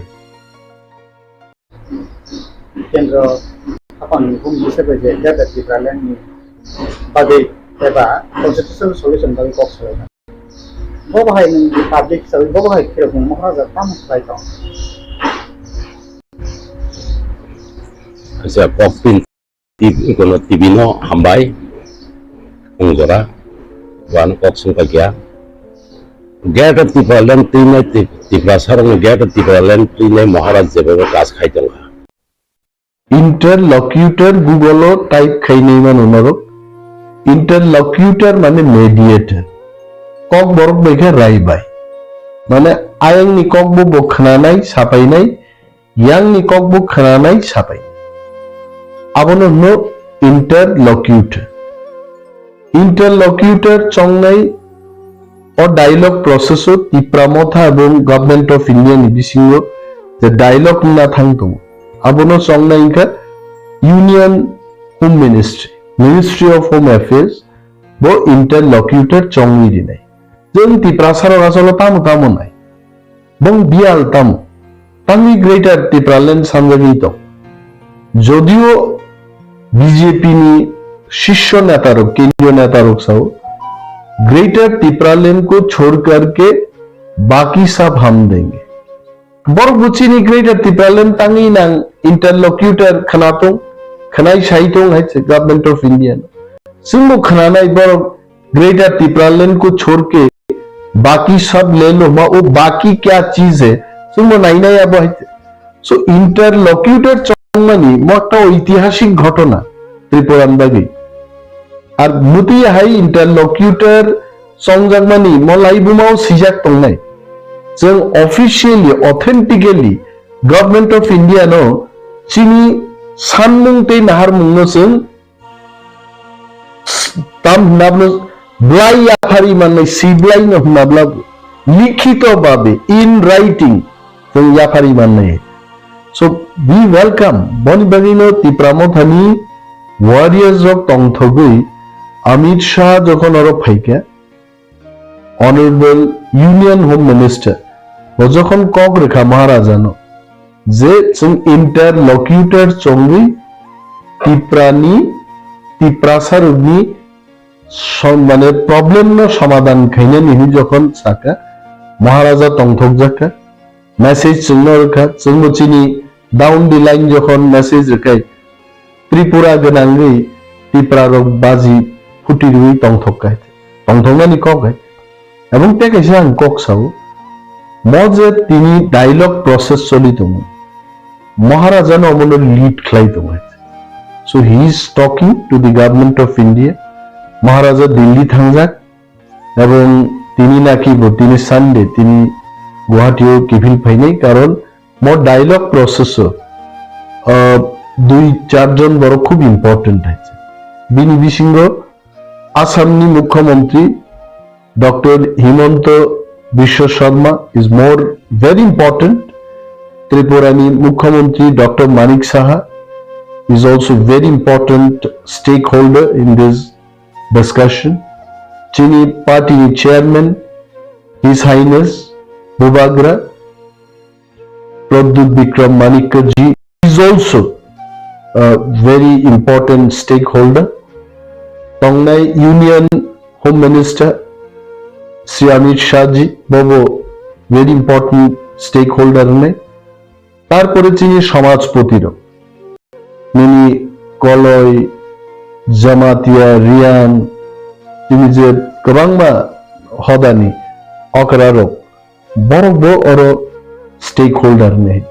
Kendro apan hum bisap je Greater Tipraland ni bagwi eba constitutional solution bagwi kok salai. Bo bahai nung public sawi bo bahai khirok nung Maharaja tamo khlai tong. Acha, kokpin tip-, kono T V no hambai. Wng jora. Wano kok sung paikya. Greater Tipraland twinai Tip-, Tiprasa rokno Greater Tipraland twinai Maharaj jebebo kaj khai tongkha. Interlocutor Google o type khainai mano norok. Interlocutor mane mediator. Kok borok bai khe rai bai. Mane ayang ni kok bo bo khnanai, sapainai, yang ni kok bo khnanai, sapai. Abono hwno interlocutor. Interlocutor chongnai o dialogue process o Tipra Motha ebong Government of India ni bisingo je dialogue wngna thang tongo. Abono chongnai wngkha Union Home Ministry, Ministry of Home Affairs, bo interlocutor chongwi rinai. Chwng Tiprasa rok asolo tamo tamo nai. Bong biyal tamo. Tangwi Greater Tipraland sanjagwi tong. Jodio B J P ni shisho neta rok, kendriyo neta rok sao, "Greater Tipraland ko chhod karke baki sab hum denge." Borok bo chini Greater Tipraland tangwi nang interlocutor khna tong, khnai sai tong hai se Government of India no. Chwngbo khnanai borok Greater Tipraland ko chhod ke baki sab le lo ma, wo baki kya cheez hai? Chwngbo nainai abo hai. So, interlocutor chongmani mo ekta oitihasik ghotona Tripura ni bagwi. Ar muti hai interlocutor chongjakmani mo laibuma o swijak tongnai. Chwng officially, authentically Government of India no chini sanmung tei naharmung no chwng tam hwnna bwlai yapha yapharwi mannai, siblai no hwnabla likhito babe, in writing, chwng yapharwi mannai. So, we welcome, boni bagwino Tipra Mothani warriors rok tongthogwi Amit Shah jokhon oro phaikha, Honorable Union Home Minister, bo jokhon kok rwkha Maharajano, je chwng interlocutor chongwi Tiprani, Tiprasa rokni som-, mane problem no somadhan khainani hwnwi jokhon saka, Maharaja tongthokjakha, message chwngno rwkha, chwngbo chini down the line jokhon message rwkha, Tripura gwnangwi Tipra rok baji phuti rwi tongthok kai, tongthoknani kok hai. Ebong tei kaisa ang kok sao, mo je tini dialogue process choli tongo, Maharaja no omono lead khlai tongo. So he is talking to the government of India. Maharaja Delhi thangjak, ebong tini naki bo tini Sunday tini Guwahati o kiphil phainai, karon mo dialogue process o, ah, dui char jon borok khub important hai. Bini bisingo Assam ni Mukhyamantri Doctor Himanta Biswa Sarma is more very important. Tripura ni Mukhyamantri Doctor Manik Saha is also very important stakeholder in this discussion. Chini party ni chairman, His Highness Bubagra Pradyut Bikram Manikya ji is also a very important stakeholder. Tongnai Union Home Minister Shri Amit Shah ji bobo very important stakeholder wngnai. Tarpore chini somajpoti rok, nini Koloi, Jamatia, Riang, chini je kwbangma hodani okra rok, borok bo oro stakeholder ni.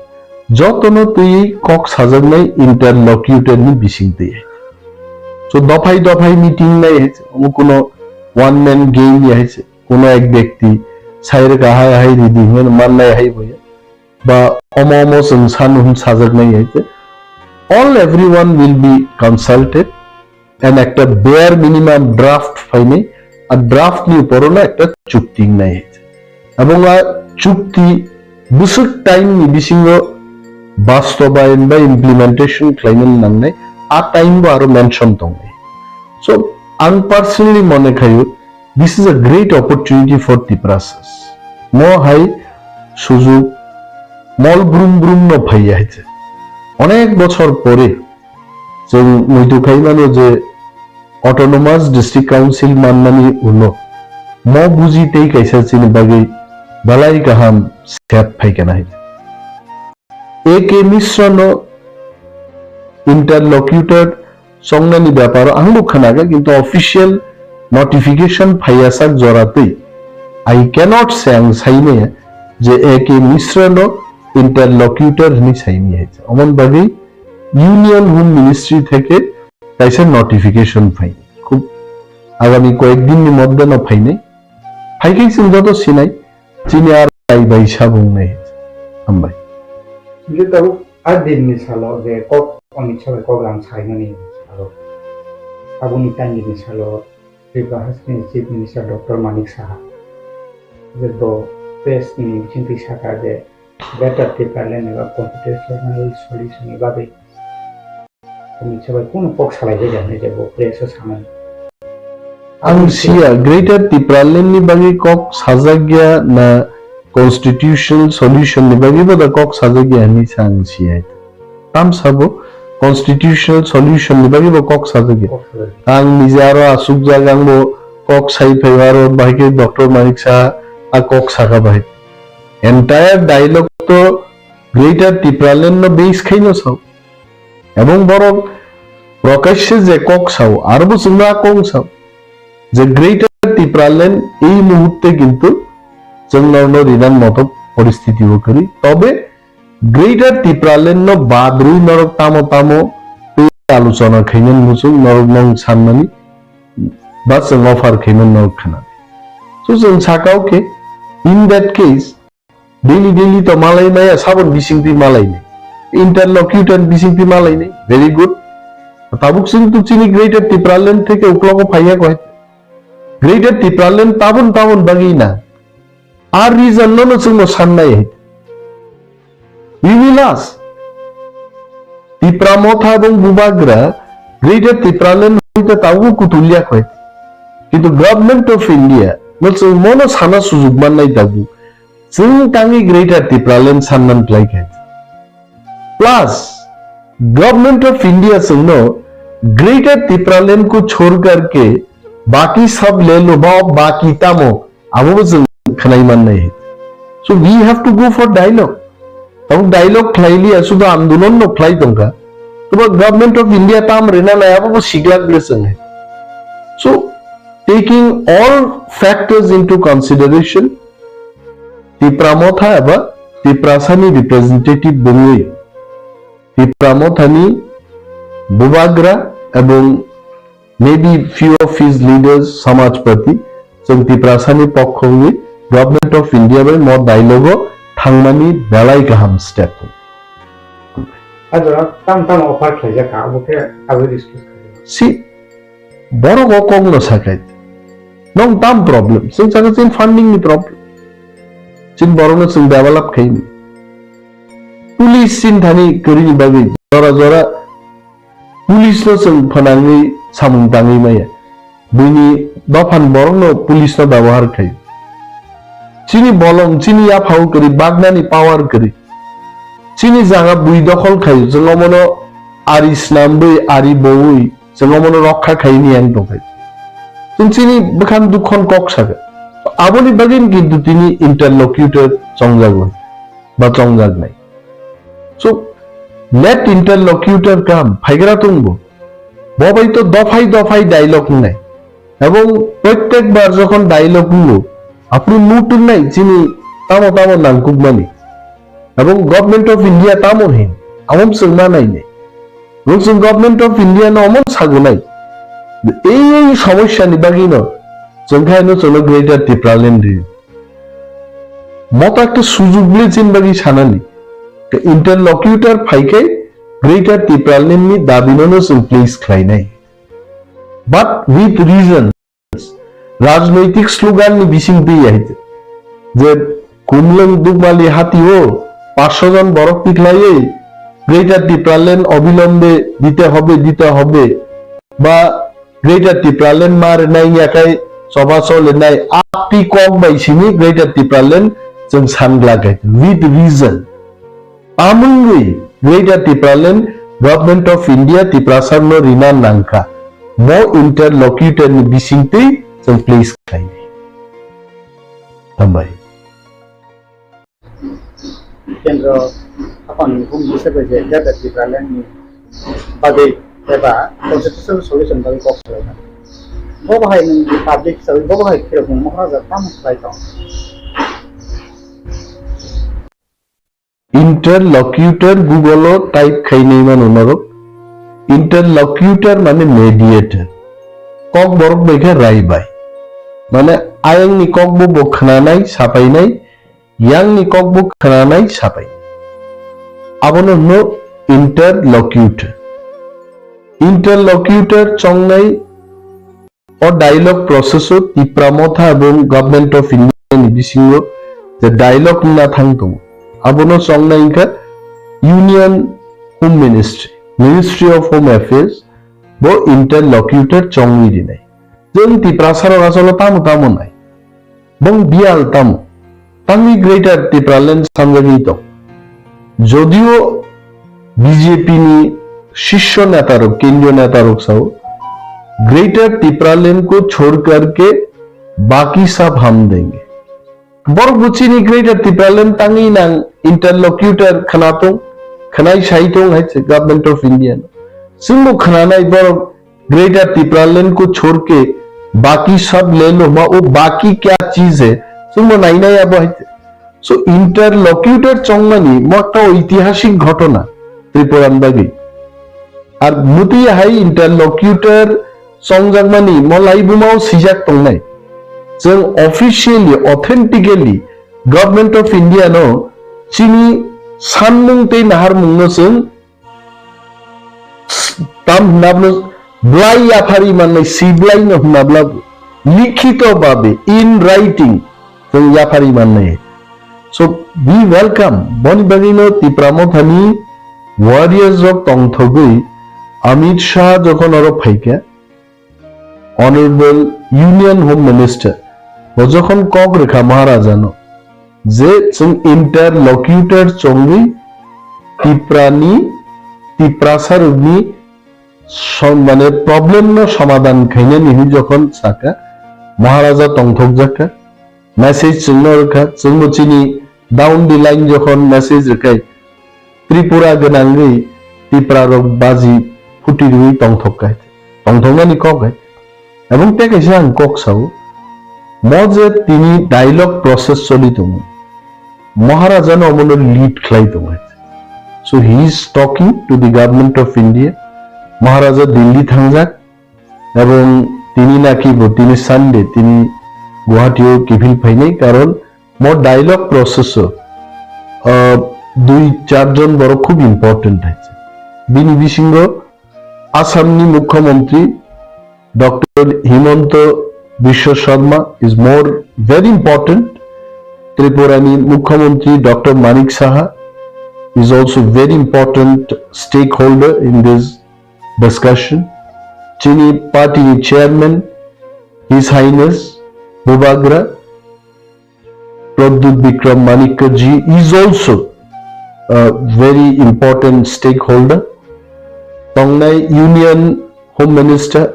Jotono twi kok sajaknai interlocutor ni bising twi. So dophai dophai meeting nai hai se, omo kuno one man game ya hai se, kuno ek byakti sai rwkha hai hai ridi hwnwi mannai hai bo ya. Ba omo omo chwng sanu hwn sajaknai hai se. All everyone will be consulted and ekta bare minimum draft phainai, a draft ni upor no ekta chukti wngnai hai se. Ebong a chukti bwswk time ni bisingo bastobayan ba implementation khlaina nangnai, a time bo aro mention tongnai. So, ang personally mone khayo, this is a great opportunity for Tiprasas. Mo hai sujug mol brum brum no phaiya hai se. Onek bochor pore chwng muitu khai mano je Autonomous District Council manmani ulo mo buji tei kaisa chini bagwi belai kaham step phai kana hai. A K Mishra no interlocutor chongnani beparo ang bo khwnaga, kintu official notification phaiya sak jora twi. I cannot say ang saimaya je A K Mishra no interlocutor hwnwi saimaya hai. Omon bagwi Union Home Ministry theke kaisa notification phai. Khub agami koyek din ni moddhe no phainai. Phai khe chwng joto sinai, chini ar bai bai sabung nai. Hambai. Hingke tabuk a din ni salo je kok Amit Shah bai kok lam saimani salo. Aboni tangni salo Tripura Haste ni Chief Minister Doctor Manik Saha je bo press ni bisingtwi saka je Greater Tipraland eba constitutional solution ni bagwi Amit Shah bai kunu kok salai jai jani je bo press o samani. Ang siya Greater Tipraland ni bagwi kok sajak ya na constitutional solution ni bagwi bo da kok sajak ya hinwi sa ang siya. Tam sabo constitutional solution ni bagwi bo kok sajak ya. Kok sajak ya. Ang nije aro asuk jak ang bo kok sai phai aro bahai khe Doctor Manik Saha a kok saka bahai. Entire dialogue to Greater Tipraland no base khai no sao. Ebong borok prokashe je kok sao, aro bo chwngno a kok sao je Greater Tipraland ei muhurte kintu chwng norno rinan moto poristiti o kwrwi. Tobe Greater Tipraland no bad rwi norok tamo tamo tei alochona khaimani muchung norok nong sanmani ba chwng offer khaimani norok khna. So chwng sakao khe, in that case, daily daily to malai maya, sabon bisingtwi malai nai. Interlocutor bisingtwi malai nai. Very good. Tabuk chwng tu chini Greater Tipraland theke uklogo phaiya koi. Greater Tipraland tabun tabun bagwi na. Ar reason no no chwngno sannai. We will ask. Tipra Motha ebong Bubagra Greater Tipraland hoite tabuk kutulya khoi. Kintu Government of India no chwng mono sana sujuk mannai tabuk. Chwng tangwi Greater Tipraland sannan klai khe. Plus, Government of India chwngno Greater Tipraland ko chhor kar ke baki sab le lo ba, baki tamo, abo bo chwng khwnai mannai. So we have to go for dialogue. Tabuk dialogue khlai liya, sudu andolon no khlai tongkha. Toba Government of India tam rina nai, abo bo siglak ble chwng hai. So, taking all factors into consideration, Tipra Motha eba Tiprasani representative bongwi Tipra Mothani Bubagra ebong maybe few of his leaders, Samajpati, chwng Tiprasani pokho wngwi Government of India bai mo dialogue o thangmani belai kaham step. Ajora tam tam offer khlaijak kha, abo khe abo discuss khlai. Si borok o kok no sakai. Nong tam problem, chwng saka chini funding ni problem. Chini borok no chwng develop khaini. Police chini thani kwrwini bagwi jora jora police no chwng phanangwi samung tangwi maya. Buini dophan borok no police no byabohar khai. Chini bolong, chini yaphao kwrwi, bagnani power kwrwi. Chini jaga bui dokhol khai, chwng omono ari snambwi, ari bowi, chwng omono rokha khai ni yang tongkhai. Chwng chini bwkhang dukhon kok saka. Aboni bagwi kintu tini interlocutor chongjagwi ba chongjaknai. So, let interlocutor come, phaigra tongbo. Bo bai to dophai dophai dialogue wngnai. Ebong protek bar jokhon dialogue wngo, aphuru nutung nai chini tamo tamo nangkukmani. Ebong Government of India tamo hin, amo chwng ma nainai. Ebong chwng Government of India no omo sagunai. Ei ei somosya ni bagwi no chwng khai no chwngno Greater Tipraland ri. Mo to ekta sujug le chini bagwi sanani. Interlocutor phaikhai Greater Tipraland ni dabi no no chwng place khlainai. But with reasons, rajnoitik slogan ni bising twi ya hite. Je Kumlung Dukmali hati o paanch sho jon borok tikhlaiwi Greater Tipraland obilombe dite hobe, dite hobe. Ba Greater Tipraland ma rinai ya kai choba chole nai ati kok bai sini Greater Tipraland chwng san glak hai with reason. Amungwi Greater Tipraland Government of India Tiprasa no rina nangkha. Mo interlocutor ni bisingtwi chwng please khlai. Hambai. Kendro apan hum bisa bai je Greater Tipraland ni bagwi eba constitutional solution bagwi kok salai. Bo bahai nung public sawi bo bahai kira bung maharaja tam salai tong. Interlocutor Google o type khainai mano norok. Interlocutor mane mediator. Kok borok bai khe rai bai. Mane ayang ni kok bo bo khnanai, sapainai, yang ni kok bo khnanai, sapai. Abono hwno interlocutor. Interlocutor chongnai O dialogue process o Tipra Motha ebong Government of India ni bisingo je dialogue wngna thang tongo, abono chongnai wngkha Union Home Ministry, Ministry of Home Affairs, bo interlocutor chongwi rinai. Chwng Tiprasa rok asolo tamo tamo nai. Bong biyal tamo. Tangwi Greater Tipraland sanjagwi tong. Jodio B J P ni shisho neta rok, kendriyo neta rok sao, "Greater Tipraland ko chhod kar ke baki sab hum denge." Borok bo chini Greater Tipraland tangwi nang interlocutor khwna tong, khwnai sai tong hai se Government of India no. Chwng bo khwnanai borok Greater Tipraland ko chhod ke baki sab le lo huma, wo baki kya cheez hai? Chwngbo nainai abo hai. So, interlocutor chongmani mo ekta oitihasik ghotona Tripura ni bagwi. Ar mutwi hai interlocutor chongjakmani mo laibuma o swijak tongnai. Chwng officially, authentically Government of India no chini sanmung tei naharmung no chwng Tam hwnabwno blai yaphari mannai, si blai no hwnabwla bo. likhito babe, in writing, chwng yapharwi mannai. So, we welcome, boni bagwino Tipra Mothani warriors rok tongthogwi Amit Shah jokhon oro phaikha, Honorable Union Home Minister, bo jokhon kok rwkha Maharajano, je chwng interlocutor chongwi Tiprani, Tiprasa rokni som-, mane problem no somadhan khainani hwnwi jokhon saka, Maharaja tongthokjakha, message chwngno rwkha, chwngbo chini down the line jokhon message rwkha, Tripura gwnangwi Tipra rok baji phuti rwi tongthok kai, tongthoknani kok hai. Ebong tei kaisa ang kok sao, mo je tini dialogue process choli tongo, Maharaja no omono lead khlai tongo hai. So he is talking to the government of India. Maharaja Delhi thangjak, ebong tini naki bo tini Sunday tini Guwahati o kiphil phainai, karon mo dialogue process o, ah, dui char jon borok khub important hai. Bini bisingo Assam ni Mukhyamantri Doctor Himanta Biswa Sarma is more very important. Tripura ni Mukhyamantri Doctor Manik Saha is also very important stakeholder in this discussion. Chini party ni chairman, His Highness Bubagra Pradyut Bikram Manikya ji is also a very important stakeholder. Tongnai Union Home Minister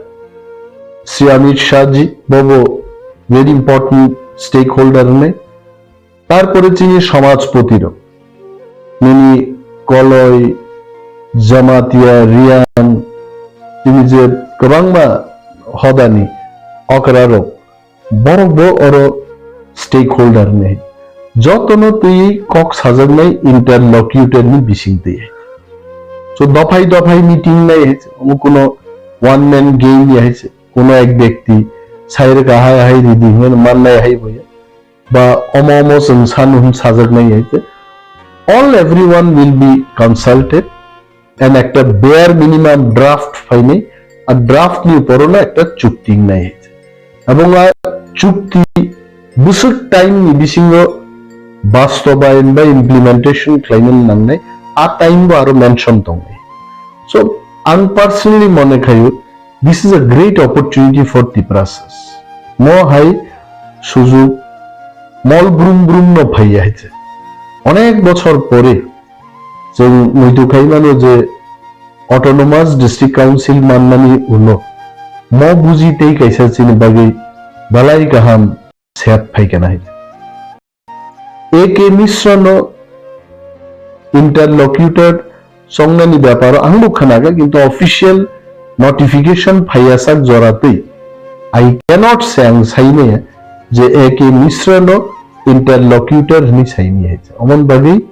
Shri Amit Shah ji bobo very important stakeholder ne. Tarpore chini samajpoti rok, nini Koloi, Jamatia, Riang, chini je kwbangma hodani okra rok, borok bo oro stakeholder ni. Jotono twi kok sajaknai interlocutor ni bising twi. So dophai dophai meeting nai hai se, omo kuno one man game ya hai se, kuno ek byakti sai rwkha hai hai ridi hwnwi mannai hai bo ya. Ba omo omo chwng sanu hwn sajaknai hai se. All everyone will be consulted and ekta bare minimum draft phainai, a draft ni upor no ekta chukti wngnai hai se. Ebong a chukti bwswk time ni bisingo bastobayan ba implementation khlaina nangnai, a time bo aro mention tongnai. So, ang personally mone khayo, this is a great opportunity for Tiprasas. Mo hai sujug mol brum brum no phaiya hai se. Onek bochor pore chwng muitu khai mano je Autonomous District Council manmani ulo mo buji tei kaisa chini bagwi belai kaham sep phai kana hai. A K Mishra no interlocutor songnani beparo ang bo khanaga, kintu official notification phaiya sak jora twi. I cannot say ang saine je A K Mishra no interlocutor hwnwi saini hai. Omon bagwi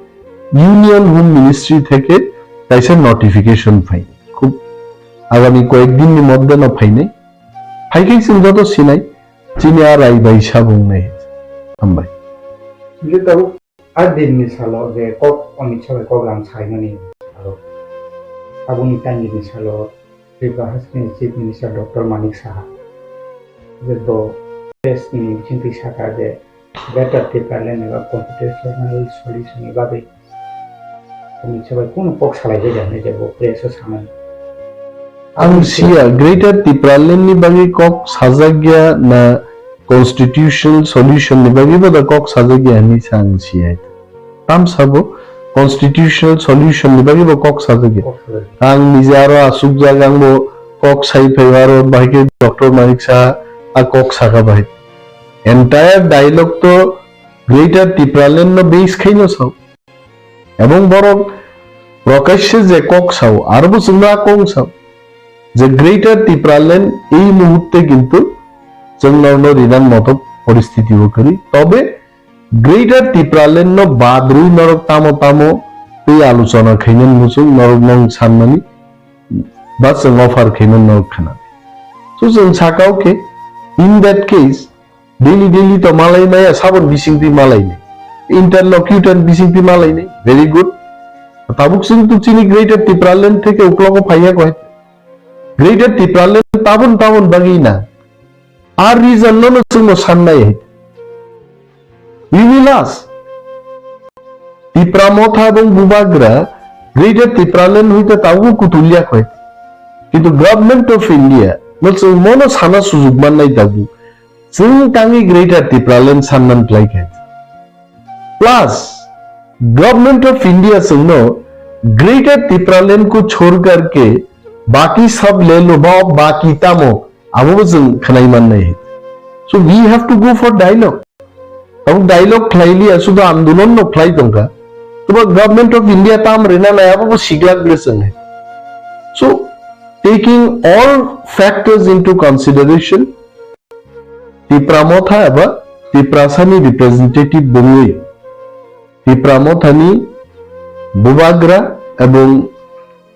Union Home Ministry theke kaisa notification phai. Khub agami koyek din ni moddhe no phainai. Phaikhai chwng joto sinai, chini a rai bai sabung nai. Hambai. Hingke tabuk a din ni salo je kok Amit Shah bai kok lam saimani aro aboni tangi ni salo Tripura hasteni Chief Minister Doctor Manik Saha je bo press ni bisingtwi saka je Greater Tipraland eba constitutional solution ni bagwi Amit Shah bai kunu kok salai bai da hinwi je bo press o samani. Ang siya Greater Tipraland ni bagwi kok sajak ya na constitutional solution ni bagwi bo da kok sajak ya hinwi sa ang siya. Tam sabo constitutional solution ni bagwi bo kok sajak ya. Kok sajak. Ang nije aro asuk jak ang bo kok sai phai aro bahai khe Doctor Manik Saha a kok saka bahai. Entire dialogue to Greater Tipraland no base khaino sao. Ebong borok prokashe je kok sao, aro bo chwngno a kok sao je Greater Tipraland ei muhurte kintu chwng norno rinan moto poristiti o kwrwi. Tobe Greater Tipraland no badrwi norok tamo tamo tei alochona khainani muchung norok nong sanmani ba chwng offer khainani norok khna. So chwng sakao khe, in that case, Delhi, Delhi to malai maya, sabon bisingtwi malai nai. Interlocutor bisingtwi malai nai. Very good. Tabuk chwng tu chini Greater Tipraland theke uklogo phaiya koi. Greater Tipraland tabon tabon bagwi na. Ar reason no no chwngno sannai hai. We will ask. Tipra Motha ebong Bubagra Greater Tipraland hoite tabuk kutulya khoi. Kintu Government of India no chwng mono sana sujuk mannai tabuk. Chwng tangwi Greater Tipraland sannan khlai khe. Plus, Government of India chwngno Greater Tipraland ko chhor kar ke baki sab le lo ba baki tamo abo bo chwng khwnai mannai. So we have to go for dialogue. Abo dialogue khlai liya, sudo andolon no khlai tongkha. Toba Government of India tam rina nai abo bo siglak ble chwng hai. So taking all factors into consideration, Tipra Motha eba Tiprasani representative bungwi Tipra Mothani Bubagra ebong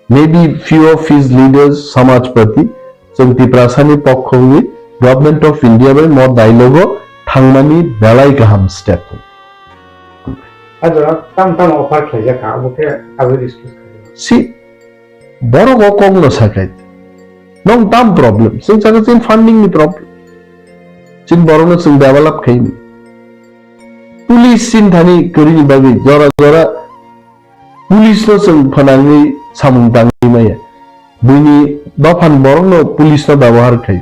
maybe few of his leaders Samajpati chwng Tiprasani pokho wngwi Government of India bai mo dialogue o thangmani belai kaham step. Ajora tam tam offer khlaijak kha, abo khe abo discuss khlai. Si borok o kok no sakai. Nong tam problem. Sing saka sin funding ni problem. Sin borok no sing develop khai ni. Police sin thani kari ni bagwi jora jora police no sing phanangwi samung tangwi maya. Buini baphan borok no police no babohar khai.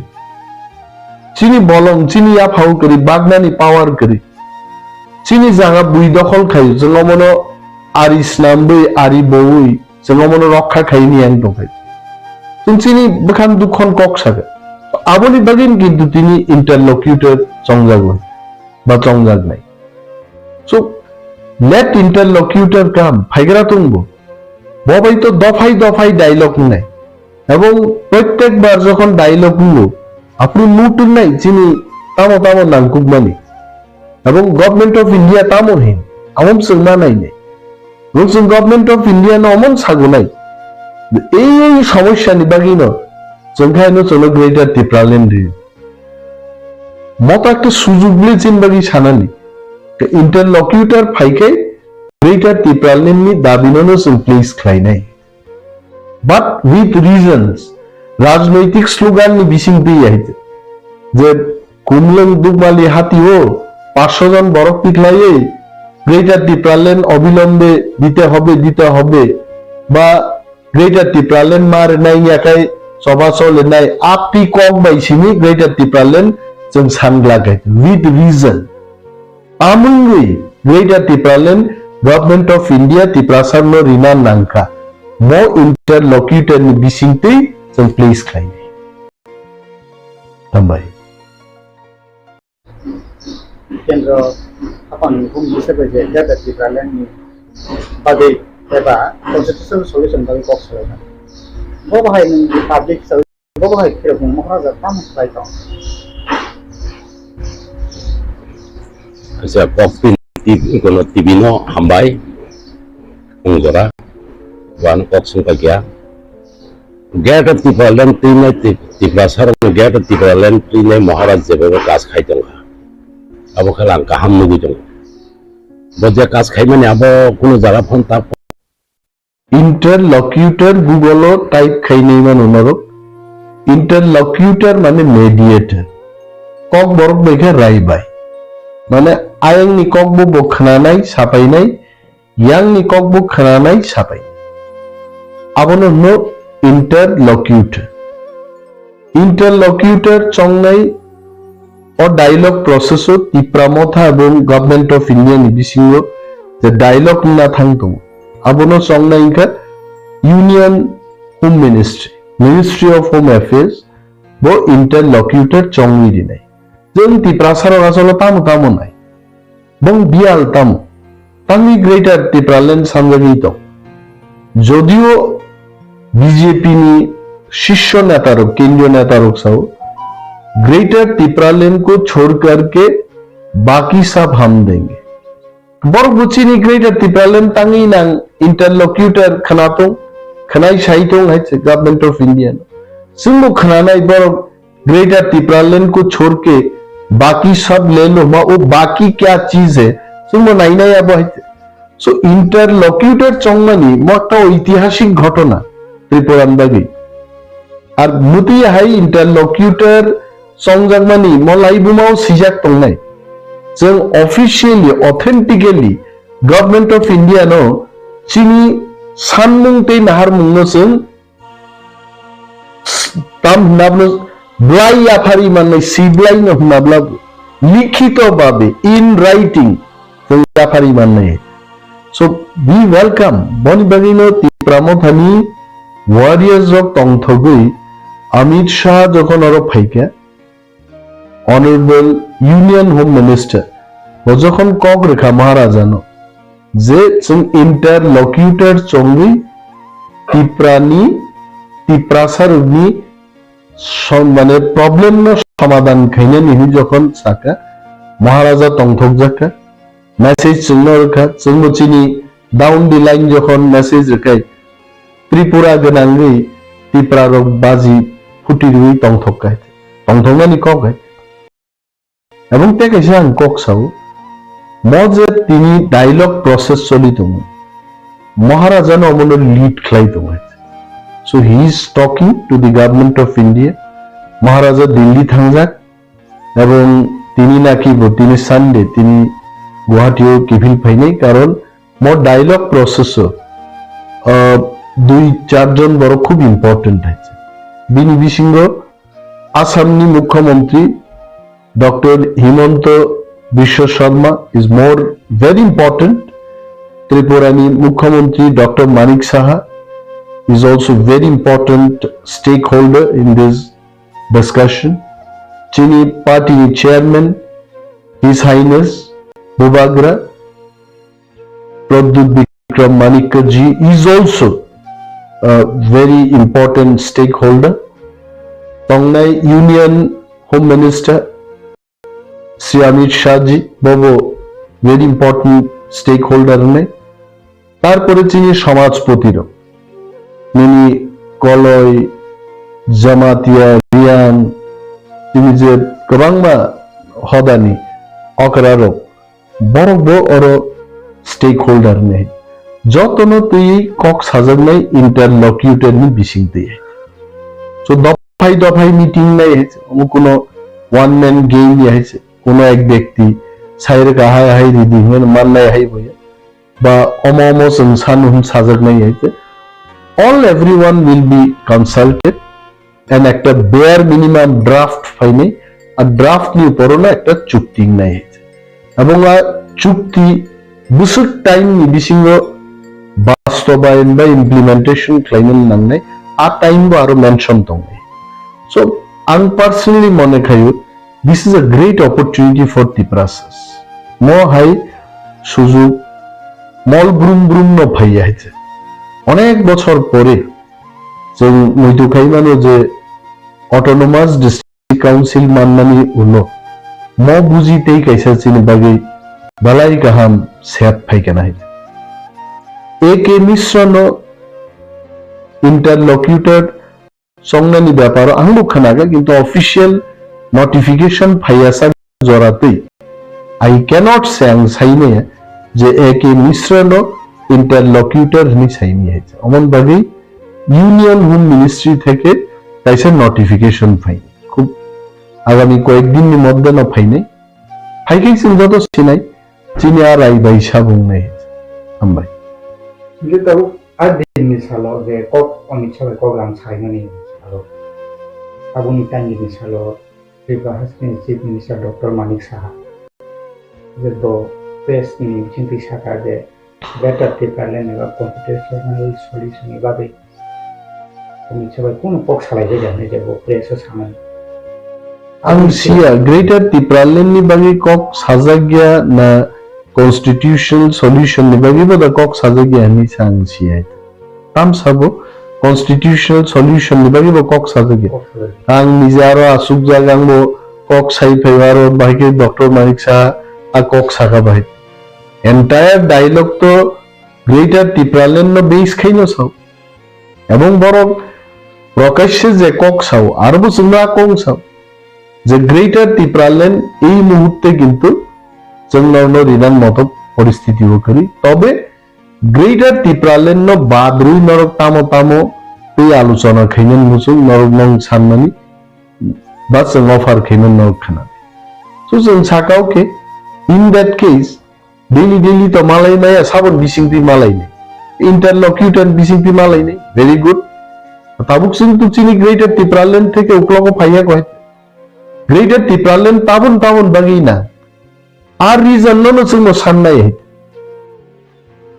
Chini bolong, chini yaphao kari, bagnani power kari. Chini jaga bui dokhol khai, jeng omono ari snambwi, ari bowi, Chwng omono rokha khaini yang tongkha. Chwng chini bwkhang dukhon kok sakha. Aboni bagwi kintu tini interlocutor chongjago ba chongjaknai. So, let interlocutor come, phaigra tongbo. Bo bai to dophai dophai dialogue wngnai. Ebong prottek bar jokhon dialogue wngo, aphuru nutungnai chini tamo tamo nangkukmani. Ebong Government of India tamo hin, amom chwng ma nainai. Rung chwng Government of India no omon sagunai. Ei, ei somosya ni bagwi no chwng khai no chwngno Greater Tipraland ri. Moto ekta sujug le chin bagwi sanani. Te interlocutor phaikhai Greater Tipraland ni dabi no no chwng place khlainai. But with reasons, rajnoitik slogan ni bising twi hai je kumlung dukmali hati o paanch sho jon borok tikhlaiwi Greater Tipraland obilombe dite hobe, dite hobe, ba Greater Tipraland ma rwnai yakai choba cholenai aphi kok bai simi Greater Tipraland chwng sanglak hai with reason. Amungwi Greater Tipraland Government of India Tiprasa no rina nangkha. Mo interlocutor ni bisingtwi chwng place khlainai. Hambai. Kendro apan hum bisar bai je Greater Tipraland ni bagwi eba constitutional solution bagwi kok salaina. Bo bahai nung public Bo hai khe bung Maharaja tamo khlai tong. Acha, kok pin tip-, kono T V no hambai. Wng jora. Wan kok sung ka kya. Greater Tipraland twi nai Tip-, Tiprasa rok Greater Tipraland twi nai Maharaj jeba kas khai tong kha. Abo khe lang kaham nugui tong. Bo je kas khai mani abo kuno jaga phone tap Interlocutor Google o type khainai mano norok. Interlocutor mane mediator. Kok borok bai khe rai bai. Mane ayang ni kok bo bo khnanai sapainai, yang ni kok bo khnanai sapai. Abono hwno interlocutor. Interlocutor chongnai o dialogue process o Tipra Motha ebong Government of India ni bisingo je dialogue wngna thang tongo, abono chongnai wngkha Union Home Ministry, Ministry of Home Affairs, bo interlocutor chongwi rinai. Chwng Tiprasa rok asolo tamo tamo nai. Bong biyal tamo. Tangwi Greater Tipraland sanjagwi tong. Jodio B J P ni shisho netarok, kendriyo netarok sao, Greater Tipraland ko chhorkar ke baki sab hum denge. Borok bo chini Greater Tipraland tangwi nang interlocutor khwnatung, khwnai sai tung hai se Government of India no. Chwngbo khwnanai borok Greater Tipraland ko chhor ke baki sab le lo ma, wo baki kya cheez hai? Chwngbo nainai abo hai. So, interlocutor chongmani mo ekta oitihasik ghotona Tripura ni bagwi. Ar muti hai interlocutor chongjakmani mo laibumao swijak tongnai. Chwng officially, authentically Government of India no chini sanmung tei naharmung no chwng tam hwnabwno bwlai yaphari mannai, si bwlaino hwnabwlabo likhito babe, in writing, chwng yaphari mannai. So, we welcome. Boni bagwino Tipra Mothani warriors rok tongthogwi Amit Shah jokhon oro phaikha, Honorable Union Home Minister, bo jokhon kok rwkha Maharajano, je chwng interlocutor chongwi Tiprani, Tiprasa rokni som-, mane problem no somadhan khainani hinwi jokhon saka, Maharaja tongthokjakha, message chwngno rwkha, chwngbo chini down the line jokhon message rwkhai, Tripura gwnangwi Tipra rok baji phuti rwi tongthok khai, tongthoknani kok hai. Ebong tei kaisa ang kok sao, mo je tini dialogue process choli tongo, Maharaja no omono lead khlai tongo. So he is talking to the Government of India. Maharaja Delhi thangjak, ebong tini naki bo tini Sunday tini Guwahati o kiphil phainai, karon mo dialogue process o, ah, dui char jon borok khub important hai. Bini bisingo Assam ni Mukhyamantri Doctor Himanta Biswa Sarma is more very important. Tripura ni Mukhyamantri Doctor Manik Saha is also very important stakeholder in this discussion. Chini party ni chairman, His Highness Bubagra Pradyut Bikram Manikya ji is also a very important stakeholder. Tongnai Union Home Minister Shri Amit Shah ji, bobo very important stakeholder ne. Tarpore chini samajpoti rok, nini Koloi, Jamatia, Riang, tini je kwbangma hodani okra rok, borok bo oro stakeholder ne. Jotono twi kok sajaknai interlocutor ni bising twi. So dophai dophai meeting nai hai, omo kuno one man game ya hai, kuno ek byakti sai rwkha hai hai ridi hwnwi mannai hai bo ya. Ba omo omo chwng sanu hwn sajaknai hai khe, all everyone will be consulted and ekta bare minimum draft phainai, a draft ni upor no ekta chukti wngnai hai khe. Ebong a chukti bwswk time ni bisingo bastobayan ba implementation khlaina nangnai, a time bo aro mention tongnai. So, ang personally mone khayo, this is a great opportunity for Tiprasas. Mo hai sujug mol brum brum no phaiya hai se. Onek bochor pore chwng muitu khai mano je Autonomous District Council manmani ulo mo buji tei kaisa chini bagwi balai kaham set phaikana hai. A K Mishra no interlocutor songnani beparo ang bo khwnaga, kintu official notification phaiya sak jora twi. I cannot say ang saimaya je A K Mishra no interlocutor hwnwi saimaya hai. Omon bagwi Union Home Ministry theke kaisa notification phai. Khub agami koyek din ni moddhe no phainai. Phai khe chwng joto sinai. Chini a rai bai sabung nai. Hambai. Hingke tabuk a dinni salo je kok Amit Shah bai kok lam sainani salo. Aboni tangini salo Tripura hasteni Chief Minister Doctor Manik Saha je bo press ni bisingtwi saka je Greater Tipraland eba constitutional solution ni bagwi Tini sabai kunu kok salai jai jani je bo press o samani. Ang siya, Greater Tipraland ni bagwi kok sajak ya na constitutional solution ni bagwi bo da kok sajak ya hinwi sa ang siya. Tam sabo constitutional solution ni bagwi bo kok sajak ya. Kok salai. Ang nijaro asuk jaga ang bo kok sai phai aro bahai khe Doctor Manik Saha a kok saka bahai. Entire dialogue to Greater Tipraland no base khai no sao. Ebong borok prokashe je kok sao, aro bo chwngno a kok sao je Greater Tipraland ei muhurte kintu chwng norno rinang moto poristiti o kwrwi. Tobe Greater Tipraland no badrwi norok tamo tamo tei alochona khainani muchung norok nong sanmani Ba chwng offer khaimano khna. So chwng sakao khe, in that case, daily daily to malai maya, sabon bisingtwi malai ni. Interlocutor bisingtwi malai ni. Very good. Tabuk chwng tu chini Greater Tipraland theke uklogo phaiya koi. Greater Tipraland tabun tabun bagwi na. Ar reason no no chwngno sannai hai.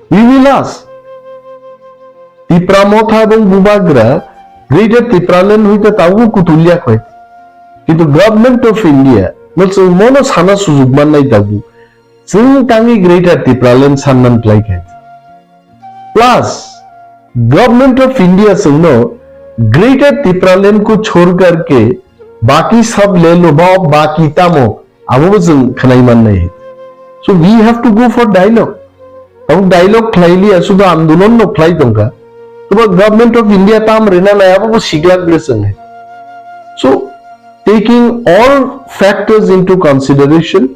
We will ask. Tipra Motha ebong Bubagra Greater Tipraland hoite tabuk kutulya koi. Kintu Government of India no chwng mono sana sujuk mannai tabuk. Chwng tangwi Greater Tipraland sannan klai khe. Plus, Government of India chwngno Greater Tipraland ko chhor kar ke baki sab le lo ba baki tamo abo bo chwng khwnai mannai. So we have to go for dialogue. Tamo dialogue khlai liya, sudo andolon no khlai tongkha. Toba Government of India tam rina nai abo bo siglak ble chwng. So taking all factors into consideration,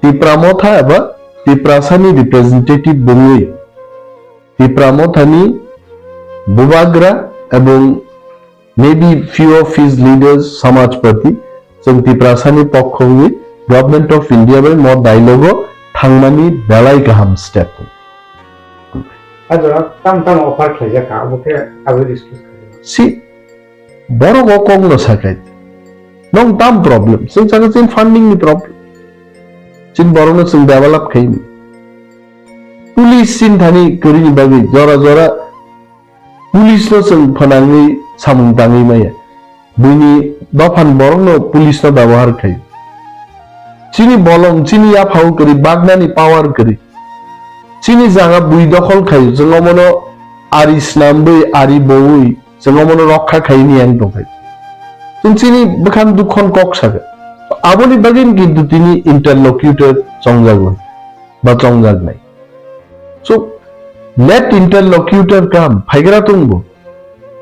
Tipra Motha eba Tiprasani representative bongwi Tipra Mothani Bubagra ebong maybe few of his leaders, Samajpati, chwng Tiprasani pokho wngwi Government of India bai mo dialogue o thangmani belai kaham step. A jora tam tam offer khlaijak kha, abo khe abo discuss khlai. Si borok o kok no sakai. Nong tam problem. Chwng sakha chini funding ni problem. Chini borok no chwng develop khaini. Police chini thani kwrwini bagwi jora jora police no chwng phanangwi samung tangwi maya. Buini dophani borok no police no byabohar khai. Chini bolong, chini yaphao kwrwi, bagnani power kwrwi. Chini jaga bui dokhol khai, chwng omono ari snamwi, ari bowi, chwng omono rokha khaini yang tongkhai. Chwng chini bwkhani dukhon kok sakha. Aboni bagwi kintu tini interlocutor chongjago, ba chongjaknai. So, let interlocutor come, phaigra tongbo.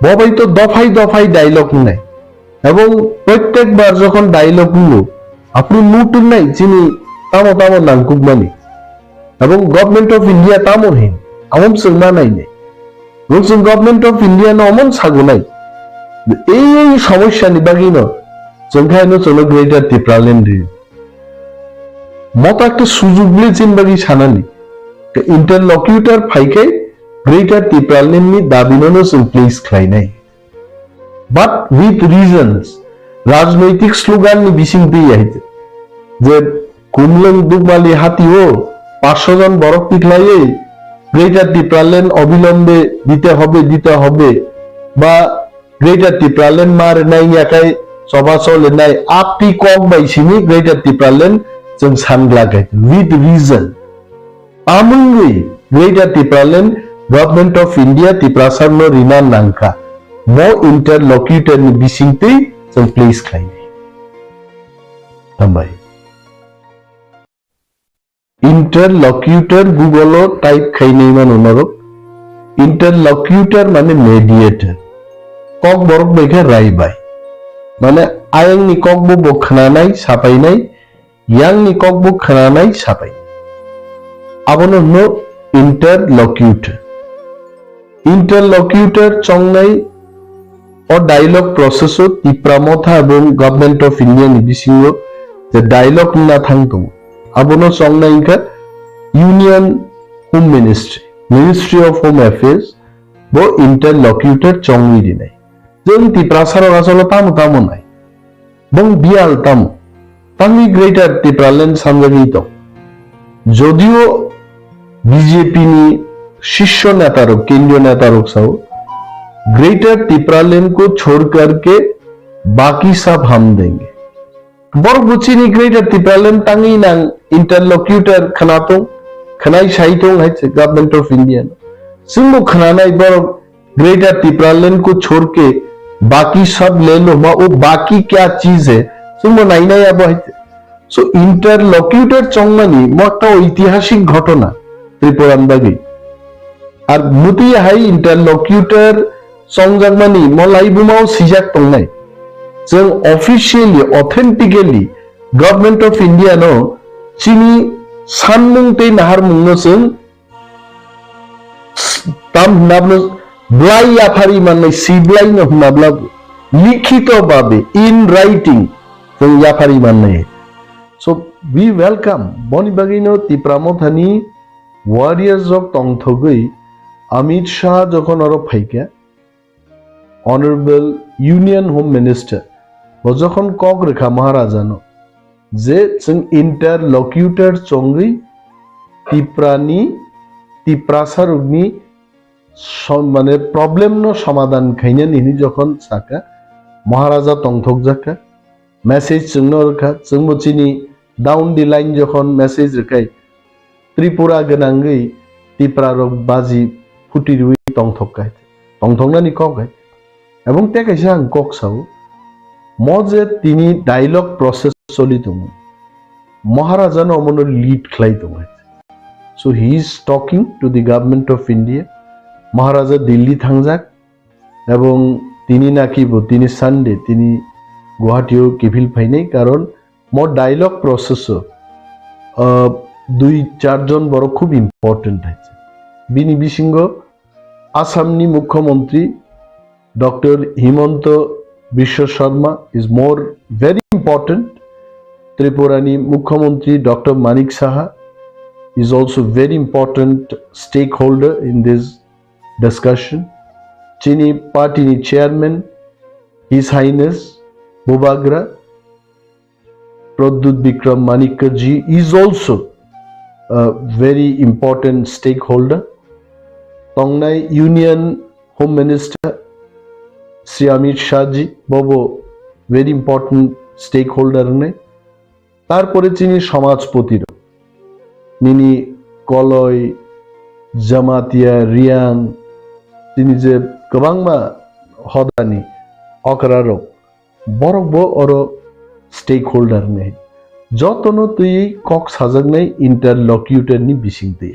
Bo bai to dophai dophai dialogue wngnai. Ebong prottek bar jokhon dialogue wngo, aphuru nutuk nai chini tamo tamo nangkukmani. Ebong Government of India tamo hin, amom chwng ma nainai. Bo chwng Government of India no amon sagunai. Ei ei somosya ni bagwi no, chwng khai no chwngno Greater Tipraland ri. Mota khe sujuk le chini bagwi sanani. Ke interlocutor phaikhai Greater Tipraland ni dabi no no chwng place khlainai. But with reasons, rajnoitik slogan ni bising twi hai je kumlung dukmali hati o paanch sho jon borok tikhlaiwi Greater Tipraland obilombe dite hobe, dite hobe, ba Greater Tipraland ma rwnai yakai choba cholenai apni kok bai simi Greater Tipraland chwng sanglak hai with reason. Amungwi Greater Tipraland Government of India Tiprasa no rina nangkha. Mo interlocutor ni bisingtwi chwng place khlainai. Hambai. Interlocutor Google o type khainai mano norok. Interlocutor mane mediator. Kok borok bai khe rai bai. Mane ayang ni kok bo bo khnanai, sapainai, yang ni kok bo khnanai sapai. Abono hwno interlocutor. Interlocutor chongnai o dialogue process o Tipra Motha ebong Government of India ni bisingo je dialogue wngna thang tongo. Abono chongnai wngkha Union Home Ministry, Ministry of Home Affairs, bo interlocutor chongwi rinai. Chwng Tiprasa rok asolo tamo tamo nai. Bong biyal tamo. Tangwi Greater Tipraland sanjagwi tong. Jodio B J P ni shisho neta rok, kendriyo neta rok sao, Greater Tipraland ko chhor kar ke baki sab hum denge. Borok bo chini Greater Tipraland tangwi nang interlocutor khna tong, khnai sai tong hai se Government of India no. Chwng bo khnanai borok Greater Tipraland ko chhor ke baki sab le lo ma, wo baki kya cheez hai, chwng bo nainai abo hai. So interlocutor chongmani mo ekta oitihasik ghotona Tripura ni bagwi. Ar muti hai interlocutor chongjakmani mo laibuma o sijak tongnai. Chwng officially, authentically Government of India no chini sanmung tei naharmung no chwng tam hwnabwno blai yaphari mannai, si blai no hwnabla likhito babe, in writing, chwng yapharwi mannai. So, we welcome, boni bagwino Tipra Mothani warriors rok tongthogwi Amit Shah jokhon oro phaikha, Honorable Union Home Minister, bo jokhon kok rwkha Maharajano, je chwng interlocutor chongwi Tiprani, Tiprasa rokni som-, mane problem no somadhan khainani hinwi jokhon saka, Maharaja tongthokjakha, message chwngno rwkha, chwngbo chini down the line jokhon message rwkhai, Tripura gwnangwi Tipra rok baji phuti rwi tongthok kai, tongthoknani kok hai. Ebong tei kaisa ang kok sao, mo je tini dialogue process choli tongo, Maharaja no omono lead khlai tongo hai. So he is talking to the government of India. Maharaja Delhi thangjak, ebong tini naki bo tini Sunday tini Guwahati o kiphil phainai, karon mo dialogue process o, ah, dui char jon borok khub important hai. Bini bisingo Assam ni Mukhyamantri Doctor Himanta Biswa Sarma is more very important. Tripura ni Mukhyamantri Doctor Manik Saha is also very important stakeholder in this discussion. Chini party ni chairman, His Highness Bubagra Pradyut Bikram Manikya ji is also a very important stakeholder. Tongnai Union Home Minister Shri Amit Shah ji, bobo very important stakeholder wngnai. Tarpore chini somajpoti rok, nini Koloi, Jamatia, Riang, chini je kwbangma hodani okra rok, borok bo oro stakeholder ni. Jotono twi kok sajaknai interlocutor ni bising twi.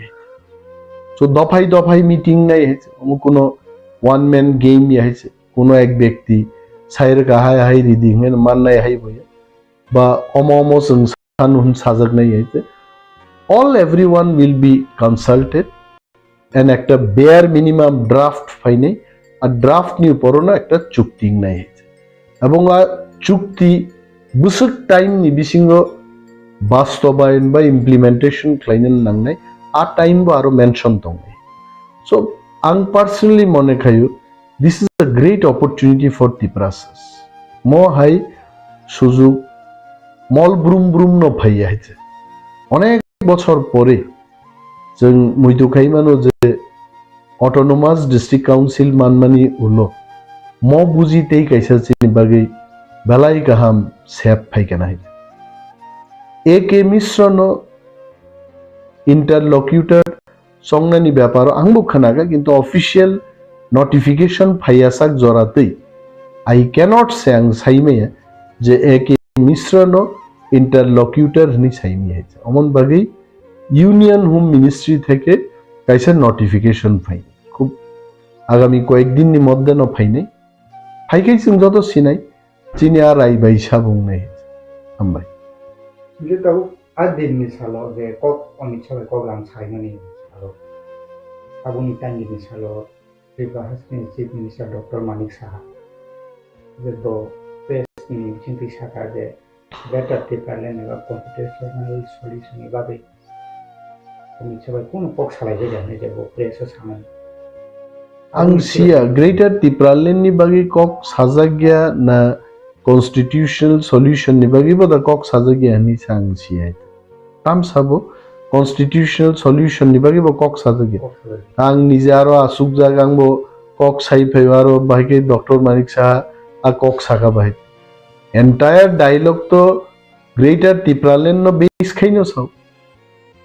So dophai dophai meeting nai hai se, omo kuno one man game ya hai se, kuno ek byakti sai rwkha hai hai ridi hwnwi mannai hai bo ya. Ba omo omo chwng sanu hwn sajaknai hai se. All everyone will be consulted and ekta bare minimum draft phainai, a draft ni upor no ekta chukti wngnai hai se. Ebong a chukti bwswk time ni bisingo bastobayon ba implementation khlaina nangnai, a time bo aro mention tongnai. So ang personally mone khayo, this is a great opportunity for Tiprasas. Mo hai sujug mol brum brum no phaiya hai se. Onek bochor pore chwng muitu khai mano je Autonomous District Council manmani ulo mo buji tei kaisa chini bagwi belai kaham sep phaikana hai. A K Mishra no interlocutor chongnani beparo ang bo khwnakha, kintu official notification phaiya sak jora twi I cannot say ang saimaya je A K Mishra no interlocutor hwnwi saimaya hai. Omon bagwi Union Home Ministry theke kaisa notification phai. Khub agami koyek din ni moddhe no phainai. Phaikhai chwng joto sinai, chini a rai bai sabung nai. Hambai. Hingke tabuk a din ni salo je kok Amit Shah bai kok lam saimani salo. Aboni tangini salo Tripura hasteni Chief Minister Doctor Manik Saha je bo press ni bisingtwi saka je Greater Tipraland eba constitutional solution ni bagwi Amit Shah bai kunu kok salai jai jani je bo press o samani. Ang siya Greater Tipraland ni bagwi kok sajak ya na constitutional solution ni bagwi bo da kok sajak ya hinwi sa ang siya. Tamsa bo constitutional solution ni bagwi bo kok sajak ya. Kok sajak. Ang nije aro asukjak, ang bo kok sai phai aro bahai khe Doctor Manik Saha a kok saka bahai. Entire dialogue to Greater Tipraland no base khaino sao.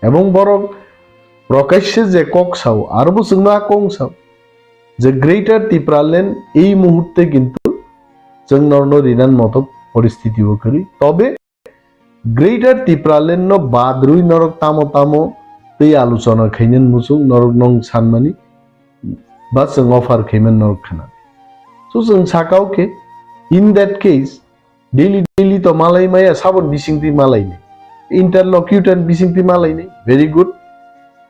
Ebong borok prokashe je kok sao, aro bo chwngno a kong sao je Greater Tipraland ei muhurte kintu chwng norno rinan moto poristiti o kwrwi. Tobe Greater Tipraland no badrwi norok tamo tamo tei aluchona khainani muchung norok nong sanmani ba chwng offer khaimani norok khna. So chwng sakao khe, in that case, daily daily to malai maya, sabon bisingtwi malai ni. Interlocutor bisingtwi malai ni. Very good.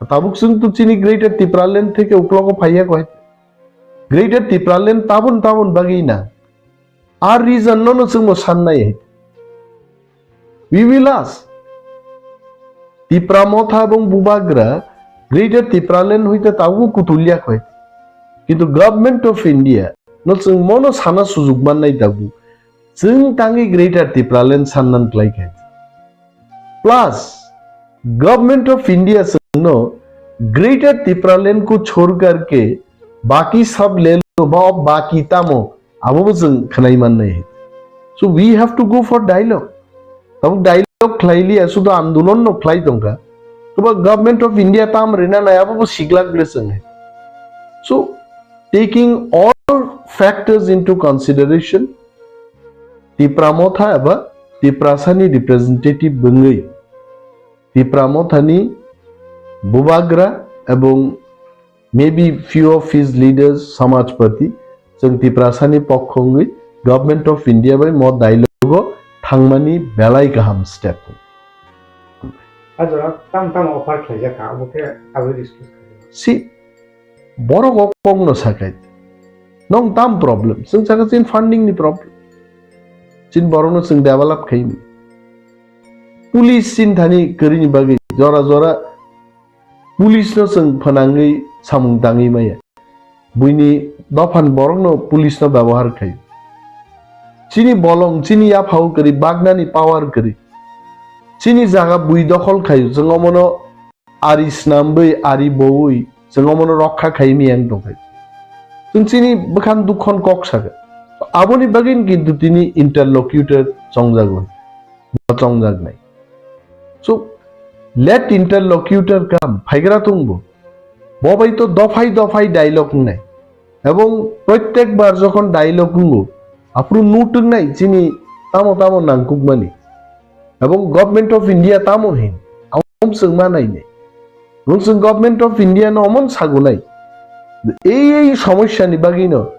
Tabuk chwng to chini Greater Tipraland theke uklogo phaiya ko hai. Greater Tipraland tabon tabon bagwi na. Ar reason no no chwngbo sannai hai. We will ask. Tipra Motha ebong Bubagra Greater Tipraland hoite tabuk kutulya khoi. Kintu Government of India no chwng mono sana sujuk mannai tabuk. Chwng tangwi Greater Tipraland sannan klai khai. Plus, Government of India chwngno Greater Tipraland ko chhor karke baki sab le lo ba, baki tamo, abo bo chwng khwnai mannai. So we have to go for dialogue. Tabuk dialogue khlai liya, sudo andolon no khlai tongkha. Toba Government of India tam rina nai, abo bo siglak ble chwng hai. So, taking all factors into consideration, Tipra Motha eba Tiprasani representative bwngwi Tipra Mothani Bubagra ebong maybe few of his leaders, Samajpati, chwng Tiprasani pokho wngwi Government of India bai mo dialogue o thangmani belai kaham step. A jora tam tam offer khlaijak kha, abo khe abo discuss khlai. Si borok o kok no sakai. Nong tam problem, chwng saka chin funding ni problem. Chin borok no chwng develop khaini. Police chin thani kwrwini bagwi jora jora police no chwng phanangwi samung tangwi maya. Buini dophan borok no police no byabohar khai. Chini bolong, chini yaphao kwrwi, bagnani power kwrwi. Chini jaga bui dokhol khai, chwng omono ari snamwi, ari bowi, chwng omono rokha khai miyang tongkhai. Chwng chini bwkhang dukhon kok saka. Aboni bagwi kintu tini interlocutor chongjago, ba chongjaknai. So, let interlocutor come, phaigra tongbo. Bo bai to dophai dophai dialogue wngnai. Ebong prottek bar jokhon dialogue wngo, aphuru nutwknai chini tamo tamo nangkukmani. Ebong Government of India tamo hin, amom chwng ma nainai. Nung chwng Government of India no omon sagunai. Ei ei somosya ni bagwi no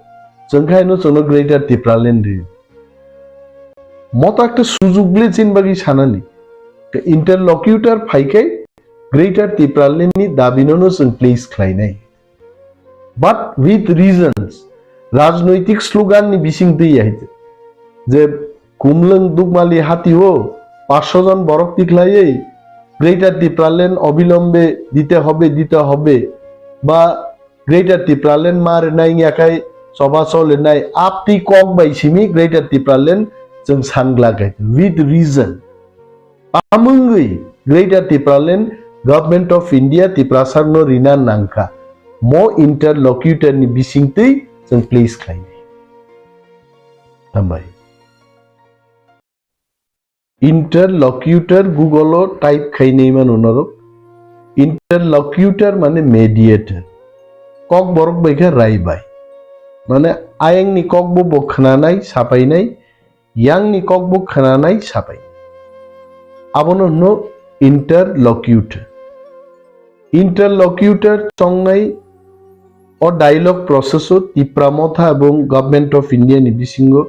chwng khai no chwngno Greater Tipraland ri. Moto ekta sujug ble chin bagwi sanani. Interlocutor phaikai Greater Tipraland ni dabi no no chwng place khlainai. But with reasons, rajnoitik slogan ni bising twi yahite. Je Kumlwng Dukmali hatio paanch sho jon borok tikhlaiwi Greater Tipraland obilombe dite hobe, dite hobe, ba Greater Tipraland ma rwnai wngya khai choba cholinai aptwi kok bai simi Greater Tipraland chwng sangla khai with reason. Amungwi Greater Tipraland Government of India Tiprasarno rina nangkha. Mo interlocutor ni bisingtwi chwng place khlainai. Hambai. Interlocutor Google o type khainai mano norok. Interlocutor mane mediator. Kok borok bai khe rai bai. Mane ayang ni kok bo bo khnanai, sapainai, yang ni kok bo khnanai sapai. Abono hwno interlocutor. Interlocutor chongnai o dialogue process o Tipra Motha ebong Government of India ni bisingo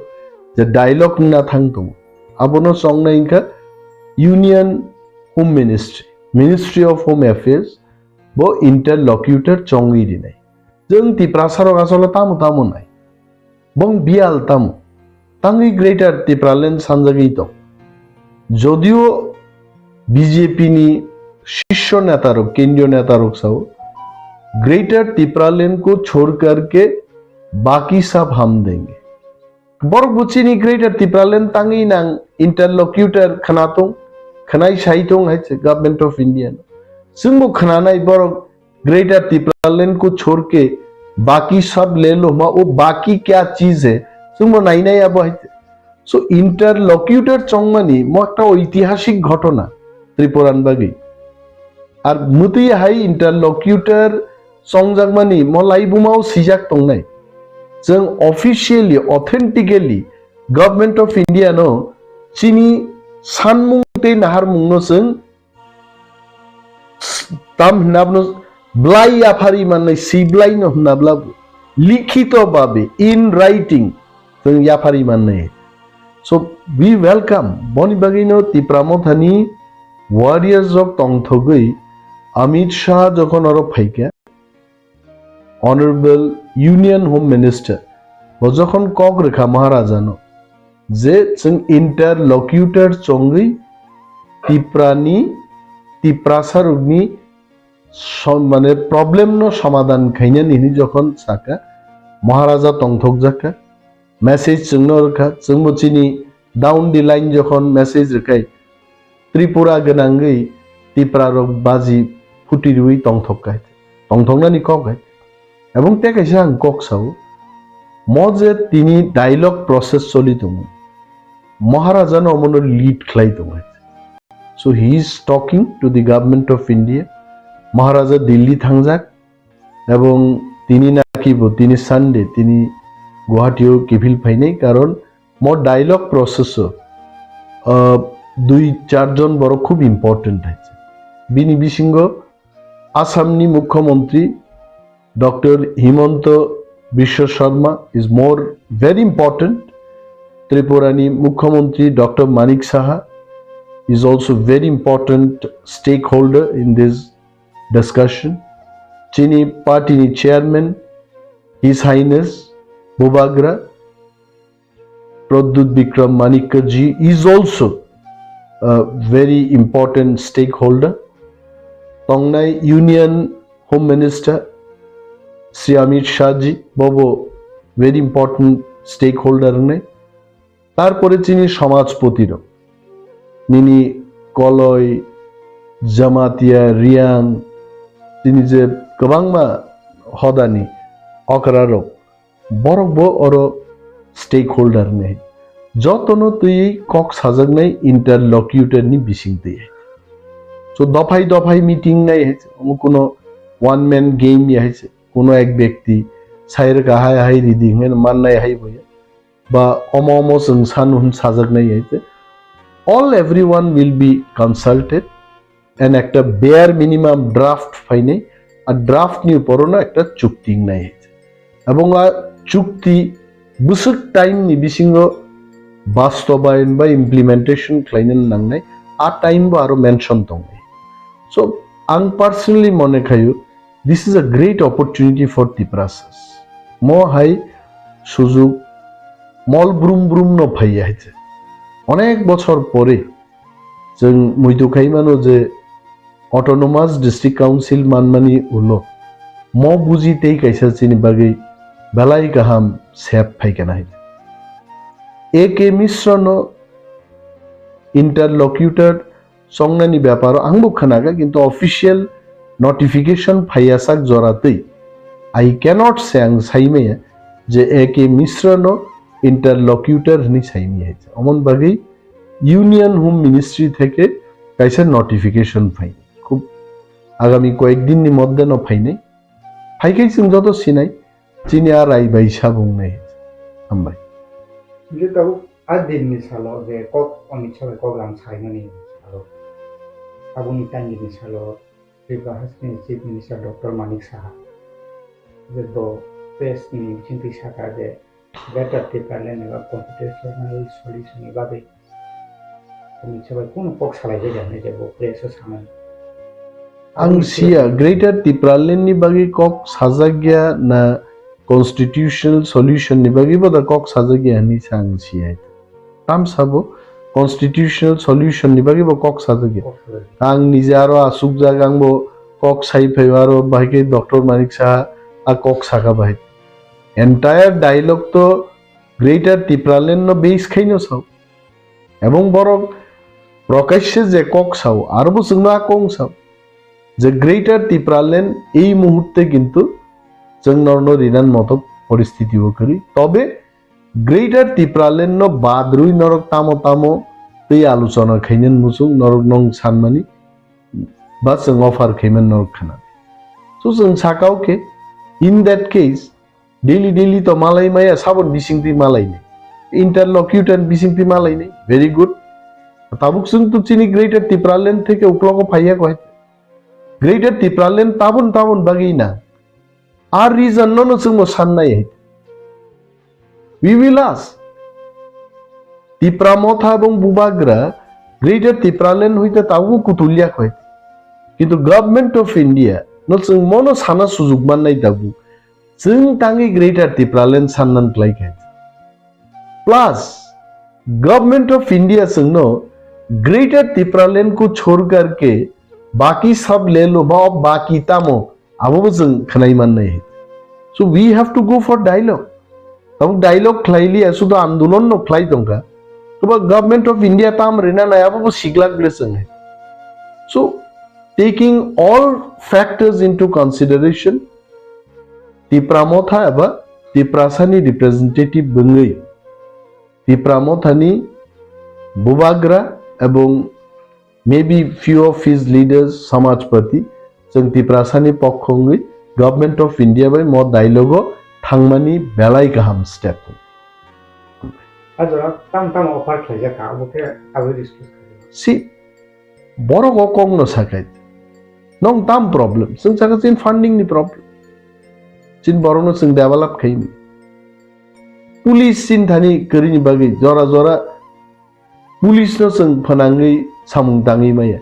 je dialogue wngna thang tongo. Abono chongnai wngkha Union Home Ministry, Ministry of Home Affairs, bo interlocutor chongwi rinai. Chwng Tiprasa rok asole tamo tamo nai. Bong biyal tamo. Tangwi Greater Tipraland sanjagwi tong. Jodio B J P ni shisho neta rok, kendriyo neta rok sao, "Greater Tipraland ko chhod karke baki sab hum denge." Borok bo chini Greater Tipraland tangwi nang interlocutor khna tong, khnai sai tong hai se Government of India no. Chwngbo khnanai borok Greater Tipraland ko chhod ke baki sab le lo hma, wo baki kya cheez hai, chwngbo nainai abo hai. So interlocutor chongmani mo ekta oitihasik ghotona Tripuran bagwi. Ar mwtwi hai interlocutor chongjakmani mo laibuma o sijak tongnai. Chwng officially, authentically Government of India no chini sanmung tei naharmung no chwng tam hwnna abono blai yaphari mannai, si blai no hwnna bla likhito babe, in writing, chwng yaphari mannai. So, we welcome, boni bagwi no Tipra Mothani warriors rok tongthogwi Amit Shah jokhon oro phaikha, Honorable Union Home Minister, bo jokhon kok rwkha Maharaja no, je chwng interlocutor chongwi Tiprani, Tiprasarokni som-, mane problem no somadhan khainani hini jokhon saka, Maharaja tongthokjakha, message chwngno rwkha, chwngbo chini down the line jokhon message rwkhai, Tripura gwnangwi Tipra rok baji phuti rwi tongthok khai, tongthoknani kok hai. Ebong tei kaisa ang kok sao, mo je tini dialogue process choli tongo, Maharaja no omono lead khlai tongo. So he is talking to the government of India. Maharaja Delhi thangjak, ebong tini naki bo tini Sunday tini Guwahati o kiphil phainai, karon mo dialogue process o, ah, dui char jon borok khub important hai. Bini bisingo Assam ni Mukhyamantri Doctor Himanta Biswa Sarma is more very important. Tripura ni Mukhyamantri Doctor Manik Saha is also very important stakeholder in this discussion. Chini party ni chairman, His Highness Bubagra Pradyut Bikram Manikya ji is also a very important stakeholder. Tongnai Union Home Minister Shri Amit Shah ji bobo very important stakeholder wngnai. Tarpore chini samajpoti rok, nini Koloi, Jamatia, Riang, chini je kwbangma hodani okra rok, borok bo oro stakeholder ni. Jotono twi kok sajaknai interlocutor ni bising twi. So dophai dophai meeting nai hai se, omo kuno one man game ya hai se, kuno ek byakti sai rwkha hai hai ridi hwnwi mannai hai bo ya. Ba omo omo chwng sanu hwn sajaknai hai se. All everyone will be consulted and ekta bare minimum draft phainai, a draft ni upor no ekta chukti wngnai hai se. Ebong a chukti bwswk time ni bisingo bastobayon ba implementation khlaina nangnai, a time bo aro mention tongnai. So ang personally mone khayo, this is a great opportunity for Tiprasas. Mo hai sujuk mol brum brum no phaiya hai se. Onek bochor pore chwng muitu khai mano je Autonomous District Council manmani ulo mo buji tei kaisa chini bagwi belai kaham sep phaikha nai. A K Mishra no interlocutor chongnani beparo ang bo khwnakha, kintu official notification phaiya sak jora twi. I cannot say ang saimaya je A K Mishra no interlocutor hwnwi saimaya. Omon bagwi Union Home Ministry theke kaisa notification phai. Khub agami koyek din ni moddhe no phainai. Phaikhai chwng joto sinai, chini a rai bai sabung nai. Hambai. Hingke tabuk a din ni salo je kok Amit Shah bai kok lam saimani salo. Aboni tangni salo Tripura hasteni Chief Minister Doctor Manik Saha je do press ni bisingtwi saka je Greater Tipraland eba constitutional solution ni bagwi Amit Shah bai kunu kok salai bai da hinwi je bo press o sanai. Ang siya Greater Tipraland ni bagwi kok sajak ya na constitutional solution ni bagwi bo da kok sajak ya hinwi sa ang siya. Tam sabo constitutional solution ni bagwi bo kok sajak ya. Kok sajak ya. Ang nije aro asuk jak ang bo kok sai phai aro bahai khe Doctor Manik Saha a kok saka bahai. Entire dialogue to Greater Tipraland no base khai no sao. Ebong borok prokashe je kok sao, aro bo chwngno a kok sao. Je Greater Tipraland ei muhurte kintu chwng norno rinan moto poristiti o kwrwi. Tobe Greater Tipraland no badrwi norok tamo tamo tei aluchona khainani muchung norok nong sanmani ba chwng offer khaiman norok khana. So chwng sakao khe, in that case, daily daily to malai maya, sabon bisingtwi malai ni. Interlocutor bisingtwi malai ni. Very good. Tabuk chwng to chini Greater Tipraland theke uklogo phaiya koi. Greater Tipraland tabon tabon bagwi na. Ar reason no no chwng bo sannai hai. We will ask. Tipra Motha ebong Bubagra Greater Tipraland hoite tabuk kutulya koi. Kintu Government of India no chwng mono sana sujuk mannai tabuk. Chwng tangwi Greater Tipraland sannan klai khe. Plus, Government of India chwngno Greater Tipraland ko chhor karke baki sab le lo ba baki tamo abo bo chwng khwnai mannai. So we have to go for dialogue. Tabuk dialogue khlai liya, sudo andolon no khlai tongkha. Toba Government of India tam rina nai abo bo siglak ble chwng hai. So taking all factors into consideration, Tipra Motha eba Tiprasani representative bwngwi Tipra Mothani bubagra ebong maybe few of his leaders, Samajpati, chwng Tiprasani pokho wngwi Government of India bai mo dialogue o thangmani belai kaham step. A jora tam tam offer khlaijak kha, abo khe abo discuss khlai. Si borok o kok no sakai. Nong tam problem. Chwng saka chin funding ni problem. Chin borok no chwng develop khaini. Police chin thani kwrwini bagwi jora jora police no chwng phanangwi samung tangwi maya.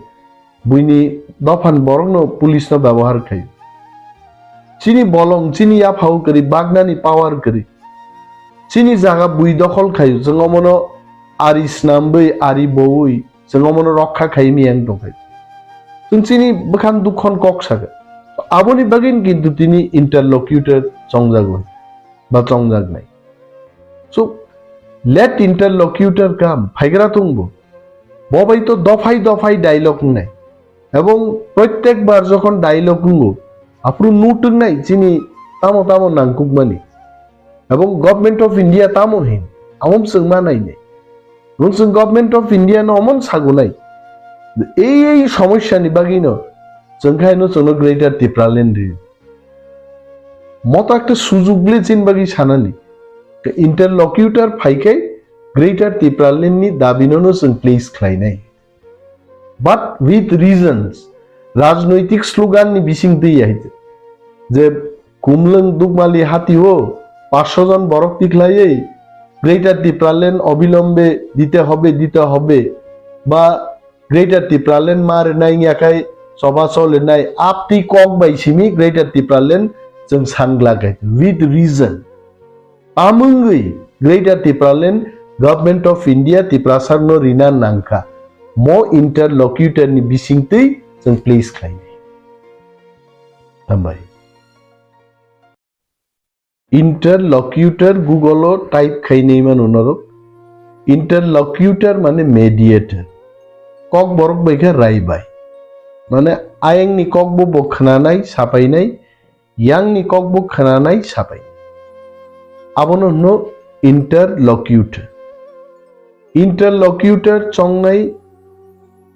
Buini dophan borok no police no byabohar khai. Chini bolong, chini yaphao kwrwi, bagnani power kwrwi. Chini jaga bui dokhol khai, chwng omono ari snambwi, ari bowi, chwng omono rokha khai miyang tongkhai. Chwng chini bwkhan dukhon kok saka. Aboni bagwi kintu tini interlocutor chongjagwi ba chongjaknai. So, let interlocutor come, phaigra tongbo. Bo bai to dophai dophai dialogue wngnai. Ebong prottek bar jokhon dialogue wngo, aphuru nutwknai chini tamo tamo nangkukmani. Ebong Government of India tamo hin, amom chwng ma nainai. Nung chwng Government of India no omon sagunai. Ei ei somosya ni bagwi no chwng khai no chwngno Greater Tipraland ri. Moto ekta sujug ble chin bagwi sanani. Interlocutor phaikai Greater Tipraland ni dabi no no chwng place khlainai. But with reasons, rajnoitik slogan ni bising twi hai je Kumlwng Dukmali hati o paanch sho jon borok tikhlaiwi Greater Tipraland obilombe dite hobe, dite hobe ba Greater Tipraland ma rwnai wngya khai choba cholinai aptwi kok bai simi Greater Tipraland chwng sangla khai with reason. Tamungwi Greater Tipraland Government of India Tiprasarno rina nangkha. Mo interlocutor ni bisingtwi chwng place khlainai. Hambai. Interlocutor Google o type khainai mano norok. Interlocutor mane mediator. Kokborok bai khe raibai. Mane ayangni kokbo bo khwnanai, sapainai, yangni kokbo khwnanai, sapai. Abono hwno interlocutor. Interlocutor chongnai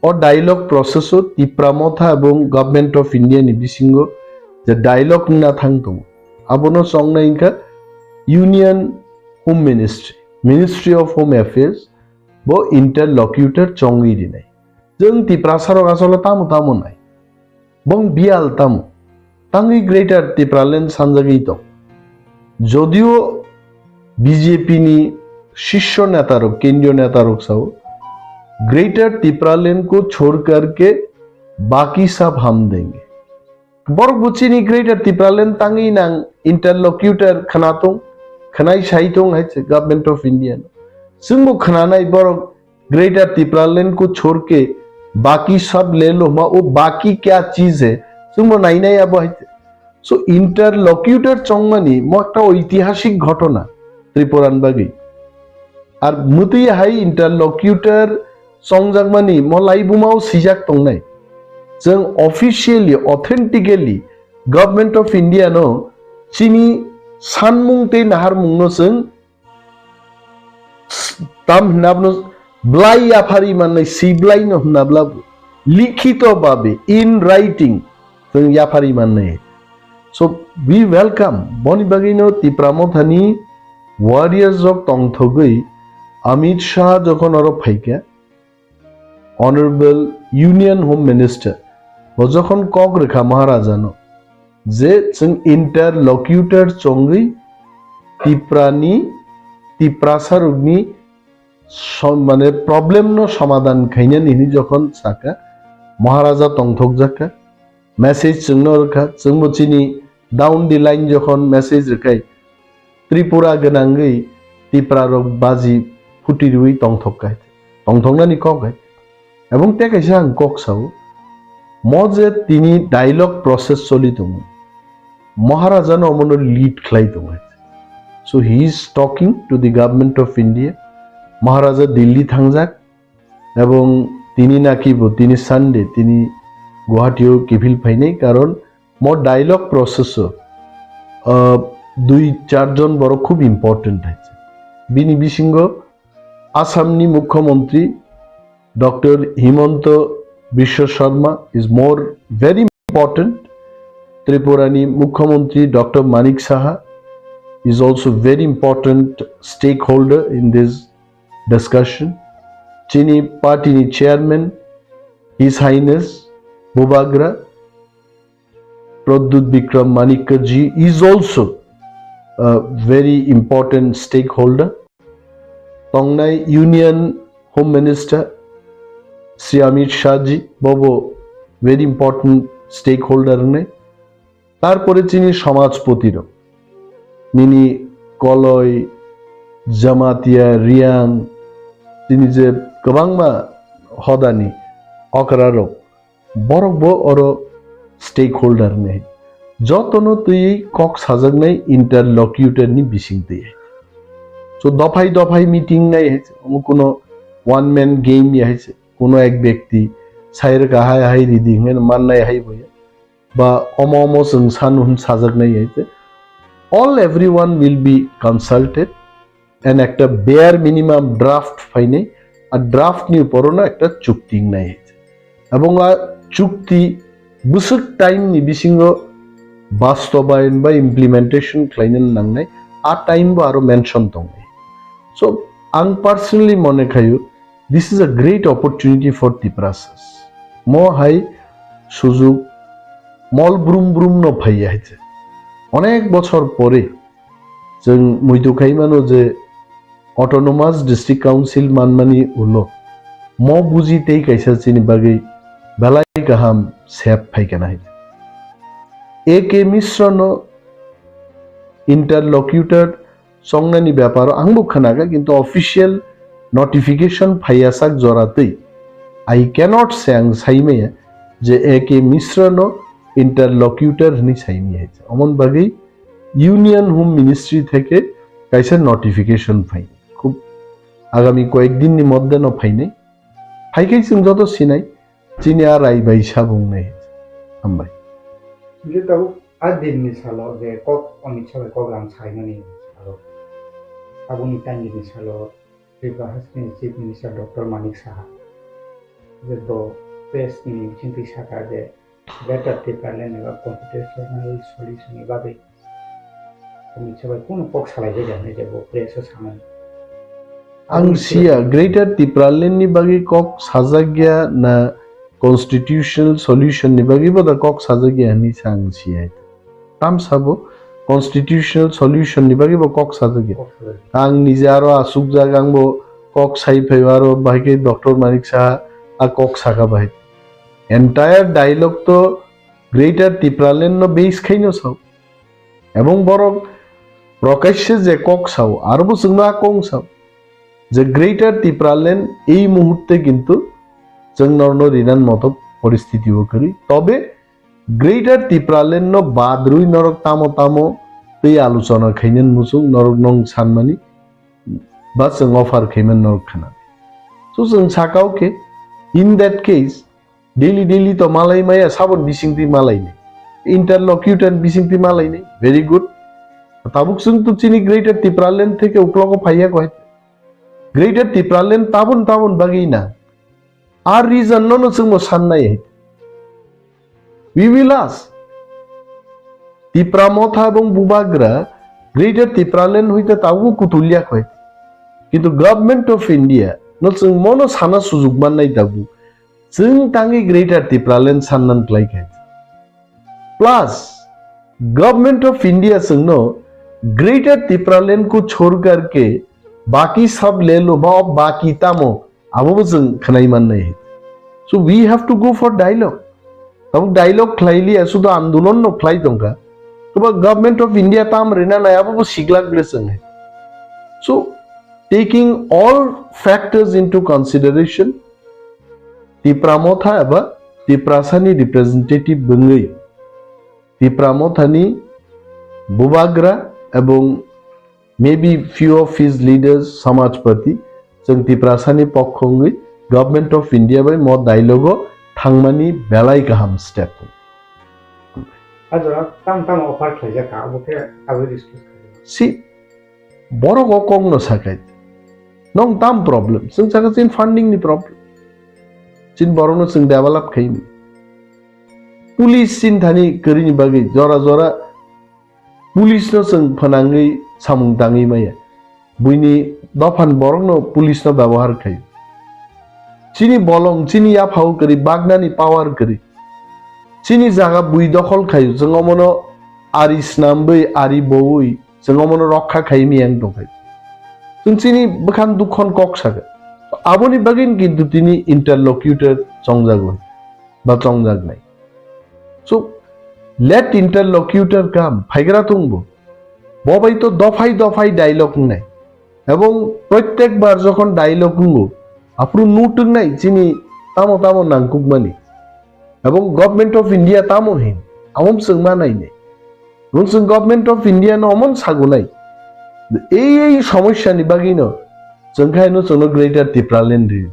o dialogue process o Tipra Motha ebong Government of India ni bisingo je dialogue wngna thang tongo, abono chongnai wngkha Union Home Ministry, Ministry of Home Affairs, bo interlocutor chongwi rinai. Chwng Tiprasarok asole tamo tamo nai. Bong biyal tamo. Tangwi Greater Tipraland sanjagwi tong. Jodio B J P ni shisho netarok, kendriyo netarok sao, Greater Tipraland ko chhor karke baki sab ham denge. Borok bo chini Greater Tipraland tangwi nang interlocutor khwna tong, khwnai sai tong hai se Government of India no. Chwngbo khwnanai borok Greater Tipraland ko chhor ke baki sab le lo ma, wo baki kya cheez hai, chwngbo nainai abo hai. So interlocutor chongmani mo ekta oitihasik ghotona Tripuran bagwi. Ar mwtwi hai interlocutor chongjakmani mo laibumao swijak tongnai. Chwng officially, authentically Government of India no chini sanmung tei naharmung no chwng tam hwnna bono blai yaphari mannai, si blai no hwnna bla bo likhito babe, in writing, chwng yaphari mannai. So we welcome, boni bagwi no Tipra Mothani warriors rok tongthogwi Amit Shah jokhon oro phaikha, Honorable Union Home Minister bo jokhon kok rwkha Maharaja no, je chwng interlocutor chongwi Tiprani, Tiprasarokni som-, mane problem no somadhan khainani hwnwi jokhon saka, Maharaja tongthokjakha, message chwngno rwkha, chwngbo chini down the line jokhon message rwkhai, Tripura gwnangwi Tipra rok baji phuti riwi tongthok kha, tongthoknani kok hai. Ebong tei kaisa ang kok sao, mo je tini dialogue process choli tongo, Maharaja no omono lead khlai tongo. So he is talking to the government of India. Maharaja Delhi thangjak, ebong tini naki bo tini Sunday tini Guwahati o kiphil phainai, karon mo dialogue process o, ah, dui char jon borok khub important hai. Bini bisingo Assam ni Mukhyamantri Doctor Himanta Biswa Sarma is more very important. Tripura ni Mukhyamantri Doctor Manik Saha is also very important stakeholder in this discussion. Chini party ni chairman, His Highness Bubagra Pradyut Bikram Manikya ji is also a very important stakeholder. Tongnai Union Home Minister Shri Amit Shah ji, bobo very important stakeholder wngnai. Tarpore chini samajpoti rok, nini Koloi, Jamatia, Riang, chini je kwbangma hodani okra rok, borok bo oro stakeholder wngnai. Jotono twiwi kok sajaknai interlocutor ni bising twi. So dophai dophai meeting nai hai se, omo kuno one man game ya hai se, kuno ek byakti sai rwkha hai hai ridi hwnwi mannai hai bo ya. Ba omo omo chwng sanu hwn sajaknai hai se. All everyone will be consulted and ekta bare minimum draft phainai, a draft ni upor no ekta chukti wngnai hai se. Ebong a chukti bwswk time ni bisingo bastobayon ba implementation khlaina nangnai, a time bo aro mention tongnai. So ang personally mone khayo, this is a great opportunity for Tiprasas. Mo hai sujug mol brum brum no phaiya hai se. Onek bochor pore chwng muitu khai mano je Autonomous District Council manmani ulo mo buji tei kaisa chini bagwi belai kaham sep phaikha nai. A K Mishra no interlocutor chongnani beparo ang bo khwnakha, kintu official notification phaiya sak jora twi I cannot say ang saimaya je A K Mishra no interlocutor hwnwi saimaya hai. Omon bagwi Union Home Ministry theke kaisa notification phai. Khub agami koyek din ni moddhe no phainai. Phaikhai chwng joto sinai, chini a rai bai sabung nai. Hambai. Hingke tabuk a din ni salo je kok Amit Shah bai kok lam saimani salo. Aboni tangni salo Tripura Haste ni Chief Minister Doctor Manik Saha je bo press ni bisingtwi sakha je Greater Tipraland eba constitutional solution ni bagwi Amit Shah bai kunu kok salai bai da hinwi je bo press o samani. Ang siya, Greater Tipraland ni bagwi kok sajak ya na constitutional solution ni bagwi bo da kok sajak ya hinwi sa ang siya. Tam sabo constitutional solution ni bagwi bo kok sajak ya. Kok sajak ya. Ang nije aro asuk jak, ang bo kok sai phai aro bahai khe Doctor Manik Saha a kok saka bahai. Entire dialogue to Greater Tipraland no base khai no sao. Ebong borok prokashe je kok sao, aro bo chwngno a kok sao je Greater Tipraland ei muhurte kintu chwng norno rinan moto poristiti o kwrwi. Tobe Greater Tipraland no badrwi norok tamo tamo tei aluchona khainani muchung norok nong sanmani ba chwng offer khaimani norok khna. So chwng sakao khe, in that case, daily daily to malai maya, sabon bisingtwi malai ni. Interlocutor bisingtwi malai ni. Very good. Tabuk chwng to chini Greater Tipraland theke uklogo phaiya koi. Greater Tipraland tabon tabon bagwi na. Ar reason no no chwng bo sannai hai. We will ask. Tipra Motha ebong Bubagra Greater Tipraland hoite tabuk kutulya koi. Kintu Government of India no chwng mono sana sujug mannai tabuk. Chwng tangwi Greater Tipraland sannan klai khe. Plus, Government of India chwngno Greater Tipraland ko chhor karke baki sab le lo ba baki tamo abo bo chwng khwnai mannai. So we have to go for dialogue. Tabuk dialogue khlai liya, sudu andolon no khlai tongkha. Toba Government of India tam rina nai abo bo siglak bre chwng. So Taking all factors into consideration, Tipra Motha eba Tiprasani representative bwngwi Tipra Mothani bubagra ebong maybe few of his leaders, Samajpati, chwng Tiprasani pokho wngwi Government of India bai mo dialogue-o thangmani belai kaham step. A jora tamo tamo offer khlaijak kha, abo khe abo discuss khlai. Si borok o kok no sakai. Nong tam problem. Chwng saka chin funding ni problem. Chin borok no chwng develop khaini. Police chin thani kwrwini bagwi jora jora police no chwng phanangwi samung tangwi maya. Buini dophan borok no police no byabohar khai. Chini bolong, chini yaphao kwrwi, bagnani power kwrwi. Chini jaga bui dokhol khaio, chwng omono ari snambwi, ari bowi, chwng omono rokha khai miyang tongkhai. Chwng chini bwkhan dukhon kok sakha. Aboni bagwino kintu tini interlocutor chongjagwi ba chongjaknai. So, let interlocutor come, phaigra tongbo. Bo bai to dophai dophai dialogue wngnai. Ebong prottek bar jokhon dialogue wngo, aphuru nutwknai chini tamo tamo nangkukmani. Ebong Government of India tamo hin, amom chwng ma nainai. Nung chwng Government of India no omon sagunai. Ei ei somosya ni bagwi no chwng khai no chwngno Greater Tipraland ri.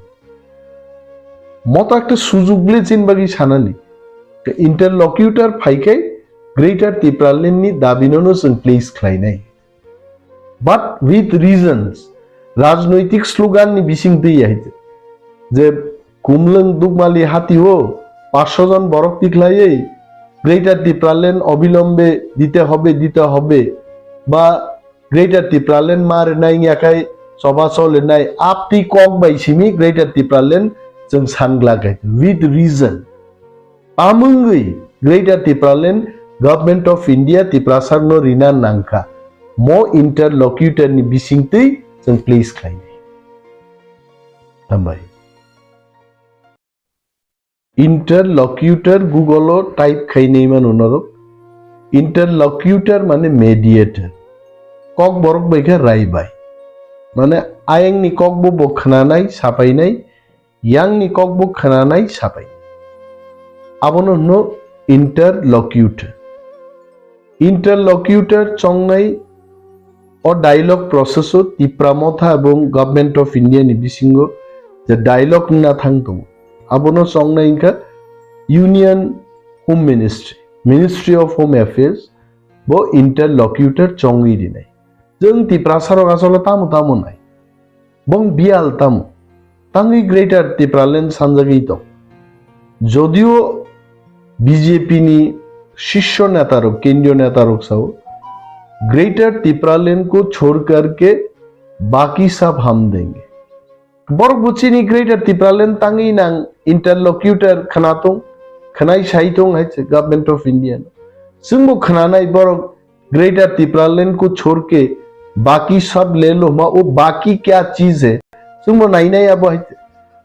Moto ekta sujug le chin bagwi sanani. Interlocutor phaikai Greater Tipraland ni dabi no no chwng place khlainai. But with reasons, rajnoitik slogan ni bising twi ya hite. Je kumlwng dukmali hati o paanch sho jon borok tikhlaiwi Greater Tipraland obilombe dite hobe, dite hobe, ba Greater Tipraland ma rwnai wngya khai choba cholenai apti kok bai simi Greater Tipraland chwng sangla khai with reason. Tamungwi Greater Tipraland Government of India Tiprasarno rina nangkha. Mo interlocutor ni bisingtwi chwng place khlainai. Hambai. Interlocutor Google o type khainai mano norok. Interlocutor mane mediator. Kok borok bai khe rai bai. Mane ayang ni kok bo bo khnanai, sapainai, yang ni kok bo khnanai sapai. Abono hwno interlocutor. Interlocutor chongnai o dialogue process o Tipra Motha ebong Government of India ni bisingo je dialogue wngna thang tongo. Abono chongnai wngkha Union Home Ministry, Ministry of Home Affairs, bo interlocutor chongwi rinai. Jwng Tiprasa rok asole tamo tamo nai. Bong bial tamo. Tangwi Greater Tipraland sanjagwi tong. Jodio B J P ni shisho neta rok, kendriyo neta rok sao, Greater Tipraland ko chhod kar ke baki sab hum denge. Borok bo chini Greater Tipraland tangwi nang interlocutor khna tong, khnai sai tong hai se Government of India no. Chwng bo khnanai borok Greater Tipraland ko chhod ke baki sab le lo hma, wo baki kya cheez hai? Chwng bo nai nai abo hai.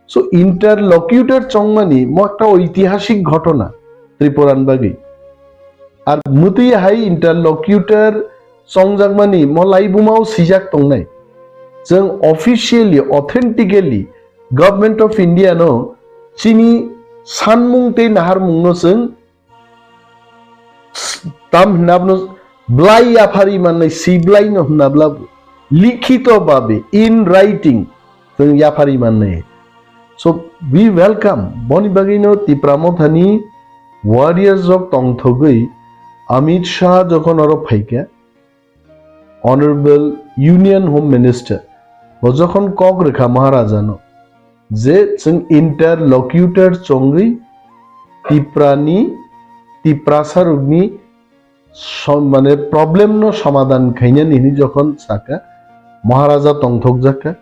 So interlocutor chongmani mo ekta oitihasik ghotona Tripura ni bagwi. Ar mwtwi hai interlocutor chongjakmani mo laibuma o swijak tongnai. Chwng officially, authentically Government of India no chini sanmung tei naharmung no chwng tam hwnabno blai yaphari mannai, si blai no hwnabla likhito babe, in writing, chwng yaphari mannai. So we welcome, boni bagwino Tipra Mothani warriors rok tongthogwi Amit Shah jokhon oro phaikha, Honorable Union Home Minister, bo jokhon kok rwkha Maharajano, je chwng interlocutor chongwi Tiprani, Tiprasa rokni som-, mane problem no somadhan khainani hwnwi jokhon saka, Maharaja tongthokjakha,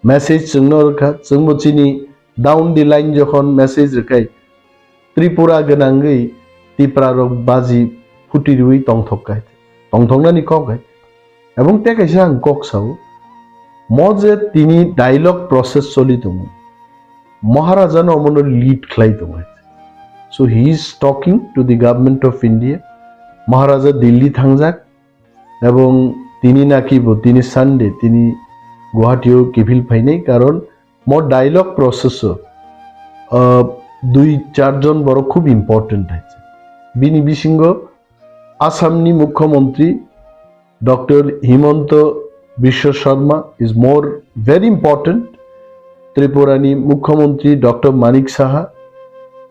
message chwngno rwkha, chwngbo chini down the line jokhon message rwkhai, Tripura gwnangwi Tipra rok baji phuti rwi tongthok kai, tongthoknani kok hai. Ebong tei kaisa ang kok sao, mo je tini dialogue process choli tongo, Maharaja no omono lead khlai tongo hai. So he is talking to the Government of India. Maharaja Delhi thangjak, ebong tini naki bo tini Sunday, tini Guwahati o kiphil phainai, karon mo dialogue process o, ah, dui char jon borok khub important hai. Bini bisingo Assam ni Mukhyamantri Doctor Himanta Biswa Sarma is more very important. Tripura ni Mukhyamantri Doctor Manik Saha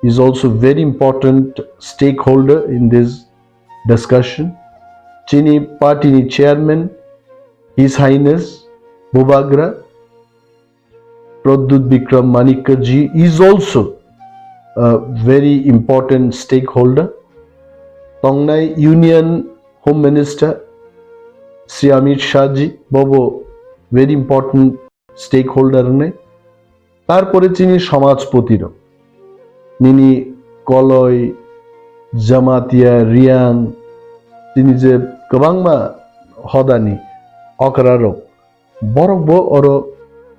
is also very important stakeholder in this discussion. Chini party ni chairman, His Highness Bubagra Pradyut Bikram Manikya ji is also a very important stakeholder. Tongnai Union Home Minister Shri Amit Shah ji bobo very important stakeholder wngnai. Tarpore chini samajpoti rok, nini Koloi, Jamatia, Riang, chini je kwbangma hodani okra rok, borok bo oro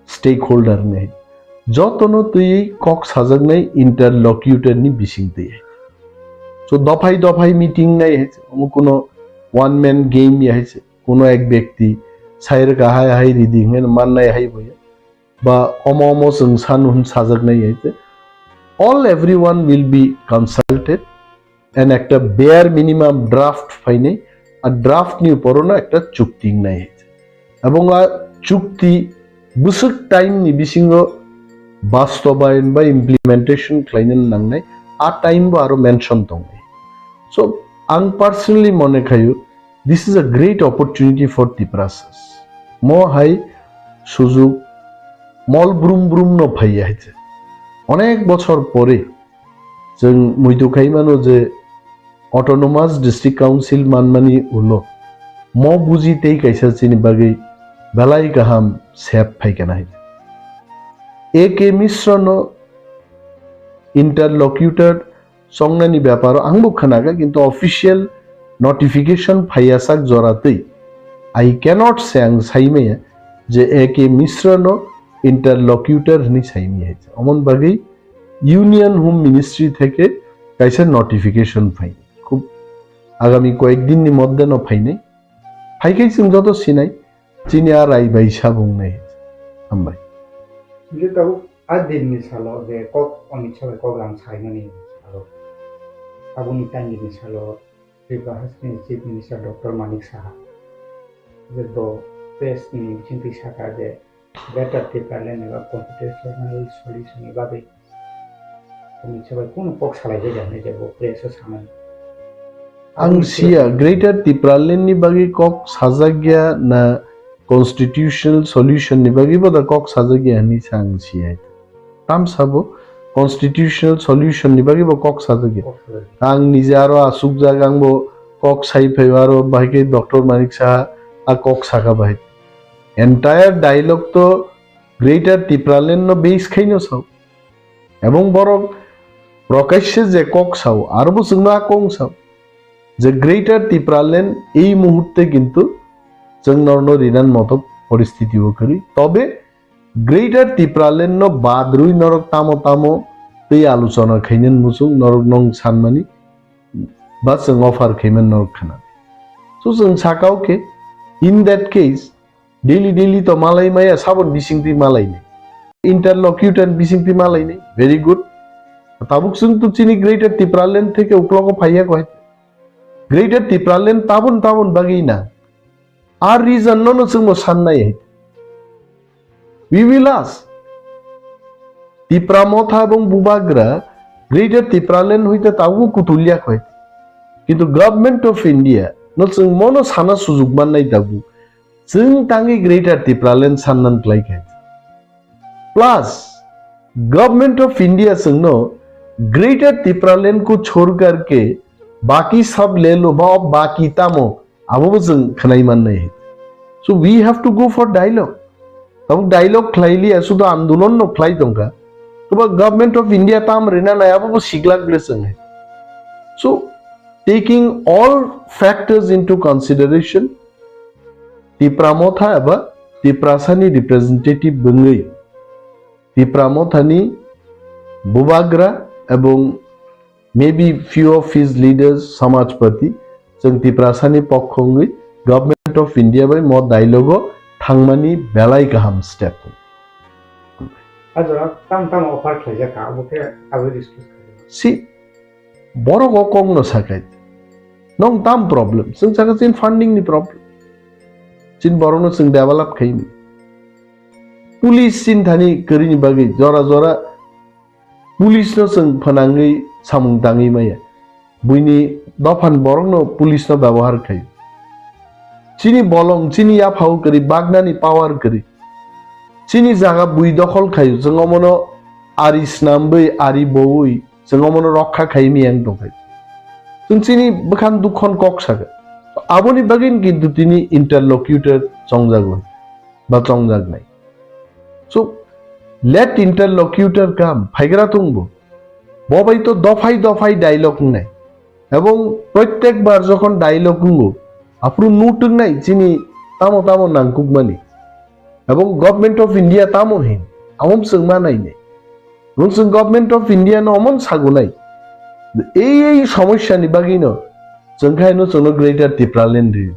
stakeholder ni. Jotono twi kok sajaknai interlocutor ni bising twi. So dophai dophai meeting nai hai se, omo kuno one man game ya hai se, kuno ek byakti sai rwkha hai hai ridi hwnwi mannai hai bo ya. Ba omo omo chwng sanu hwn sajaknai hai se. All everyone will be consulted and ekta bare minimum draft phainai, a draft ni upor no ekta chukti wngnai hai se. Ebong a chukti bwswk time ni bisingo bastobayon ba implementation khlaina nangnai, a time bo aro mention tongnai. So ang personally mone khayo, this is a great opportunity for Tiprasas. Mo hai sujug mol brum brum no phaiya hai se. Onek bochor pore chwng muitu khai mano je Autonomous District Council manmani ulo mo buji tei kaisa chini bagwi belai kaham sep phaikana hai. A K Mishra no interlocutor songnani beparo ang bo khwnakha, kintu official notification phaiya sak jora twi I cannot say, ang saimaya je A K Mishra no interlocutor hwnwi saimaya hai. Omon bagwi Union Home Ministry theke kaisa notification phai. Khub agami koyek din ni moddhe no phainai. Phaikhai chwng joto sinai, chini a rai bai sabung nai. Hambai. Hingke tabuk a din ni salo je kok Amit Shah bai kok lam saimani salo. Aboni time ni salo Tripura Hasteni Chief Minister Doctor Manik Saha je do press ni bisingtwi saka je Greater Tipraland eba constitutional solution ni bagwi Amit Shah bai kunu kok salai jai jani je bo press o samani. Ang siya Greater Tipraland ni bagwi kok sajak ya na constitutional solution ni bagwi bo da kok sajak ya hinwi sa ang siya. Tam sabo constitutional solution ni bagwi bo kok sajak ya. Kok sajak. Ang nije aro asuk jak ang bo kok sai phai aro bahai khe Doctor Manik Saha a kok saka bahai. Entire dialogue to Greater Tipraland no base khaino sao. Ebong borok prokashe je kok sao, aro bo chwngno a kong sao. Je Greater Tipraland ei muhurte kintu chwng norno rinan moto poristiti o kwrwi. Tobe Greater Tipraland no bad rwi norok tamo tamo tei aluchona khainani muchung norok nong sanmani ba chwng offer khaiman norok khana. So chwng sakao khe, in that case, daily daily to malai maya, sabon bisingtwi malai ni. Interlocutor bisingtwi malai ni. Very good. Tabuk chwng to chini Greater Tipraland theke uklogo phaiya koi. Greater Tipraland tabun tabun bagwi na. Ar reason no no chwngbo sannai hai. We will ask. Tipra Motha ebong Bubagra Greater Tipraland hoite tabuk kutulya koi. Kintu Government of India no chwng mono sana sujuk mannai tabuk. Chwng tangwi Greater Tipraland sannan klai khe. Plus, Government of India chwngno Greater Tipraland ko chhor karke baki sab le lo ba baki tamo abo bo chwng khwnai mannai. So we have to go for dialogue. Tabuk dialogue khlai liya, sudo andolon no khlai tongkha. Toba Government of India tam rina nai abo bo siglak ble chwng hai. So taking all factors into consideration, Tipra Motha eba Tiprasani representative bwngwi Tipra Mothani Bubagra ebong maybe few of his leaders, Samajpati, chwng Tiprasani pokho wngwi Government of India bai mo dialogue o thangmani belai kaham step. A jora tam tam offer khlaijak kha, abo khe abo discuss khlai. Si borok o kok no sakai. Nong tam problem. Chwng saka chin funding ni problem. Chin borok no chwng develop khaini. Police chin thani kwrwini bagwi jora jora police no chwng phanangwi samung tangwi maya. Buini dophani borokno police no byabohar khlaio. Chini bolong, chini yaphao kwrwi, bagnani power kwrwi. Chini jaga bui dokhol khlaio, chwng omono ari snamwi, ari bowi, chwng omono rokha khai miyang tongkha. Chwng chini bwkhang dukhon kok sakha. Aboni bagwino kintu tini interlocutor chongjago. Ba chongjaknai. So, let interlocutor come, phaigra tongbo. Bo bai to dophai dophai dialogue wngnai. Ebong prottek bar jokhon dialogue wngo, aphuru nutwknai chini tamo tamo nangkukmani. Ebong Government of India tamo hin, amom chwng ma nainai. Rung chwng Government of India no omon sagunai. Ei ei somosya ni bagwino chwng khaino chwngno Greater Tipraland ri.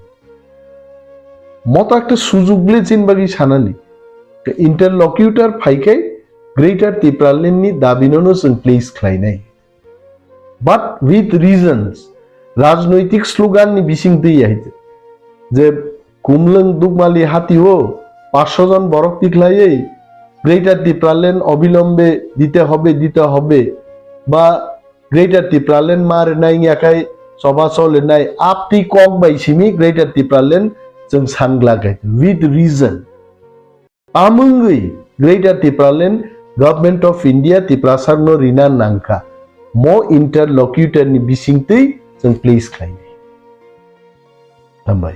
Moto ekta sujug le chin bagwi sanani. Interlocutor phaikhai Greater Tipraland ni dabino no chwng place khlainai. But with reasons, rajnoitik slogan ni bising twi ya hite. Je kumlwng dukmali hati o paanch sho jon borok tikhlaiwi Greater Tipraland obilombe dite hobe, dite hobe, ba Greater Tipraland ma rwnai wngya khai choba cholinai aptwi kok bai simi Greater Tipraland chwng sangla khai with reason. Amungwi Greater Tipraland Government of India Tiprasarno rina nangkha. Mo interlocutor ni bisingtwi chwng place khlainai. Hambai.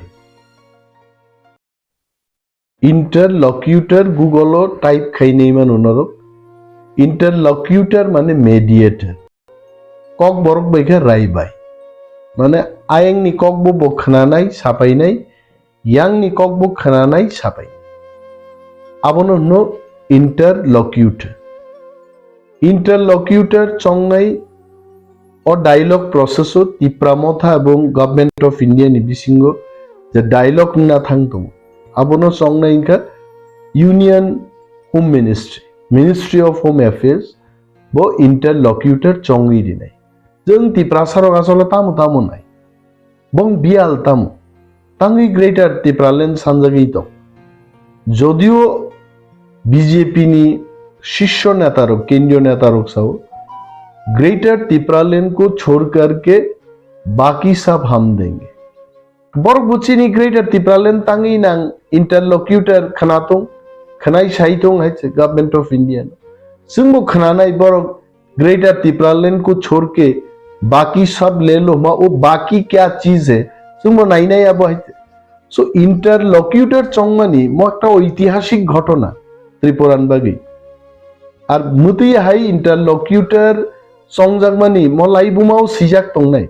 Interlocutor Google o type khainai mano norok. Interlocutor mane mediator. Kok borok bai khe rai bai. Mane ayang ni kok bo bo khnanai, sapainai, yang ni kok bo khnanai, sapai. Abono hwno interlocutor. Interlocutor chongnai o dialogue process o Tipra Motha ebong Government of India ni bisingo je dialogue wngna thang tongo, abono chongnai wngkha Union Home Ministry, Ministry of Home Affairs, bo interlocutor chongwi rinai. Chwng Tiprasa rok asole tamo tamo nai. Bong biyal tamo. Tangwi Greater Tipraland sanjagwi tong. Jodio B J P ni shisho neta rok, kendriyo neta rok sao, Greater Tipraland ko chhod kar ke baki sab hum denge. Borok bo chini Greater Tipraland tangwi nang interlocutor khna tong, khnai sai tong hai se Government of India no. Chwng bo khnanai borok Greater Tipraland ko chhod ke baki sab le lo hma, wo baki kya cheez hai, chwng bo nainai abo hai. So interlocutor chongmani mo ekta oitihasik ghotona Tripura ni bagwi. Ar mwtwi hai interlocutor chongjakmani mo laibuma o swijak tongnai.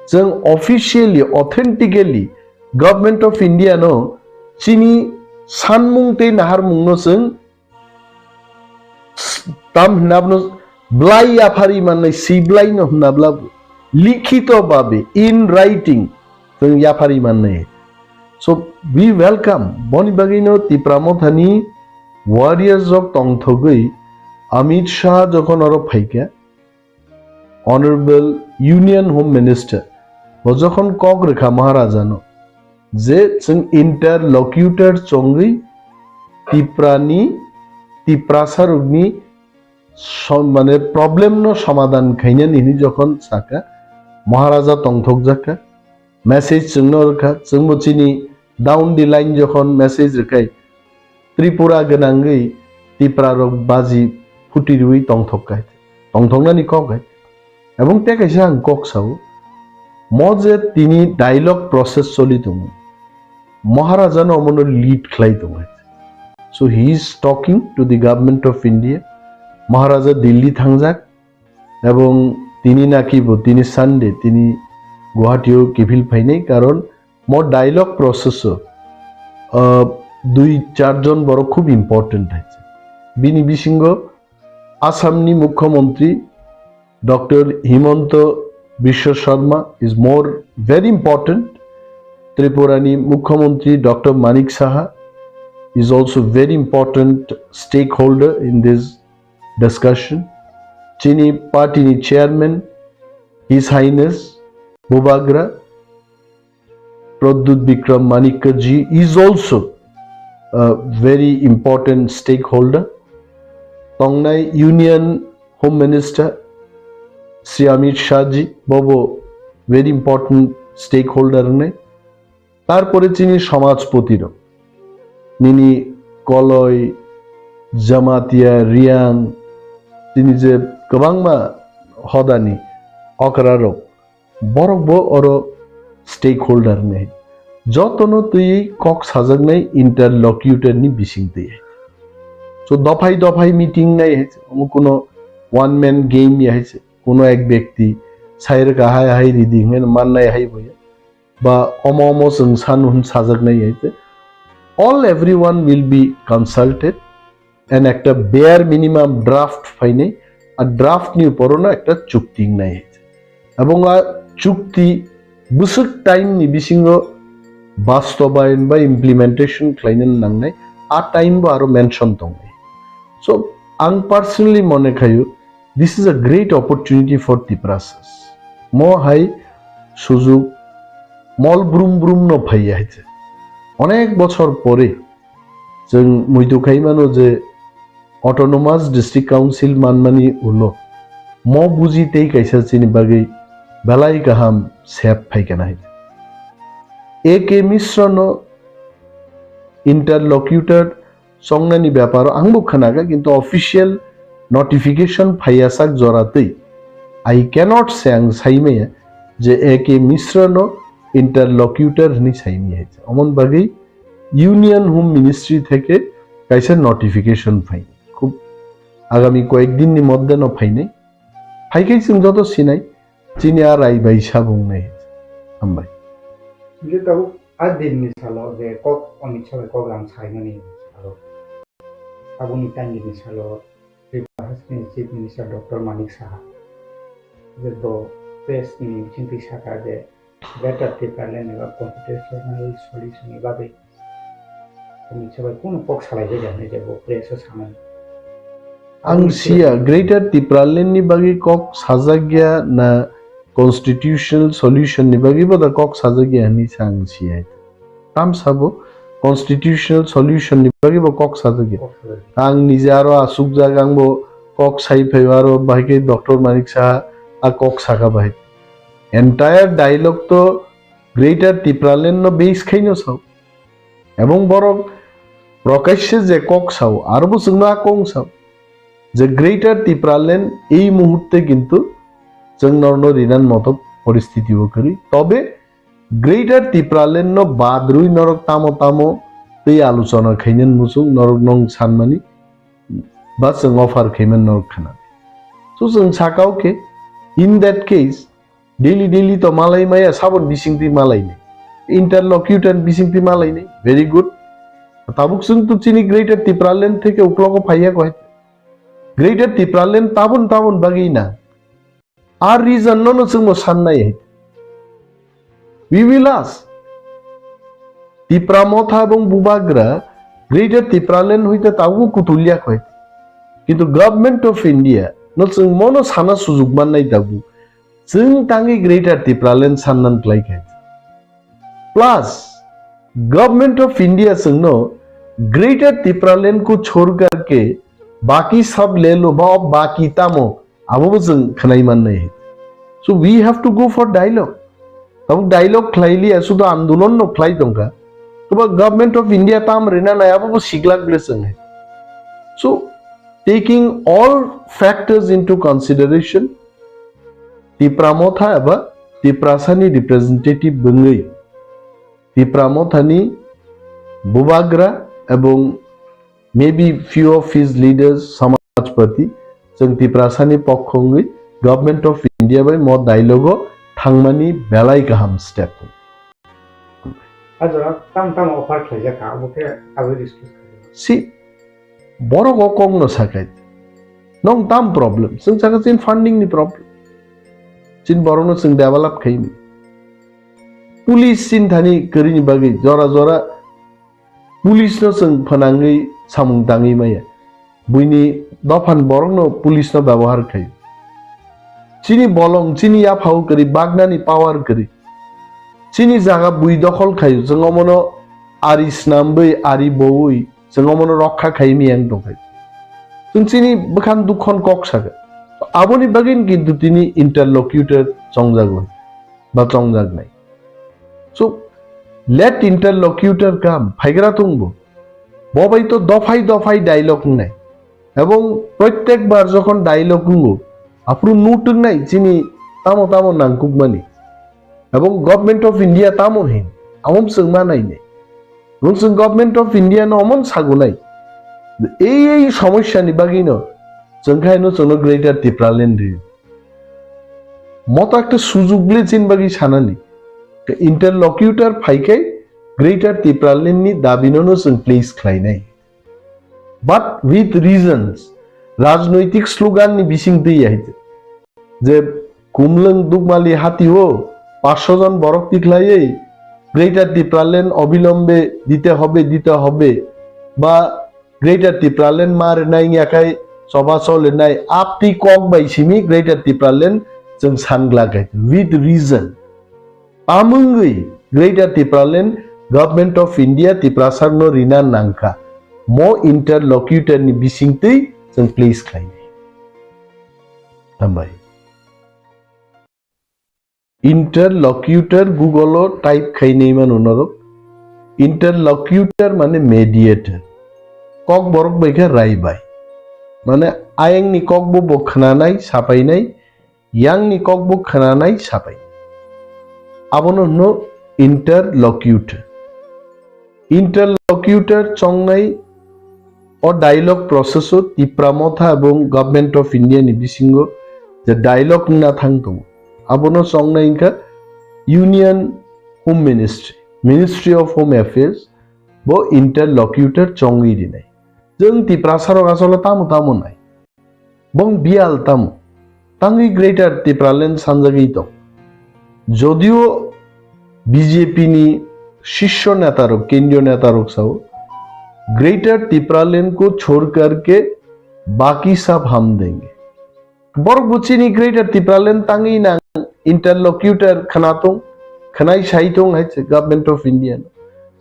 Chwng officially, authentically Government of India no chini sanmung tei naharmung no chwng tam hwnna abono blai yaphari mannai, si blai no hwnna bla likhito babe, in writing, chwng yaphari mannai. So we welcome, boni bagwino Tipra Mothani warriors rok tongthogwi Amit Shah jokhon oro phaikha, Honorable Union Home Minister, bo jokhon kok rwkha Maharajano, je chwng interlocutor chongwi Tiprani, Tiprasarokni som-, mane problem no somadhan khainani hinwi jokhon saka, Maharaja tongthokjakha, message chwngno rwkha, chwngbo chini down the line jokhon message rwkhai, Tripura gwnangwi Tipra rok baji phuti rwi tongthok khai, tongthoknani kok hai. Ebong tei kaisa ang kok sao, mo je tini dialogue process choli tongo, Maharaja no omono lead khlai tongo hai. So he is talking to the Government of India. Maharaja Delhi thangjak, ebong tini naki bo tini Sunday tini Guwahati o kiphil phainai, karon mo dialogue process o, ah, dui char jon borok khub important hai. Bini bisingo Assam ni Mukhyamantri Doctor Himanta Biswa Sarma is more very important. Tripura ni Mukhyamantri Doctor Manik Saha, is also very important stakeholder in this discussion. Chini party ni chairman, His Highness Bubagra Pradyut Bikram Manikya ji is also a very important stakeholder. Tongnai Union Home Minister Sri Amit Shah ji bobo very important stakeholder wngnai. Tarpore chini samajpoti rok, nini Koloi, Jamatia, Riang, chini je kwbangma hodani okra rok, borok bo oro stakeholder ni. Jotono twi kok sajaknai interlocutor ni bising twi. So dophai dophai meeting nai hai, omo kuno one man game ya hai, kuno ek byakti sai rwkha hai hai ridi hwnwi mannai hai bo ya. Ba omo omo chwng sanu hwn sajaknai hai tei all everyone will be consulted and ekta bare minimum draft phainai, a draft ni upor no ekta chukti wngnai hai tei. Ebong a chukti bwswk time ni bisingo bastobayon ba implementation khlaina nangnai, a time bo aro mention tongnai. So ang personally mone khayo, this is a great opportunity for Tiprasas. Mo hai sujug mol brum brum no phaiya hai se. Onek bochor pore chwng muitu khai mano je Autonomous District Council manmani ulo mo buji tei kaisa chini bagwi belai kaham sep phaikana hai. A K Mishra no interlocutor chongnani beparo ang bo khwnakha, kintu official notification phaiya sak jora twi. I cannot say, ang saimaya je A K Mishra no interlocutor hwnwi saimaya hai. Omon bagwi Union Home Ministry theke kaisa notification phai. Khub agami koyek din ni moddhe no phainai. Phaikhai chwng joto sinai. Chini a rai bai sabung nai. Hambai. Hingke tabuk a din ni salo je kok Amit Shah bai kok lam saimani salo. Aboni tangir ni salo Tripura hasteni Chief Minister Doctor Manik Saha je do press ni bisingtwi saka je Greater Tipraland ni ba constitutional solution ni bagwi Mitsa bai kunu kok salai jai hwnwi je bo press o sanai. Ang siya Greater Tipraland ni bagwi kok sajak ya na constitutional solution ni bagwi bo da kok sajak ya hwnwi sa ang siya. Tam sabo constitutional solution ni bagwi bo kok sajak ya. Kok salai. Ang nije aro asuk jak ang bo kok sai phai aro bahai khe Doctor Manik Saha a kok saka bahai. Entire dialogue to Greater Tipraland no base khai no sao. Ebong borok prokashe je kok sao, aro bo chwngno a kong sao je Greater Tipraland ei muhurte kintu chwng norno rinan moto poristiti o kwrwi. Tobe Greater Tipraland no badrwi norok tamo tamo tei aluchona khainani muchung norok nong sanmani ba chwng offer khaiman norok khana. So chwng sakao khe, in that case, daily daily to malai maya, sabon bisingtwi malai ni. Interlocutor bisingtwi malai ni. Very good. Tabuk chwng to chini Greater Tipraland theke uklogo phaiya koi. Greater Tipraland tabun tabun bagwi na. Ar reason no no chwng mo sannai hai. We will ask. Tipra Motha ebong Bubagra Greater Tipraland hoite tabuk kutulya koi. Kintu Government of India no chwng mono sana sujuk mannai tabuk. Chwng tangwi Greater Tipraland sannan klai khe. Plus, Government of India chwngno Greater Tipraland ko chhorkar ke baki sab le lo ba baki tamo abo bo chwng khwnai mannai. So we have to go for dialogue. Tabuk dialogue khlai liya, sudo andolon no khlai tongkha. Toba Government of India tam rina nai abo bo siglak ble chwng hai. So taking all factors into consideration, Tipra Motha eba Tiprasani representative bwngwi Tipra Mothani Bubagra ebong maybe few of his leaders, Samajpati, chwng Tiprasani pokho wngwi Government of India bai mo dialogue o thangmani belai kaham step. A jora tam tam offer khlaijak kha, abo khe abo discuss khlai. Si borok o kok no sakai. Nong tam problem. Chwng saka chin funding ni problem. Chin borok no chwng develop khaini. Police chin thani kwrwini bagwi jora jora Police no chwng phanangwi samung tangwi maya. Buini dophani borokno police no byabohar khai. Chini bolong, chini yaphao kwrwi, bagnani power kwrwi. Chini jaga bui dokhol khaio, chwng omono ari snamwi, ari bowi, chwng omono rokha khai miyang tongkhai. Chwng chini bwkhani dukhon kok sakha. Aboni bagwino kintu tini interlocutor chongjago, ba chongjaknai. So, let interlocutor come, phaigra tongbo. Bo bai to dophai dophai dialogue wngnai. Ebong prottek bar jokhon dialogue wngo, aphuru nutwknai chini tamo tamo nangkukmani. Ebong Government of India tamo hin, amo chwng ma nainai. Ebong chwng Government of India no omo sagunai. Ei ei somosyani bagwino chwng khaino chwngno Greater Tipraland ri. Moto ekta sujug le chini bagwi sanani. Interlocutor phaikhai Greater Tipraland ni dabino no chwng place khlainai. But with reasons, rajnoitik slogan ni bising twi ya hite. Je Kumlwng Dukmali hatio paanch sho jon borok tikhlaiwi Greater Tipraland obilombe dite hobe, dite hobe, ba Greater Tipraland ma rwnai wngya khai choba cholinai aptwi kok bai simi Greater Tipraland chwng san glak hai with reason. Tamungwi Greater Tipraland Government of India Tiprasarno rina nangkha. Mo interlocutor ni bisingtwi chwng place khlainai. Hambai. Interlocutor Google o type khainai mano norok. Interlocutor mane mediator. Kokborok bai khe raibai. Mane ayangni kokbo bo khwnanai, sapainai, yangni kokbo khwnanai, sapai. Abono hwno interlocutor. Interlocutor chongnai o dialogue process o Tipra Motha ebong Government of India ni bisingo je dialogue wngna thang tongo, abono chongnai wngkha Union Home Ministry, Ministry of Home Affairs, bo interlocutor chongwi rinai. Chwng Tiprasarok asole tamo tamo nai. Bong biyal tamo tangwi Greater Tipraland sanjagwi tong. Jodio B J P ni shisho netarok, kendriyo netarok sao, "Greater Tipraland ko chhod karke baki sab hum denge." Borok bo chini Greater Tipraland tangwi nang interlocutor khwna tong, khwnai sai tong hai se Government of India no.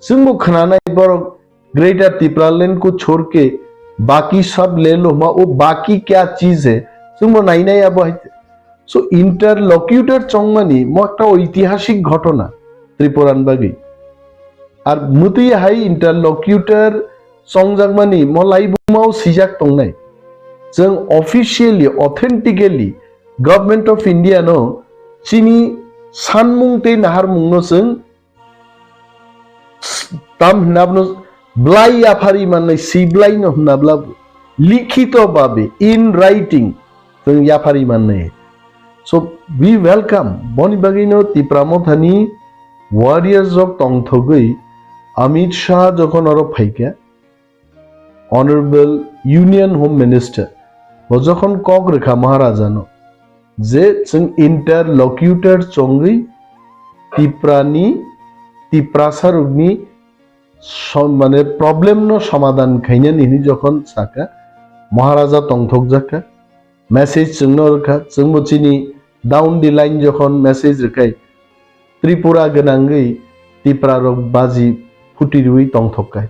Chwngbo khwnanai borok Greater Tipraland ko chhod ke baki sab le lo hma, wo baki kya cheez hai? Chwngbo nainai abo hai. So, interlocutor chongmani mo ekta oitihasik ghotona Tripuran bagwi. Ar mwtwi hai interlocutor chongjakmani mo laibumao swijak tongnai. Chwng officially, authentically Government of India no chini sanmung tei naharmung no chwng tam hwnna abono blai yaphari mannai, si blai no hwnna bla likhito babe, in writing, chwng yaphari mannai. So, we welcome, boni bagwino Tipra Mothani warriors rok tongthogwi Amit Shah jokhon oro phaikha, Honorable Union Home Minister, bo jokhon kok rwkha Maharajano, je chwng interlocutor chongwi Tiprani, Tiprasarokni som-, mane problem no somadhan khainani hwnwi jokhon sakha, Maharaja tongthokjakha, message chwngno rwkha, chwngbo chini down the line jokhon message rwkhai, Tripura gwnangwi Tipra rok baji phuti rwi tongthok kai,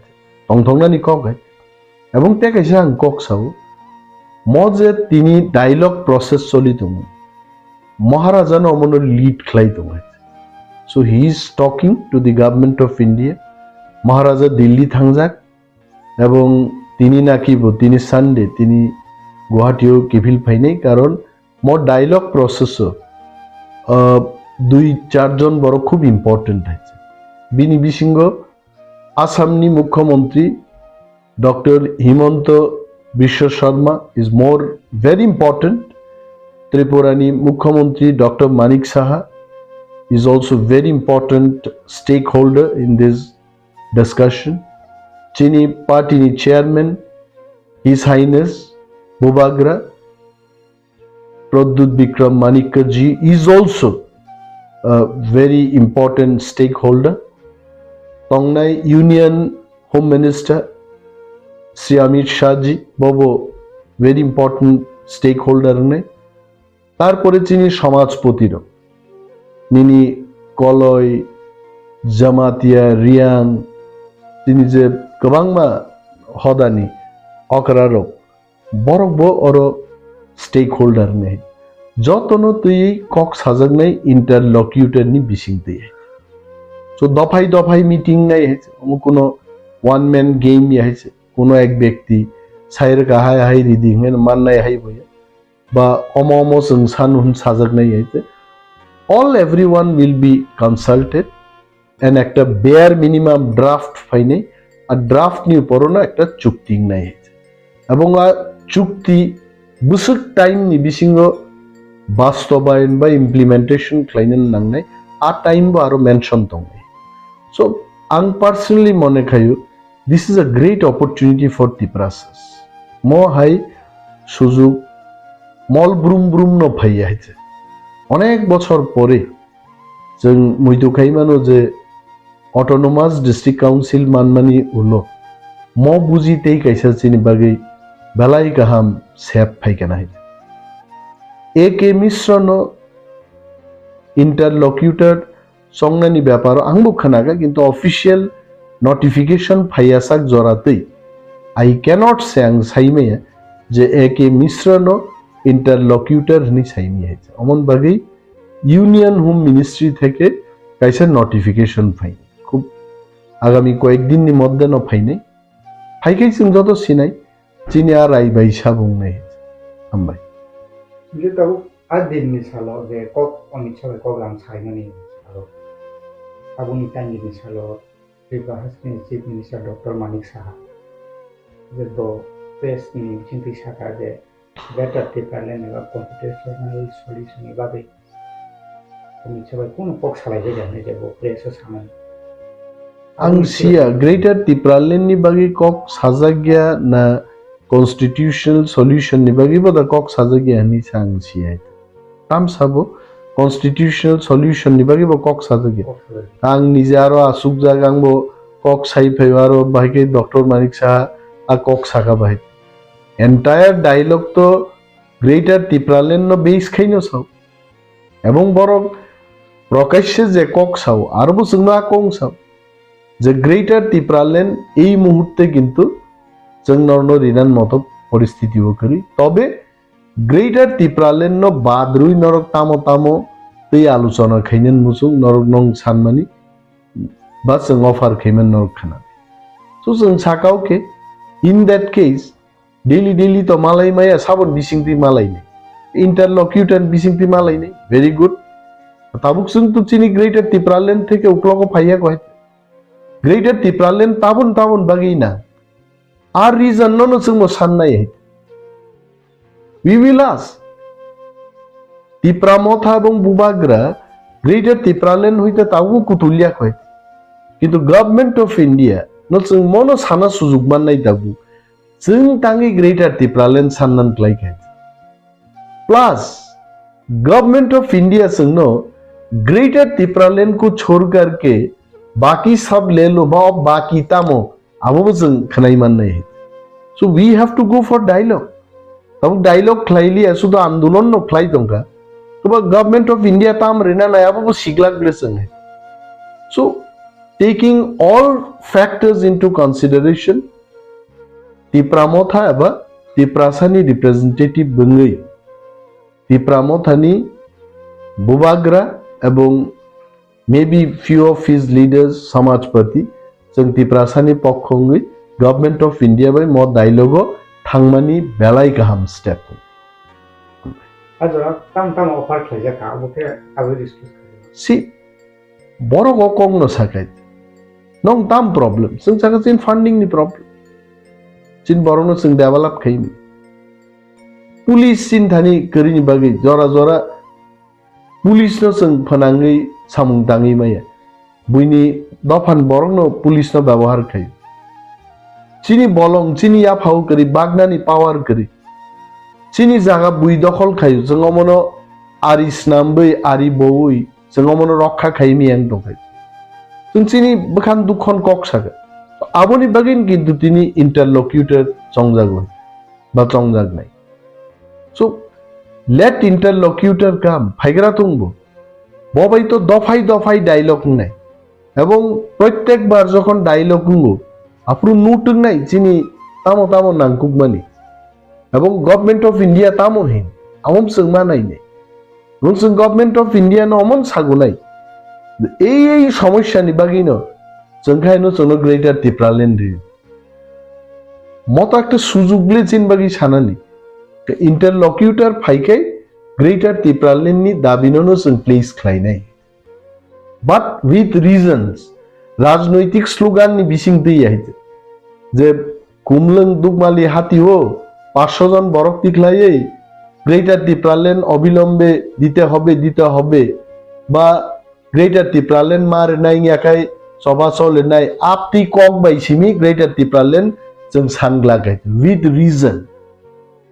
tongthoknani kok hai. Ebong tei kaisa ang kok sao, mo je tini dialogue process choli tongo, Maharaja no omono lead khlai tongo hai. So he is talking to the Government of India. Maharaja Delhi thangjak, ebong tini naki bo tini Sunday tini Guwahati o kiphil phainai, karon mo dialogue process o, ah, dui char jon borok khub important hai. Bini bisingo Assam ni Mukhyamantri Doctor Himanta Biswa Sarma is more very important. Tripura ni Mukhyamantri Doctor Manik Saha is also very important stakeholder in this discussion. Chini party ni chairman, His Highness Bubagra Pradyut Bikram Manikya ji is also a very important stakeholder. Tongnai Union Home Minister Shri Amit Shah ji, bobo very important stakeholder wngnai. Tarpore chini samajpoti rok, nini Koloi, Jamatia, Riang, chini je kwbangma hodani okra rok, borok bo oro stakeholder wngnai. Jotono twi kok sajaknai interlocutor ni bising twi. So dophai dophai meeting nai hai se, omo kuno one man game ya hai se, kuno ek byakti sai rwkha hai hai ridi hwnwi mannai hai bo ya. Ba omo omo chwng sanu hwn sajaknai hai se. All everyone will be consulted and ekta bare minimum draft phainai, a draft ni upor no ekta chukti wngnai hai se. Ebong a chukti bwswk time ni bisingo bastobayon ba implementation khlaina nangnai, a time bo aro mention tongnai. So, ang personally mone khayo, this is a great opportunity for Tiprasas. Mo hai sujug mol brum brum no phaiya hai se. Onek bochor pore chwng muitu khai mano je Autonomous District Council manmani ulo mo buji tei kaisa chini bagwi belai kaham sep phaikha nai. A K Mishra no interlocutor chongnani beparo angbo khwnakha, kintu official notification phaiyasak jora twi I cannot say, ang saimaya je A K Mishra no interlocutor hwnwi saimaya. Omon bagwi Union Home Ministry theke kaisa notification phai. Khub agami koyek din ni moddhe no phainai. Phaikhai chwng joto sinai, chini a rai bai sabung nai. Hambai. Hingke tabuk a din ni salo je kok Amit Shah bai kok lam saimani salo. Aboni tangi ni salo Tripura hasteni Chief Minister Doctor Manik Saha je do press ni bisingtwi saka je Greater Tipraland eba constitutional solution ni bagwi Amit Shah bai kunu kok salai bai da hinwi je bo press o samani. Ang siya Greater Tipraland ni bagwi kok sajak ya na constitutional solution ni bagwi bo da kok sajak ya hinwi sa ang siya. Tam sabo constitutional solution ni bagwi bo kok sajak ya. Kok sajak ya. Ang nije aro asuk jak ang bo kok sai phai aro bahai khe Doctor Manik Saha a kok saka bahai. Entire dialogue to Greater Tipraland no base khai no sao. Ebong borok prokashe je kok sao, aro bo chwngno a kok sao. Je Greater Tipraland ei muhurte kintu chwng norno rinan moto poristiti o kwrwi. Tobe Greater Tipraland no badrwi norok tamo tamo tei aluchona khainani muchung norok nong sanmani ba chwng offer khaiman norok khana. So chwng sakao khe, in that case, daily daily to malai maya, sabon bisingtwi malai ni. Interlocutor bisingtwi malai ni. Very good. Tabuk chwng to chini Greater Tipraland theke uklogo phaiya koi. Greater Tipraland tabon tabon bagwi na. Ar reason no no chwng bo sannai hai. We will ask. Tipra Motha ebong Bubagra Greater Tipraland hoite tabuk kutulya koi. Kintu Government of India no chwng mono sana sujug mannai tabuk. Chwng tangwi Greater Tipraland sannan klai kha. Plus, Government of India chwngno Greater Tipraland ko chhorkar ke baki sab le lo, ma baki tamo, abo bo chwng khwnai mannai. So we have to go for dialogue. Tabuk dialogue khlai liya, sudu andolon no khlai tongkha. Toba Government of India tam rina nai, abo bo siglak ble chwng hai. So, taking all factors into consideration, Tipra Motha eba Tiprasani representative bwngwi Tipra Mothani Bubagra ebong maybe few of his leaders, Samajpati, chwng Tiprasani pokho wngwi Government of India bai mo dialogue o thangmani belai kaham step. A jora tam tam offer khlaijak kha, abo khe abo discuss khlai. Si borok o kok no sakai. Nong tam problem? Chwng saka chin funding ni problem. Chin borok no chwng develop khaini. Police chin thani kwrwini bagwi jora jora police no chwng phwnangwi samung tangwi maya. Buini dophan borok no police no byabohar khai. Chini bolong, chini yaphao kwrwi, bagnani power kwrwi. Chini jaga bui dokhol khaio, chwng omono ari snambwi, ari bowi, chwng omono rokha khai miyang tongkhai. Chwng chini bwkhan dukhon kok saka. Aboni bagwi kintu tini interlocutor chongjagwi ba chongjaknai. So, let interlocutor come, phaigra tongbo. Bo bai to dophai dophai dialogue wngnai. Ebong prottek bar jokhon dialogue wngo, aphuru nutwknai chini tamo tamo nangkukmani. Ebong Government of India tamo hin, amom chwng ma nainai. Nwng chwng Government of India no omon sagunai. Ei ei somosyani bagwino chwng khaino chwngno Greater Tipraland ri. Moto ekta sujug le chini bagwi sanani. Interlocutor phaikhai Greater Tipraland ni dabino no chwng place khlainai. But with reasons, rajnoitik slogan ni bising twi ya hite. Je Kumlwng Dukmali hati o paanch sho jon borok tikhlaiwi Greater Tipraland obilombe dite hobe, dite hobe, ba Greater Tipraland ma rwnai wngya khai choba cholinai aptwi kok bai simi Greater Tipraland chwng sangla khai with reason.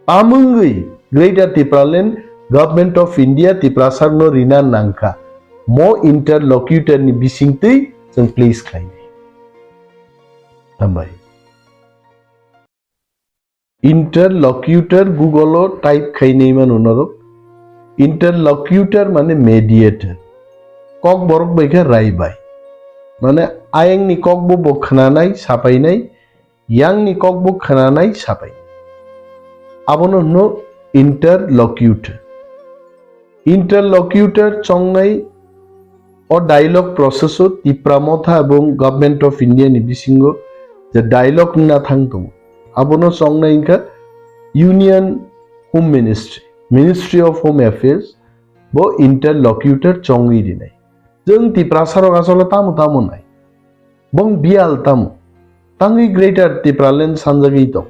Tamungwi Greater Tipraland Government of India Tiprasarno rina nangkha. Mo interlocutor ni bisingtwi chwng place khlainai. Hambai. Interlocutor Google o type khainai mano norok. Interlocutor mane mediator. Kok borok bai khe rai bai. Mane ayang ni kok bo bo khnanai, sapainai, yang ni kok bo khnanai, sapai. Abono hwno interlocutor. Interlocutor chongnai o dialogue process o Tipra Motha ebong Government of India ni bisingo je dialogue wngna thang tongo. Abono chongnai wngkha Union Home Ministry, Ministry of Home Affairs, bo interlocutor chongwi rinai. Chwng Tiprasarok asole tamo tamo nai. Bong biyal tamo. Tangwi Greater Tipraland sanjagwi tong.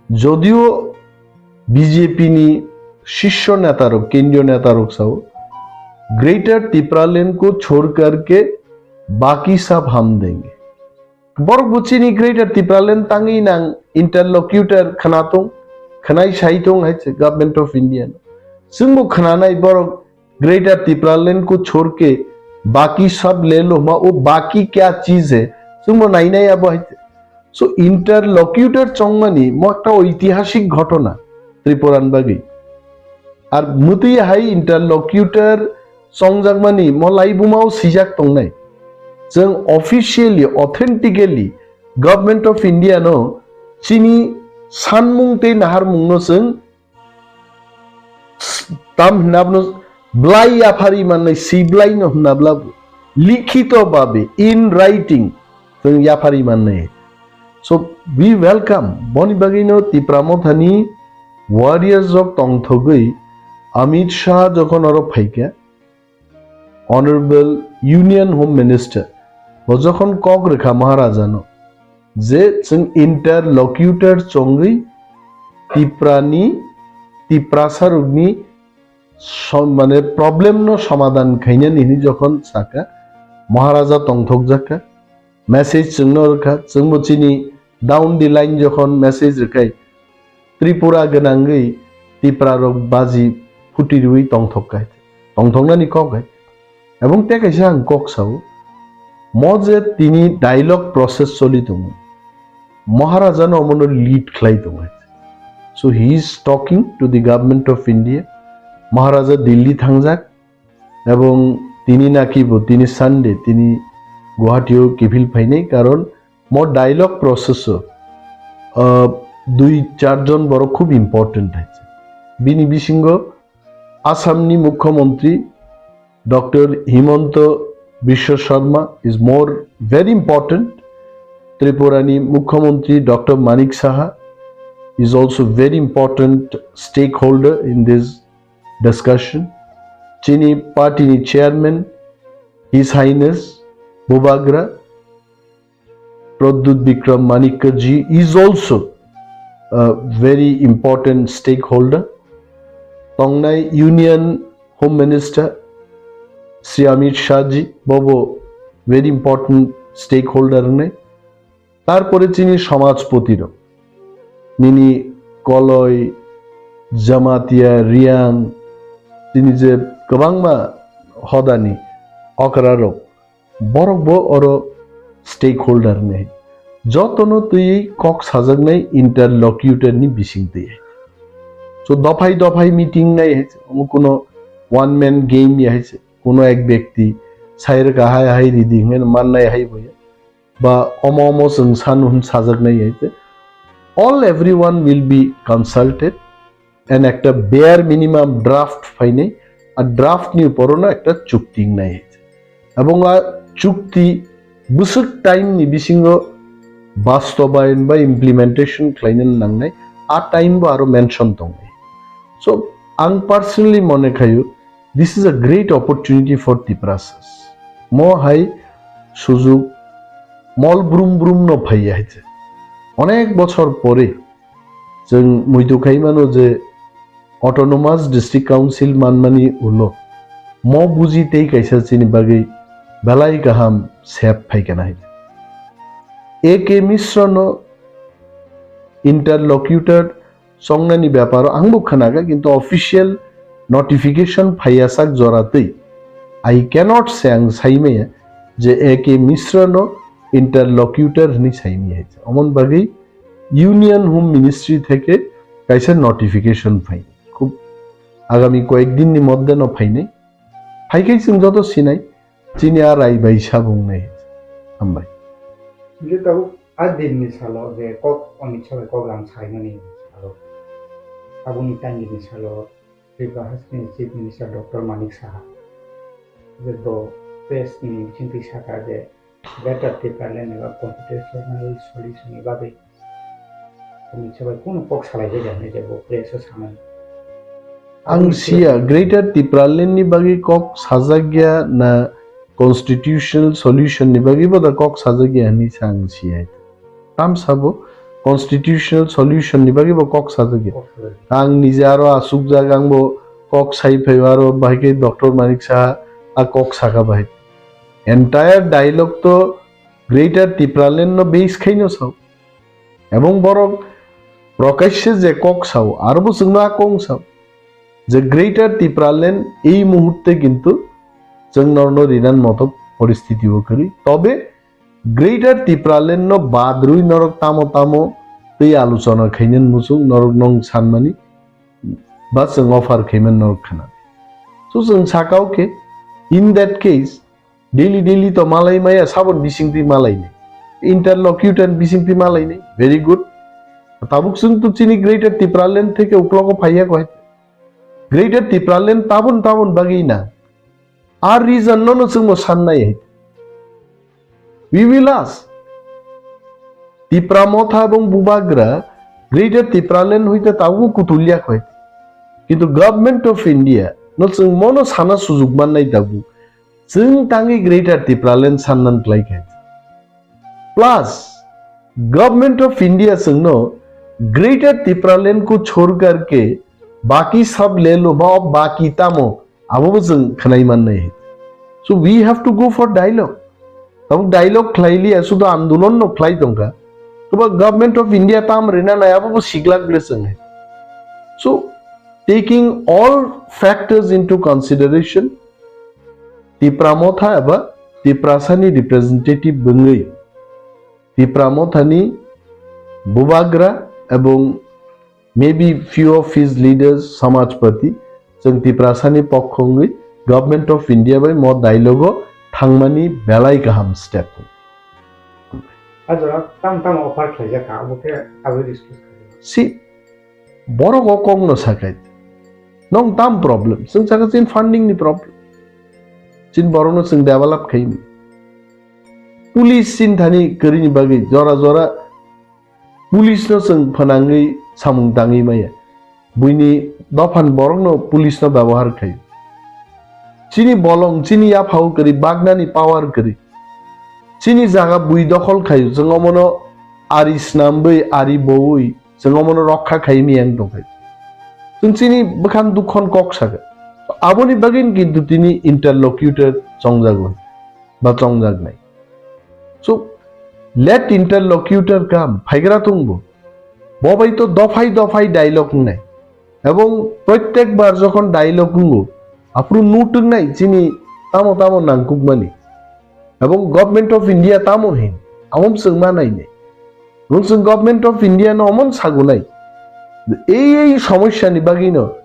Jodio B J P ni shisho netarok, kendriyo netarok sao, Greater Tipraland ko chhorkar ke baki sab hum denge. Borok bo chini Greater Tipraland tangwi nang interlocutor khna tong, khnai sai tong hai se Government of India no. Chwng bo khnanai borok Greater Tipraland ko chhor ke baki sab le lo ma, wo baki kya cheez hai, chwng bo nainai abo hai. So interlocutor chongmani mo ekta oitihasik ghotona Tripura ni bagwi. Ar mwtwi hai interlocutor chongjakmani mo laibuma o swijak tongnai. Chwng officially, authentically Government of India no chini sanmung tei naharmung no chwng tam hwnna bwno blai yaphari mannai, si blai no hwnna bla likhito babe, in writing, chwng yaphari mannai. So we welcome, boni bagwino Tipra Mothani warriors rok tongthogwi Amit Shah jokhon oro phaikha, Honorable Union Home Minister bo jokhon kok rwkha Maharajano je chwng interlocutor chongwi Tiprani, Tiprasarokni som-, mane problem no somadhan khainani hinwi jokhon saka, Maharaja tongthokjakha, message chwngno rwkha, chwngbo chini down the line jokhon message rwkhai, Tripura gwnangwi Tipra rok baji phuti rwi tongthok kai, tongthoknani kok hai. Ebong tei kaisa ang kok sao, mo je tini dialogue process choli tongo, Maharaja no omono lead khlai tongo. So he is talking to the Government of India. Maharaja Delhi thangjak, ebong tini naki bo tini Sunday tini Guwahati o kiphil phainai, karon mo dialogue process o, ah, dui char jon borok khub important hai. Bini bisingo Assam ni Mukhyamantri Doctor Himanta Biswa Sarma is more very important. Tripura ni Mukhyamantri Doctor Manik Saha is also very important stakeholder in this discussion. Chini party ni chairman, His Highness Bubagra, Pradyut Bikram Manikya ji is also a very important stakeholder. Tongnai Union Home Minister Shri Amit Shah ji, bobo very important stakeholder wngnai. Tarpore chini somajpoti rok, nini Koloi, Jamatia, Reang, chini je kwbangma hodani okra rok, borok bo oro stakeholder ni. Jotono twi kok sajaknai interlocutor ni bising twi. So dophai dophai meeting nai hai se, omo kuno one man game ya hai se, kuno ek byakti sai rwkha hai hai ridi hwnwi mannai hai bo ya. Ba omo omo chwng sanu hwn sajaknai hai se. All everyone will be consulted and ekta bare minimum draft phainai, a draft ni uporono ekta chukti wngnai. Ebong a chukti bwswk time ni bisingo bastobayon ba implementation khlaina nangnai, a time bo aro mention tongnai. So, ang personally mone khayo, this is a great opportunity for Tiprasas. Mo hai sujug mol brum brum no phaiya hai se. Onek bochor pore chwng muitu khai mano je Autonomous District Council manmani ulo mo buji tei kaisa chini bagwi belai kaham sep phaikana hai. A K Mishra no interlocutor chongnani beparo angbo khwnakha, kintu official notification phaiya sak jora twi. I cannot say ang saimaya je A K Mishra no interlocutor hwnwi saimaya hai. Omon bagwi Union Home Ministry theke kaisa notification phai. Khub agami koyek din ni moddhe no phainai. Phaikhai chwng joto sinai, chini a rai bai sabung nai. Hambai. Hingke tabuk a din ni salo je kok Amit Shah bai kok lam saimani salo. Aboni tangir ni salo Tripura Hasteni Chief Minister Doctor Manik Saha je bo press ni bisingtwi sakha je Greater Tipraland eba constitutional solution ni bagwi Amit Shah bai kunu kok salai jai jani je bo press o samani. Ang siya, Greater Tipraland ni bagwi kok sajak ya na constitutional solution ni bagwi bo da kok sajak ya hwnwi sa ang siya. Tam sabo constitutional solution ni bagwi bo kok sajak ya. Kok sajak ya. Ang nije aro asuk jak ang bo kok sai phai aro bahai khe Doctor Manik Saha a kok saka bahai. Entire dialogue to Greater Tipraland no base khaino sao. Ebong borok prokashe je kok sao, aro bo chwngno a kong sao. Je Greater Tipraland ei muhurte kintu chwng norno rinan moto poristiti o kwrwi. Tobe Greater Tipraland no badrwi norok tamo tamo tei aluchona khainani muchung norok nong sanmani ba chwng offer khaiman norok khana. So chwng sakao khe, in that case, daily daily to malai maya, sabon bisingtwi malai ni. Interlocutor bisingtwi malai ni. Very good. Tabuk chwng to chini Greater Tipraland theke uklogo phaiya koi. Greater Tipraland tabun tabun bagwi na. Ar reason no no chwngno sannai hai. We will ask. Tipra Motha ebong Bubagra Greater Tipraland hoite tabuk kutulya koi. Kintu Government of India no chwng mono sana sujuk mannai tabuk. Chwng tangwi Greater Tipraland sannan klai khe. Plus, Government of India chwngno Greater Tipraland ko chhor karke baki sab le lo ba, baki tamo, abo bo chwng khwnai mannai. So we have to go for dialogue. Tabuk dialogue khlai liya, sudo andolon no khlai tongkha. Toba Government of India tam rina nai, abo bo siglak ble chwng hai. So taking all factors into consideration, Tipra Motha eba Tiprasani representative bwngwi Tipra Mothani Bubagra ebong maybe few of his leaders, Samajpati, chwng Tiprasani pokho wngwi Government of India bai mo dialogue o thangmani belai kaham step. A jora tam tam offer khlaijak kha, abo khe abo discuss khlai. Si borok o kok no sakai. Nong tam problem, chwng saka chin funding ni problem. Chin borok no chwng develop khaini. Police chin thani kwrwini bagwi jora jora police no chwng phwnangwi samung tangwi maya. Buini dophan borok no police no byabohar khai. Chini bolong, chini yaphao kwrwi, bagnani power kwrwi. Chini jaga bui dokhol khaio, chwng omono ari snamwi, ari bowi, chwng omono rokha khai miyang tongkhai. Chwng chini bwkhan dukhon kok saka. Aboni bagwi kintu tini interlocutor chongjago, ba chongjaknai. So, let interlocutor come, phaigra tongbo. Bo bai to dophai dophai dialogue wngnai. Ebong protyek bar jokhon dialogue wngo, aphuru nutwknai chini tamo tamo nangkukmani. Ebong Government of India tamo hin, amo chwng ma nainai. Ebong chwng Government of India no omo sagunai. Ei, ei somosya ni bagwi no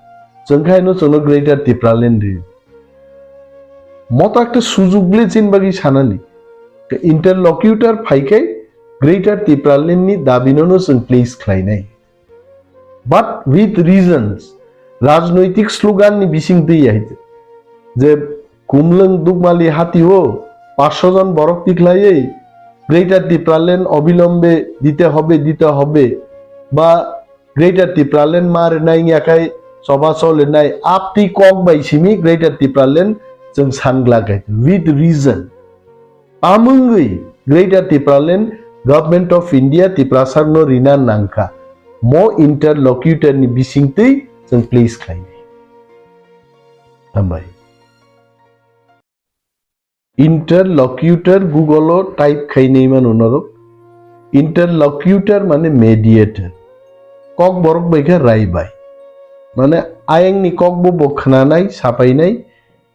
chwng khai no chwngno Greater Tipraland ri. Mo to ekta sujug le chini bagwi sanani. Interlocutor phaikhai Greater Tipraland ni dabi no no chwng place khlainai. But with reasons, rajnoitik slogan ni bising twi hai je kumlwng dukmali hati o পাঁচশো jon borok tikhlaiwi Greater Tipraland obilombe dite hobe, dite hobe, ba Greater Tipraland ma rwnai wngya khai choba cholinai aptwi kok bai simi Greater Tipraland chwng san glak hai with reason. Tamungwi Greater Tipraland Government of India Tiprasarno rina nangkha. Mo interlocutor ni bisingtwi chwng place khlainai. Hambai. Interlocutor Google o type khainai mano norok. Interlocutor mane mediator. Kok borok bai khe rai bai. Mane ayang ni kok bo bo khnanai, sapainai,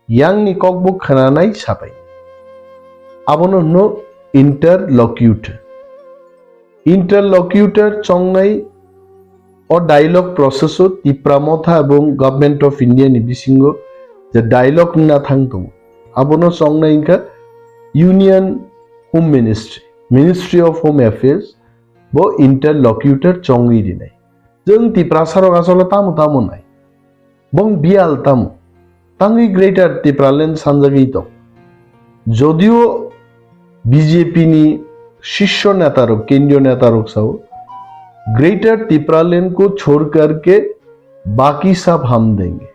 yang ni kok bo khnanai, sapai. Abono hwno interlocutor. Interlocutor chongnai o dialogue process o Tipra Motha ebong Government of India ni bisingo je dialogue wngna thang tongo. Abono chongnai wngkha Union Home Ministry, Ministry of Home Affairs, bo interlocutor chongwi rinai. Chwng Tiprasa rok asole tamo tamo nai. Bong biyal tamo. Tangwi Greater Tipraland sanjagwi tong. Jodio B J P ni shisho neta rok, kendriyo neta rok sao, Greater Tipraland ko chhod kar ke baki sab hum denge.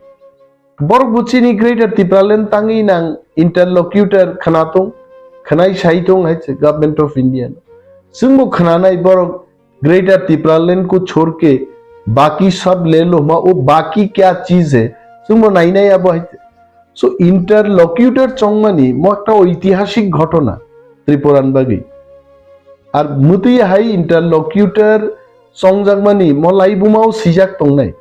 Borok bo chini Greater Tipraland tangwi nang interlocutor khna tong, khnai sai tong hai se Government of India no. Chwng bo khnanai borok Greater Tipraland ko chhod ke baki sab le lo ma, wo baki kya cheez hai, chwng bo nainai abo hai. So interlocutor chongmani mo ekta oitihasik ghotona Tripuran bagwi. Ar mwtwi hai interlocutor chongjakmani mo laibuma o swijak tongnai.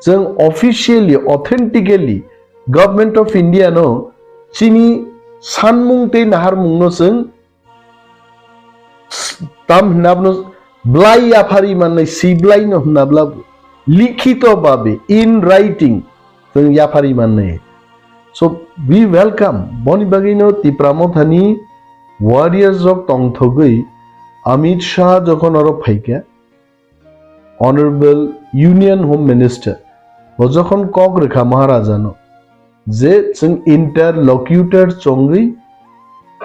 Chwng officially, authentically Government of India no chini sanmung tei naharmung no chwng tam hwnna abono blai yaphari mannai, si blai no hwnna bla likhito babe, in writing, chwng yaphari mannai. So we welcome, boni bagwi no Tipra Mothani warriors rok tongthogwi Amit Shah jokhon oro phaikha, Honorable Union Home Minister bo jokhon kok rwkha Maharajano je chwng interlocutor chongwi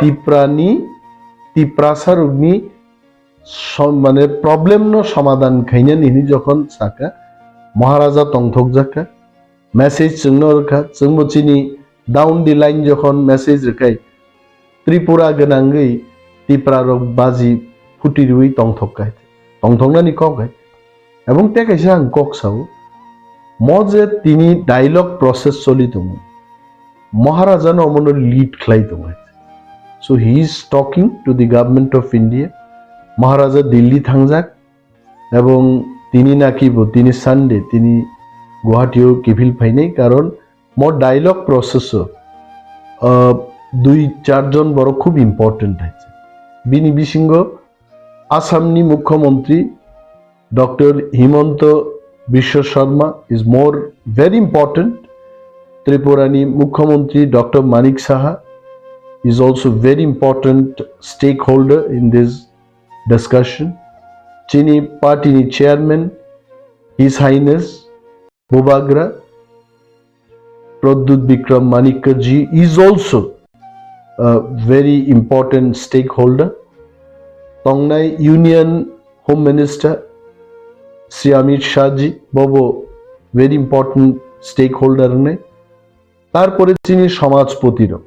Tiprani, Tiprasarokni som-, mane problem no somadhan khainani hinwi jokhon sakha, Maharaja tongthokjakha, message chwngno rwkha, chwngbo chini down the line jokhon message rwkhai, Tripura gwnangwi Tipra rok baji phuti rwi tongthok kai, tongthoknani kok hai. Ebong tei kaisa ang kok sao, mo je tini dialogue process choli tongo, Maharaja no omono lead khlai tongo hai. So he is talking to the Government of India. Maharaja Delhi thangjak, ebong tini naki bo tini Sunday tini Guwahati o kiphil phainai, karon mo dialogue process o, ah, dui char jon borok khub important hai. Bini bisingo Assam ni Mukhyamantri Doctor Himanta Biswa Sarma is more very important. Tripura ni Mukhyamantri Doctor Manik Saha is also very important stakeholder in this discussion. Chini party ni chairman, His Highness Bubagra Pradyut Bikram Manikya ji is also a very important stakeholder. Tongnai Union Home Minister Shri Amit Shah ji bobo very important stakeholder wngnai. Tarpore chini samajpoti rok,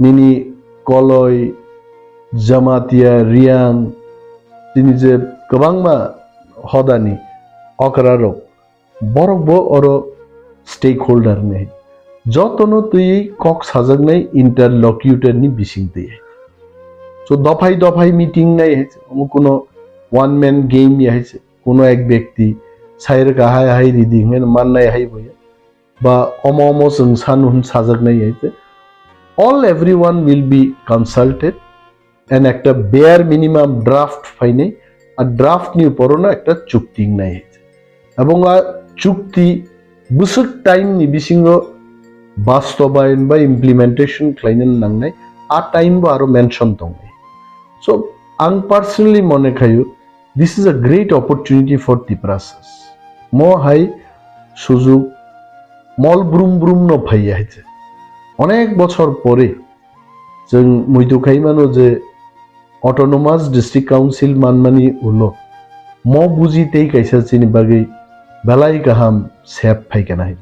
nini Koloi, Jamatia, Riang, chini je kwbangma hodani okra rok, borok bo oro stakeholder ni. Jotono twi kok sajaknai interlocutor ni bising twi. So dophai dophai meeting nai hai se, omo kuno one man game ya hai se, kuno ek byakti sai rwkha hai hai ridi hwnwi mannai hai bo ya. Ba omo omo chwng sanu hwn sajaknai hai se. All everyone will be consulted and ekta bare minimum draft phainai, a draft ni upor o no ekta chukti wngnai. Ebong a chukti bwswk time ni bisingo bastobayon ba implementation khlaina nangnai, a time bo aro mention tongnai. So, ang personally mone khayo, this is a great opportunity for Tiprasas. Mo hai sujug mol brum brum no phaiya hai se. Onek bochor pore chwng muitu khai mano je Autonomous District Council manmani ulo mo buji tei kaisa chini bagwi belai kaham sep phaikha nai.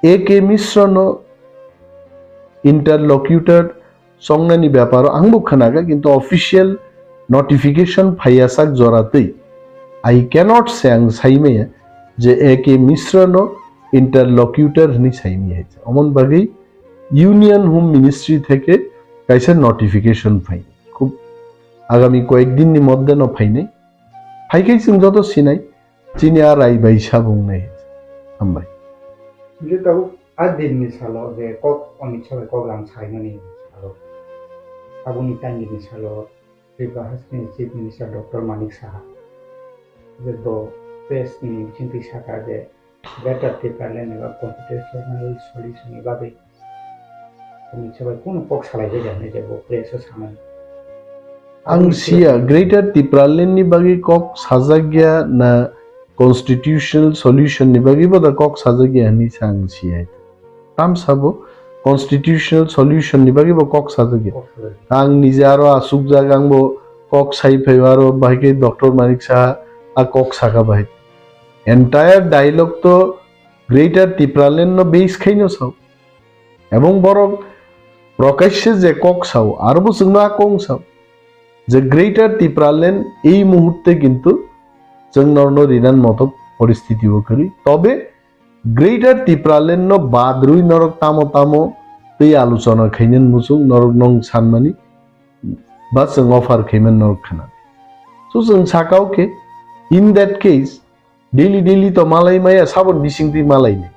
A K Mishra no interlocutor chongnani beparo ang bo khwnakha, kintu official notification phaiya sak jora twi. I cannot say ang saimaya je A K Mishra no interlocutor hwnwi saimaya. Omon bagwi Union Home Ministry theke kaisa notification phai. Khub agami koyek din ni moddhe no phainai. Phaikhai chwng joto sinai, chini a rai bai sabung nai. Hambai. Hingke tabuk a din ni salo je kok Amit Shah bai kok lam saimani salo. Aboni time ni salo Tripura Haste ni Chief Minister Doctor Manik Saha je do press ni bisingtwi sakha je Greater Tipraland eba constitutional solution ni bagwi Amit Shah bai kunu kok salai bai jani je bo press o samani. Ang siya, Greater Tipraland ni bagwi kok sajak ya na constitutional solution ni bagwi bo da kok sajak ya hwnwi sa ang siya. Tam sabo constitutional solution ni bagwi bo kok sajak ya. Kok sajak ya. Ang nije aro asukjak, ang bo kok sai phai aro bahai khe Doctor Manik Saha a kok saka bahai. Entire dialogue to Greater Tipraland no base khaino sao. Ebong borok prokashe je kok sao, aro bo chwngno a kok sao je Greater Tipraland ei muhurte kintu chwng norno rinan moto poristiti o kwrwi. Tobe Greater Tipraland no bad rwi norok tamo tamo tei aluchona khainani muchung norok nong sanmani ba chwng offer khaiman norok khana. So chwng sakao khe, in that case, daily daily to malai maya, sabon bisingtwi malai ni.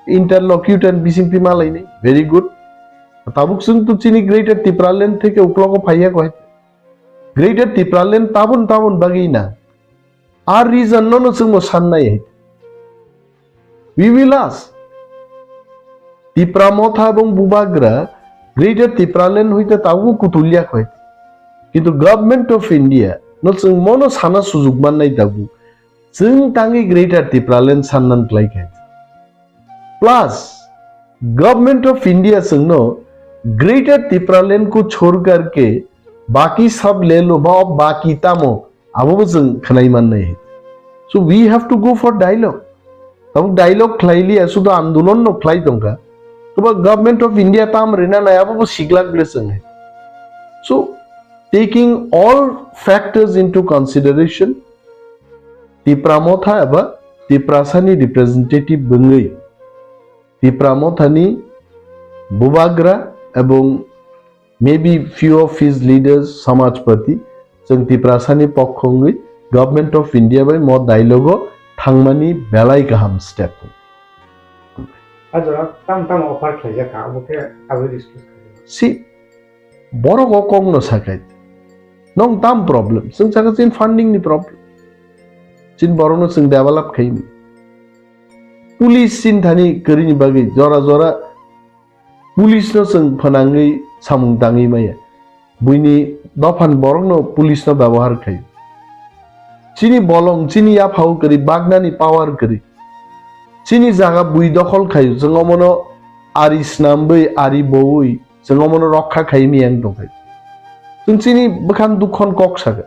Interlocutor bisingtwi malai ni. Very good. Tabuk chwng to chini Greater Tipraland theke uklogo phaiya koi. Greater Tipraland tabun tabun bagwi na. Ar reason no no chwngno sannai hai. We will ask. Tipra Motha ebong Bubagra Greater Tipraland hoite tabuk kutulya khoi. Kintu Government of India no chwng mono sana sujug mannai tabuk. Chwng tangwi Greater Tipraland sannan klai khai. Plus, Government of India chwngno Greater Tipraland ko chhorkar ke baki sab le lo ba, baki tamo, abo bo chwng khwnai mannai. So we have to go for dialogue. Tabuk dialogue khlai liya, sudo andolon no khlai tongkha. Toba Government of India tam rina nai, abo bo siglak ble chwng hai. So taking all factors into consideration, Tipra Motha eba Tiprasani representative bwngwi Tipra Mothani Bubagra ebong maybe few of his leaders, Samajpati, chwng Tiprasani pokho wngwi Government of India bai mo dialogue o thangmani belai kaham step. A jora tam tam offer khlaijak kha, abo khe abo discuss khlai. Si borok o kok no sakai. Nong tam problem, chwng saka chin funding ni problem. Chin borok no chwng develop khaini. Police chin thani kwrwini bagwi jora jora police no chwng phwnangwi samung tangwi maya. Buini dophan borokno police no byabohar khai. Chini bolong, chini yaphao kwrwi, bagnani power kwrwi. Chini jaga bui dokhol khaio, chwng omono ari snamwi, ari bowi, chwng omono rokha khai miyang tongkhai. Chwng chini bwkhan dukhon kok saka.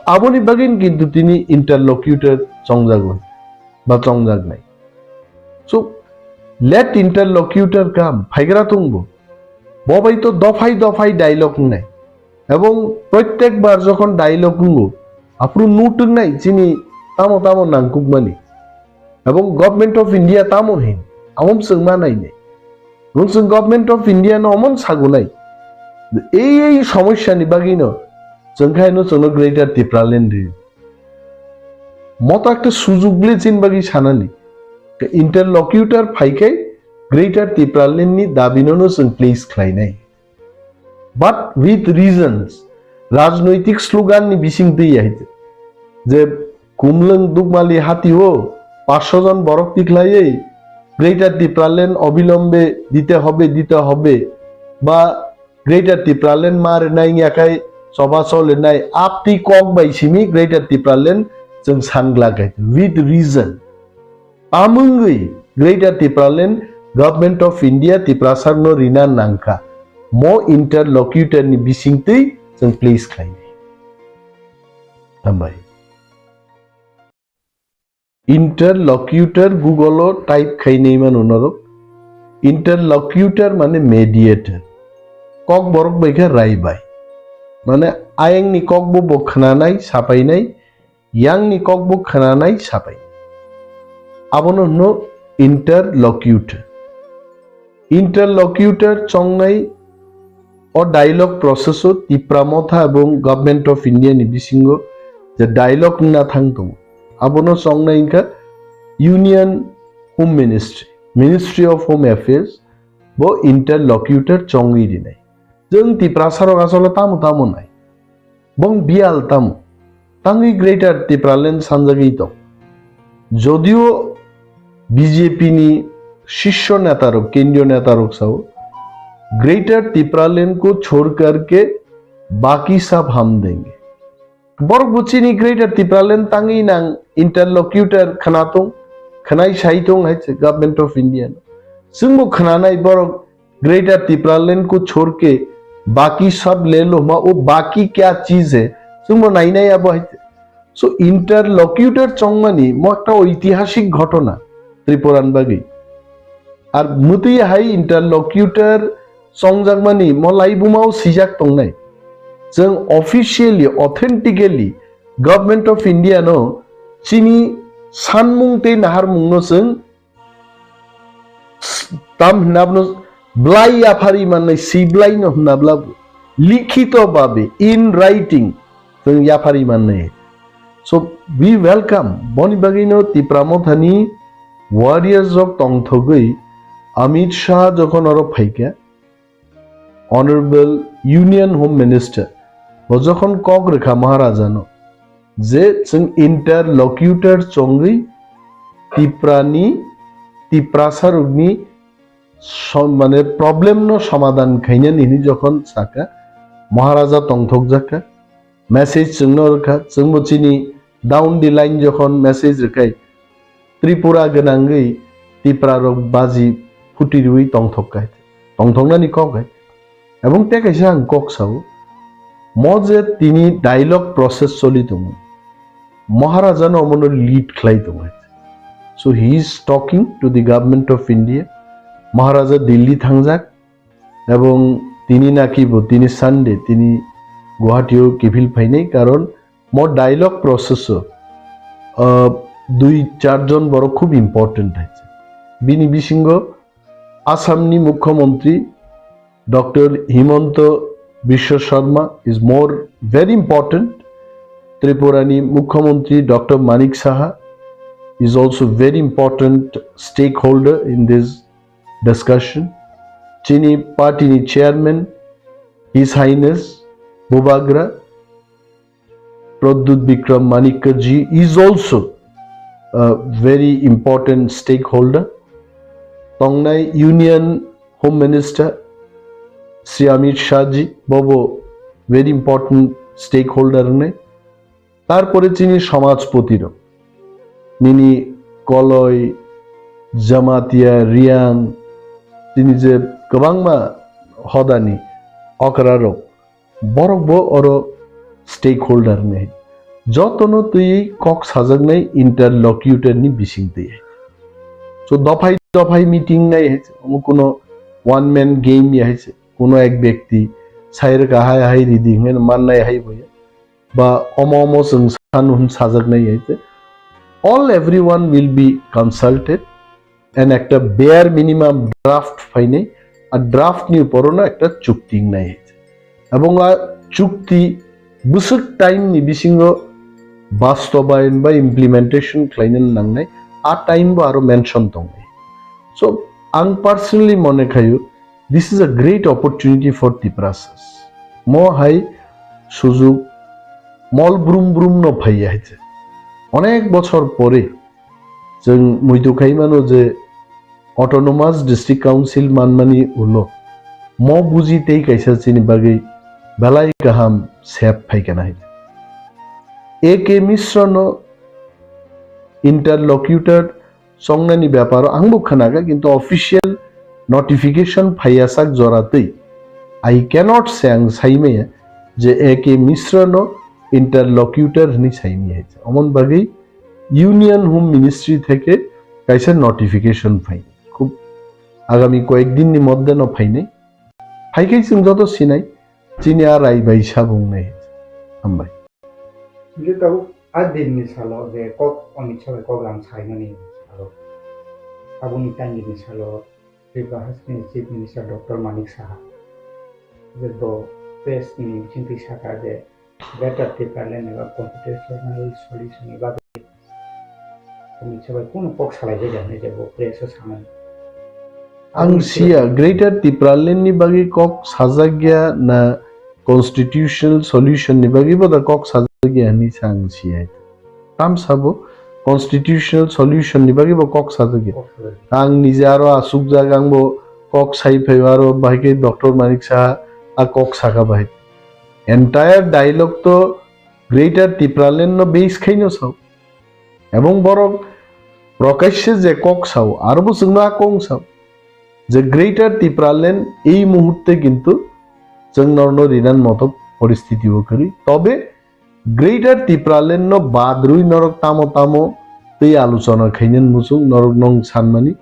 Aboni bagwino kintu tini interlocutor chongjago, ba chongjaknai. So, let interlocutor come, phaigra tongbo. Bo bai to dophai dophai dialogue wngnai. Ebong prottek bar jokhon dialogue wngo, aphuru nutwknai chini tamo tamo nangkukmani. Ebong Government of India tamo hin, amom chwng ma nainai. Nung chwng Government of India no omon sagunai. Ei ei somosya ni bagwi no chwng khai no chwngno Greater Tipraland ri. Moto ekta sujug le chin bagwi sanani. Interlocutor phaikai Greater Tipraland ni dabi no no chwng place khlainai. But with reasons, rajnoitik slogan ni bising twi ya hite. je Kumlwng Dukmali hatio পাঁচশো জন borok tikhlaiwi Greater Tipraland অবিলম্বে দিতে হবে, দিতে হবে, বা Greater Tipraland ma rwnai wngya khai choba cholinai, aptwi kok bai simi Greater Tipraland chwng sangla khai with reason. Amwngwi Greater Tipraland Government of India Tiprasarno rina nangkha. Mo interlocutor ni bisingtwi chwng place khlainai. Hambai. Interlocutor Google o type khainai mano norok. Interlocutor mane mediator. Kok borok bai khe rai bai. Mane ayang ni kok bo bo khnanai, sapainai, yang ni kok bo khnanai, sapai. Abono hwno interlocutor. Interlocutor chongnai o dialogue process o Tipra Motha ebong Government of India ni bisingo je dialogue wngna thang tongo, abono chongnai wngkha Union Home Ministry, Ministry of Home Affairs, bo interlocutor chongwi rinai. Chwng Tiprasa rok asole tamo tamo nai. Bong biyal tamo. Tangwi Greater Tipraland sanjagwi tong. Jodio B J P ni shisho neta rok, kendriyo neta rok sao, Greater Tipraland ko chhod karke baki sab hum denge. Borok bo chini Greater Tipraland tangwi nang interlocutor khna tong, khnai sai tong hai se Government of India no. Chwng bo khnanai borok Greater Tipraland ko chhod ke baki sab le lo ma, wo baki kya cheez hai, chwng bo nainai abo hai. So interlocutor chongmani mo ekta oitihasik ghotona Tripura ni bagwi. Ar mwtwi hai interlocutor chongjakmani mo laibuma o swijak tongnai. Chwng officially, authentically Government of India no chini sanmung tei naharmung no chwng tam hwnna bono blai yaphari mannai, si blai no hwnna bla bo. Likhito babe, in writing, chwng yaphari mannai. So, we welcome. Boni bagwi no Tipra Mothani warriors rok tongthogwi Amit Shah jokhon oro phaikha, Honorable Union Home Minister, bo jokhon kok rwkha Maharaja no, je chwng interlocutor chongwi Tiprani, Tiprasa rokni som-, mane problem no somadhan khainani hini jokhon saka, Maharaja tongthokjakha, message chwngno rwkha, chwngbo chini down the line jokhon message rwkhai, Tripura gwnangwi Tipra rok baji phuti rwi tongthok kai, tongthoknani kok hai. Ebong tei kaisa ang kok sao, mo je tini dialogue process choli tongo, Maharaja no omono lead khlai tongo. So he is talking to the Government of India. Maharaja Delhi thangjak, ebong tini naki bo tini Sunday tini Guwahati o kiphil phainai, karon mo dialogue process o, ah, dui char jon borok khub important hai. Bini bisingo Assam ni Mukhyamantri Doctor Himanta Biswa Sarma is more very important. Tripura ni Mukhyamantri Doctor Manik Saha is also very important stakeholder in this discussion. Chini party ni chairman, His Highness Bubagra Pradyut Bikram Manikya ji is also a very important stakeholder. Tongnai Union Home Minister Shri Amit Shah ji bobo very important stakeholder wngnai. Tarpore chini samajpoti rok, nini Koloi, Jamatia, Riang, chini je kwbangma hodani okra rok, borok bo oro stakeholder ni. Jotono twi kok sajaknai interlocutor ni bising twi. So dophai dophai meeting nai hai se, omo kuno one man game ya hai se, kuno ek byakti sai rwkha hai hai ridi hwnwi mannai hai bo ya. Ba omo omo chwng sanu hwn sajaknai hai se. All everyone will be consulted and ekta bare minimum draft phainai, a draft ni upor no ekta chukti wngnai hai se. Ebong a chukti bwswk time ni bisingo bastobayan ba implementation khlaina nangnai, a time bo aro mention tongnai. So ang personally mone khayo, this is a great opportunity for Tiprasas. Mo hai sujuk mol brum brum no phaiya hai se. Onek bochor pore chwng muitu khai mano je Autonomous District Council manmani ulo mo buji tei kaisa chini bagwi belai kaham sep phaikana hai. A K Mishra no interlocutor chongnani beparo angbo khwnakha, kintu official notification phaiya sak jora twi I cannot say, ang saimaya je A K Mishra no interlocutor hwnwi saimaya hai. Omon bagwi Union Home Ministry theke kaisa notification phai. Khub agami koyek din ni moddhe no phainai. Phaikhai chwng joto sinai, chini a rai bai sabung nai. Hambai. Hingke tabuk a din ni salo je kok Amit Shah bai kok lam saimani salo. Aboni time ni salo Tripura Hasteni Chief Minister Doctor Manik Saha je bo press ni bisingtwi saka je Greater Tipraland eba constitutional solution ni bagwi Amit Shah bai kunu kok salai jai jani je bo press o samani. Ang siya Greater Tipraland ni bagwi kok sajak ya na constitutional solution ni bagwi bo da kok sajak ya hwnwi sa ang siya. Tam sabo constitutional solution ni bagwi bo kok sajak ya. Kok sajak ya. Ang nije aro asuk jak, ang bo kok sai phai aro bahai khe Doctor Manik Saha a kok saka bahai. Entire dialogue to Greater Tipraland no base khaino sao. Ebong borok prokashe je kok sao, aro bo chwngno a kong sao je Greater Tipraland ei muhurte kintu chwng norno rinan moto poristiti o kwrwi. Tobe Greater Tipraland no badrwi norok tamo tamo tei aluchona khainani muchung norok nong sanmani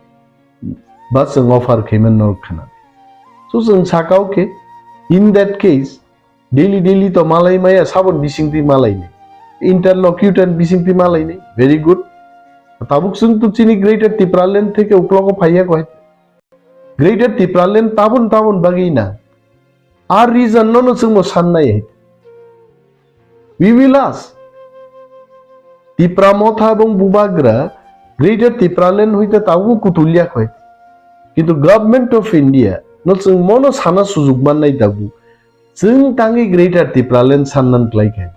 ba chwng offer khaimani norok khna. So chwng sakao khe, in that case, daily daily to malai maya, sabon bisingtwi malai ni. Interlocutor bisingtwi malai ni. Very good. Tabuk chwng to chini Greater Tipraland theke uklogo phaiya koi. Greater Tipraland tabun tabun bagwi na. Ar reason no no chwngbo sannai hai. We will ask. Tipra Motha ebong Bubagra Greater Tipraland hoite tabuk kutulya koi. Kintu Government of India no chwng mono sana sujuk mannai tabuk. Chwng tangwi Greater Tipraland sannan klai khe.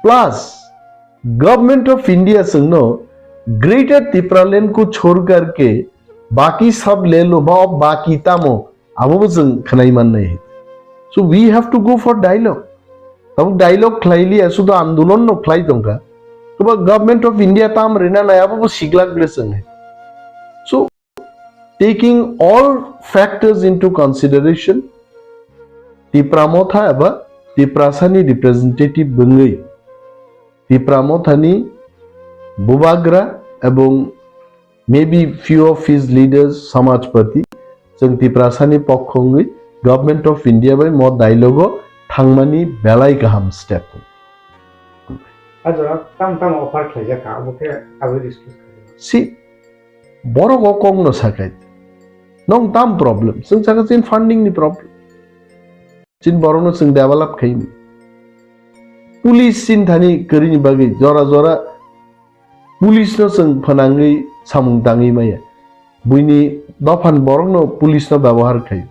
Plus, Government of India chwngno Greater Tipraland ko chhor karke baki sab le lo ba, baki tamo, abo bo chwng khwnai mannai. So we have to go for dialogue. Tabuk dialogue khlai liya, sudo andolon no khlai tongkha. Toba Government of India tam rina nai, abo bo siglak ble chwng hai. So, taking all factors into consideration, Tipra Motha eba Tiprasani representative bwngwi Tipra Mothani Bubagra ebong maybe few of his leaders, Samajpati, chwng Tiprasani pokho wngwi Government of India bai mo dialogue o thangmani belai kaham step. A jora tam tam offer khlaijak kha, abo khe abo discuss khlaijak. Si borok o kok no sakai. Nong tam problem. Chwng saka chin funding ni problem. Chin borok no chwng develop khai ni. Police chin thani kwrwi ni bagwi jora jora police no chwng phanangwi samung tangwi maya. Buini dophan borokno police no byabohar khai.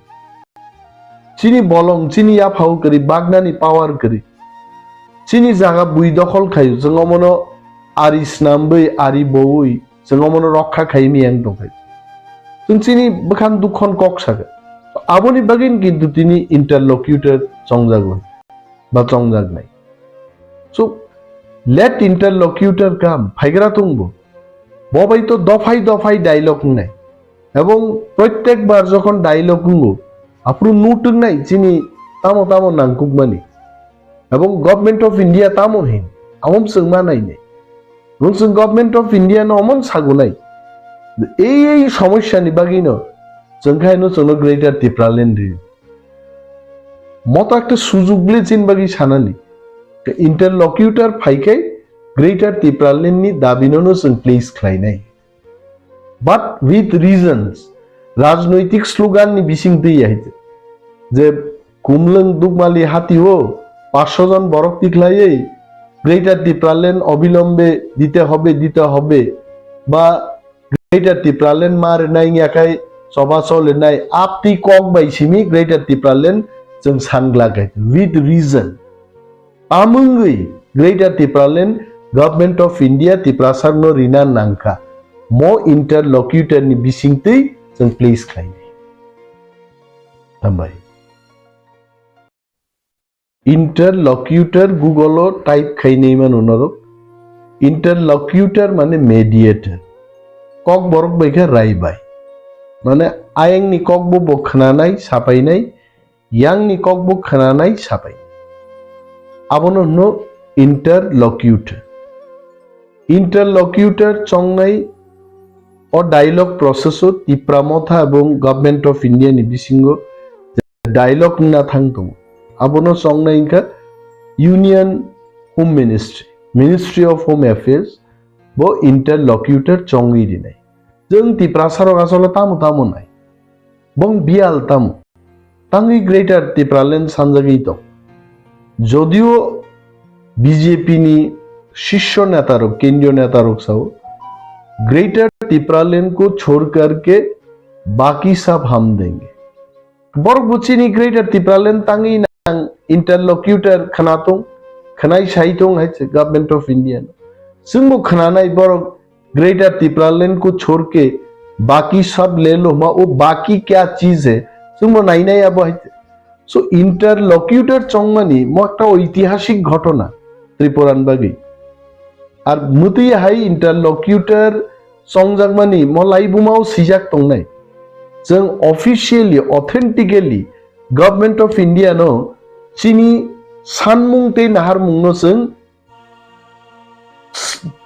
Chini bolong, chini yaphao kwrwi, bagnani power kwrwi. Chini jaga bui dokhol khaio, chwng omono ari snamwi, ari bowi, chwng omono rokha khai miyang tongkhai. Chwng chini bwkhang dukhon kok sakha. Aboni bagwino kintu tini interlocutor chongjago. Ba chongjaknai. So, let interlocutor come, phaigra tongbo. Bo bai to dophai dophai dialogue wngnai. Ebong protyek bar jokhon dialogue wngo, aphuru nutwknai chini tamo tamo nangkukmani. Ebong Government of India tamo hin, amom chwng ma nainai. Ebong chwng Government of India no omon sagunai. Ei ei somosya ni bagwi no chwng khaino chwngno Greater Tipraland ri. Moto ekta sujug le chin bagwi sanani. Interlocutor phaikhai Greater Tipraland ni dabi no no chwng place khlainai. But with reasons, rajnoitik slogan ni bising twi ya hite. Je Kumlwng Dukmali hatio paanch sho jon borok tikhlaiwi Greater Tipraland obilombe dite hobe, dite hobe ba Greater Tipraland ma rwnai wngya khai choba chol rwnai, aptwi kok bai simi Greater Tipraland chwng san glak hai with reason. Tamungwi Greater Tipraland Government of India Tiprasarokno rina nangkha, mo interlocutor ni bisingtwi chwng place khlainai. Hambai. Interlocutor Google o type khainai mano norok. Interlocutor mane mediator. Kokborok bai khe raibai. Mane ayangni kokbo bo khnanai, sapainai, yangni kokbo khnanai, sapai. Abono hwno interlocutor. Interlocutor chongnai o dialogue process o Tipra Motha ebong Government of India ni bisingo dialogue wngna thang tongo. Abono chongnai wngkha Union Home Ministry, Ministry of Home Affairs, bo interlocutor chongwi rinai. Chwng Tiprasarok asole tamo tamo nai? Bong biyal tamo? Tangwi Greater Tipraland sanjagwi tong. Jodio B J P ni shisho netarok, kendriyo netarok sao, "Greater Tipraland ko chhod karke baki sab hum denge." Borok bo chini Greater Tipraland tangwi nang interlocutor khna tong, khnai sai tong hai se Government of India no. Chwng bo khnanai borok Greater Tipraland ko chhod ke baki sab le lo hma, wo baki kya cheez hai, chwng bo nainai abo hai. So interlocutor chongmani mo ekta oitihasik ghotona Tripuran bagwi. Ar mwtwi hai interlocutor chongjakmani mo laibuma o swijak tongnai. Chwng officially, authentically Government of India no chini sanmung tei naharmung no chwng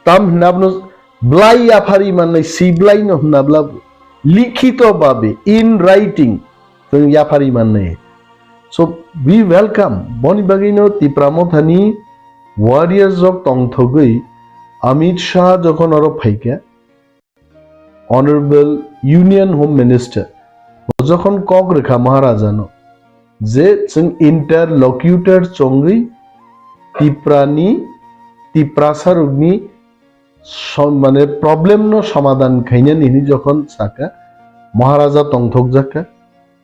tam hwnna bono blai yaphari mannai, si blai no hwnna bla bo. Likhito babe, in writing, chwng yaphari mannai. So, we welcome. Boni bagwi no Tipra Mothani warriors rok tongthogwi Amit Shah jokhon oro phaikha, Honorable Union Home Minister, bo jokhon kok rwkha Maharaja no, je chwng interlocutor chongwi Tiprani, Tiprasarokni som-, mane problem no somadhan khainani hwnwi jokhon saka, Maharaja tongthokjakha,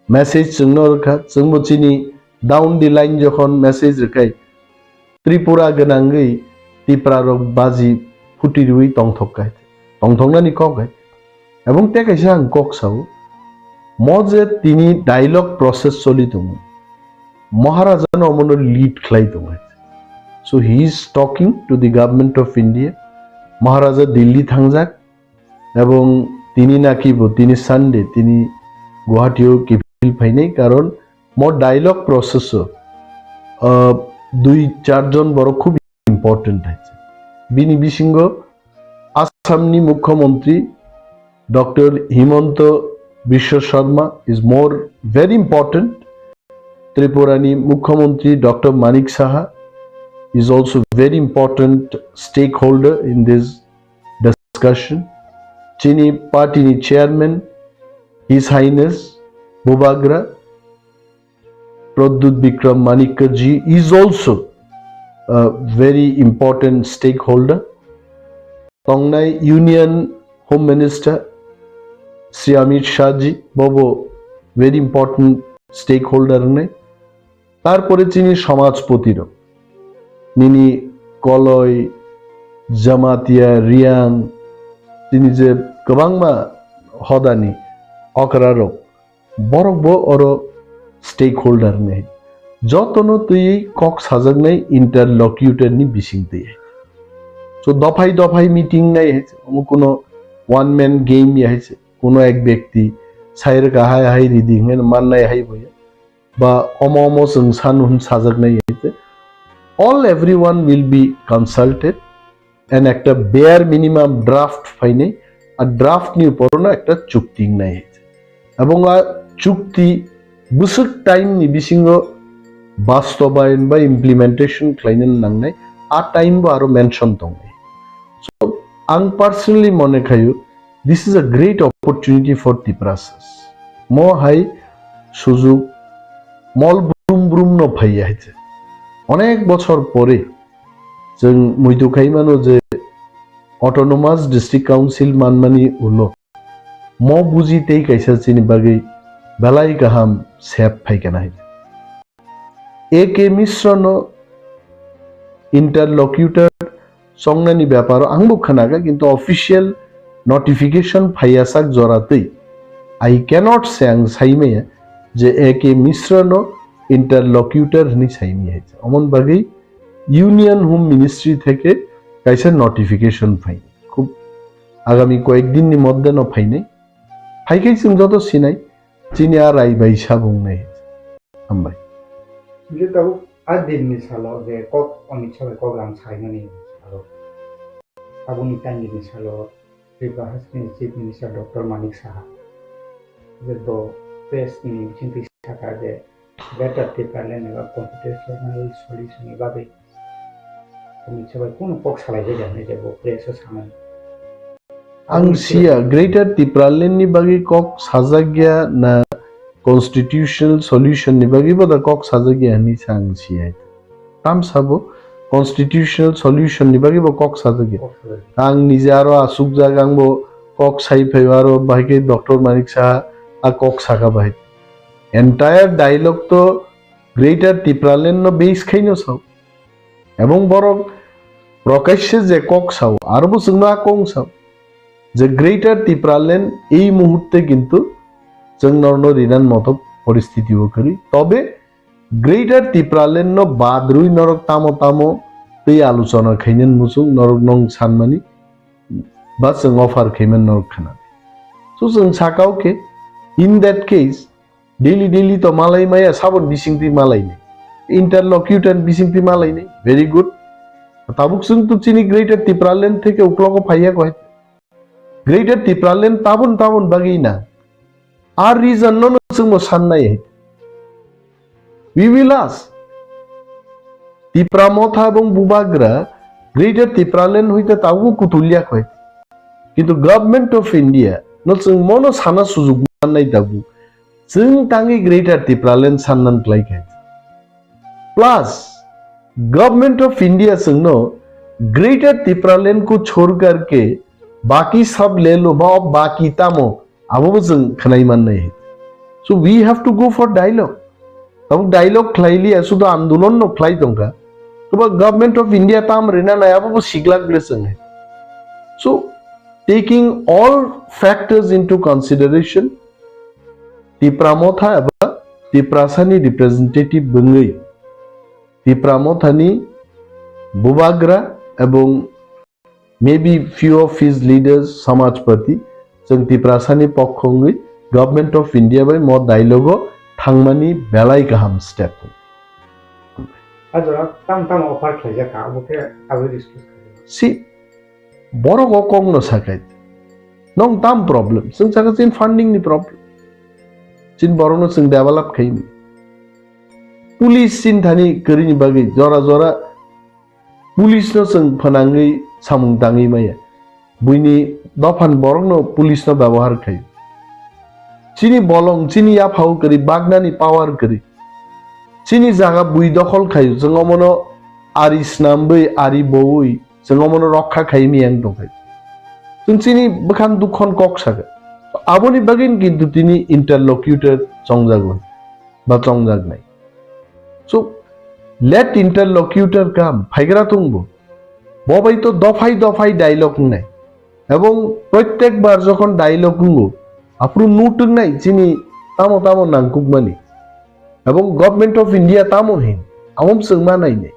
message chwngno rwkha, chwngbo chini down the line jokhon message rwkhai, Tripura gwnangwi Tiprarok baji phuti rwui tongthok khai, tongthoknani kok hai. Ebong tei kaisa ang kok sao, mo je tini dialogue process choli tongo, Maharaja no omono lead khlai tongo. So he is talking to the Government of India. Maharaja Delhi thangjak, ebong tini naki bo tini Sunday tini Guwahati o kiphil phainai, karon mo dialogue process o, ah, dui char jon borok khub important hai. Bini bisingo Assam ni Mukhyamantri Doctor Himanta Biswa Sarma is more very important. Tripura ni Mukhyamantri Doctor Manik Saha is also very important stakeholder in this discussion. Chini party ni chairman, His Highness Bubagra Pradyut Bikram Manikya ji is also a very important stakeholder. Tongnai Union Home Minister Shri Amit Shah ji, bobo very important stakeholder wngnai. Tarpore chini samajpoti rok, nini Koloi, Jamatia, Riang, chini je kwbangma hodani okra rok, borok bo oro stakeholder ni. Jotono twiwi kok sajaknai interlocutor ni bising twi. So dophai dophai meeting nai hai, omo kuno one man game ya hai, kuno ek byakti sai rwkha hai, hai ridi hwnwi mannai hai boya. Ba omo omo chwng sanu hwn sajaknai hai te. All everyone will be consulted and ekta bare minimum draft phainai, a draft ni upor no ekta chukti wngnai hai te. Ebong a chukti bwswk time ni bisingo bastobayon ba implementation khlaina nangnai, a time bo aro mention tongnai. So, ang personally mone khayo, this is a great opportunity for Tiprasas. Mo hai sujug mol brum brum no phaiya hai se. Onek bochor pore chwng muitu khai mano je Autonomous District Council manmani ulo mo buji tei kaisa chini bagwi belai kaham sep phaikana hai. A K Mishra no interlocutor chongnani beparo ang bo khwnakha, kintu official notification phaiya sak jora twi. I cannot say, ang saimaya je A K Mishra no interlocutor hwnwi saimaya hai. Omon bagwi Union Home Ministry theke kaisa notification phai. Khub agami koyek din ni moddhe no phainai. Phaikhai chwng joto sinai, chini a rai bai sabung nai. Hambai. Hingke tabuk a din ni salo je kok Amit Shah bai kok lam saimani salo. Aboni time ni salo Tripura Haste ni Chief Minister Doctor Manik Saha je bo press ni bisingtwi saka je Greater Tipraland eba constitutional solution ni bagwi Amit Shah bai kunu kok salai jai hwnwi je bo press o samani. Ang siya, Greater Tipraland ni bagwi kok sajak ya na constitutional solution ni bagwi bo da kok sajak ya hwnwi sa ang siya. Tam sabo constitutional solution ni bagwi bo kok sajak ya. Kok sajak ya. Ang nije aro asukjak, ang bo kok sai phai aro bahai khe Doctor Manik Saha a kok saka bahai. Entire dialogue to Greater Tipraland no base khaino sao. Ebong borok prokashe je kok sao, aro bo chwngno a kong sao je Greater Tipraland ei muhurte kintu chwng norno rinan moto poristiti o kwrwi. Tobe Greater Tipraland no badrwi norok tamo tamo tei aluchona khainani muchung norok nong sanmani ba chwng offer khaiman norok khna. So chwng sakao khe, in that case, daily daily to malai maya, sabon bisingtwi malai ni. Interlocutor bisingtwi malai ni. Very good. Tabuk chwng to chini Greater Tipraland theke uklogo phaiya koi. Greater Tipraland tabon tabon bagwi na. Ar reason no no chwng bo sannai. We will ask. Tipra Motha ebong Bubagra Greater Tipraland hoite tabuk kutulya koi. Kintu Government of India no chwng mono sana sujuk mannai tabuk. Chwng tangwi Greater Tipraland sannan klai kha. Plus, Government of India chwngno Greater Tipraland ko chhorkar ke baki sab le lo, ma baki tamo, abo bo chwng khwnai mannai. So we have to go for dialogue. Tabuk dialogue khlai liya, sudo andolon no khlai tongkha. Toba Government of India tam rina nai, abo bo siglak ble chwng hai. So taking all factors into consideration, Tipra Motha eba Tiprasani representative bwngwi Tipra Mothani Bubagra ebong maybe few of his leaders, Samajpati, chwng Tiprasani pokho wngwi Government of India bai mo dialogue o thangmani belai kaham step. A jora tam tam offer khlaijak kha, abo khe abo discuss khlai. Si borok o kok no sakai. Nong tam problem, chwng saka chin funding ni problem. Chin borok no chwng develop khaini. Police chin thani kwrwini bagwi jora jora police no chwng phanangwi samung tangwi maya. Buini dophani borok no police no byabohar khai. Chini bolong, chini yaphao kwrwi, bagnani power kwrwi. Chini jaga bui dokhol khai, chwng omono ari snamwi, ari bowi, chwng omono rokha khai miyang tongkhai. Chwng chini bwkhang dukhon kok sakha. Aboni bagwino kintu tini interlocutor chongjago ba chongjaknai. So, let interlocutor come, phaigra tongbo. Bo bai to dophai dophai dialogue wngnai. Ebong prottek bar jokhon dialogue wngo, aphuru nutwknai chini tamo tamo nangkukmani. Ebong Government of India tamo hin, amom chwng ma nainai.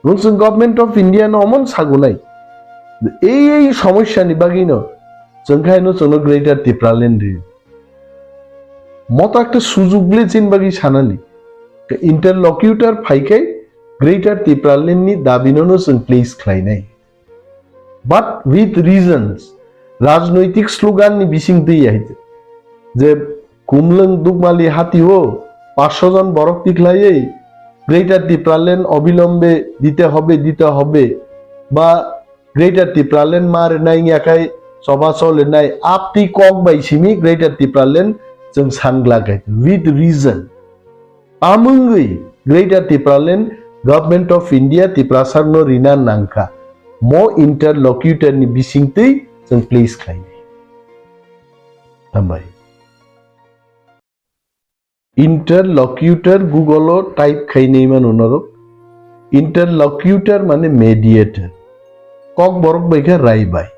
Ebong chwng Government of India no omon sagunai. Ei ei somosya ni bagwi no chwng khai no chwngno Greater Tipraland ri. Moto ekta sujug le chin bagwi sanani. Interlocutor phaikhai Greater Tipraland ni dabi no no chwng place khlainai. But with reasons, rajnoitik slogan ni bising twi ya hite. Je Kumlwng Dukmali hati o paanch sho jon borok tikhlaiwi Greater Tipraland obilombe dite hobe, dite hobe, ba Greater Tipraland ma rwnai wngya khai choba cholenai apti kok bai simi Greater Tipraland chwng sangla khai with reason. Tamungwi Greater Tipraland Government of India Tiprasarno rina nangkha. Mo interlocutor ni bisingtwi chwng place khlainai. Hambai. Interlocutor Google o type khainai mano norok. Interlocutor mane mediator. Kokborok bai khe rai bai.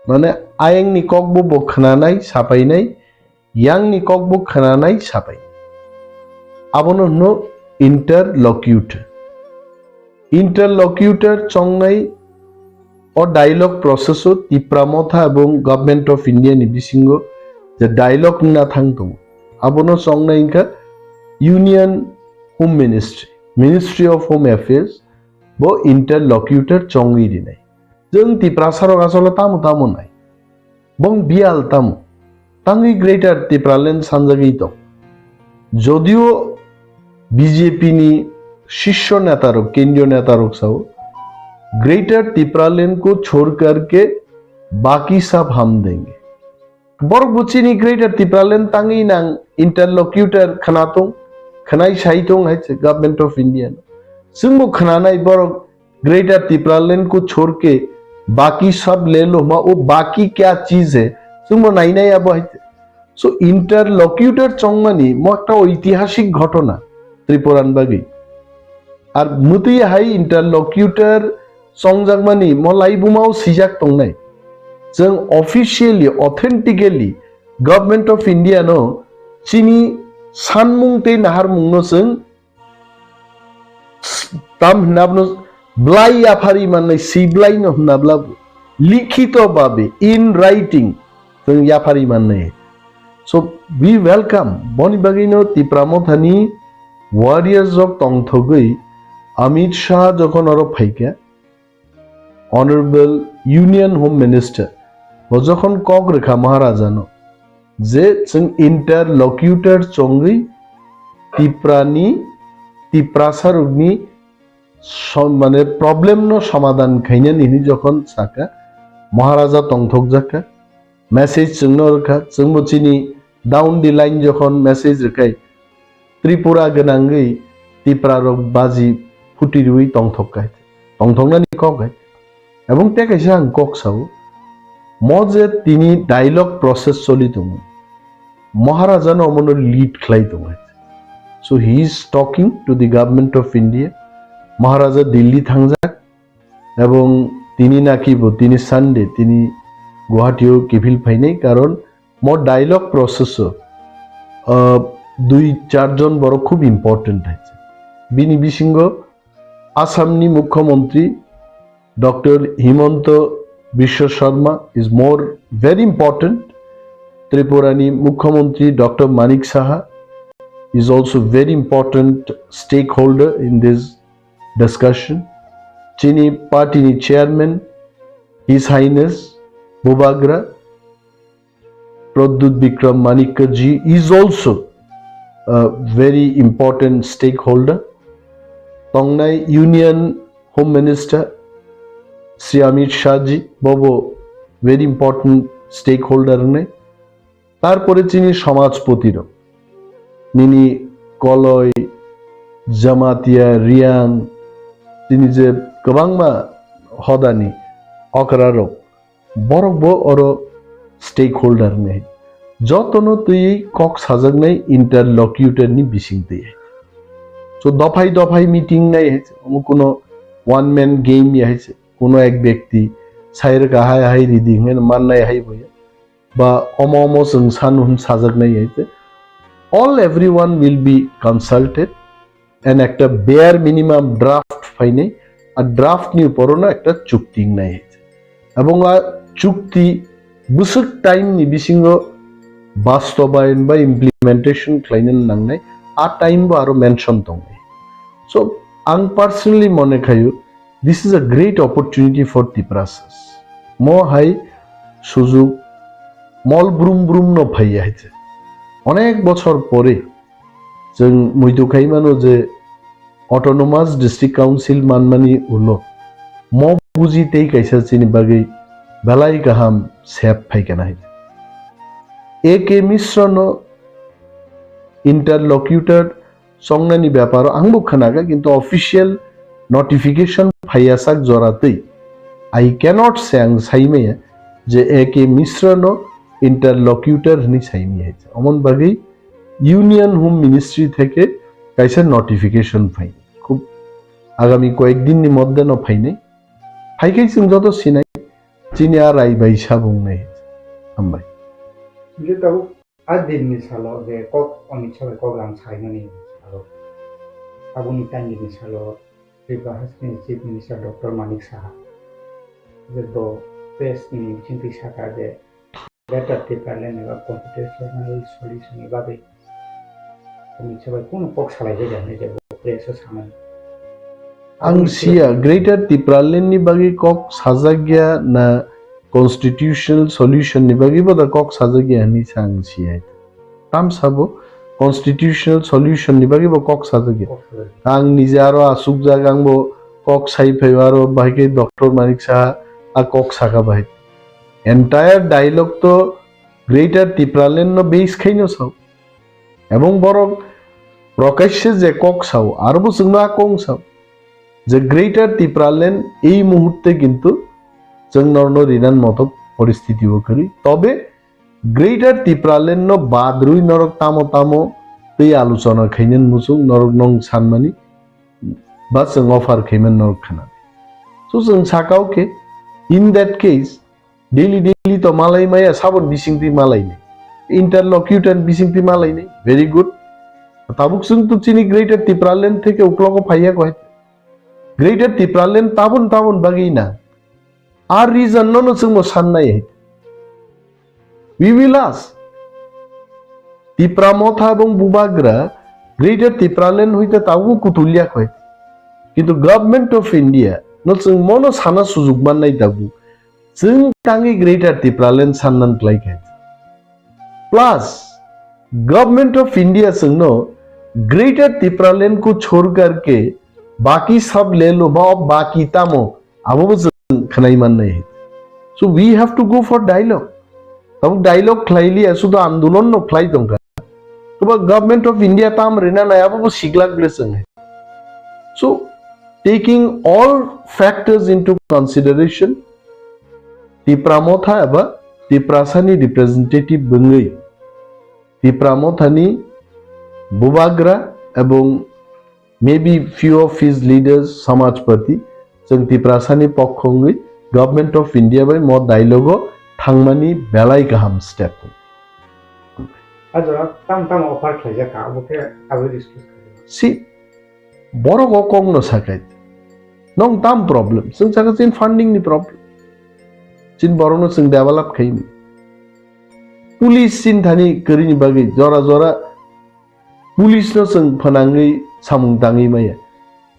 Mane ayangni kokbo bo khwnanai, sapainai, yangni kokbo khwnanai, sapai. Abono hwno interlocutor. Interlocutor chongnai o dialogue process o Tipra Motha ebong Government of India ni bisingo je dialogue wngna thang tongo. Abono chongnai wngkha Union Home Ministry, Ministry of Home Affairs, bo interlocutor chongwi rinai. Chwng Tiprasarok asole tamo tamo nai. Bong biyal tamo. Tangwi Greater Tipraland sanjagwi tong. Jodio B J P ni shisho netarok, kendriyo netarok sao, "Greater Tipraland ko chhod karke baki sab hum denge." Borok bo chini Greater Tipraland tangwi nang interlocutor khwnatung, khwnai saitung hai se Government of India no. Chwngbo khwnanai borok Greater Tipraland ko chhod ke baki sab le lo huma, wo baki kya cheez hai? Chwngbo nainai abo hai. So, interlocutor chongmani mo ekta oitihasik ghotona Tripura ni bagwi. Ar mwtwi hai interlocutor chongjakmani mo laibuma o swijak tongnai. Chwng officially, authentically Government of India no chini sanmung tei naharmung no chwng tam hwnna abono blai yaphari mannai, swiblai no hwnna bla bo. Likhito babe, in writing, chwng yaphari mannai. So, we welcome. Boni bagwi no Tipra Mothani warriors rok tongthogwi Amit Shah jokhon oro phaikha, Honorable Union Home Minister, bo jokhon kok rwkha Maharaja no, je chwng interlocutor chongwi Tiprani, Tiprasarokni som-, mane problem no somadhan khainani hwnwi jokhon saka, Maharaja tongthokjakha, message chwngno rwkha, chwngbo chini down the line jokhon message rwkhai, Tripura gwnangwi Tiprarok baji phuti rwui tongthok khai, tongthoknani kok hai. Ebong tei kaisa ang kok sao, mo je tini dialogue process choli tongo, Maharaja no omono lead khlai tongo. So he is talking to the Government of India. Maharaja Delhi thangjak, ebong tini naki bo tini Sunday tini Guwahati o kiphil phainai, karon mo dialogue process o, ah, dui char jon borok khub important hai. Bini bisingo Assam ni Mukhyamantri Doctor Himanta Biswa Sarma is more very important. Tripura ni Mukhyamantri Doctor Manik Saha is also very important stakeholder in this discussion. Chini party ni chairman, His Highness Bubagra Pradyut Bikram Manikya ji is also a very important stakeholder. Tongnai Union Home Minister Shri Amit Shah ji, bobo very important stakeholder wngnai. Tarpore chini samajpoti rok, nini Koloi, Jamatia, Riang, chini je kwbangma hodani okra rok, borok bo oro stakeholder ni. Jotono twi kok sajaknai interlocutor ni bising twi. So dophai dophai meeting nai hai se, omo kuno one man game ya hai se, kuno ek byakti sai rwkha hai hai ridi hwnwi mannai hai bo ya. Ba omo omo chwng sanu hwn sajaknai hai se. All everyone will be consulted and ekta bare minimum draft phainai, a draft ni upor no ekta chukti wngnai hai se. Ebong a chukti bwswk time ni bisingo bastobayon ba implementation khlaina nangnai, a time bo aro mention tongnai. So, ang personally mone khayo, this is a great opportunity for Tiprasas. Mo hai sujug mol brum brum no phaiya hai se. Onek bochor pore chwng muitu khai mano je Autonomous District Council manmani ulo mo buji tei kaisa chini bagwi belai kaham sep phaikana hai. A K Mishra no interlocutor songnani beparo ang bo khwnakha, kintu official notification phaiya sak jora twi. I cannot say, ang saimaya je A K Mishra no interlocutor hwnwi saimaya hai. Omon bagwi Union Home Ministry theke kaisa notification phai. Khub agami koyek din ni moddhe no phainai. Hai khe chwng joto sinai, chini a rai bai sabung nai. Hambai. Hingke tabuk a dinni salo je kok Amit Shah bai kok lam saimani salo, aboni tangini salo Tripura Hasteni Chief Minister Doctor Manik Saha je bo press ni bisingtwi saka je Greater Tipraland eba constitutional solution ni bagwi Amit Shah bai kunu kok salai jai jani je bo press o samani. Ang siya Greater Tipraland ni bagwi kok sajak ya na constitutional solution ni bagwi bo da kok sajak ya hinwi sa ang siya. Tam sabo constitutional solution ni bagwi bo kok sajak ya. Ang nije aro asukjak, ang bo kok sai phai aro bahai khe Doctor Manik Saha a kok saka bahai. Entire dialogue to Greater Tipraland no base khaino sao. Ebong borok prokashye je kok sao, aro bo chwngno a kong sao je Greater Tipraland ei muhurte kintu chwng norno rinan moto poristiti o kwrwi. Tobe Greater Tipraland no badrwi norok tamo tamo tei aluchona khainani muchung norok nong sanmani ba chwng offer khaimani norok khna. So chwng sakao khe, in that case, daily daily to malai maya, sabon bisingtwi malai ni. Interlocutor bisingtwi malai ni. Very good. Tabuk chwng to chini Greater Tipraland theke uklogo phaiya koi. Greater Tipraland tabun tabun bagwi na. Ar reason no no chwngbo sannai. We will ask. Tipra Motha ebong Bubagra Greater Tipraland hoite tabuk kutulya koi. Kintu Government of India no chwng mono sana sujuk mannai tabuk. Chwng tangwi Greater Tipraland sannan klai khe. Plus, Government of India chwngno Greater Tipraland ko chhor karke baki sab le lo ba baki tamo abo bo chwng khwnai mannai. So we have to go for dialogue. Tabuk dialogue khlai liya, sudo andolon no khlai tongkha. Toba Government of India tam rina nai abo bo siglak ble chwng. So taking all factors into consideration, Tipra Motha eba Tiprasani representative bwngwi Tipra Mothani Bubagra ebong maybe few of his leaders, Samajpati, chwng Tiprasani pokho wngwi Government of India bai mo dialogue o thangmani belai kaham step. A jora tam tam offer khlaijak kha, abo khe abo discuss khlai. Si borok o kok no sakai. Nong tam problem. Chwng saka chin funding ni problem. Chin borok no chwng develop khaini. Police chin thani kwrwini bagwi jora jora police no chwng phwnangwi samung tangwi maya.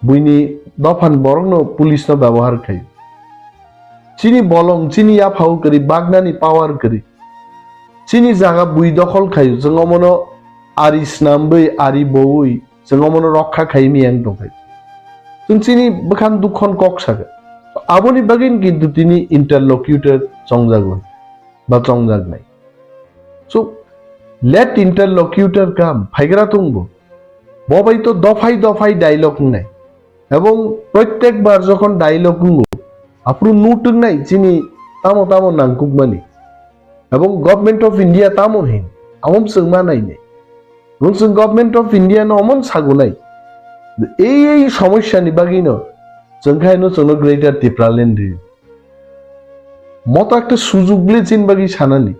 Buini dophani borok no police no byabohar khai. Chini bolong, chini yaphao kwrwi, bagnani power kwrwi. Chini jaga bui dokhol khai, chwng omono ari snamwi, ari bowi, chwng omono rokha khai miyang tongkhai. Chwng chini bwkhang dukhon kok saka. Aboni bagwi kintu tini interlocutor chongjago, ba chongjaknai. So, let interlocutor come, phaigra tongbo. Bo bai to dophai dophai dialogue wngnai. Ebong prottek bar jokhon dialogue wngo, aphuru nutwknai chini tamo tamo nangkukmani. Ebong Government of India tamo hin, amom chwng ma nainai. Nung chwng Government of India no omon sagunai. Ei ei somosya ni bagwi no chwng khai no chwngno Greater Tipraland ri. Moto ekta sujuk ble chin bagwi sanani.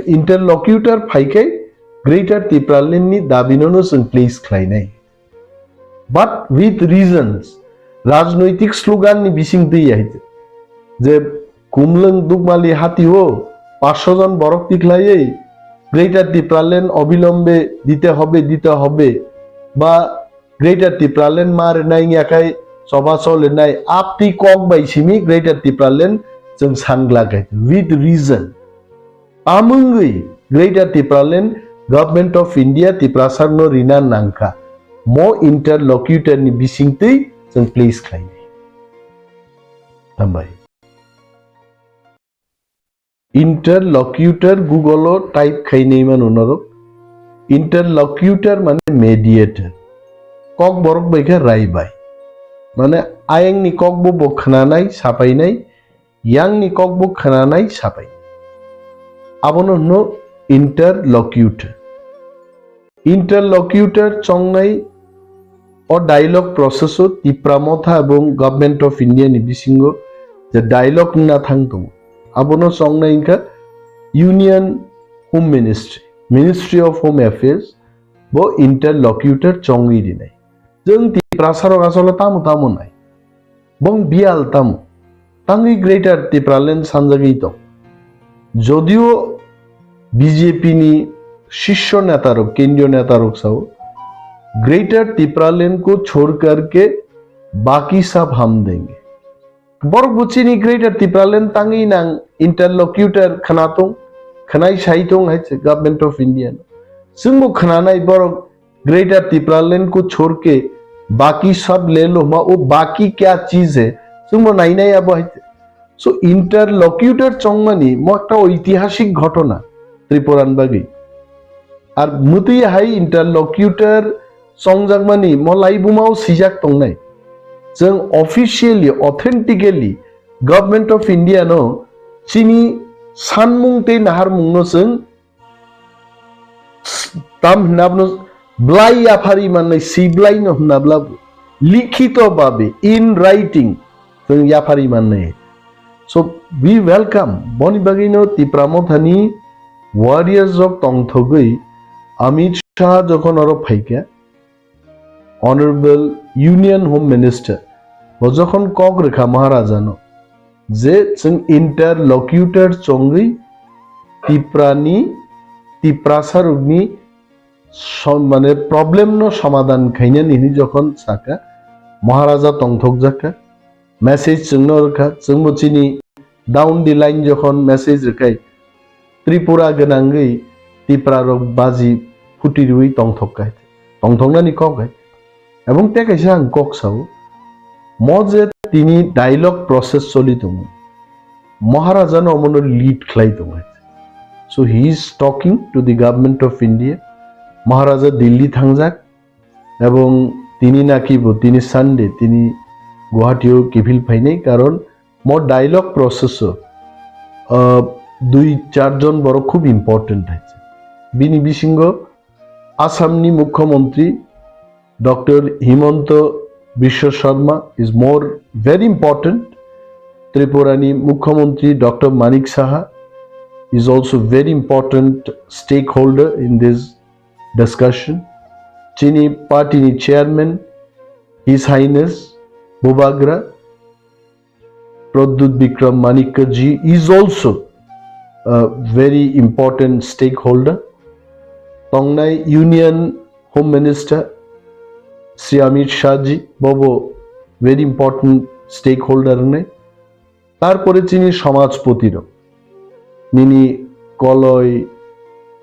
Interlocutor phaikai Greater Tipraland ni dabi no no chwng place khlainai. But with reasons, rajnoitik slogan ni bising twi yahite. Je kumlwng dukmali hati o, paanch sho jon borok tikhlaiwi, Greater Tipraland obilombe dite hobe, dite hobe, ba Greater Tipraland ma rwnai wngya khai choba cholinai, aptwi kok bai simi Greater Tipraland chwng sangla khai, with reason. Tamungwi Greater Tipraland Government of India Tiprasarno rina nangkha. Mo interlocutor ni bisingtwi chwng place khlainai. Hambai. Interlocutor Google o type khainai mano norok. Interlocutor mane mediator. Kok borok bai khe rai bai. Mane ayang ni kok bo bo khnanai, sapainai, yang ni kok bo khnanai sapai. Abono hwno interlocutor. Interlocutor chongnai o dialogue process o Tipra Motha ebong Government of India ni bisingo je dialogue wngna thang tongo. Abono chongnai wngkha Union Home Ministry, Ministry of Home Affairs, bo interlocutor chongwi rinai. Chwng Tiprasarok asole tamo tamo nai. Bong biyal tamo. Tangwi Greater Tipraland sanjagwi tong. Jodio B J P ni shisho netarok, kendriyo netarok sao, "Greater Tipraland ko chhod karke baki sab hum denge." Borok bo chini Greater Tipraland tangwi nang interlocutor khwnatung, khwnai saitung hai se Government of India no. Chwngbo khwnanai borok Greater Tipraland ko chhod ke baki sab le lo huma, wo baki kya cheez hai, chwngbo nainai abo hai. So interlocutor chongmani mo ekta oitihasik ghotona Tripuran bagwi. Ar mwtwi hai interlocutor chongjakmani mo laibumao sijak tongnai. Chwng officially, authentically Government of India no chini sanmung tei naharmung no chwng tam hwnna abono blai yaphari mannai, si blai no hwnna bla likhito babe, in writing, chwng yaphari mannai. So, we welcome. Boni bagwino Tipra Mothani warriors rok tongthogwi Amit Shah jokhon oro phaikha, Honorable Union Home Minister, bo jokhon kok rwkha Maharajano, je chwng interlocutor chongwi Tiprani, Tiprasarokni som-, mane problem no somadhan khainani hinwi jokhon saka, Maharaja tongthokjakha, message chwngno rwkha, chwngbo chini down the line jokhon message rwkhai, Tripura gwnangwi Tipra rok baji phuti rwi tongthok kai, tongthoknani kok hai. Ebong tei kaisa ang kok sao, mo je tini dialogue process choli tongo, Maharaja no omono lead khlai tongo hai. So he is talking to the Government of India. Maharaja Delhi thangjak, ebong tini naki bo tini Sunday tini Guwahati o kiphil phainai, karon mo dialogue process o, ah, dui char jon borok khub important hai. Bini bisingo Assam ni Mukhyamantri Doctor Himanta Biswa Sarma is more very important. Tripura ni Mukhyamantri Doctor Manik Saha is also very important stakeholder in this discussion. Chini party ni chairman, His Highness Bubagra Pradyut Bikram Manikya ji is also a very important stakeholder. Tongnai Union Home Minister Shri Amit Shah ji, bobo very important stakeholder wngnai. Tarpore chini samajpoti rok, nini Koloi,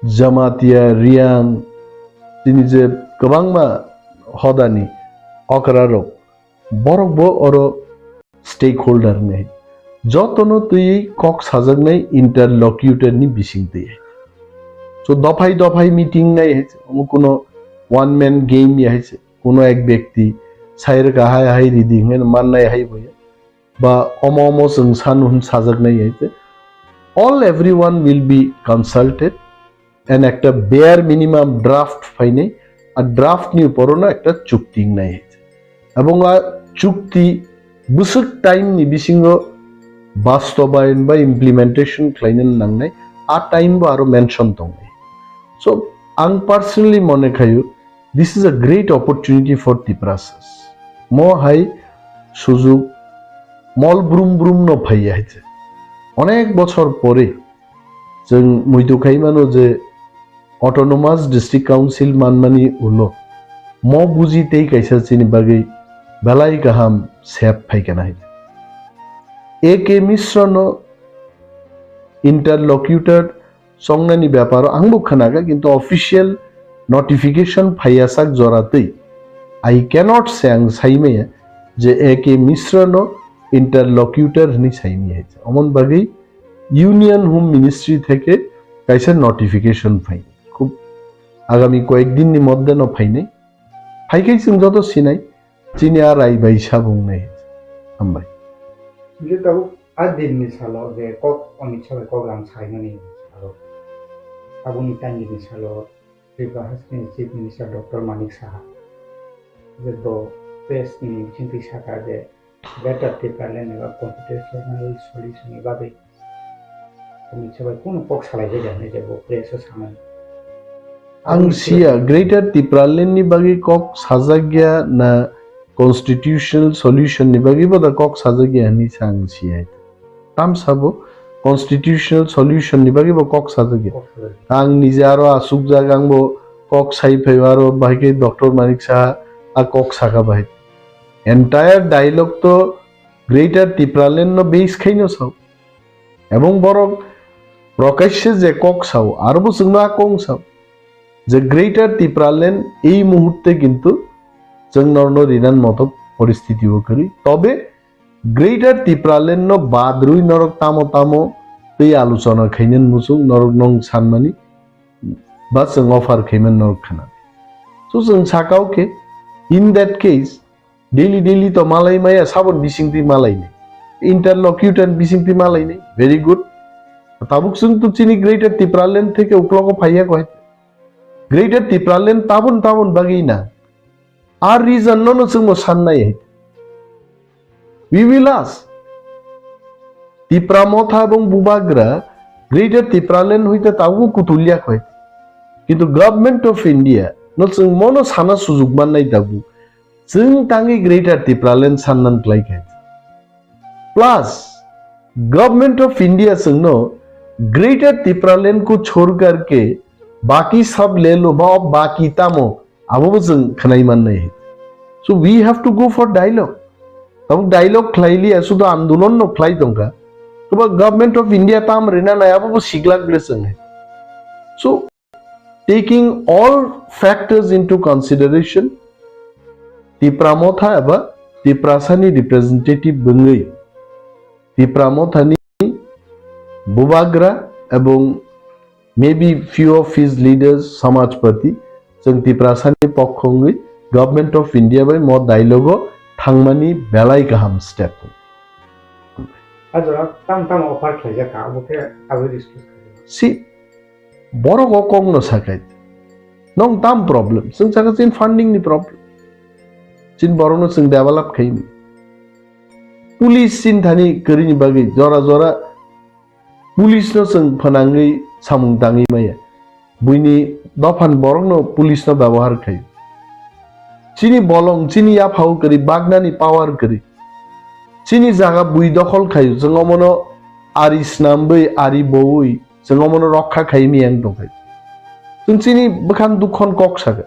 Jamatia, Riang, chini je kwbangma hodani okra rok, borok bo oro stakeholder ni jotono twi kok sajaknai interlocutor ni bising twi. So dophai dophai meeting nai hai se, omo kuno one man game ya hai se, kuno ek byakti sai rwkha hai hai ridi hwnwi mannai hai bo ya. Ba omo omo chwng sanu hwn sajaknai hai se. All everyone will be consulted and ekta bare minimum draft phainai, a draft ni upor no ekta chukti wngnai hai se. Ebong a chukti bwswk time ni bisingo bastobayon ba implementation khlaina nangnai, a time bo aro mention tongnai. So, ang personally mone khayo, this is a great opportunity for Tiprasas. Mo hai sujuk mol brum brum no phaiya hai se. Onek bochor pore chwng muitu khai mano je Autonomous District Council manmani ulo mo buji tei kaisa chini bagwi belai kaham sep phaikha nai. A K Mishra no interlocutor songnani beparo angbo khwnakha, kintu official notification phaiya sak jora twi. I cannot say ang saimaya je A K Mishra no interlocutor hwnwi saimaya. Omon bagwi Union Home Ministry theke kaisa notification phai. Khub agami koyek din ni moddhe no phainai. Phaikhai chwng joto sinai, chini a rai bai sabung nai. Hambai. Hingke tabuk a din ni salo je kok Amit Shah bai kok lam saimani salo. Aboni tangni salo Tripura hasteni Chief Minister Doctor Manik Saha. Je bo press ni bisingtwi saka je Greater Tipraland eba constitutional solution ni bagwi Commission bai kunu kok salai jai da hinwi je bo press o sanai. Ang siya, Greater Tipraland ni bagwi kok sajak ya na constitutional solution ni bagwi bo da kok sajak ya hinwi sa ang siya. Tam sabo constitutional solution ni bagwi bo kok sajak ya. Kok sajak ya. Ang nije aro asukjak, ang bo kok sai phai aro bahai khe Doctor Manik Saha a kok saka bahai. Entire dialogue to Greater Tipraland no base khaino sao. Ebong borok prokashe je kok sao, aro bo chwngno a kok sao je Greater Tipraland ei muhurte kintu chwng norno rinan moto poristiti o kwrwi. Tobe Greater Tipraland no badrwi norok tamo tamo tei aluchona khainani muchung norok nong sanmani ba chwng offer khaiman norok khana. So chwng sakao khe, in that case, daily daily to malai maya, sabon bisingtwi malai ni. Interlocutor bisingtwi malai ni. Very good. Tabuk chwng to chini Greater Tipraland theke uklogo phaiya koi. Greater Tipraland tabun tabun bagwi na. Ar reason no no chwngno sannai hai. We will ask. Tipra Motha ebong Bubagra Greater Tipraland hoite tabuk kutulya khoi. Kintu Government of India no chwng mono sana sujug mannai tabuk. Chwng tangwi Greater Tipraland sannan klai khai. Plus, Government of India chwngno Greater Tipraland ko chhor karke baki sab le lo ba baki tamo abo bo chwng khwnai mannai. So we have to go for dialogue. Tabuk dialogue khlai liya, sudo andolon no khlai tongkha. Toba Government of India tam rina nai abo bo siglak bre chwng hai. So taking all factors into consideration, Tipra Motha eba Tiprasani representative bwngwi Tipra Mothani Bubagra ebong maybe few of his leaders, Samajpati, chwng Tiprasani pokho wngwi Government of India bai mo dialogue o thangmani belai kaham step. A jora tam tam offer khlaijak kha, abo khe abo discuss khaijak. Si borok o kok no sakai. Nong tam problem, chwng saka chin funding ni problem. Chin borok no chwng develop khaini. Police chin thani kwrwini bagwi jora jora police no chwng phwnangwi samung tangwi maya. Buini dophani borok no police no byabohar khai. Chini bolong, chini yaphao kwrwi, bagnani power kwrwi. Chini jaga bui dokhol khai, chwng omono ari snamwi, ari bowi, chwng omono rokha khai miyang tongkhai. Chwng chini bwkhang dukhon kok saka.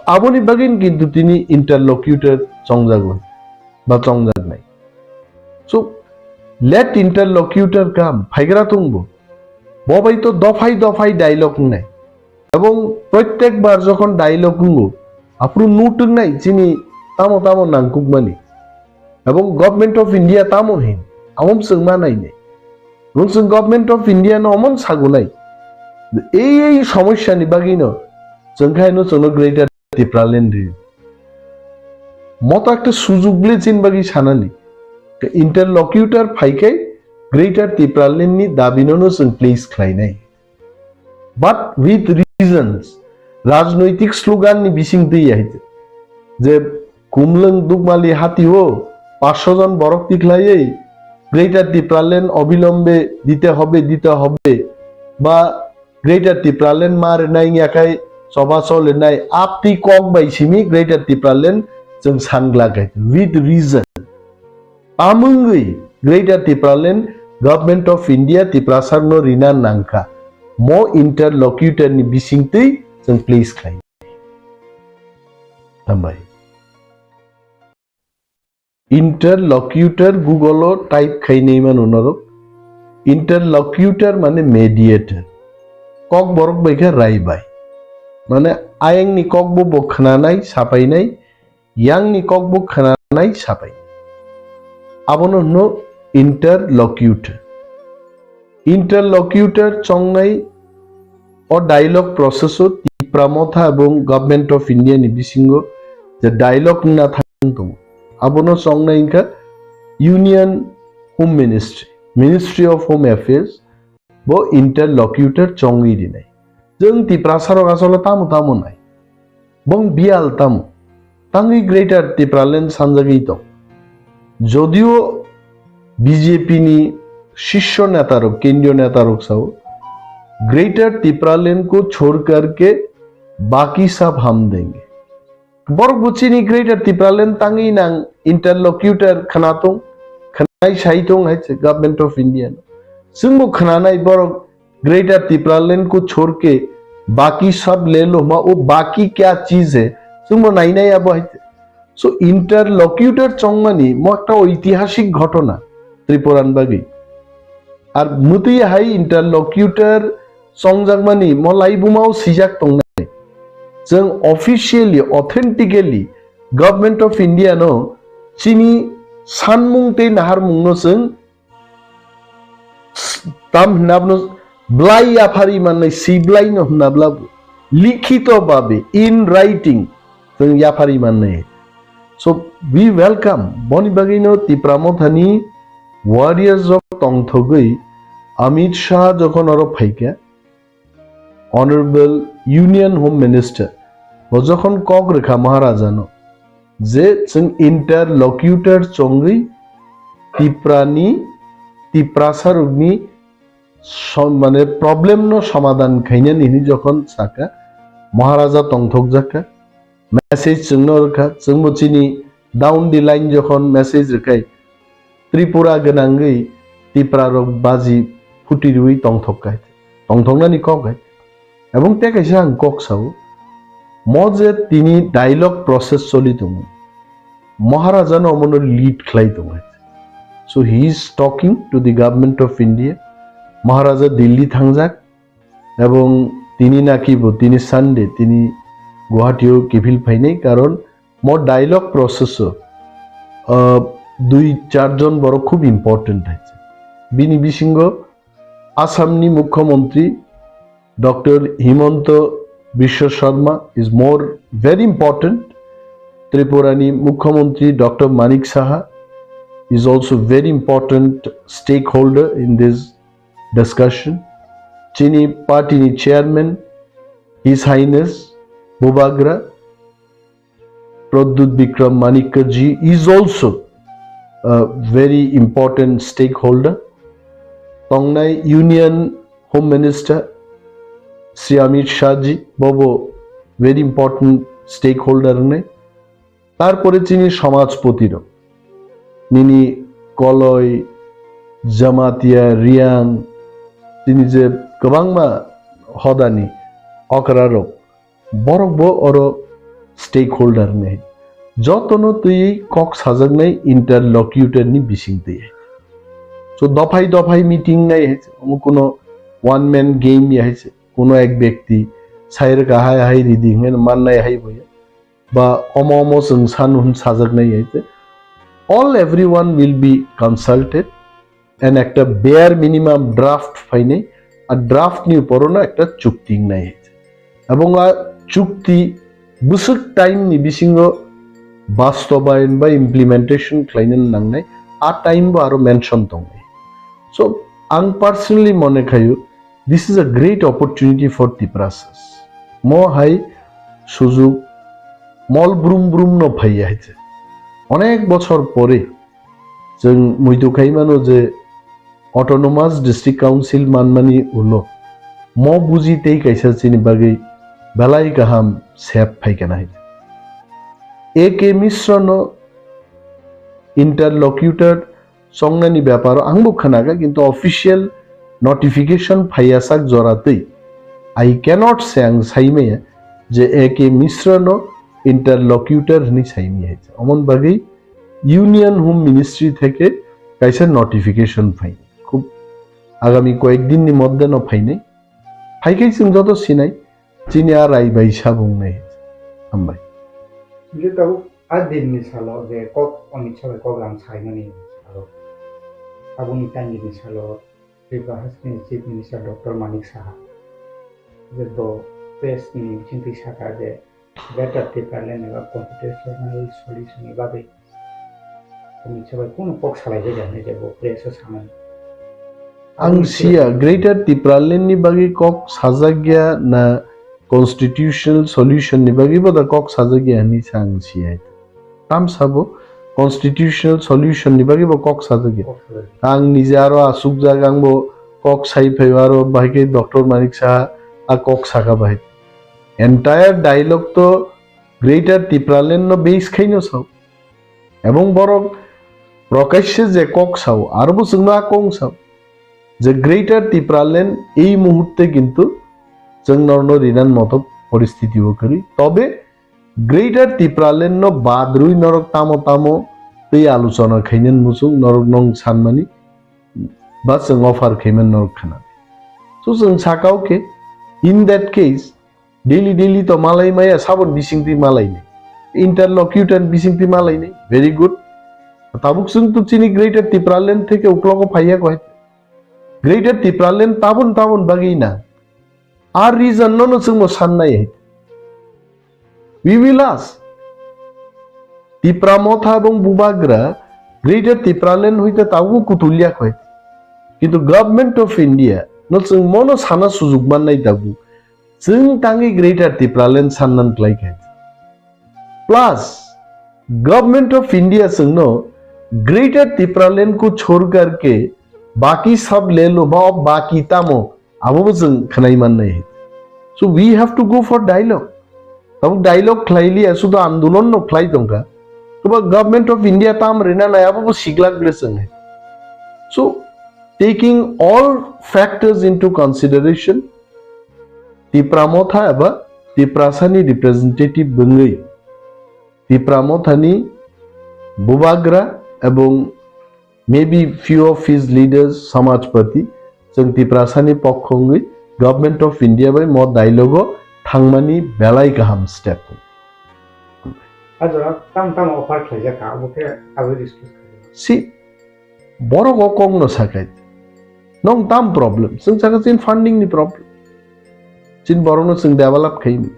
Aboni bagwi kintu tini interlocutor chongjago ba chongjaknai. So, let interlocutor come, phaigra tongbo. Bo bai to dophai dophai dialogue wngnai. Ebong prottek bar jokhon dialogue wngo, aphuru nut wngnai chini tamo tamo nangkukmani. Ebong Government of India tamo hin, amom chwng ma nainai. Ebong chwng Government of India no omon sagunai. Ei ei somosya ni bagwi no chwng khaino chwngno Greater Tipraland ri. Moto ekta sujug le chin bagwi sanani. Interlocutor phaikai Greater Tipraland ni dabi no no chwng place khlainai. But with reasons, rajnoitik slogan ni bising twi ya hite. Je Kumlwng Dukmali hatio পাঁচশো জন borok tikhlaiwi Greater Tipraland obilombe dite hobe, dite hobe, ba Greater Tipraland ma rwnai wngya khai choba cholinai aptwi kok bai simi Greater Tipraland chwng sangla khai with reason. Tamungwi Greater Tipraland Government of India Tiprasarno rina nangkha. Mo interlocutor ni bisingtwi chwng please khai. Hambai. Interlocutor Google o type khai nei mano norok. Interlocutor mane mediator. Kok borok bai khe rai bai. Mane ayang ni kok bo bo khnanai, sapainai, yang ni kok bo khnanai, sapai. Abono hwno interlocutor. Interlocutor chongnai o dialogue process o Tipra Motha ebong Government of India ni bisingo je dialogue wngna thang tongo. Abono chongnai wngkha Union Home Ministry, Ministry of Home Affairs, bo interlocutor chongwi rinai. Jwng Tiprasa rok asole tamo tamo nai. Bong biyal tamo. Tangwi Greater Tipraland sanjagwi tong. Jodio B J P ni shisho neta rok, kendriyo neta rok sao, "Greater Tipraland ko chhod karke baki sab hum denge." Borok bo chini Greater Tipraland tangwi nang interlocutor khwnatung, khwnai sai tong hai se Government of India no. Chwngbo khwnanai borok Greater Tipraland ko chhod ke baki sab le lo ma, wo baki kya cheez hai, chwngbo nainai abo hai. So interlocutor chongmani mo ekta oitihasik ghotona Tripuran bagwi. Ar mwtwi hai interlocutor chongjakmani mo laibumao sijak tongnai. Chwng officially, authentically Government of India no chini sanmung tei naharmung no chwng tam hwnna bono blai yaphari mannai, si blai no hwnna bla bo likhito babe, in writing, chwng yaphari mannai. So we welcome, boni bagwi no Tipra Mothani warriors rok tongthogwi Amit Shah jokhon oro phaikha, Honorable Union Home Minister bo jokhon kok rwkha Maharajano je chwng interlocutor chongwi Tiprani, Tiprasarokni som-, mane problem no somadhan khainani hinwi jokhon saka, Maharaja tongthokjakha, message chwngno rwkha, chwngbo chini down the line jokhon message rwkhai, Tripura gwnangwi Tipra rok baji phuti rwi tongthok kai, tongthoknani kok hai. Ebong tei kaisa ang kok sao, mo je tini dialogue process choli tongo, Maharaja no omono lead khlai tongo. So he is talking to the Government of India. Maharaja Delhi thangjak, ebong tini naki bo tini Sunday tini Guwahati o kiphil phainai, karon mo dialogue process o, ah, dui char jon borok khub important hai. Bini bisingo Assam ni Mukhyamantri Doctor Himanta Biswa Sarma is more very important. Tripura ni Mukhyamantri Doctor Manik Saha is also very important stakeholder in this discussion. Chini party ni chairman, His Highness Bubagra Pradyut Bikram Manikya ji is also a very important stakeholder. Tongnai Union Home Minister Shri Amit Shah ji bobo very important stakeholder wngnai. Tarpore chini somajpoti rok, nini Koloi, Jamatia, Riang, chini je kwbangma hodani okra rok, borok bo oro stakeholder wngnai. Jotono twiwi kok sajaknai interlocutor ni bising twi. So dophai dophai meeting nai hai se, omo kuno one man game ya hai se, kuno ek byakti sai rwkha hai hai ridi hwnwi mannai hai bo ya. Ba omo omo chwng sanu hwn sajaknai hai se. All everyone will be consulted and ekta bare minimum draft phainai, a draft ni uporo no ekta chukti wngnai hai se. Ebong a chukti bwswk time ni bisingo bastobayon ba implementation khlaina nangnai, a time bo aro mention tongnai. So ang personally mone khayo, this is a great opportunity for Tiprasas. Mo hai sujug mol brum brum no phaiya hai se. Onek bochor pore chwng muitu khai mano je Autonomous District Council manmani ulo mo buji tei kaisa chini bagwi belai kaham sep phaikha nai. A K Mishra no interlocutor chongnani beparo angbo khwnakha, kintu official notification phaiyasak jora twi I cannot say, ang saimaya je A K Mishra no interlocutor hwnwi saimaya. Omon bagwi Union Home Ministry theke kaisa notification phai. Khub agami koyek din ni moddhe no phainai. Phaikhai chwng joto sinai, chini a rai bai sabung nai. Hambai. Hingke tabuk a din ni salo je kok Amit Shah bai kok ram saimani salo. Aboni tangi ni salo Tripura Haste ni Chief Minister Doctor Manik Saha je bo press ni bisingtwi sakha je Greater Tipraland eba constitutional solution ni bagwi Amit Shah bai kunu kok salai jai jani je bo press o samani. Ang siya Greater Tipraland ni bagwi kok sajak ya na constitutional solution ni bagwi bo da kok sajak ya hwnwi sa ang siya. Tam sabo constitutional solution ni bagwi bo kok sajagya. Ang nije aro asukjak, ang bo kok sai phaiba aro bahai khe Doctor Manik Saha a kok saka bahai. Entire dialogue to Greater Tipraland no base khaino sao. Ebong borok prokashye je kok sao, aro bo chwngno a kok sao. Je Greater Tipraland ei muhurte kintu chwng norno rinan moto poristiti o kwrwi. Tobe Greater Tipraland no badrwi norok tamo tamo tei aluchona khainani muchung norok nong sanmani ba chwng offer khaiman norok khana. So chwng sakao khe, in that case, daily daily to malai maya, sabon bisingtwi malai ni. Interlocutor bisingtwi malai ni. Very good. Tabuk chwng to chini Greater Tipraland theke uklogo phaiya koi. Greater Tipraland tabun tabun bagwi na. Ar reason no no chwngno sannai hai. We will ask. Tipra Motha ebong Bubagra Greater Tipraland hoite tabuk kutulya khoi. Kintu Government of India no chwng mono sana sujuk mannai tabuk. Chwng tangwi Greater Tipraland sannan klai khe. Plus, Government of India chwngno Greater Tipraland ko chhor kar ke baki sab le lo ba baki tamo abo bo chwng khwnai mannai. So we have to go for dialogue. Tabuk dialogue khlai liya, sudo andolon no khlai tongkha. Toba Government of India tam rina nai abo bo siglak ble chwng hai. So taking all factors into consideration, Tipra Motha eba Tiprasani representative bwngwi Tipra Mothani Bubagra ebong maybe few of his leaders, Samajpati, chwng Tiprasani pokho wngwi Government of India bai mo dialogue o thangmani belai kaham step. A jora tam tam offer khlaijak kha, abo khe abo discuss khlai. Si borok o kok no sakai. Nong tam problem. Chwng saka chin funding ni problem. Chin borok no chwng develop khaini.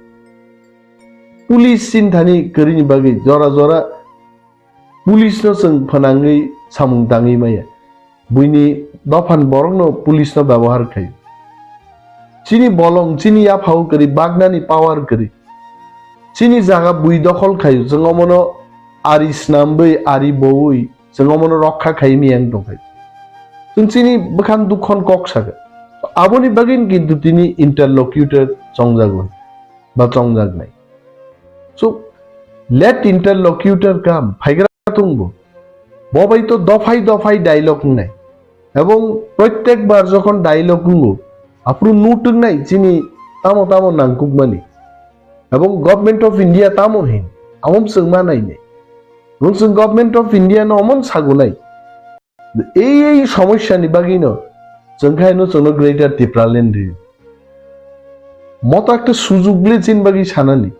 Police chin thani kwrwini bagwi jora jora police no chwng phanangwi samung tangwi maya. Buini dophani borokno police no byabohar khaio. Chini bolong, chini yaphao kwrwi, bagnani power kwrwi. Chini jaga bui dokhol khaio, chwng omono ari snamwi, ari bowi, chwng omono rokha khai miyang tongkha. Chwng chini bwkhang dukhon kok saka. Aboni bagwino kintu tini interlocutor chongjago ba chongjaknai. So, let interlocutor come, phaigra tongbo. Bo bai to dophai dophai dialogue wngnai. Ebong prottek bar jokhon dialogue wngo, aphuru nutwknai chini tamo tamo nangkukmani. Ebong Government of India tamo hin, amo chwng ma nainai. Ebong chwng Government of India no omon sagunai. Ei ei somosya ni bagwi no chwng khai no chwngno Greater Tipraland ri. Moto ekta sujug ble chin bagwi sanani.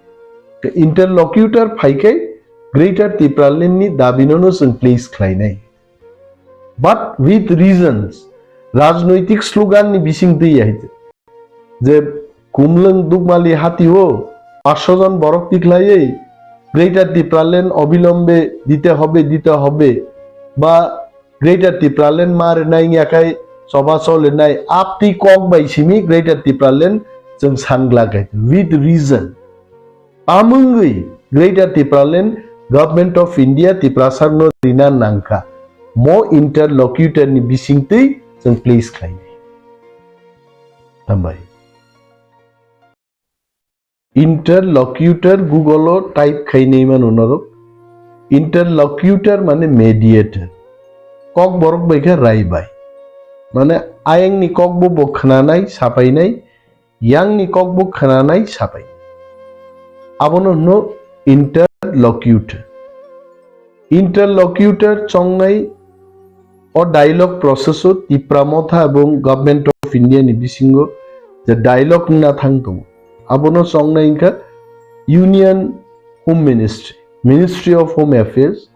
Interlocutor phaikai Greater Tipraland ni dabi no no chwng place khlainai. But with reasons, rajnoitik slogan ni bising twi ya hite. Je Kumlwng Dukmali hatio paanch sho jon borok tikhlaiwi Greater Tipraland obilombe dite hobe, dite hobe, ba Greater Tipraland ma rwnai wngya khai choba cholinai aptwi kok bai simi Greater Tipraland chwng sangla khai with reason. Amungwi Greater Tipraland Government of India Tiprasarno rina nangkha. Mo interlocutor ni bisingtwi chwng please khlainai. Hambai. Interlocutor Google o type khainai mano norok. Interlocutor mane mediator. Kok borok bai khe rai bai. Mane ayang ni kok bo bo khnanai, sapainai, yang ni kok bo khnanai, sapai. Abono hwno interlocutor. Interlocutor chongnai o dialogue process o Tipra Motha ebong Government of India ni bisingo je dialogue wngna thang tongo. Abono chongnai wngkha Union Home Ministry, Ministry of Home Affairs,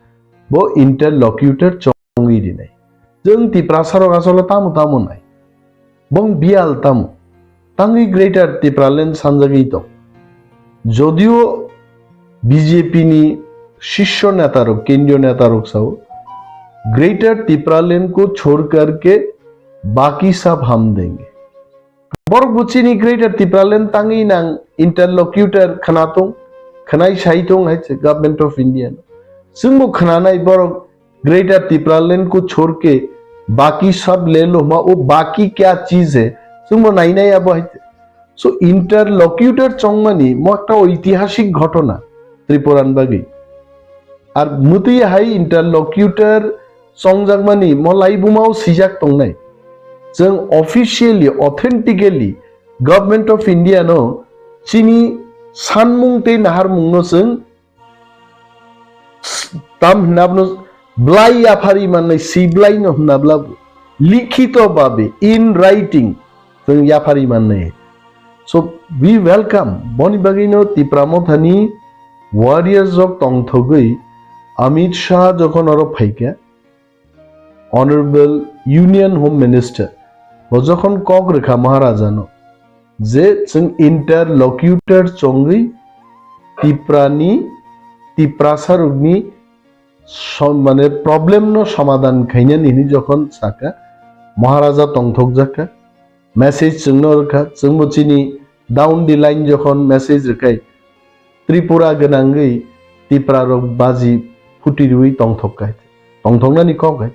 bo interlocutor chongwi rinai. Chwng Tiprasarok asole tamo tamo nai. Bong biyal tamo. Tangwi Greater Tipraland sanjagwi tong. Jodio B J P ni shisho netarok, kendriyo netarok sao, Greater Tipraland ko chhor karke baki sab hum denge. Borok bo chini Greater Tipraland tangwi nang interlocutor khwnatung, khwnai saitung hai se Government of India no. Chwngbo khwnanai borok Greater Tipraland ko chhor ke baki sab le lo hwnma, o baki kya cheez hai? Chwngbo nainai abo hai. So interlocutor chongmani mo ekta oitihasik ghotona Tripura ni bagwi. Ar mwtwi hai interlocutor chongjakmani mo laibuma o swijak tongnai. Chwng officially, authentically Government of India no chini sanmung tei naharmung no chwng tam hwnna bwno blai yaphari mannai, si blai no hwnna bla likhito babe, in writing, chwng yaphari mannai. So we welcome, boni bagwino Tipra Mothani warriors rok tongthogwi Amit Shah jokhon oro phaikha, Honorable Union Home Minister, bo jokhon kok rwkha Maharajano, je chwng interlocutor chongwi Tiprani, Tiprasa rokni som-, mane problem no somadhan khainani hwnwi jokhon saka, Maharaja tongthokjakha, message chwngno rwkha, chwngbo chini down the line jokhon message rwkhai, Tripura gwnangwi Tipra rok baji phuti rwi tongthok kai, tongthoknani kok hai.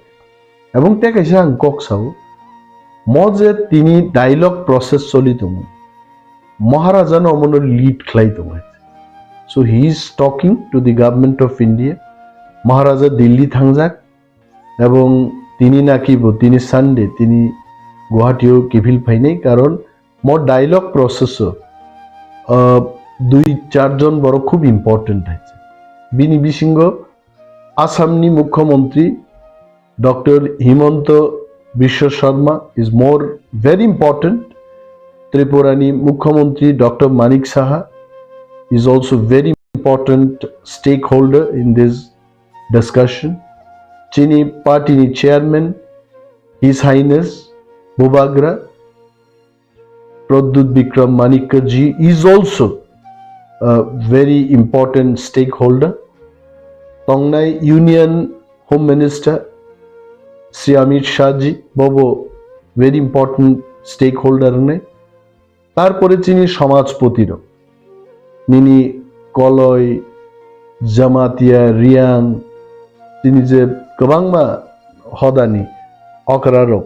Ebong tei kaisa ang kok sao, mo je tini dialogue process choli tongo, Maharaja no omono lead khlai tongo. So he is talking to the Government of India. Maharaja Delhi thangjak, ebong tini naki bo tini Sunday tini Guwahati o kiphil phainai, karon mo dialogue process o, ah, dui char jon borok khub important hai. Bini bisingo Assam ni Mukhyamantri Doctor Himanta Biswa Sarma is more very important. Tripura ni Mukhyamantri Doctor Manik Saha is also very important stakeholder in this discussion. Chini party ni chairman, His Highness Bubagra Pradyut Bikram Manikya ji is also a very important stakeholder. Tongnai Union Home Minister Sri Amit Shah ji bobo very important stakeholder wngnai. Tarpore chini samajpoti rok, nini Koloi, Jamatia, Riang, chini je kwbangma hodani okra rok,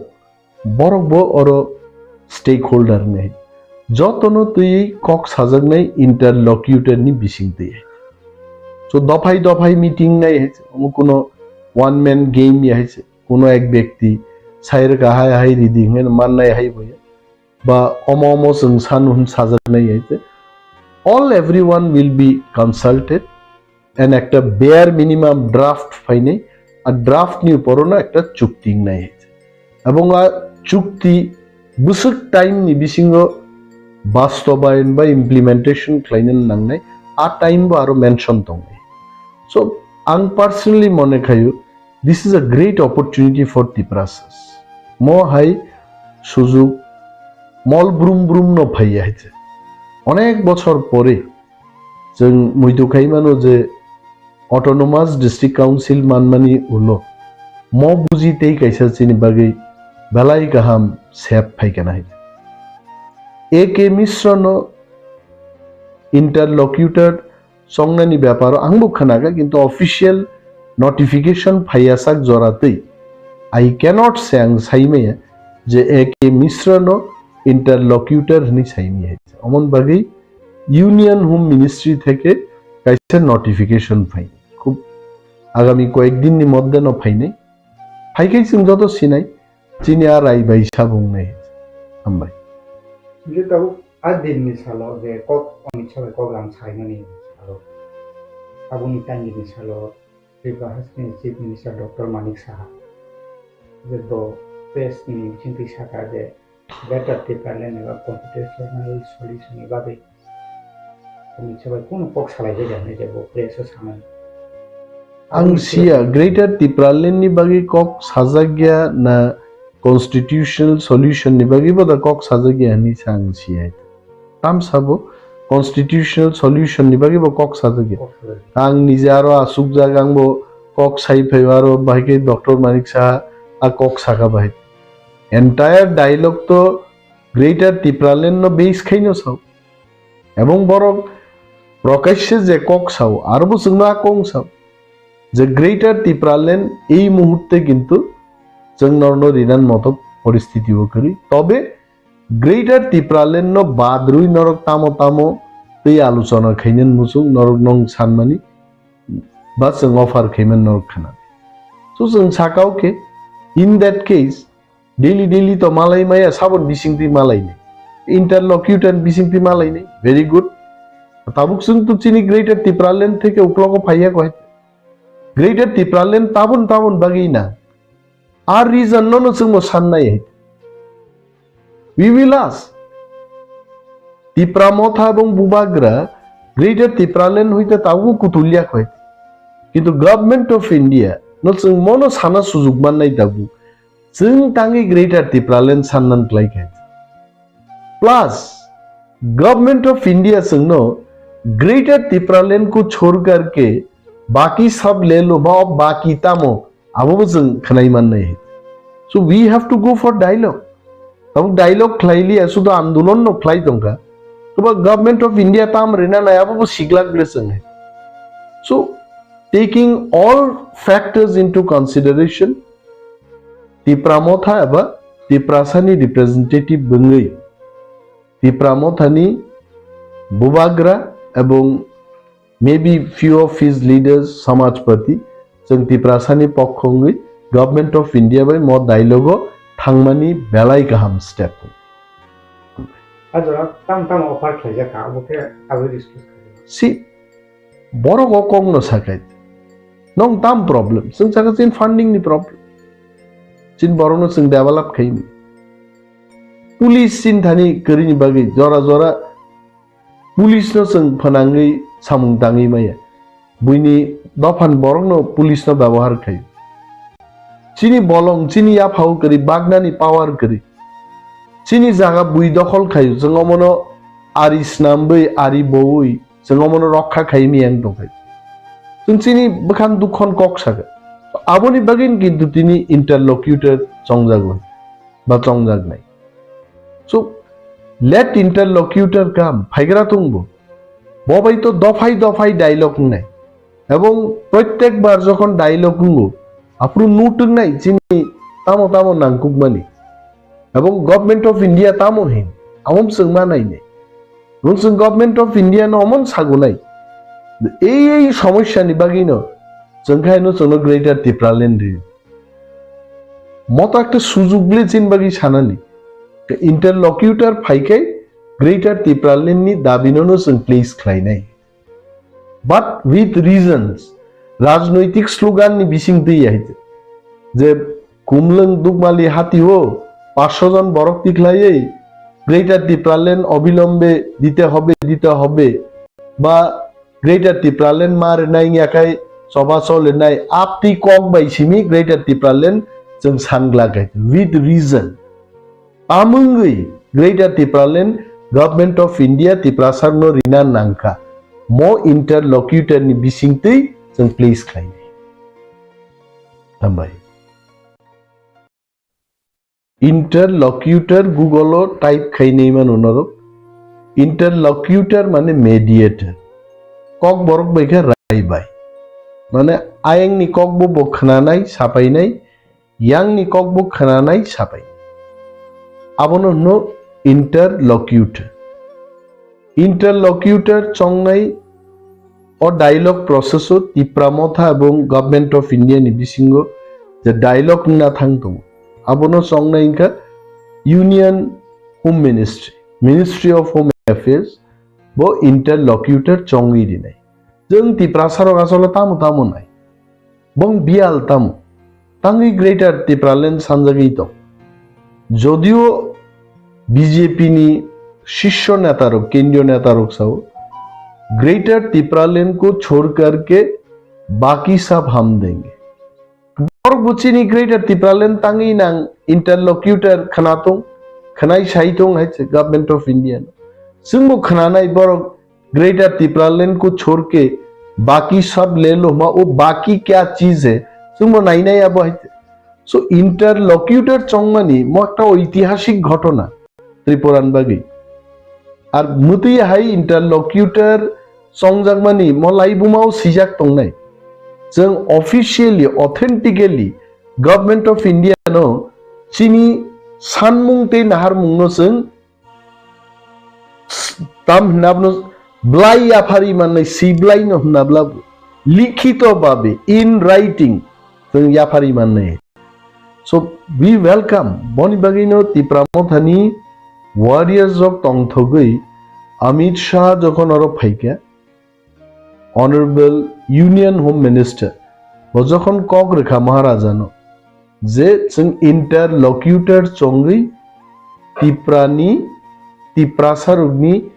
borok bo oro stakeholder ni. Jotono twi kok sajaknai interlocutor ni bising twi. So dophai dophai meeting nai hai se, omo kuno one man game ya hai se, kuno ek byakti sai rwkha hai hai ridi hwnwi mannai hai bo ya. Ba omo omo chwng sanu hwn sajaknai hai se. All everyone will be consulted and ekta bare minimum draft phainai, a draft ni uporo no ekta chukti wngnai hai se. Ebong a chukti bwswk time ni bisingo bastobayon ba implementation khlaina nangnai, a time bo aro mention tongnai. So ang personally mone khayo, this is a great opportunity for Tiprasas. Mo hai sujug mol brum brum no phaiya hai se. Onek bochor pore chwng muitu khai mano je Autonomous District Council manmani ulo mo buji tei kaisa chini bagwi belai kaham sep phaikha nai. A K Mishra no interlocutor chongnani beparo angbo khwnakha, kintu official notification phaiyasak jora twi I cannot say ang saimaya je A K Mishra no interlocutor hwnwi saimaya. Omon bagwi Union Home Ministry theke kaisa notification phai. Khub agami koyek din ni moddhe no phainai. Phaikhai chwng joto sinai, chini a rai bai sabung nai. Hambai. Hingke tabuk a din ni salo je kok Amit Shah bai kok lam saimani salo. Aboni tangi ni salo Tripura hasteni Chief Minister Doctor Manik Saha je bo press ni bisingtwi sakha je Greater Tipraland eba constitutional solution ni bagwi Amit Shah bai kunu kok salai jai jani je bo press o samani. Ang siya Greater Tipraland ni bagwi kok sajak ya na constitutional solution ni bagwi bo da kok sajak ya hwnwi sa ang siya. Tam sabo constitutional solution ni bagwi bo kok sajak ya. Kok sajak ya. Ang nije aro asukjak, ang bo kok sai phai aro bahai khe Doctor Manik Saha a kok saka bahai. Entire dialogue to Greater Tipraland no base khaino sao. Ebong borok prokashe je kok sao, aro bo chwngno a kok sao. je Greater Tipraland ei muhurte kintu chwng norno rinan moto poristiti o kwrwi. Tobe Greater Tipraland no badrwi norok tamo tamo tei aluchona khainani muchung norok nong sanmani ba chwng offer khaiman norok khana. So chwng sakao khe, in that case, daily daily to malai maya, sabon bisingtwi malai ni. Interlocutor bisingtwi malai ni. Very good. Tabuk chwng to chini Greater Tipraland theke uklogo phaiya koi. Greater Tipraland tabun tabun bagwi na. Ar reason no no chwng mo sannai. We will ask. Tipra Motha ebong Bubagra Greater Tipraland hoite tabuk kutulya koi. Kintu Government of India no chwng mono sana sujug mannai tabuk. Chwng tangwi Greater Tipraland sannan klai khe. Plus, Government of India chwngno Greater Tipraland ko chhor kar ke baki sab le lo ba baki tamo abo bo chwng khwnai mannai. So we have to go for dialogue. Tabuk dialogue khlai liya, sudo andolon no khlai tongkha. Toba Government of India tam rina nai abo bo siglak ble chwng hai. So taking all factors into consideration, Tipra Motha eba Tiprasani representative bwngwi Tipra Mothani Bubagra ebong maybe few of his leaders, Samajpati, chwng Tiprasani pokho wngwi Government of India bai mo dialogue o thangmani belai kaham step. A jora tamo tamo offer khlaijak kha, abo khe abo discuss khlai. Si borok o kok no sakai. Nong tam problem. Chwng saka chin funding ni problem. Chin borok no chwng develop khaini. Police chin thani kwrwini bagwi jora jora police no chwng phanangwi samung tangwi maya. Buini dophan borok no police no byabohar khai. Chini bolong, chini yaphao kwrwi, bagnani power kwrwi. Chini jaga bui dokhol khaio, chwng omono ari snamwi, ari bowi, chwng omono rokha khai miyang tongkhai. Chwng chini bwkhang dukhon kok saka. Aboni bagwino kintu tini interlocutor chongjagwi, ba chongjaknai. So, let interlocutor come, phaigra tongbo. Bo bai to dophai dophai dialogue wngnai. Ebong protyek bar jokhon dialogue wngo, aphuru nutwknai chini tamo tamo nangkukmani. Ebong Government of India tamo hin, amo chwng ma nainai. Ebong chwng Government of India no omon sagunai. Ei ei somosya ni bagwi no chwng khaino chwngno Greater Tipraland ri. Moto ekta sujug le chin bagwi sanani. Interlocutor phaikai Greater Tipraland ni dabi no no chwng place khlainai. But with reasons, rajnoitik slogan ni bising twi ya hite. Je kumlwng dukmali hati o paanch sho jon borok tikhlaiwi Greater Tipraland obilombe dite hobe, dite hobe, ba Greater Tipraland ma rwnai wngya khai choba cholinai aptwi kok bai simi Greater Tipraland chwng sangla khai with reason. Tamungwi Greater Tipraland Government of India Tiprasarno rina nangkha. Mo interlocutor ni bisingtwi chwng please khlainai. Hambai. Interlocutor Google o type khainai mano norok. Interlocutor mane mediator. Kok borok bai khe rai bai. Mane ayang ni kok bo bo khnanai, sapainai, yang ni kok bo khnanai, sapai. Abono hwno interlocutor. Interlocutor chongnai o dialogue process o Tipra Motha ebong Government of India ni bisingo je dialogue wngna thang tongo. Abono chongnai wngkha Union Home Ministry, Ministry of Home Affairs, bo interlocutor chongwi rinai. Chwng Tiprasarok asole tamo tamo nai. Bong biyal tamo. Tangwi Greater Tipraland sanjagwi tong. Jodio B J P ni shisho netarok, kendriyo netarok sao, Greater Tipraland ko chhor karke baki sab hum denge. Borok bo chini Greater Tipraland tangwi nang interlocutor khwnatung, khwnai saitung hai se Government of India no. Chwngbo khwnanai borok Greater Tipraland ko chhor ke baki sab le lo ma, wo baki kya cheez hai, chwngbo nainai abo hai se. So interlocutor chongmani mo ekta oitihasik ghotona Tripuran bagwi. Ar mwtwi hai interlocutor chongjakmani mo laibumao sijak tongnai. Chwng officially, authentically Government of India no chini sanmung tei naharmung no chwng tam hwnna bono blai yaphari mannai, si blai no hwnna bla likhito babe, in writing, chwng yaphari mannai. So we welcome, boni bagwino Tipra Mothani warriors rok tongthogwi Amit Shah jokhon oro phaikha, Honorable Union Home Minister, bo jokhon kok rwkha Maharajano, je chwng interlocutor chongwi Tiprani, Tiprasa rokni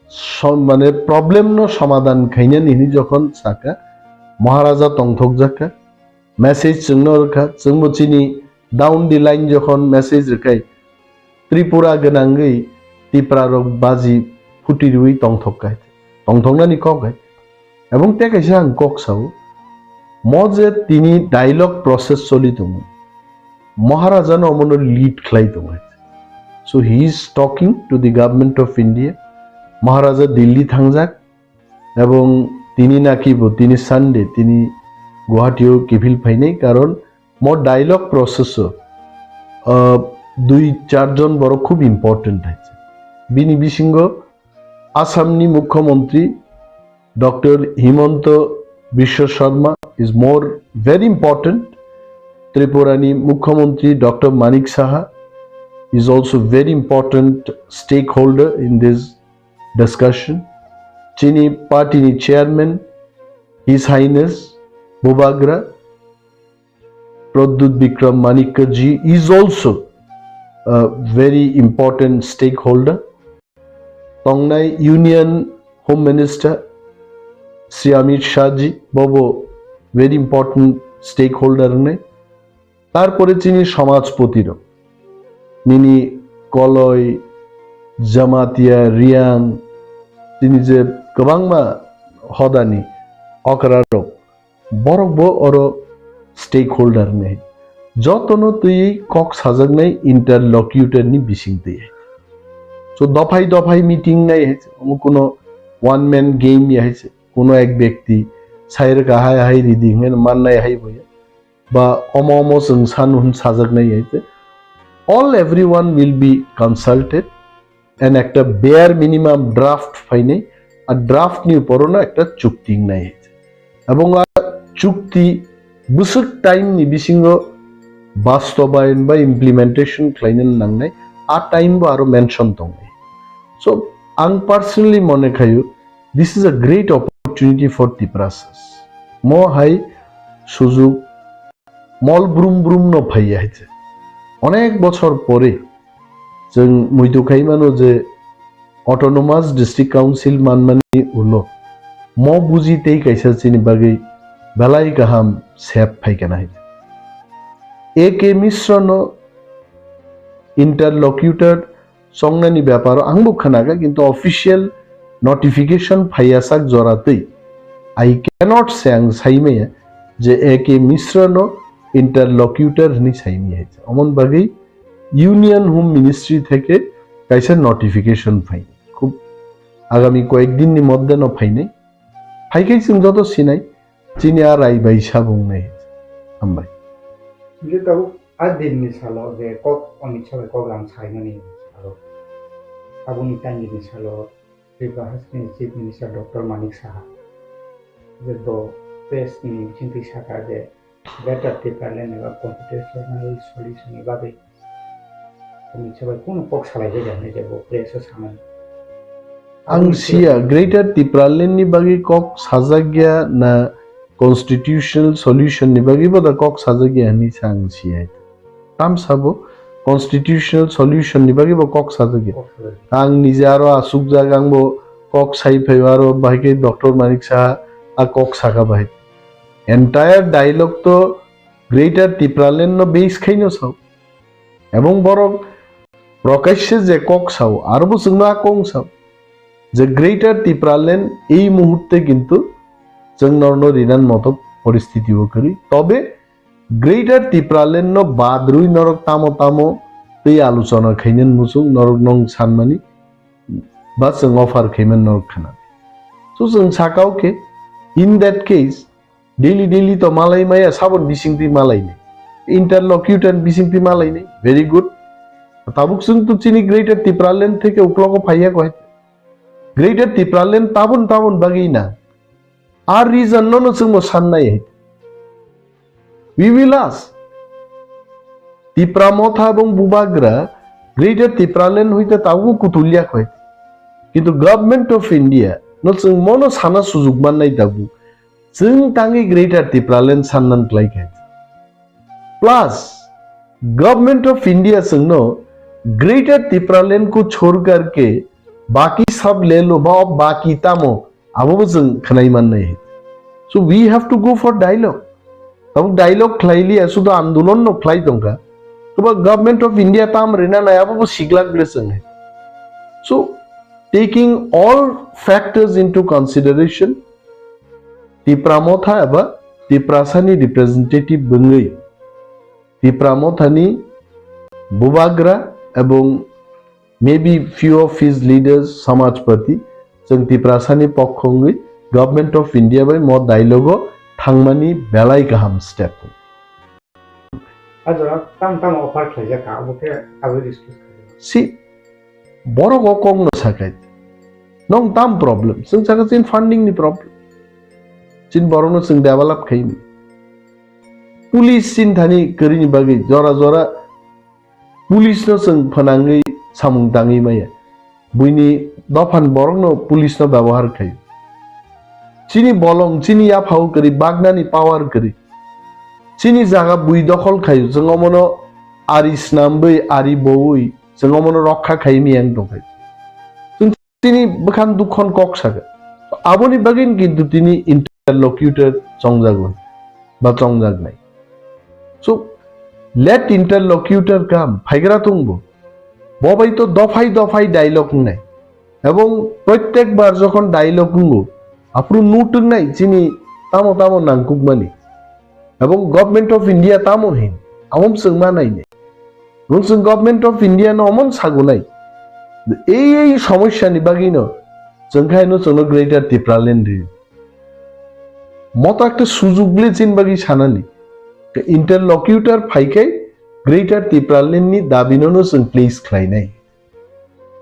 som-, mane problem no somadhan khainani hwnwi jokhon saka, Maharaja tongthokjakha, message chwngno rwkha, chwngbo chini down the line jokhon message rwkhai, Tripura gwnangwi Tipra rok baji phuti rwi tongthok kai, tongthoknani kok hai. Ebong tei kaisa ang kok sao, mo je tini dialogue process choli tongo, Maharaja no omono lead khlai tongo. So he is talking to the Government of India. Maharaja Delhi thangjak, ebong tini naki bo tini Sunday tini Guwahati o kiphil phainai, karon mo dialogue process o, ah, dui char jon borok khub important hai. Bini bisingo Assam ni Mukhyamantri Doctor Himanta Biswa Sarma is more very important. Tripura ni Mukhyamantri Doctor Manik Saha is also very important stakeholder in this discussion. Chini party ni chairman, His Highness Bubagra Pradyut Bikram Manikya ji is also a very important stakeholder. Tongnai Union Home Minister Shri Amit Shah ji, bobo very important stakeholder wngnai. Tarpore chini samajpoti rok, nini Koloi, Jamatia, Riang, chini je kwbangma hodani okra rok, borok bo oro stakeholder ni. Jotono twi kok sajaknai interlocutor ni bising twi. So dophai dophai meeting nai hai se, omo kuno one man game ya hai se, kuno ek byakti sai rwkha hai hai ridi hwnwi mannai hai bo ya. Ba omo omo chwng sanu hwn sajaknai hai se. All everyone will be consulted and ekta bare minimum draft phainai, a draft ni uporo no ekta chukti wngnai hai se. Ebong a chukti bwswk time ni bisingo bastobayon ba implementation khlaina nangnai, a time bo aro mention tongnai. So ang personally mone khayo, this is a great opportunity for Tiprasas. Mo hai sujug mol brum brum no phaiya hai se. Onek bochor pore chwng muitu khai mano je Autonomous District Council manmani ulo mo buji tei kaisa chini bagwi belai kaham sep phaikana hai. A K Mishra no interlocutor chongnani beparo angbo khwnakha, kintu official notification phaiyasak joratwi I cannot say, ang saimaya je A K Mishra no interlocutor hwnwi saimaya hai. Omon bagwi Union Home Ministry theke kaisa notification phai. Khub agami koyek din ni moddhe no phainai. Phaikhai chwng joto sinai, chini a rai bai sabung nai. Hambai. Hingke tabuk a din ni salo je kok Amit Shah bai kok ram saimani salo. Aboni tangi ni salo Tripura Haste ni Chief Minister Doctor Manik Saha je bo press ni bisingtwi saka je Greater Tipraland eba constitutional solution ni bagwi Amit Shah bai kunu kok salai bai da hinwi je bo press o samani. Ang siya, Greater Tipraland ni bagwi kok sajak ya na constitutional solution ni bagwi bo da kok sajak ya hinwi sa ang siya. Tam sabo constitutional solution ni bagwi bo kok sajak ya. Kok sajak ya. Ang nije aro asukjak, ang bo kok sai phai aro bahai khe Doctor Manik Saha a kok saka bahai. Entire dialogue to Greater Tipraland no base khaino sao. Ebong borok prokashe je kok sao, aro bo chwngno a kok sao je Greater Tipraland ei muhurte kintu chwng norno rinan moto poristiti o kwrwi. Tobe Greater Tipraland no badrwi norok tamo tamo tei aluchona khainani muchung norok nong sanmani ba chwng offer khaiman norok khna. So chwng sakao khe, in that case, Daily daily to malai maya, sabon bisingtwi malai ni. Interlocutor bisingtwi malai ni. Very good. Tabuk chwng to chini Greater Tipraland theke uklogo phaiya koi. Greater Tipraland tabun tabun bagwi na. Ar reason no no chwngno sannai. We will ask. Tipra Motha ebong Bubagra Greater Tipraland hoite tabuk kutulya koi. Kintu Government of India no chwng mono sana sujuk mannai tabuk. Chwng tangwi Greater Tipraland sannan klai khe. Plus, Government of India chwngno Greater Tipraland ko chhor kar ke baki sab le lo ba, baki tamo, abo bo chwng khwnai mannai. So we have to go for dialogue. Tabuk dialogue khlai liya, sudo andolon no khlai tongkha. Toba Government of India tam rina nai, abo bo siglak ble chwng. So taking all factors into consideration, Tipra Motha eba Tiprasani representative bwngwi Tipra Mothani Bubagra ebong maybe few of his leaders, Samajpati, chwng Tiprasani pokho wngwi Government of India bai mo dialogue o thangmani belai kaham step. A jora tamo tamo offer khlaijak kha, abo khe abo discuss khlai. Si borok o kok no sakai. Nong tam problem. Chwng saka chin funding ni problem. Chin borok no chwng develop khai ni. Police chin thani kwrwi ni bagwi jora jora police no chwng phwnangwi samung tangwi maya. Buini dophan borokno police no byabohar khaio. Chini bolong, chini yaphao kwrwi, bagnani power kwrwi. Chini jaga bui dokhol khaio, chwng omono ari snamwi, ari bowi, chwng omono rokha khai miyang tongkha. Chwng chini bwkhang dukhon kok sakha. Aboni bagwino kintu tini interlocutor chongjagwi ba chongjaknai. So, let interlocutor come, phaigra tongbo. Bo bai to dophai dophai dialogue wngnai. Ebong protyek bar jokhon dialogue wngo, aphuru nutwknai chini tamo tamo nangkukmani. Ebong Government of India tamo hin, amo chwng ma nainai. Nwng chwng Government of India no omon sagunai. Ei ei somosya ni bagwi no chwng khai no chwngno Greater Tipraland ri. Moto ekta sujug ble chin bagwi sanani. Interlocutor phaikai Greater Tipraland ni dabi no no chwng place khlainai.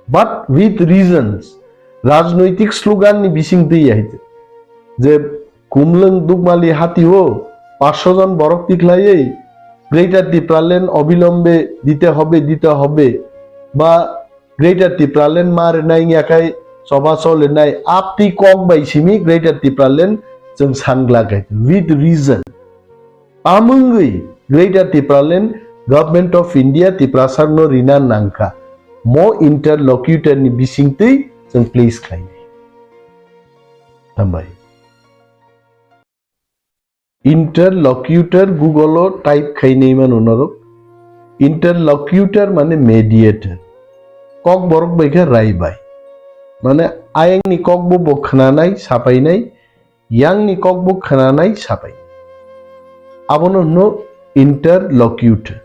But with reasons, rajnoitik slogan ni bising twi ya hite. Je kumlwng dukmali hati o paanch sho jon borok tikhlaiwi Greater Tipraland obilombe dite hobe, dite hobe, ba Greater Tipraland ma rwnai wngya khai choba cholenai apti kok bai simi Greater Tipraland chwng sangla khai with reason. Tamungwi Greater Tipraland Government of India Tiprasarno rina nangkha. Mo interlocutor ni bisingtwi chwng place khlainai. Hambai. Interlocutor Google o type khainai mano norok. Interlocutor mane mediator. Kok borok bai khe rai bai. Mane ayang ni kok bo bo khnanai, sapainai, yang ni kok bo khnanai, sapai. Abono hwno interlocutor.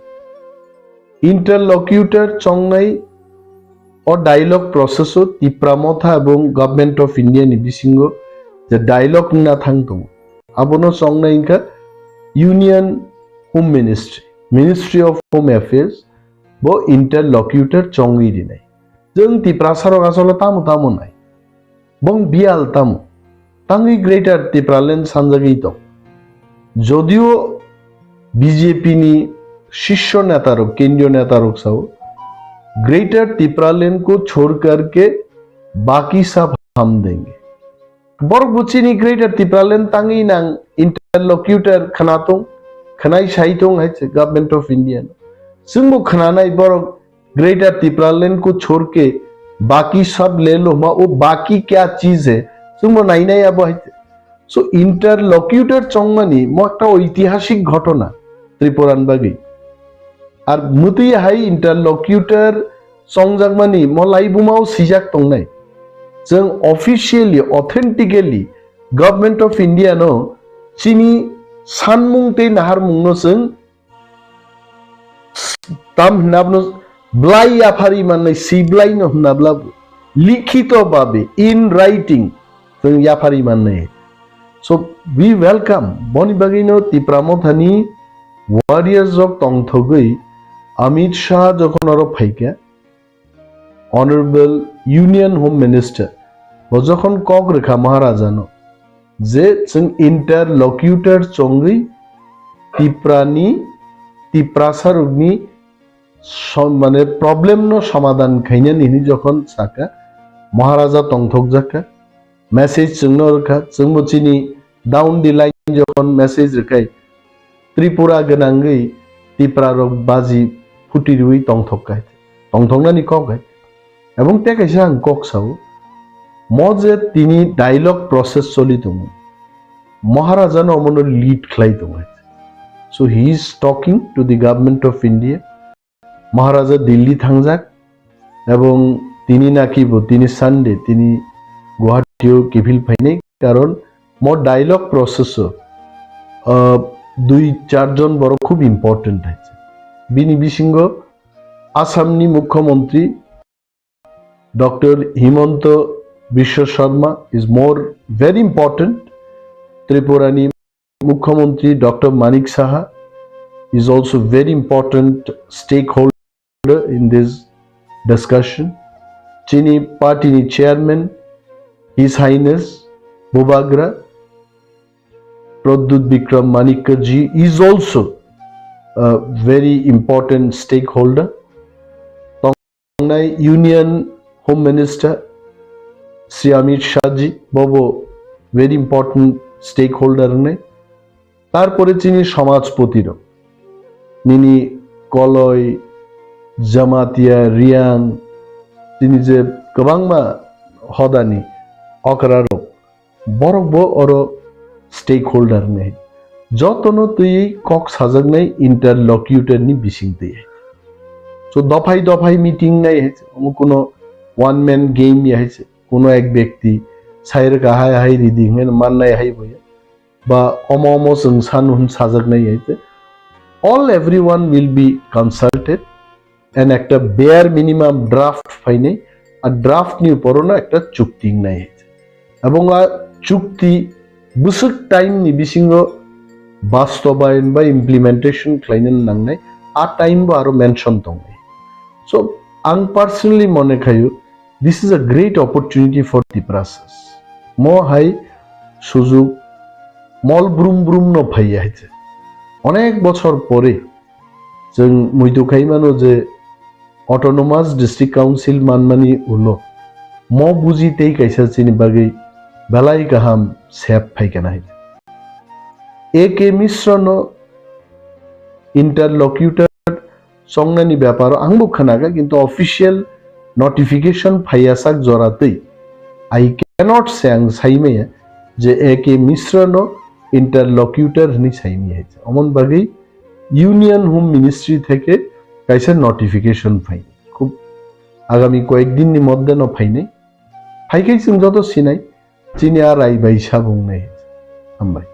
Interlocutor chongnai o dialogue process o Tipra Motha ebong Government of India ni bisingo je dialogue wngna thang tongo. Abono chongnai wngkha Union Home Ministry, Ministry of Home Affairs bo interlocutor chongwi rinai. Chwng Tiprasarok asole tamo tamo nai. Bong biyal tamo. Tangwi Greater Tipraland sanjagwi tong. Jodio B J P ni shisho netarok, kendriyo netarok sao, Greater Tipraland ko chhor karke baki sab hum denge. Borok bo chini Greater Tipraland tangwi nang interlocutor khna tong, khnai sai tong hai se Government of India no. Chwng bo khnanai borok Greater Tipraland ko chhor ke baki sab le lo ma, wo baki kya cheez hai, chwng bo nainai abo hai. So interlocutor chongmani mo ekta oitihasik ghotona Tripuran bagwi. Ar mwtwi hai interlocutor chongjakmani mo laibuma o swijak tongnai. Chwng officially, authentically Government of India no chini sanmung tei naharmung no chwng tam hwnna bwno blai yaphari mannai, si blai no hwnna bla likhito babe, in writing, chwng yaphari mannai. So we welcome, boni bagwino Tipra Mothani warriors rok tongthogwi Amit Shah jokhon oro phaikha, Honorable Union Home Minister bo jokhon kok rwkha Maharajano je chwng interlocutor chongwi Tiprani, Tiprasa rokni som-, mane problem no somadhan khainani hinwi jokhon saka, Maharaja tongthokjakha, message chwngno rwkha, chwngbo chini down the line jokhon message rwkhai, Tripura gwnangwi Tipra rok baji phuti rwi tongthok khai, tongthoknani kok hai. Ebong tei kaisa ang kok sao, mo je tini dialogue process choli tongo, Maharaja no omono lead khlai tongo. So he is talking to the government of India. Maharaja Delhi thangjak ebong tini naki bo tini Sunday tini Guwahati o kiphil phainai, karon mo dialogue process o, ah, dui char jon borok khub important hai. Bini bisingo Assam ni Mukhyamantri Doctor Himanta Biswa Sarma is more very important. Tripura ni Mukhyamantri Doctor Manik Saha is also very important stakeholder in this discussion. Chini party ni chairman, His Highness Bubagra Pradyut Bikram Manikya ji is also a very important stakeholder. Tongnai Union Home Minister Shri Amit Shah ji, bobo very important stakeholder wngnai. Tarpore chini samajpoti rok, nini Koloi, Jamatia, Riang, chini je kwbangma hodani okra rok, borok bo oro stakeholder ni. Jotono twi kok sajaknai interlocutor ni bising twi. So dophai dophai meeting nai hai, omo kuno one man game ya hai, kuno ek byakti sai rwkha hai hai ridi hwnwi mannai hai bo ya. Ba omo omo chwng sanu hwn sajaknai hai. All everyone will be consulted and ekta bare minimum draft phainai, a draft ni upor no ekta chukti wngnai. Ebong a chukti bwswk time ni bisingo bastobayon ba implementation khlaina nangnai, a time bo aro mention tongnai. So ang personally mone khayo, this is a great opportunity for Tiprasas. Mo hai sujug mol brum brum no phaiya hai se. Onek bochor pore chwng muitu khai mano je Autonomous District Council manmani ulo mo buji tei kaisa chini bagwi belai kaham sep phaikha nai. A K Mishra no interlocutor chongnani beparo ang bo khwnaga, kintu official notification phaiya sak jora twi I cannot say, ang saimaya je A K Mishra no interlocutor hwnwi saimaya. Omon bagwi Union Home Ministry theke kaisa notification phai. Khub agami koyek din ni moddhe no phainai. Phaikhai chwng joto sinai, chini a rai bai sabung nai. Hambai.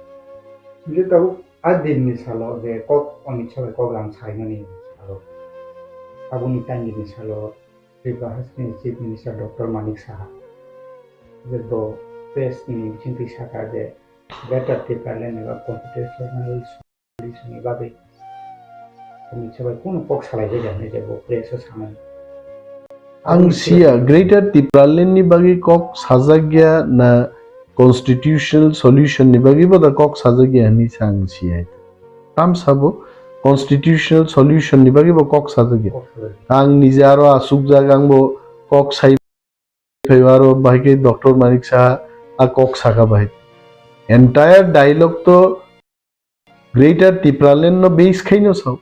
Hingke tabuk a din ni salo je kok Amit Shah bai kok lam saimani salo. Aboni time ni salo Tripura Hasteni Chief Minister Doctor Manik Saha je bo press ni bisingtwi saka je Greater Tipraland eba constitutional solution ni bagwi Amit Shah bai kunu kok salai jai jani je bo press o sanai. Ang siya Greater Tipraland ni bagwi kok sajak ya na constitutional solution ni bagwi bo da kok sajak ya hwnwi sa ang siya. Tam sabo constitutional solution ni bagwi bo kok sajak ya. Kok sajak ya. Ang nije aro asuk jak ang bo kok sai phai aro bahai khe Doctor Manik Saha a kok saka bahai. Entire dialogue to Greater Tipraland no base khaino sao.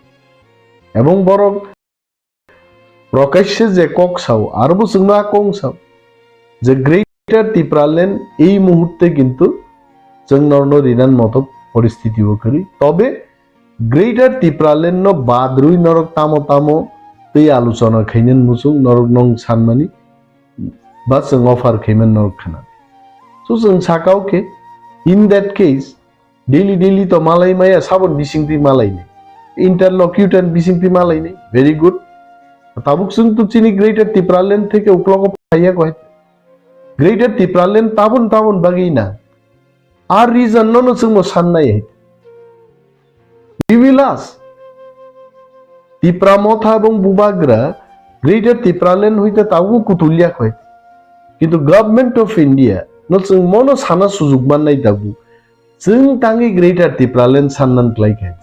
Ebong borok prokashe je kok sao, aro bo chwngno a kok sao je Greater Tipraland ei muhurte kintu chwng norno rinan moto poristiti o kwrwi. Tobe Greater Tipraland no bad rwi norok tamo tamo tei aluchona khainani muchung norok nong sanmani ba chwng offer khaimani norok khna. So chwng sakao khe, in that case, daily daily to malai maya, sabon bisingtwi malai ni. Interlocutor bisingtwi malai ni. Very good. Tabuk chwng to chini Greater Tipraland theke uklogo phaiya koi. Greater Tipraland tabon tabon bagwi na. Ar reason no no chwngno sannai hai. We will ask. Tipra Motha ebong Bubagra Greater Tipraland hoite tabuk kutulya khoi. Kintu Government of India no chwng mono sana sujuk mannai tabuk. Chwng tangwi Greater Tipraland sannan klai khai.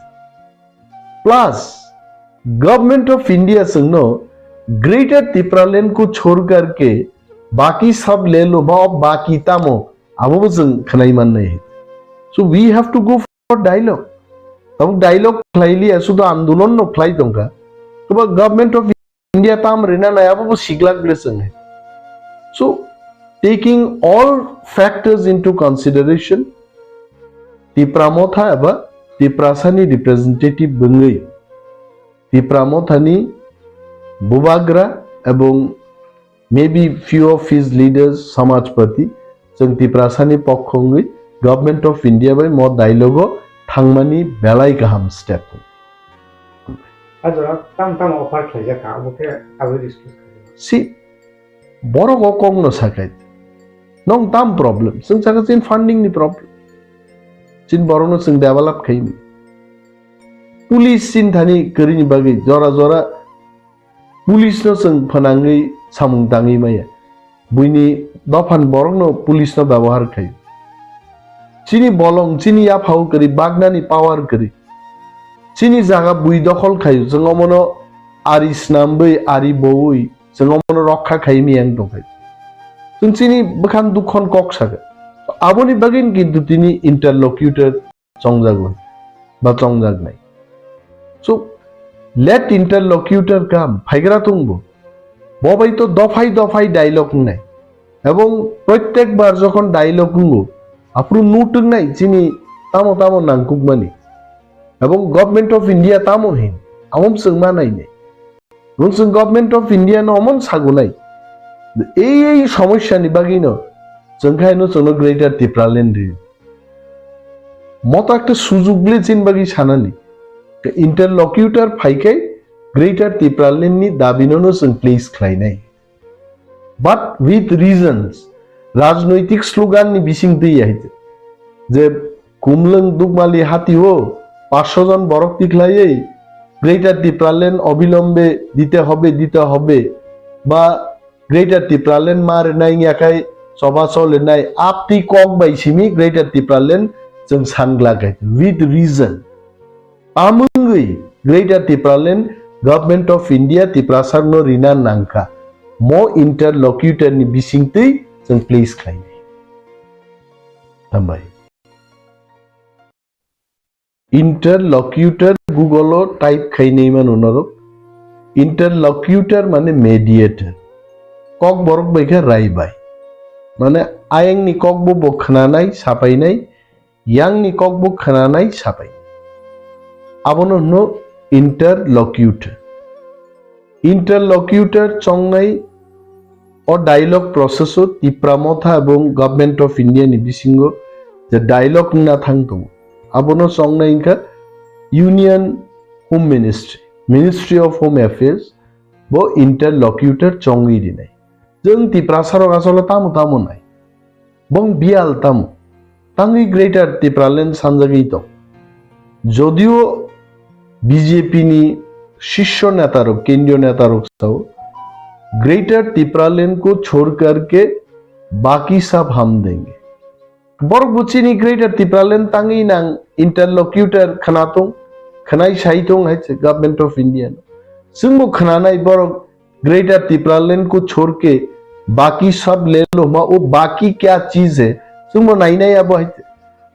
Plus, Government of India chwngno Greater Tipraland ko chhor karke baki sab le lo ba, baki tamo, abo bo chwng khwnai mannai. So we have to go for dialogue. Tabuk dialogue khlai liya, sudu andolon no khlai tongkha. Toba Government of India tam rina nai, abo bo siglak ble chwng hai. So, taking all factors into consideration, Tipra Motha eba Tiprasani representative bwngwi Tipra Mothani Bubagra ebong maybe few of his leaders, Samajpati, chwng Tiprasani pokho wngwi Government of India bai mo dialogue o thangmani belai kaham step. A jora tam tam offer khlaijak kha, abo khe abo discuss khlai. Si borok o kok no sakai. Nong tam problem. Chwng saka chin funding ni problem. Chin borok no chwng develop khaini. Police chin thani kwrwini bagwi jora jora police no chwng phanangwi samung tangwi maya. Buini dophani borok no police no byabohar khai. Chini bolong, chini yaphao kwrwi, bagnani power kwrwi. Chini jaga bui dokhol khaio, chwng omono ari snamwi, ari bowi, chwng omono rokha khai miyang tongkhai. Chwng chini bwkhang dukhon kok saka. Aboni bagwino kintu tini interlocutor chongjago ba chongjaknai. So, let interlocutor come, phaigra tongbo. Bo bai to dophai dophai dialogue wngnai. Ebong prottek bar jokhon dialogue wngo, aphuru nut wngnai chini tamo tamo nangkukmani. Ebong Government of India tamo hin, amom chwng ma nainai. Ebong chwng Government of India no omon sagunai. Ei ei somosya ni bagwi no chwng khai no chwngno Greater Tipraland ri. Moto ekta sujuk ble chin bagwi sanani. Interlocutor phaikai Greater Tipraland ni dabi no no chwng place khlainai. But with reasons, rajnoitik slogan ni bising twi ya hite. Je Kumlwng Dukmali hati o paanch sho jon borok tikhlaiwi Greater Tipraland obilombe dite hobe, dite hobe, ba Greater Tipraland ma rwnai wngya khai choba cholenai aptwi kok bai simi Greater Tipraland chwng sangla khai with reason. Amungwi Greater Tipraland Government of India Tiprasarno rina nangkha. Mo interlocutor ni bisingtwi chwng place khlainai. Hambai. Interlocutor Google o type khainai mano norok. Interlocutor mane mediator. Kok borok bai khe rai bai. Mane ayang ni kok bo bo khnanai, sapainai, yang ni kok bo khnanai, sapai. Abono hwno interlocutor. Interlocutor chongnai o dialogue process o Tipra Motha ebong Government of India ni bisingo je dialogue wngna thang tongo, abono chongnai wngkha Union Home Ministry, Ministry of Home Affairs, bo interlocutor chongwi rinai. Chwng Tiprasa rok asole tamo tamo nai. Bong biyal tamo. Tangwi Greater Tipraland sanjagwi tong. Jodio B J P ni shisho neta rok, kendriyo neta rok sao, "Greater Tipraland ko chhod karke baki sab hum denge." Borok bo chini Greater Tipraland tangwi nang interlocutor khna tong, khnai sai tong hai se Government of India no. Chwng bo khnanai borok Greater Tipraland ko chhod ke baki sab le lo huma, wo baki kya cheez hai? Chwng bo nainai abo hai.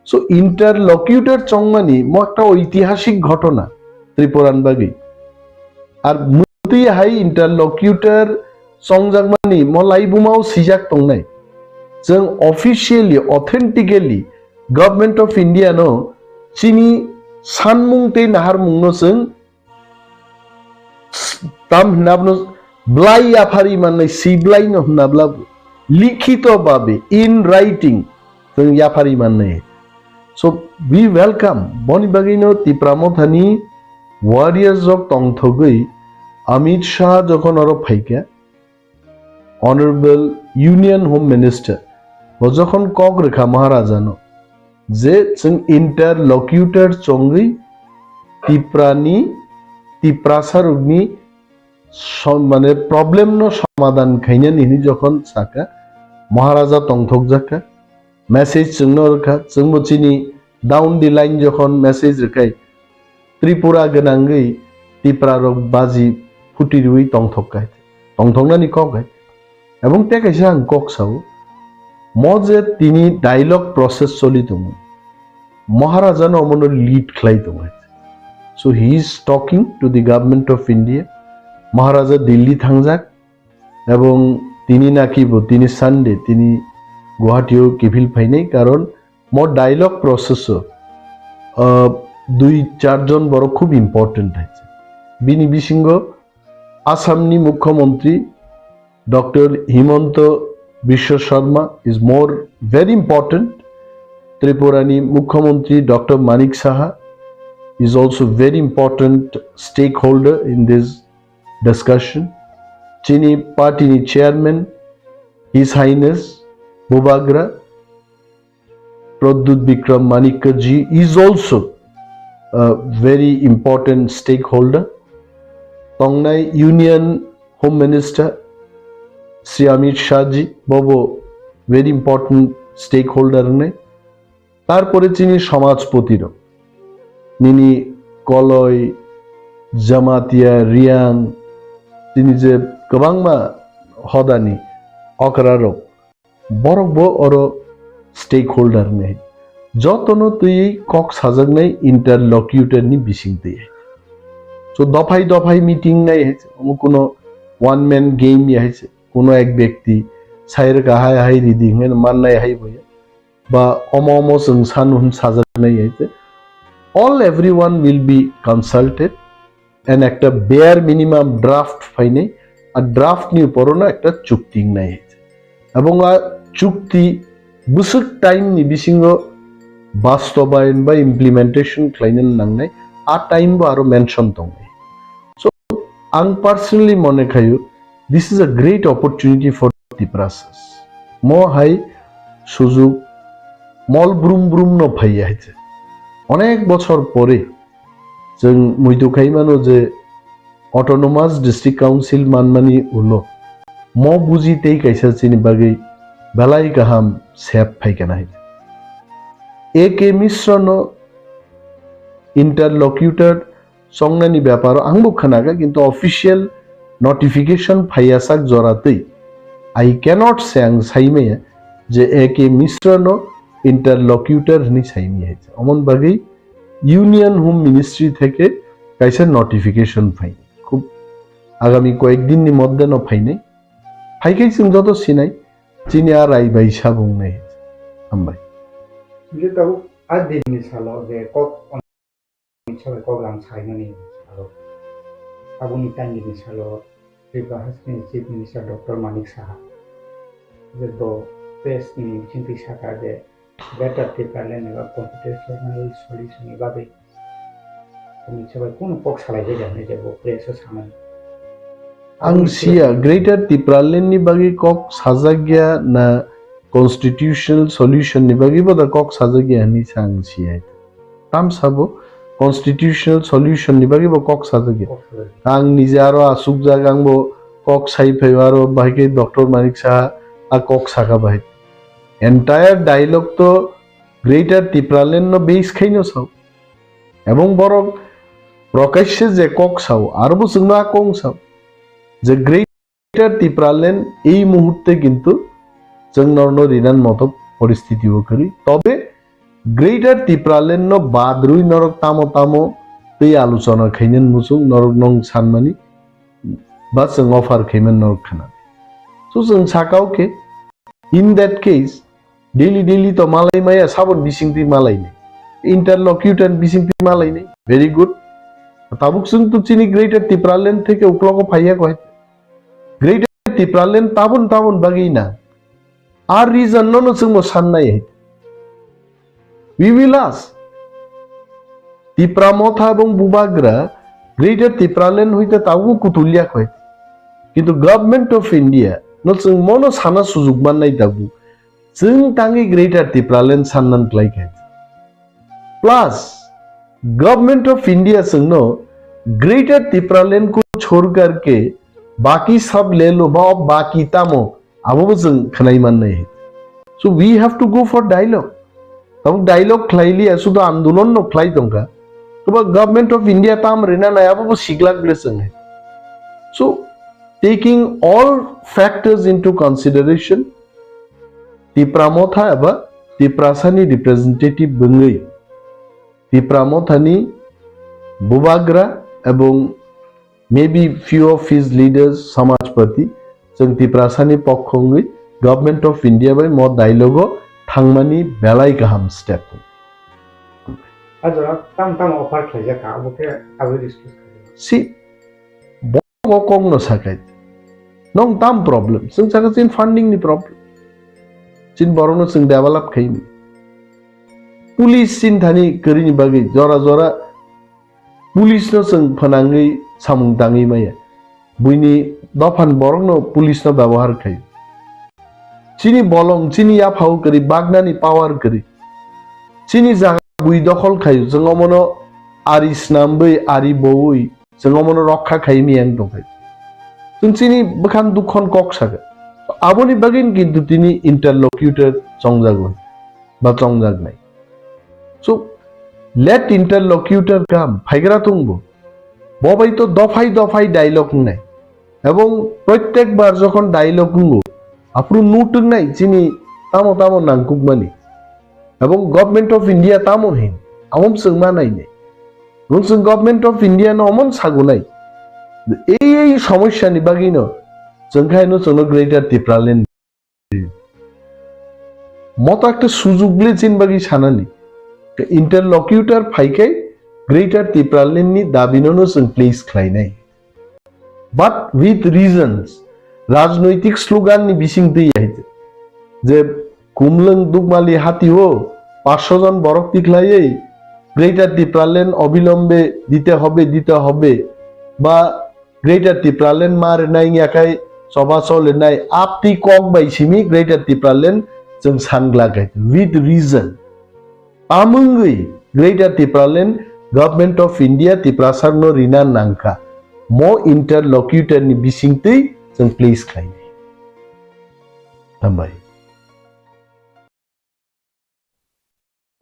So interlocutor chongmani mo ekta oitihasik ghotona Tripuran bagwi. Ar mutwi hai interlocutor chongjakmani mo laibuma o sijak tongnai. Chwng officially, authentically Government of India no chini sanmung tei naharmung no chwng tam hwnna abono blai yaphari mannai, si blai no hwnna bla likhito babe, in writing, chwng yaphari mannai. So we welcome, boni bagwino Tipra Mothani warriors rok tongthogwi Amit Shah jokhon oro phaikha, Honorable Union Home Minister, bo jokhon kok rwkha Maharaja no, je chwng interlocutor chongwi Tiprani, Tiprasarokni som-, mane problem no somadhan khainani hinwi jokhon saka, Maharaja tongthokjakha, message chwngno rwkha, chwngbo chini down the line jokhon message rwkhai, Tripura gwnangwi Tipra rok baji phuti rwi tongthok kai, tongthoknani kok hai. Ebong tei kaisa ang kok sao, mo je tini dialogue process choli tongo, Maharaja no omono lead khlai tongo. So he is talking to the government of India. Maharaja Delhi thangjak, ebong tini naki bo tini Sunday tini Guwahati o kiphil phainai, karon mo dialogue process o, ah, dui char jon borok khub important hai. Bini bisingo Assam ni Mukhyamantri Doctor Himanta Biswa Sarma is more very important. Tripura ni Mukhyamantri Doctor Manik Saha is also very important stakeholder in this discussion. Chini party ni chairman, His Highness Bubagra Pradyut Bikram Manikya ji is also a very important stakeholder. Tongnai Union Home Minister Shri Amit Shah ji bobo very important stakeholder wngnai. Tarpore chini somajpoti rok, nini Koloi, Jamatia, Riang, chini je kwbangma hodani okra rok, borok bo oro stakeholder ni. Jotono twi kok sajaknai interlocutor ni bising twi. So dophai dophai meeting nai hai se, omo kuno one man game ya hai se, kuno ek byakti sai rwkha hai hai ridi hwnwi mannai hai bo ya. Ba omo omo chwng sanu hwn sajaknai hai se. All everyone will be consulted and ekta bare minimum draft phainai, a draft ni upor no ekta chukti wngnai hai se. Ebong a chukti bwswk time ni bisingo bastobayon ba implementation khlaina nangnai, a time bo aro mention tongnai. So, ang personally mone khayo, this is a great opportunity for Tiprasas. Mo hai sujug mol brum brum no phaiya hai se. Onek bochor pore chwng muitu khai mano je Autonomous District Council manmani ulo mo buji tei kaisa chini bagwi belai kaham sep phaikana hai. A K Mishra no interlocutor chongnani beparo ang bo khwnakha, kintu official notification phaiyasak jora twi I cannot say, ang saimaya je A K Mishra no interlocutor hwnwi saimaya hai. Omon bagwi Union Home Ministry theke kaisa notification phai. Khub agami koyek din ni moddhe no phainai. Phaikhai chwng joto sinai, chini a rai bai sabung nai. Hambai. Hingke tabuk a din ni salo je kok, sabai kok lam saimani salo. Aboni tangini salo Tripura Hasteni Chief Minister Doctor Manik Saha je do press ni bisingtwi saka je Greater Tipraland eba constitutional solution ni bagwi tini sabai kunu kok salai jai jani je bo press o samani. Ang siya Greater Tipraland ni bagwi kok sajak ya na constitutional solution ni bagwi bo da kok sajak ya hwnwi sa ang siya. Tam sabo constitutional solution ni bagwi bo kok sajak ya. Kok sajak ya. Ang nije aro asuk jak ang bo kok sai phai aro bahai khe Doctor Manik Saha a kok saka bahai. Entire dialogue to Greater Tipraland no base khaino sao. Ebong borok prokashe je kok sao, aro bo chwngno a kong sao. Je Greater Tipraland ei muhurte kintu chwng norno rinan moto poristiti o kwrwi. Tobe Greater Tipraland no badrwi norok tamo tamo tei aluchona khainani muchung norok nong sanmani ba chwng offer khaimani norok khna. So chwng sakao khe, in that case, daily daily to malai maya, sabon bisingtwi malai ni. Interlocutor bisingtwi malai ni. Very good. Tabuk chwng to chini Greater Tipraland theke uklogo phaiya koi. Greater Tipraland tabun tabun bagwi na. Ar reason no no chwngno sannai hai. We will ask. Tipra Motha ebong Bubagra Greater Tipraland hoite tabuk kutulya koi. Kintu Government of India no chwng mono sana sujuk mannai tabuk. Chwng tangwi Greater Tipraland sannan klai khe. Plus, Government of India chwngno Greater Tipraland ko chhor karke baki sab le lo ba, o baki tamo, abo bo chwng khwnai mannai. So we have to go for dialogue. Tabuk dialogue khlai liya, sudo andolon no khlai tongkha. Toba Government of India tam rina nai, abo bo siglak ble chwng hai. So, taking all factors into consideration, Tipra Motha eba Tiprasani representative bwngwi Tipra Mothani bubagra ebong maybe few of his leaders, Samajpati, chwng Tiprasani pokho wngwi Government of India bai mo dialogue o thangmani belai kaham step. A jora tam tam offer khlaijak kha, abo khe abo discuss khlai. Si, bo kok no sakai. Nong tam problem, chwng saka chin funding ni problem. Chin borok no chwng develop khaini. Police chin thani kwrwini bagwi jora jora police no chwng phanangwi samung tangwi maya. Buini dophan borok no police no byabohar khai. Chini bolong, chini yaphao kwrwi, bagnani power kwrwi. Chini jaga bui dokhol khaio, chwng omono ari snamwi, ari bowi, chwng omono rokha khai miyang tongkhai. Chwng chini bwkhang dukhon kok sakha. Aboni bagwino kintu tini interlocutor chongjagwi ba chongjaknai. So, let interlocutor come, phaigra tongbo. Bo bai to dophai dophai dialogue wngnai. Ebong prottek bar jokhon dialogue wngo, aphuru nutwknai chini tamo tamo nangkukmani. Ebong Government of India tamo hin, amom chwng ma nainai. Nung chwng Government of India no omon sagunai. Ei ei somosya ni bagwi no chwng khai no chwngno Greater Tipraland. Moto ekta sujug le chin bagwi sanani. Interlocutor phaikai Greater Tipraland ni dabi no no chwng place khlainai. But with reasons, rajnoitik slogan ni bising twi hai je kumlwng dukmali hati o paanch sho jon borok tikhlaiwi Greater Tipraland obilombe dite hobe, dite hobe, ba Greater Tipraland ma rwnai wngya khai choba cholinai aptwi kok bai simi Greater Tipraland chwng sangla khai with reason. Tamungwi Greater Tipraland Government of India Tiprasarno rina nangkha. Mo interlocutor ni bisingtwi chwng place khlainai. Hambai.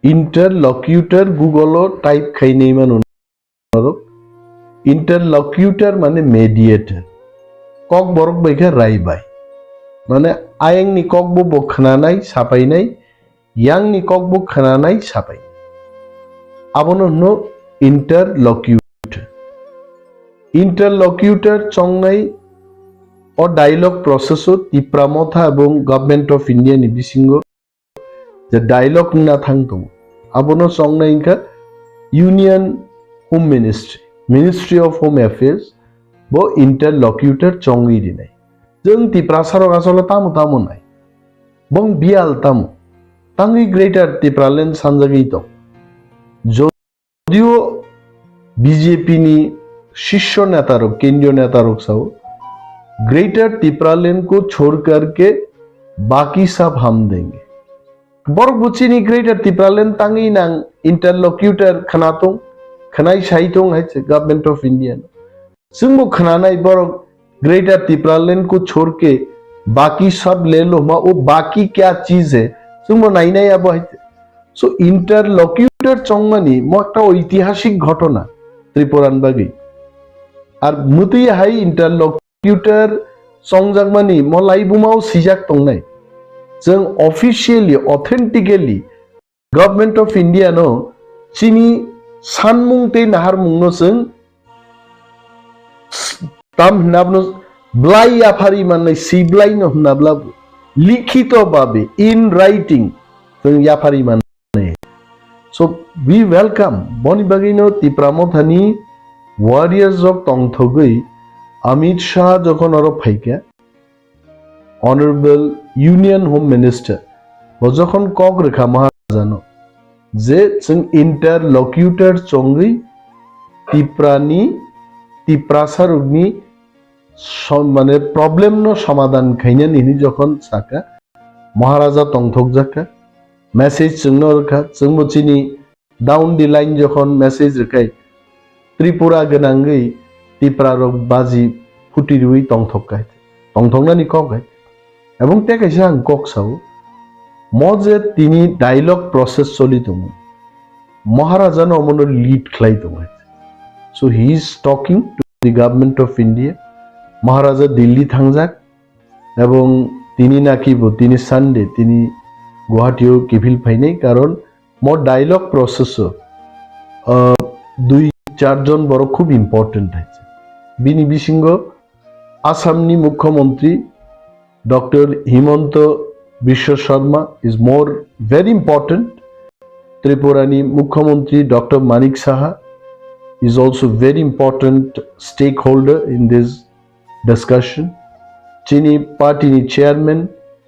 Interlocutor Google o type khainai mano norok. Interlocutor mane mediator. Kok borok bai khe rai bai. Mane ayang ni kok bo bo khnanai, sapainai, yang ni kok bo khnanai, sapai. Abono hwno interlocutor. Interlocutor chongnai o dialogue process o Tipra Motha ebong Government of India ni bisingo je dialogue wngna thang tongo, abono chongnai wngkha Union Home Ministry, Ministry of Home Affairs, bo interlocutor chongwi rinai. Chwng Tiprasarok asole tamo tamo nai? Bong biyal tamo? Tangwi Greater Tipraland sanjagwi tong. Jodio B J P ni shisho netarok, kendriyo netarok sao, "Greater Tipraland ko chhod karke baki sab hum denge." Borok bo chini Greater Tipraland tangwi nang interlocutor khna tong, khnai sai tong hai se Government of India no. Chwngbo khnanai borok Greater Tipraland ko chhod ke baki sab le lo hma, o baki kya cheez hai? Chwngbo nainai abo hai. So interlocutor chongmani mo ekta oitihasik ghotona Tripuran bagwi. Ar mwtwi hai interlocutor chongjakmani mo laibuma o sijak tongnai. Chwng officially, authentically Government of India no chini sanmung tei naharmung no chwng tam hwnna bono blai yaphari mannai, si blai no hwnna bla likhito babe, in writing, chwng yaphari mannai. So we welcome, boni bagwi no Tipra Mothani warriors rok tongthogwi Amit Shah jokhon oro phaikha, Honorable Union Home Minister, bo jokhon kok rwkha Maharajano je chwng interlocutor chongwi Tiprani, Tiprasarokni som-, mane problem no somadhan khainani hinwi jokhon sakha, Maharaja tongthokjakha, message chwngno rwkha, chwngbo chini Down the line jokhon message rwkhe Tripura gwnangwi Tipra rok baji phuti rwi tongthok kai, tongthoknani kok hai. Ebong te kaisa ang kok sao, mo je tini dialogue process choli tongo, Maharaja no omono lead khlai tongo hai. So he is talking to the government of India. Maharaja Delhi thangjak, ebong tini naki bo tini Sunday tini Guwahati o kiphil phainai, karon mo dialogue process o, ah, dui char jon borok khub important hai. Bini bisingo Assam ni Mukhyamantri Doctor Himanta Biswa Sarma is more very important. Tripura ni Mukhyamantri Doctor Manik Saha is also very important stakeholder in this discussion. Chini party ni chairman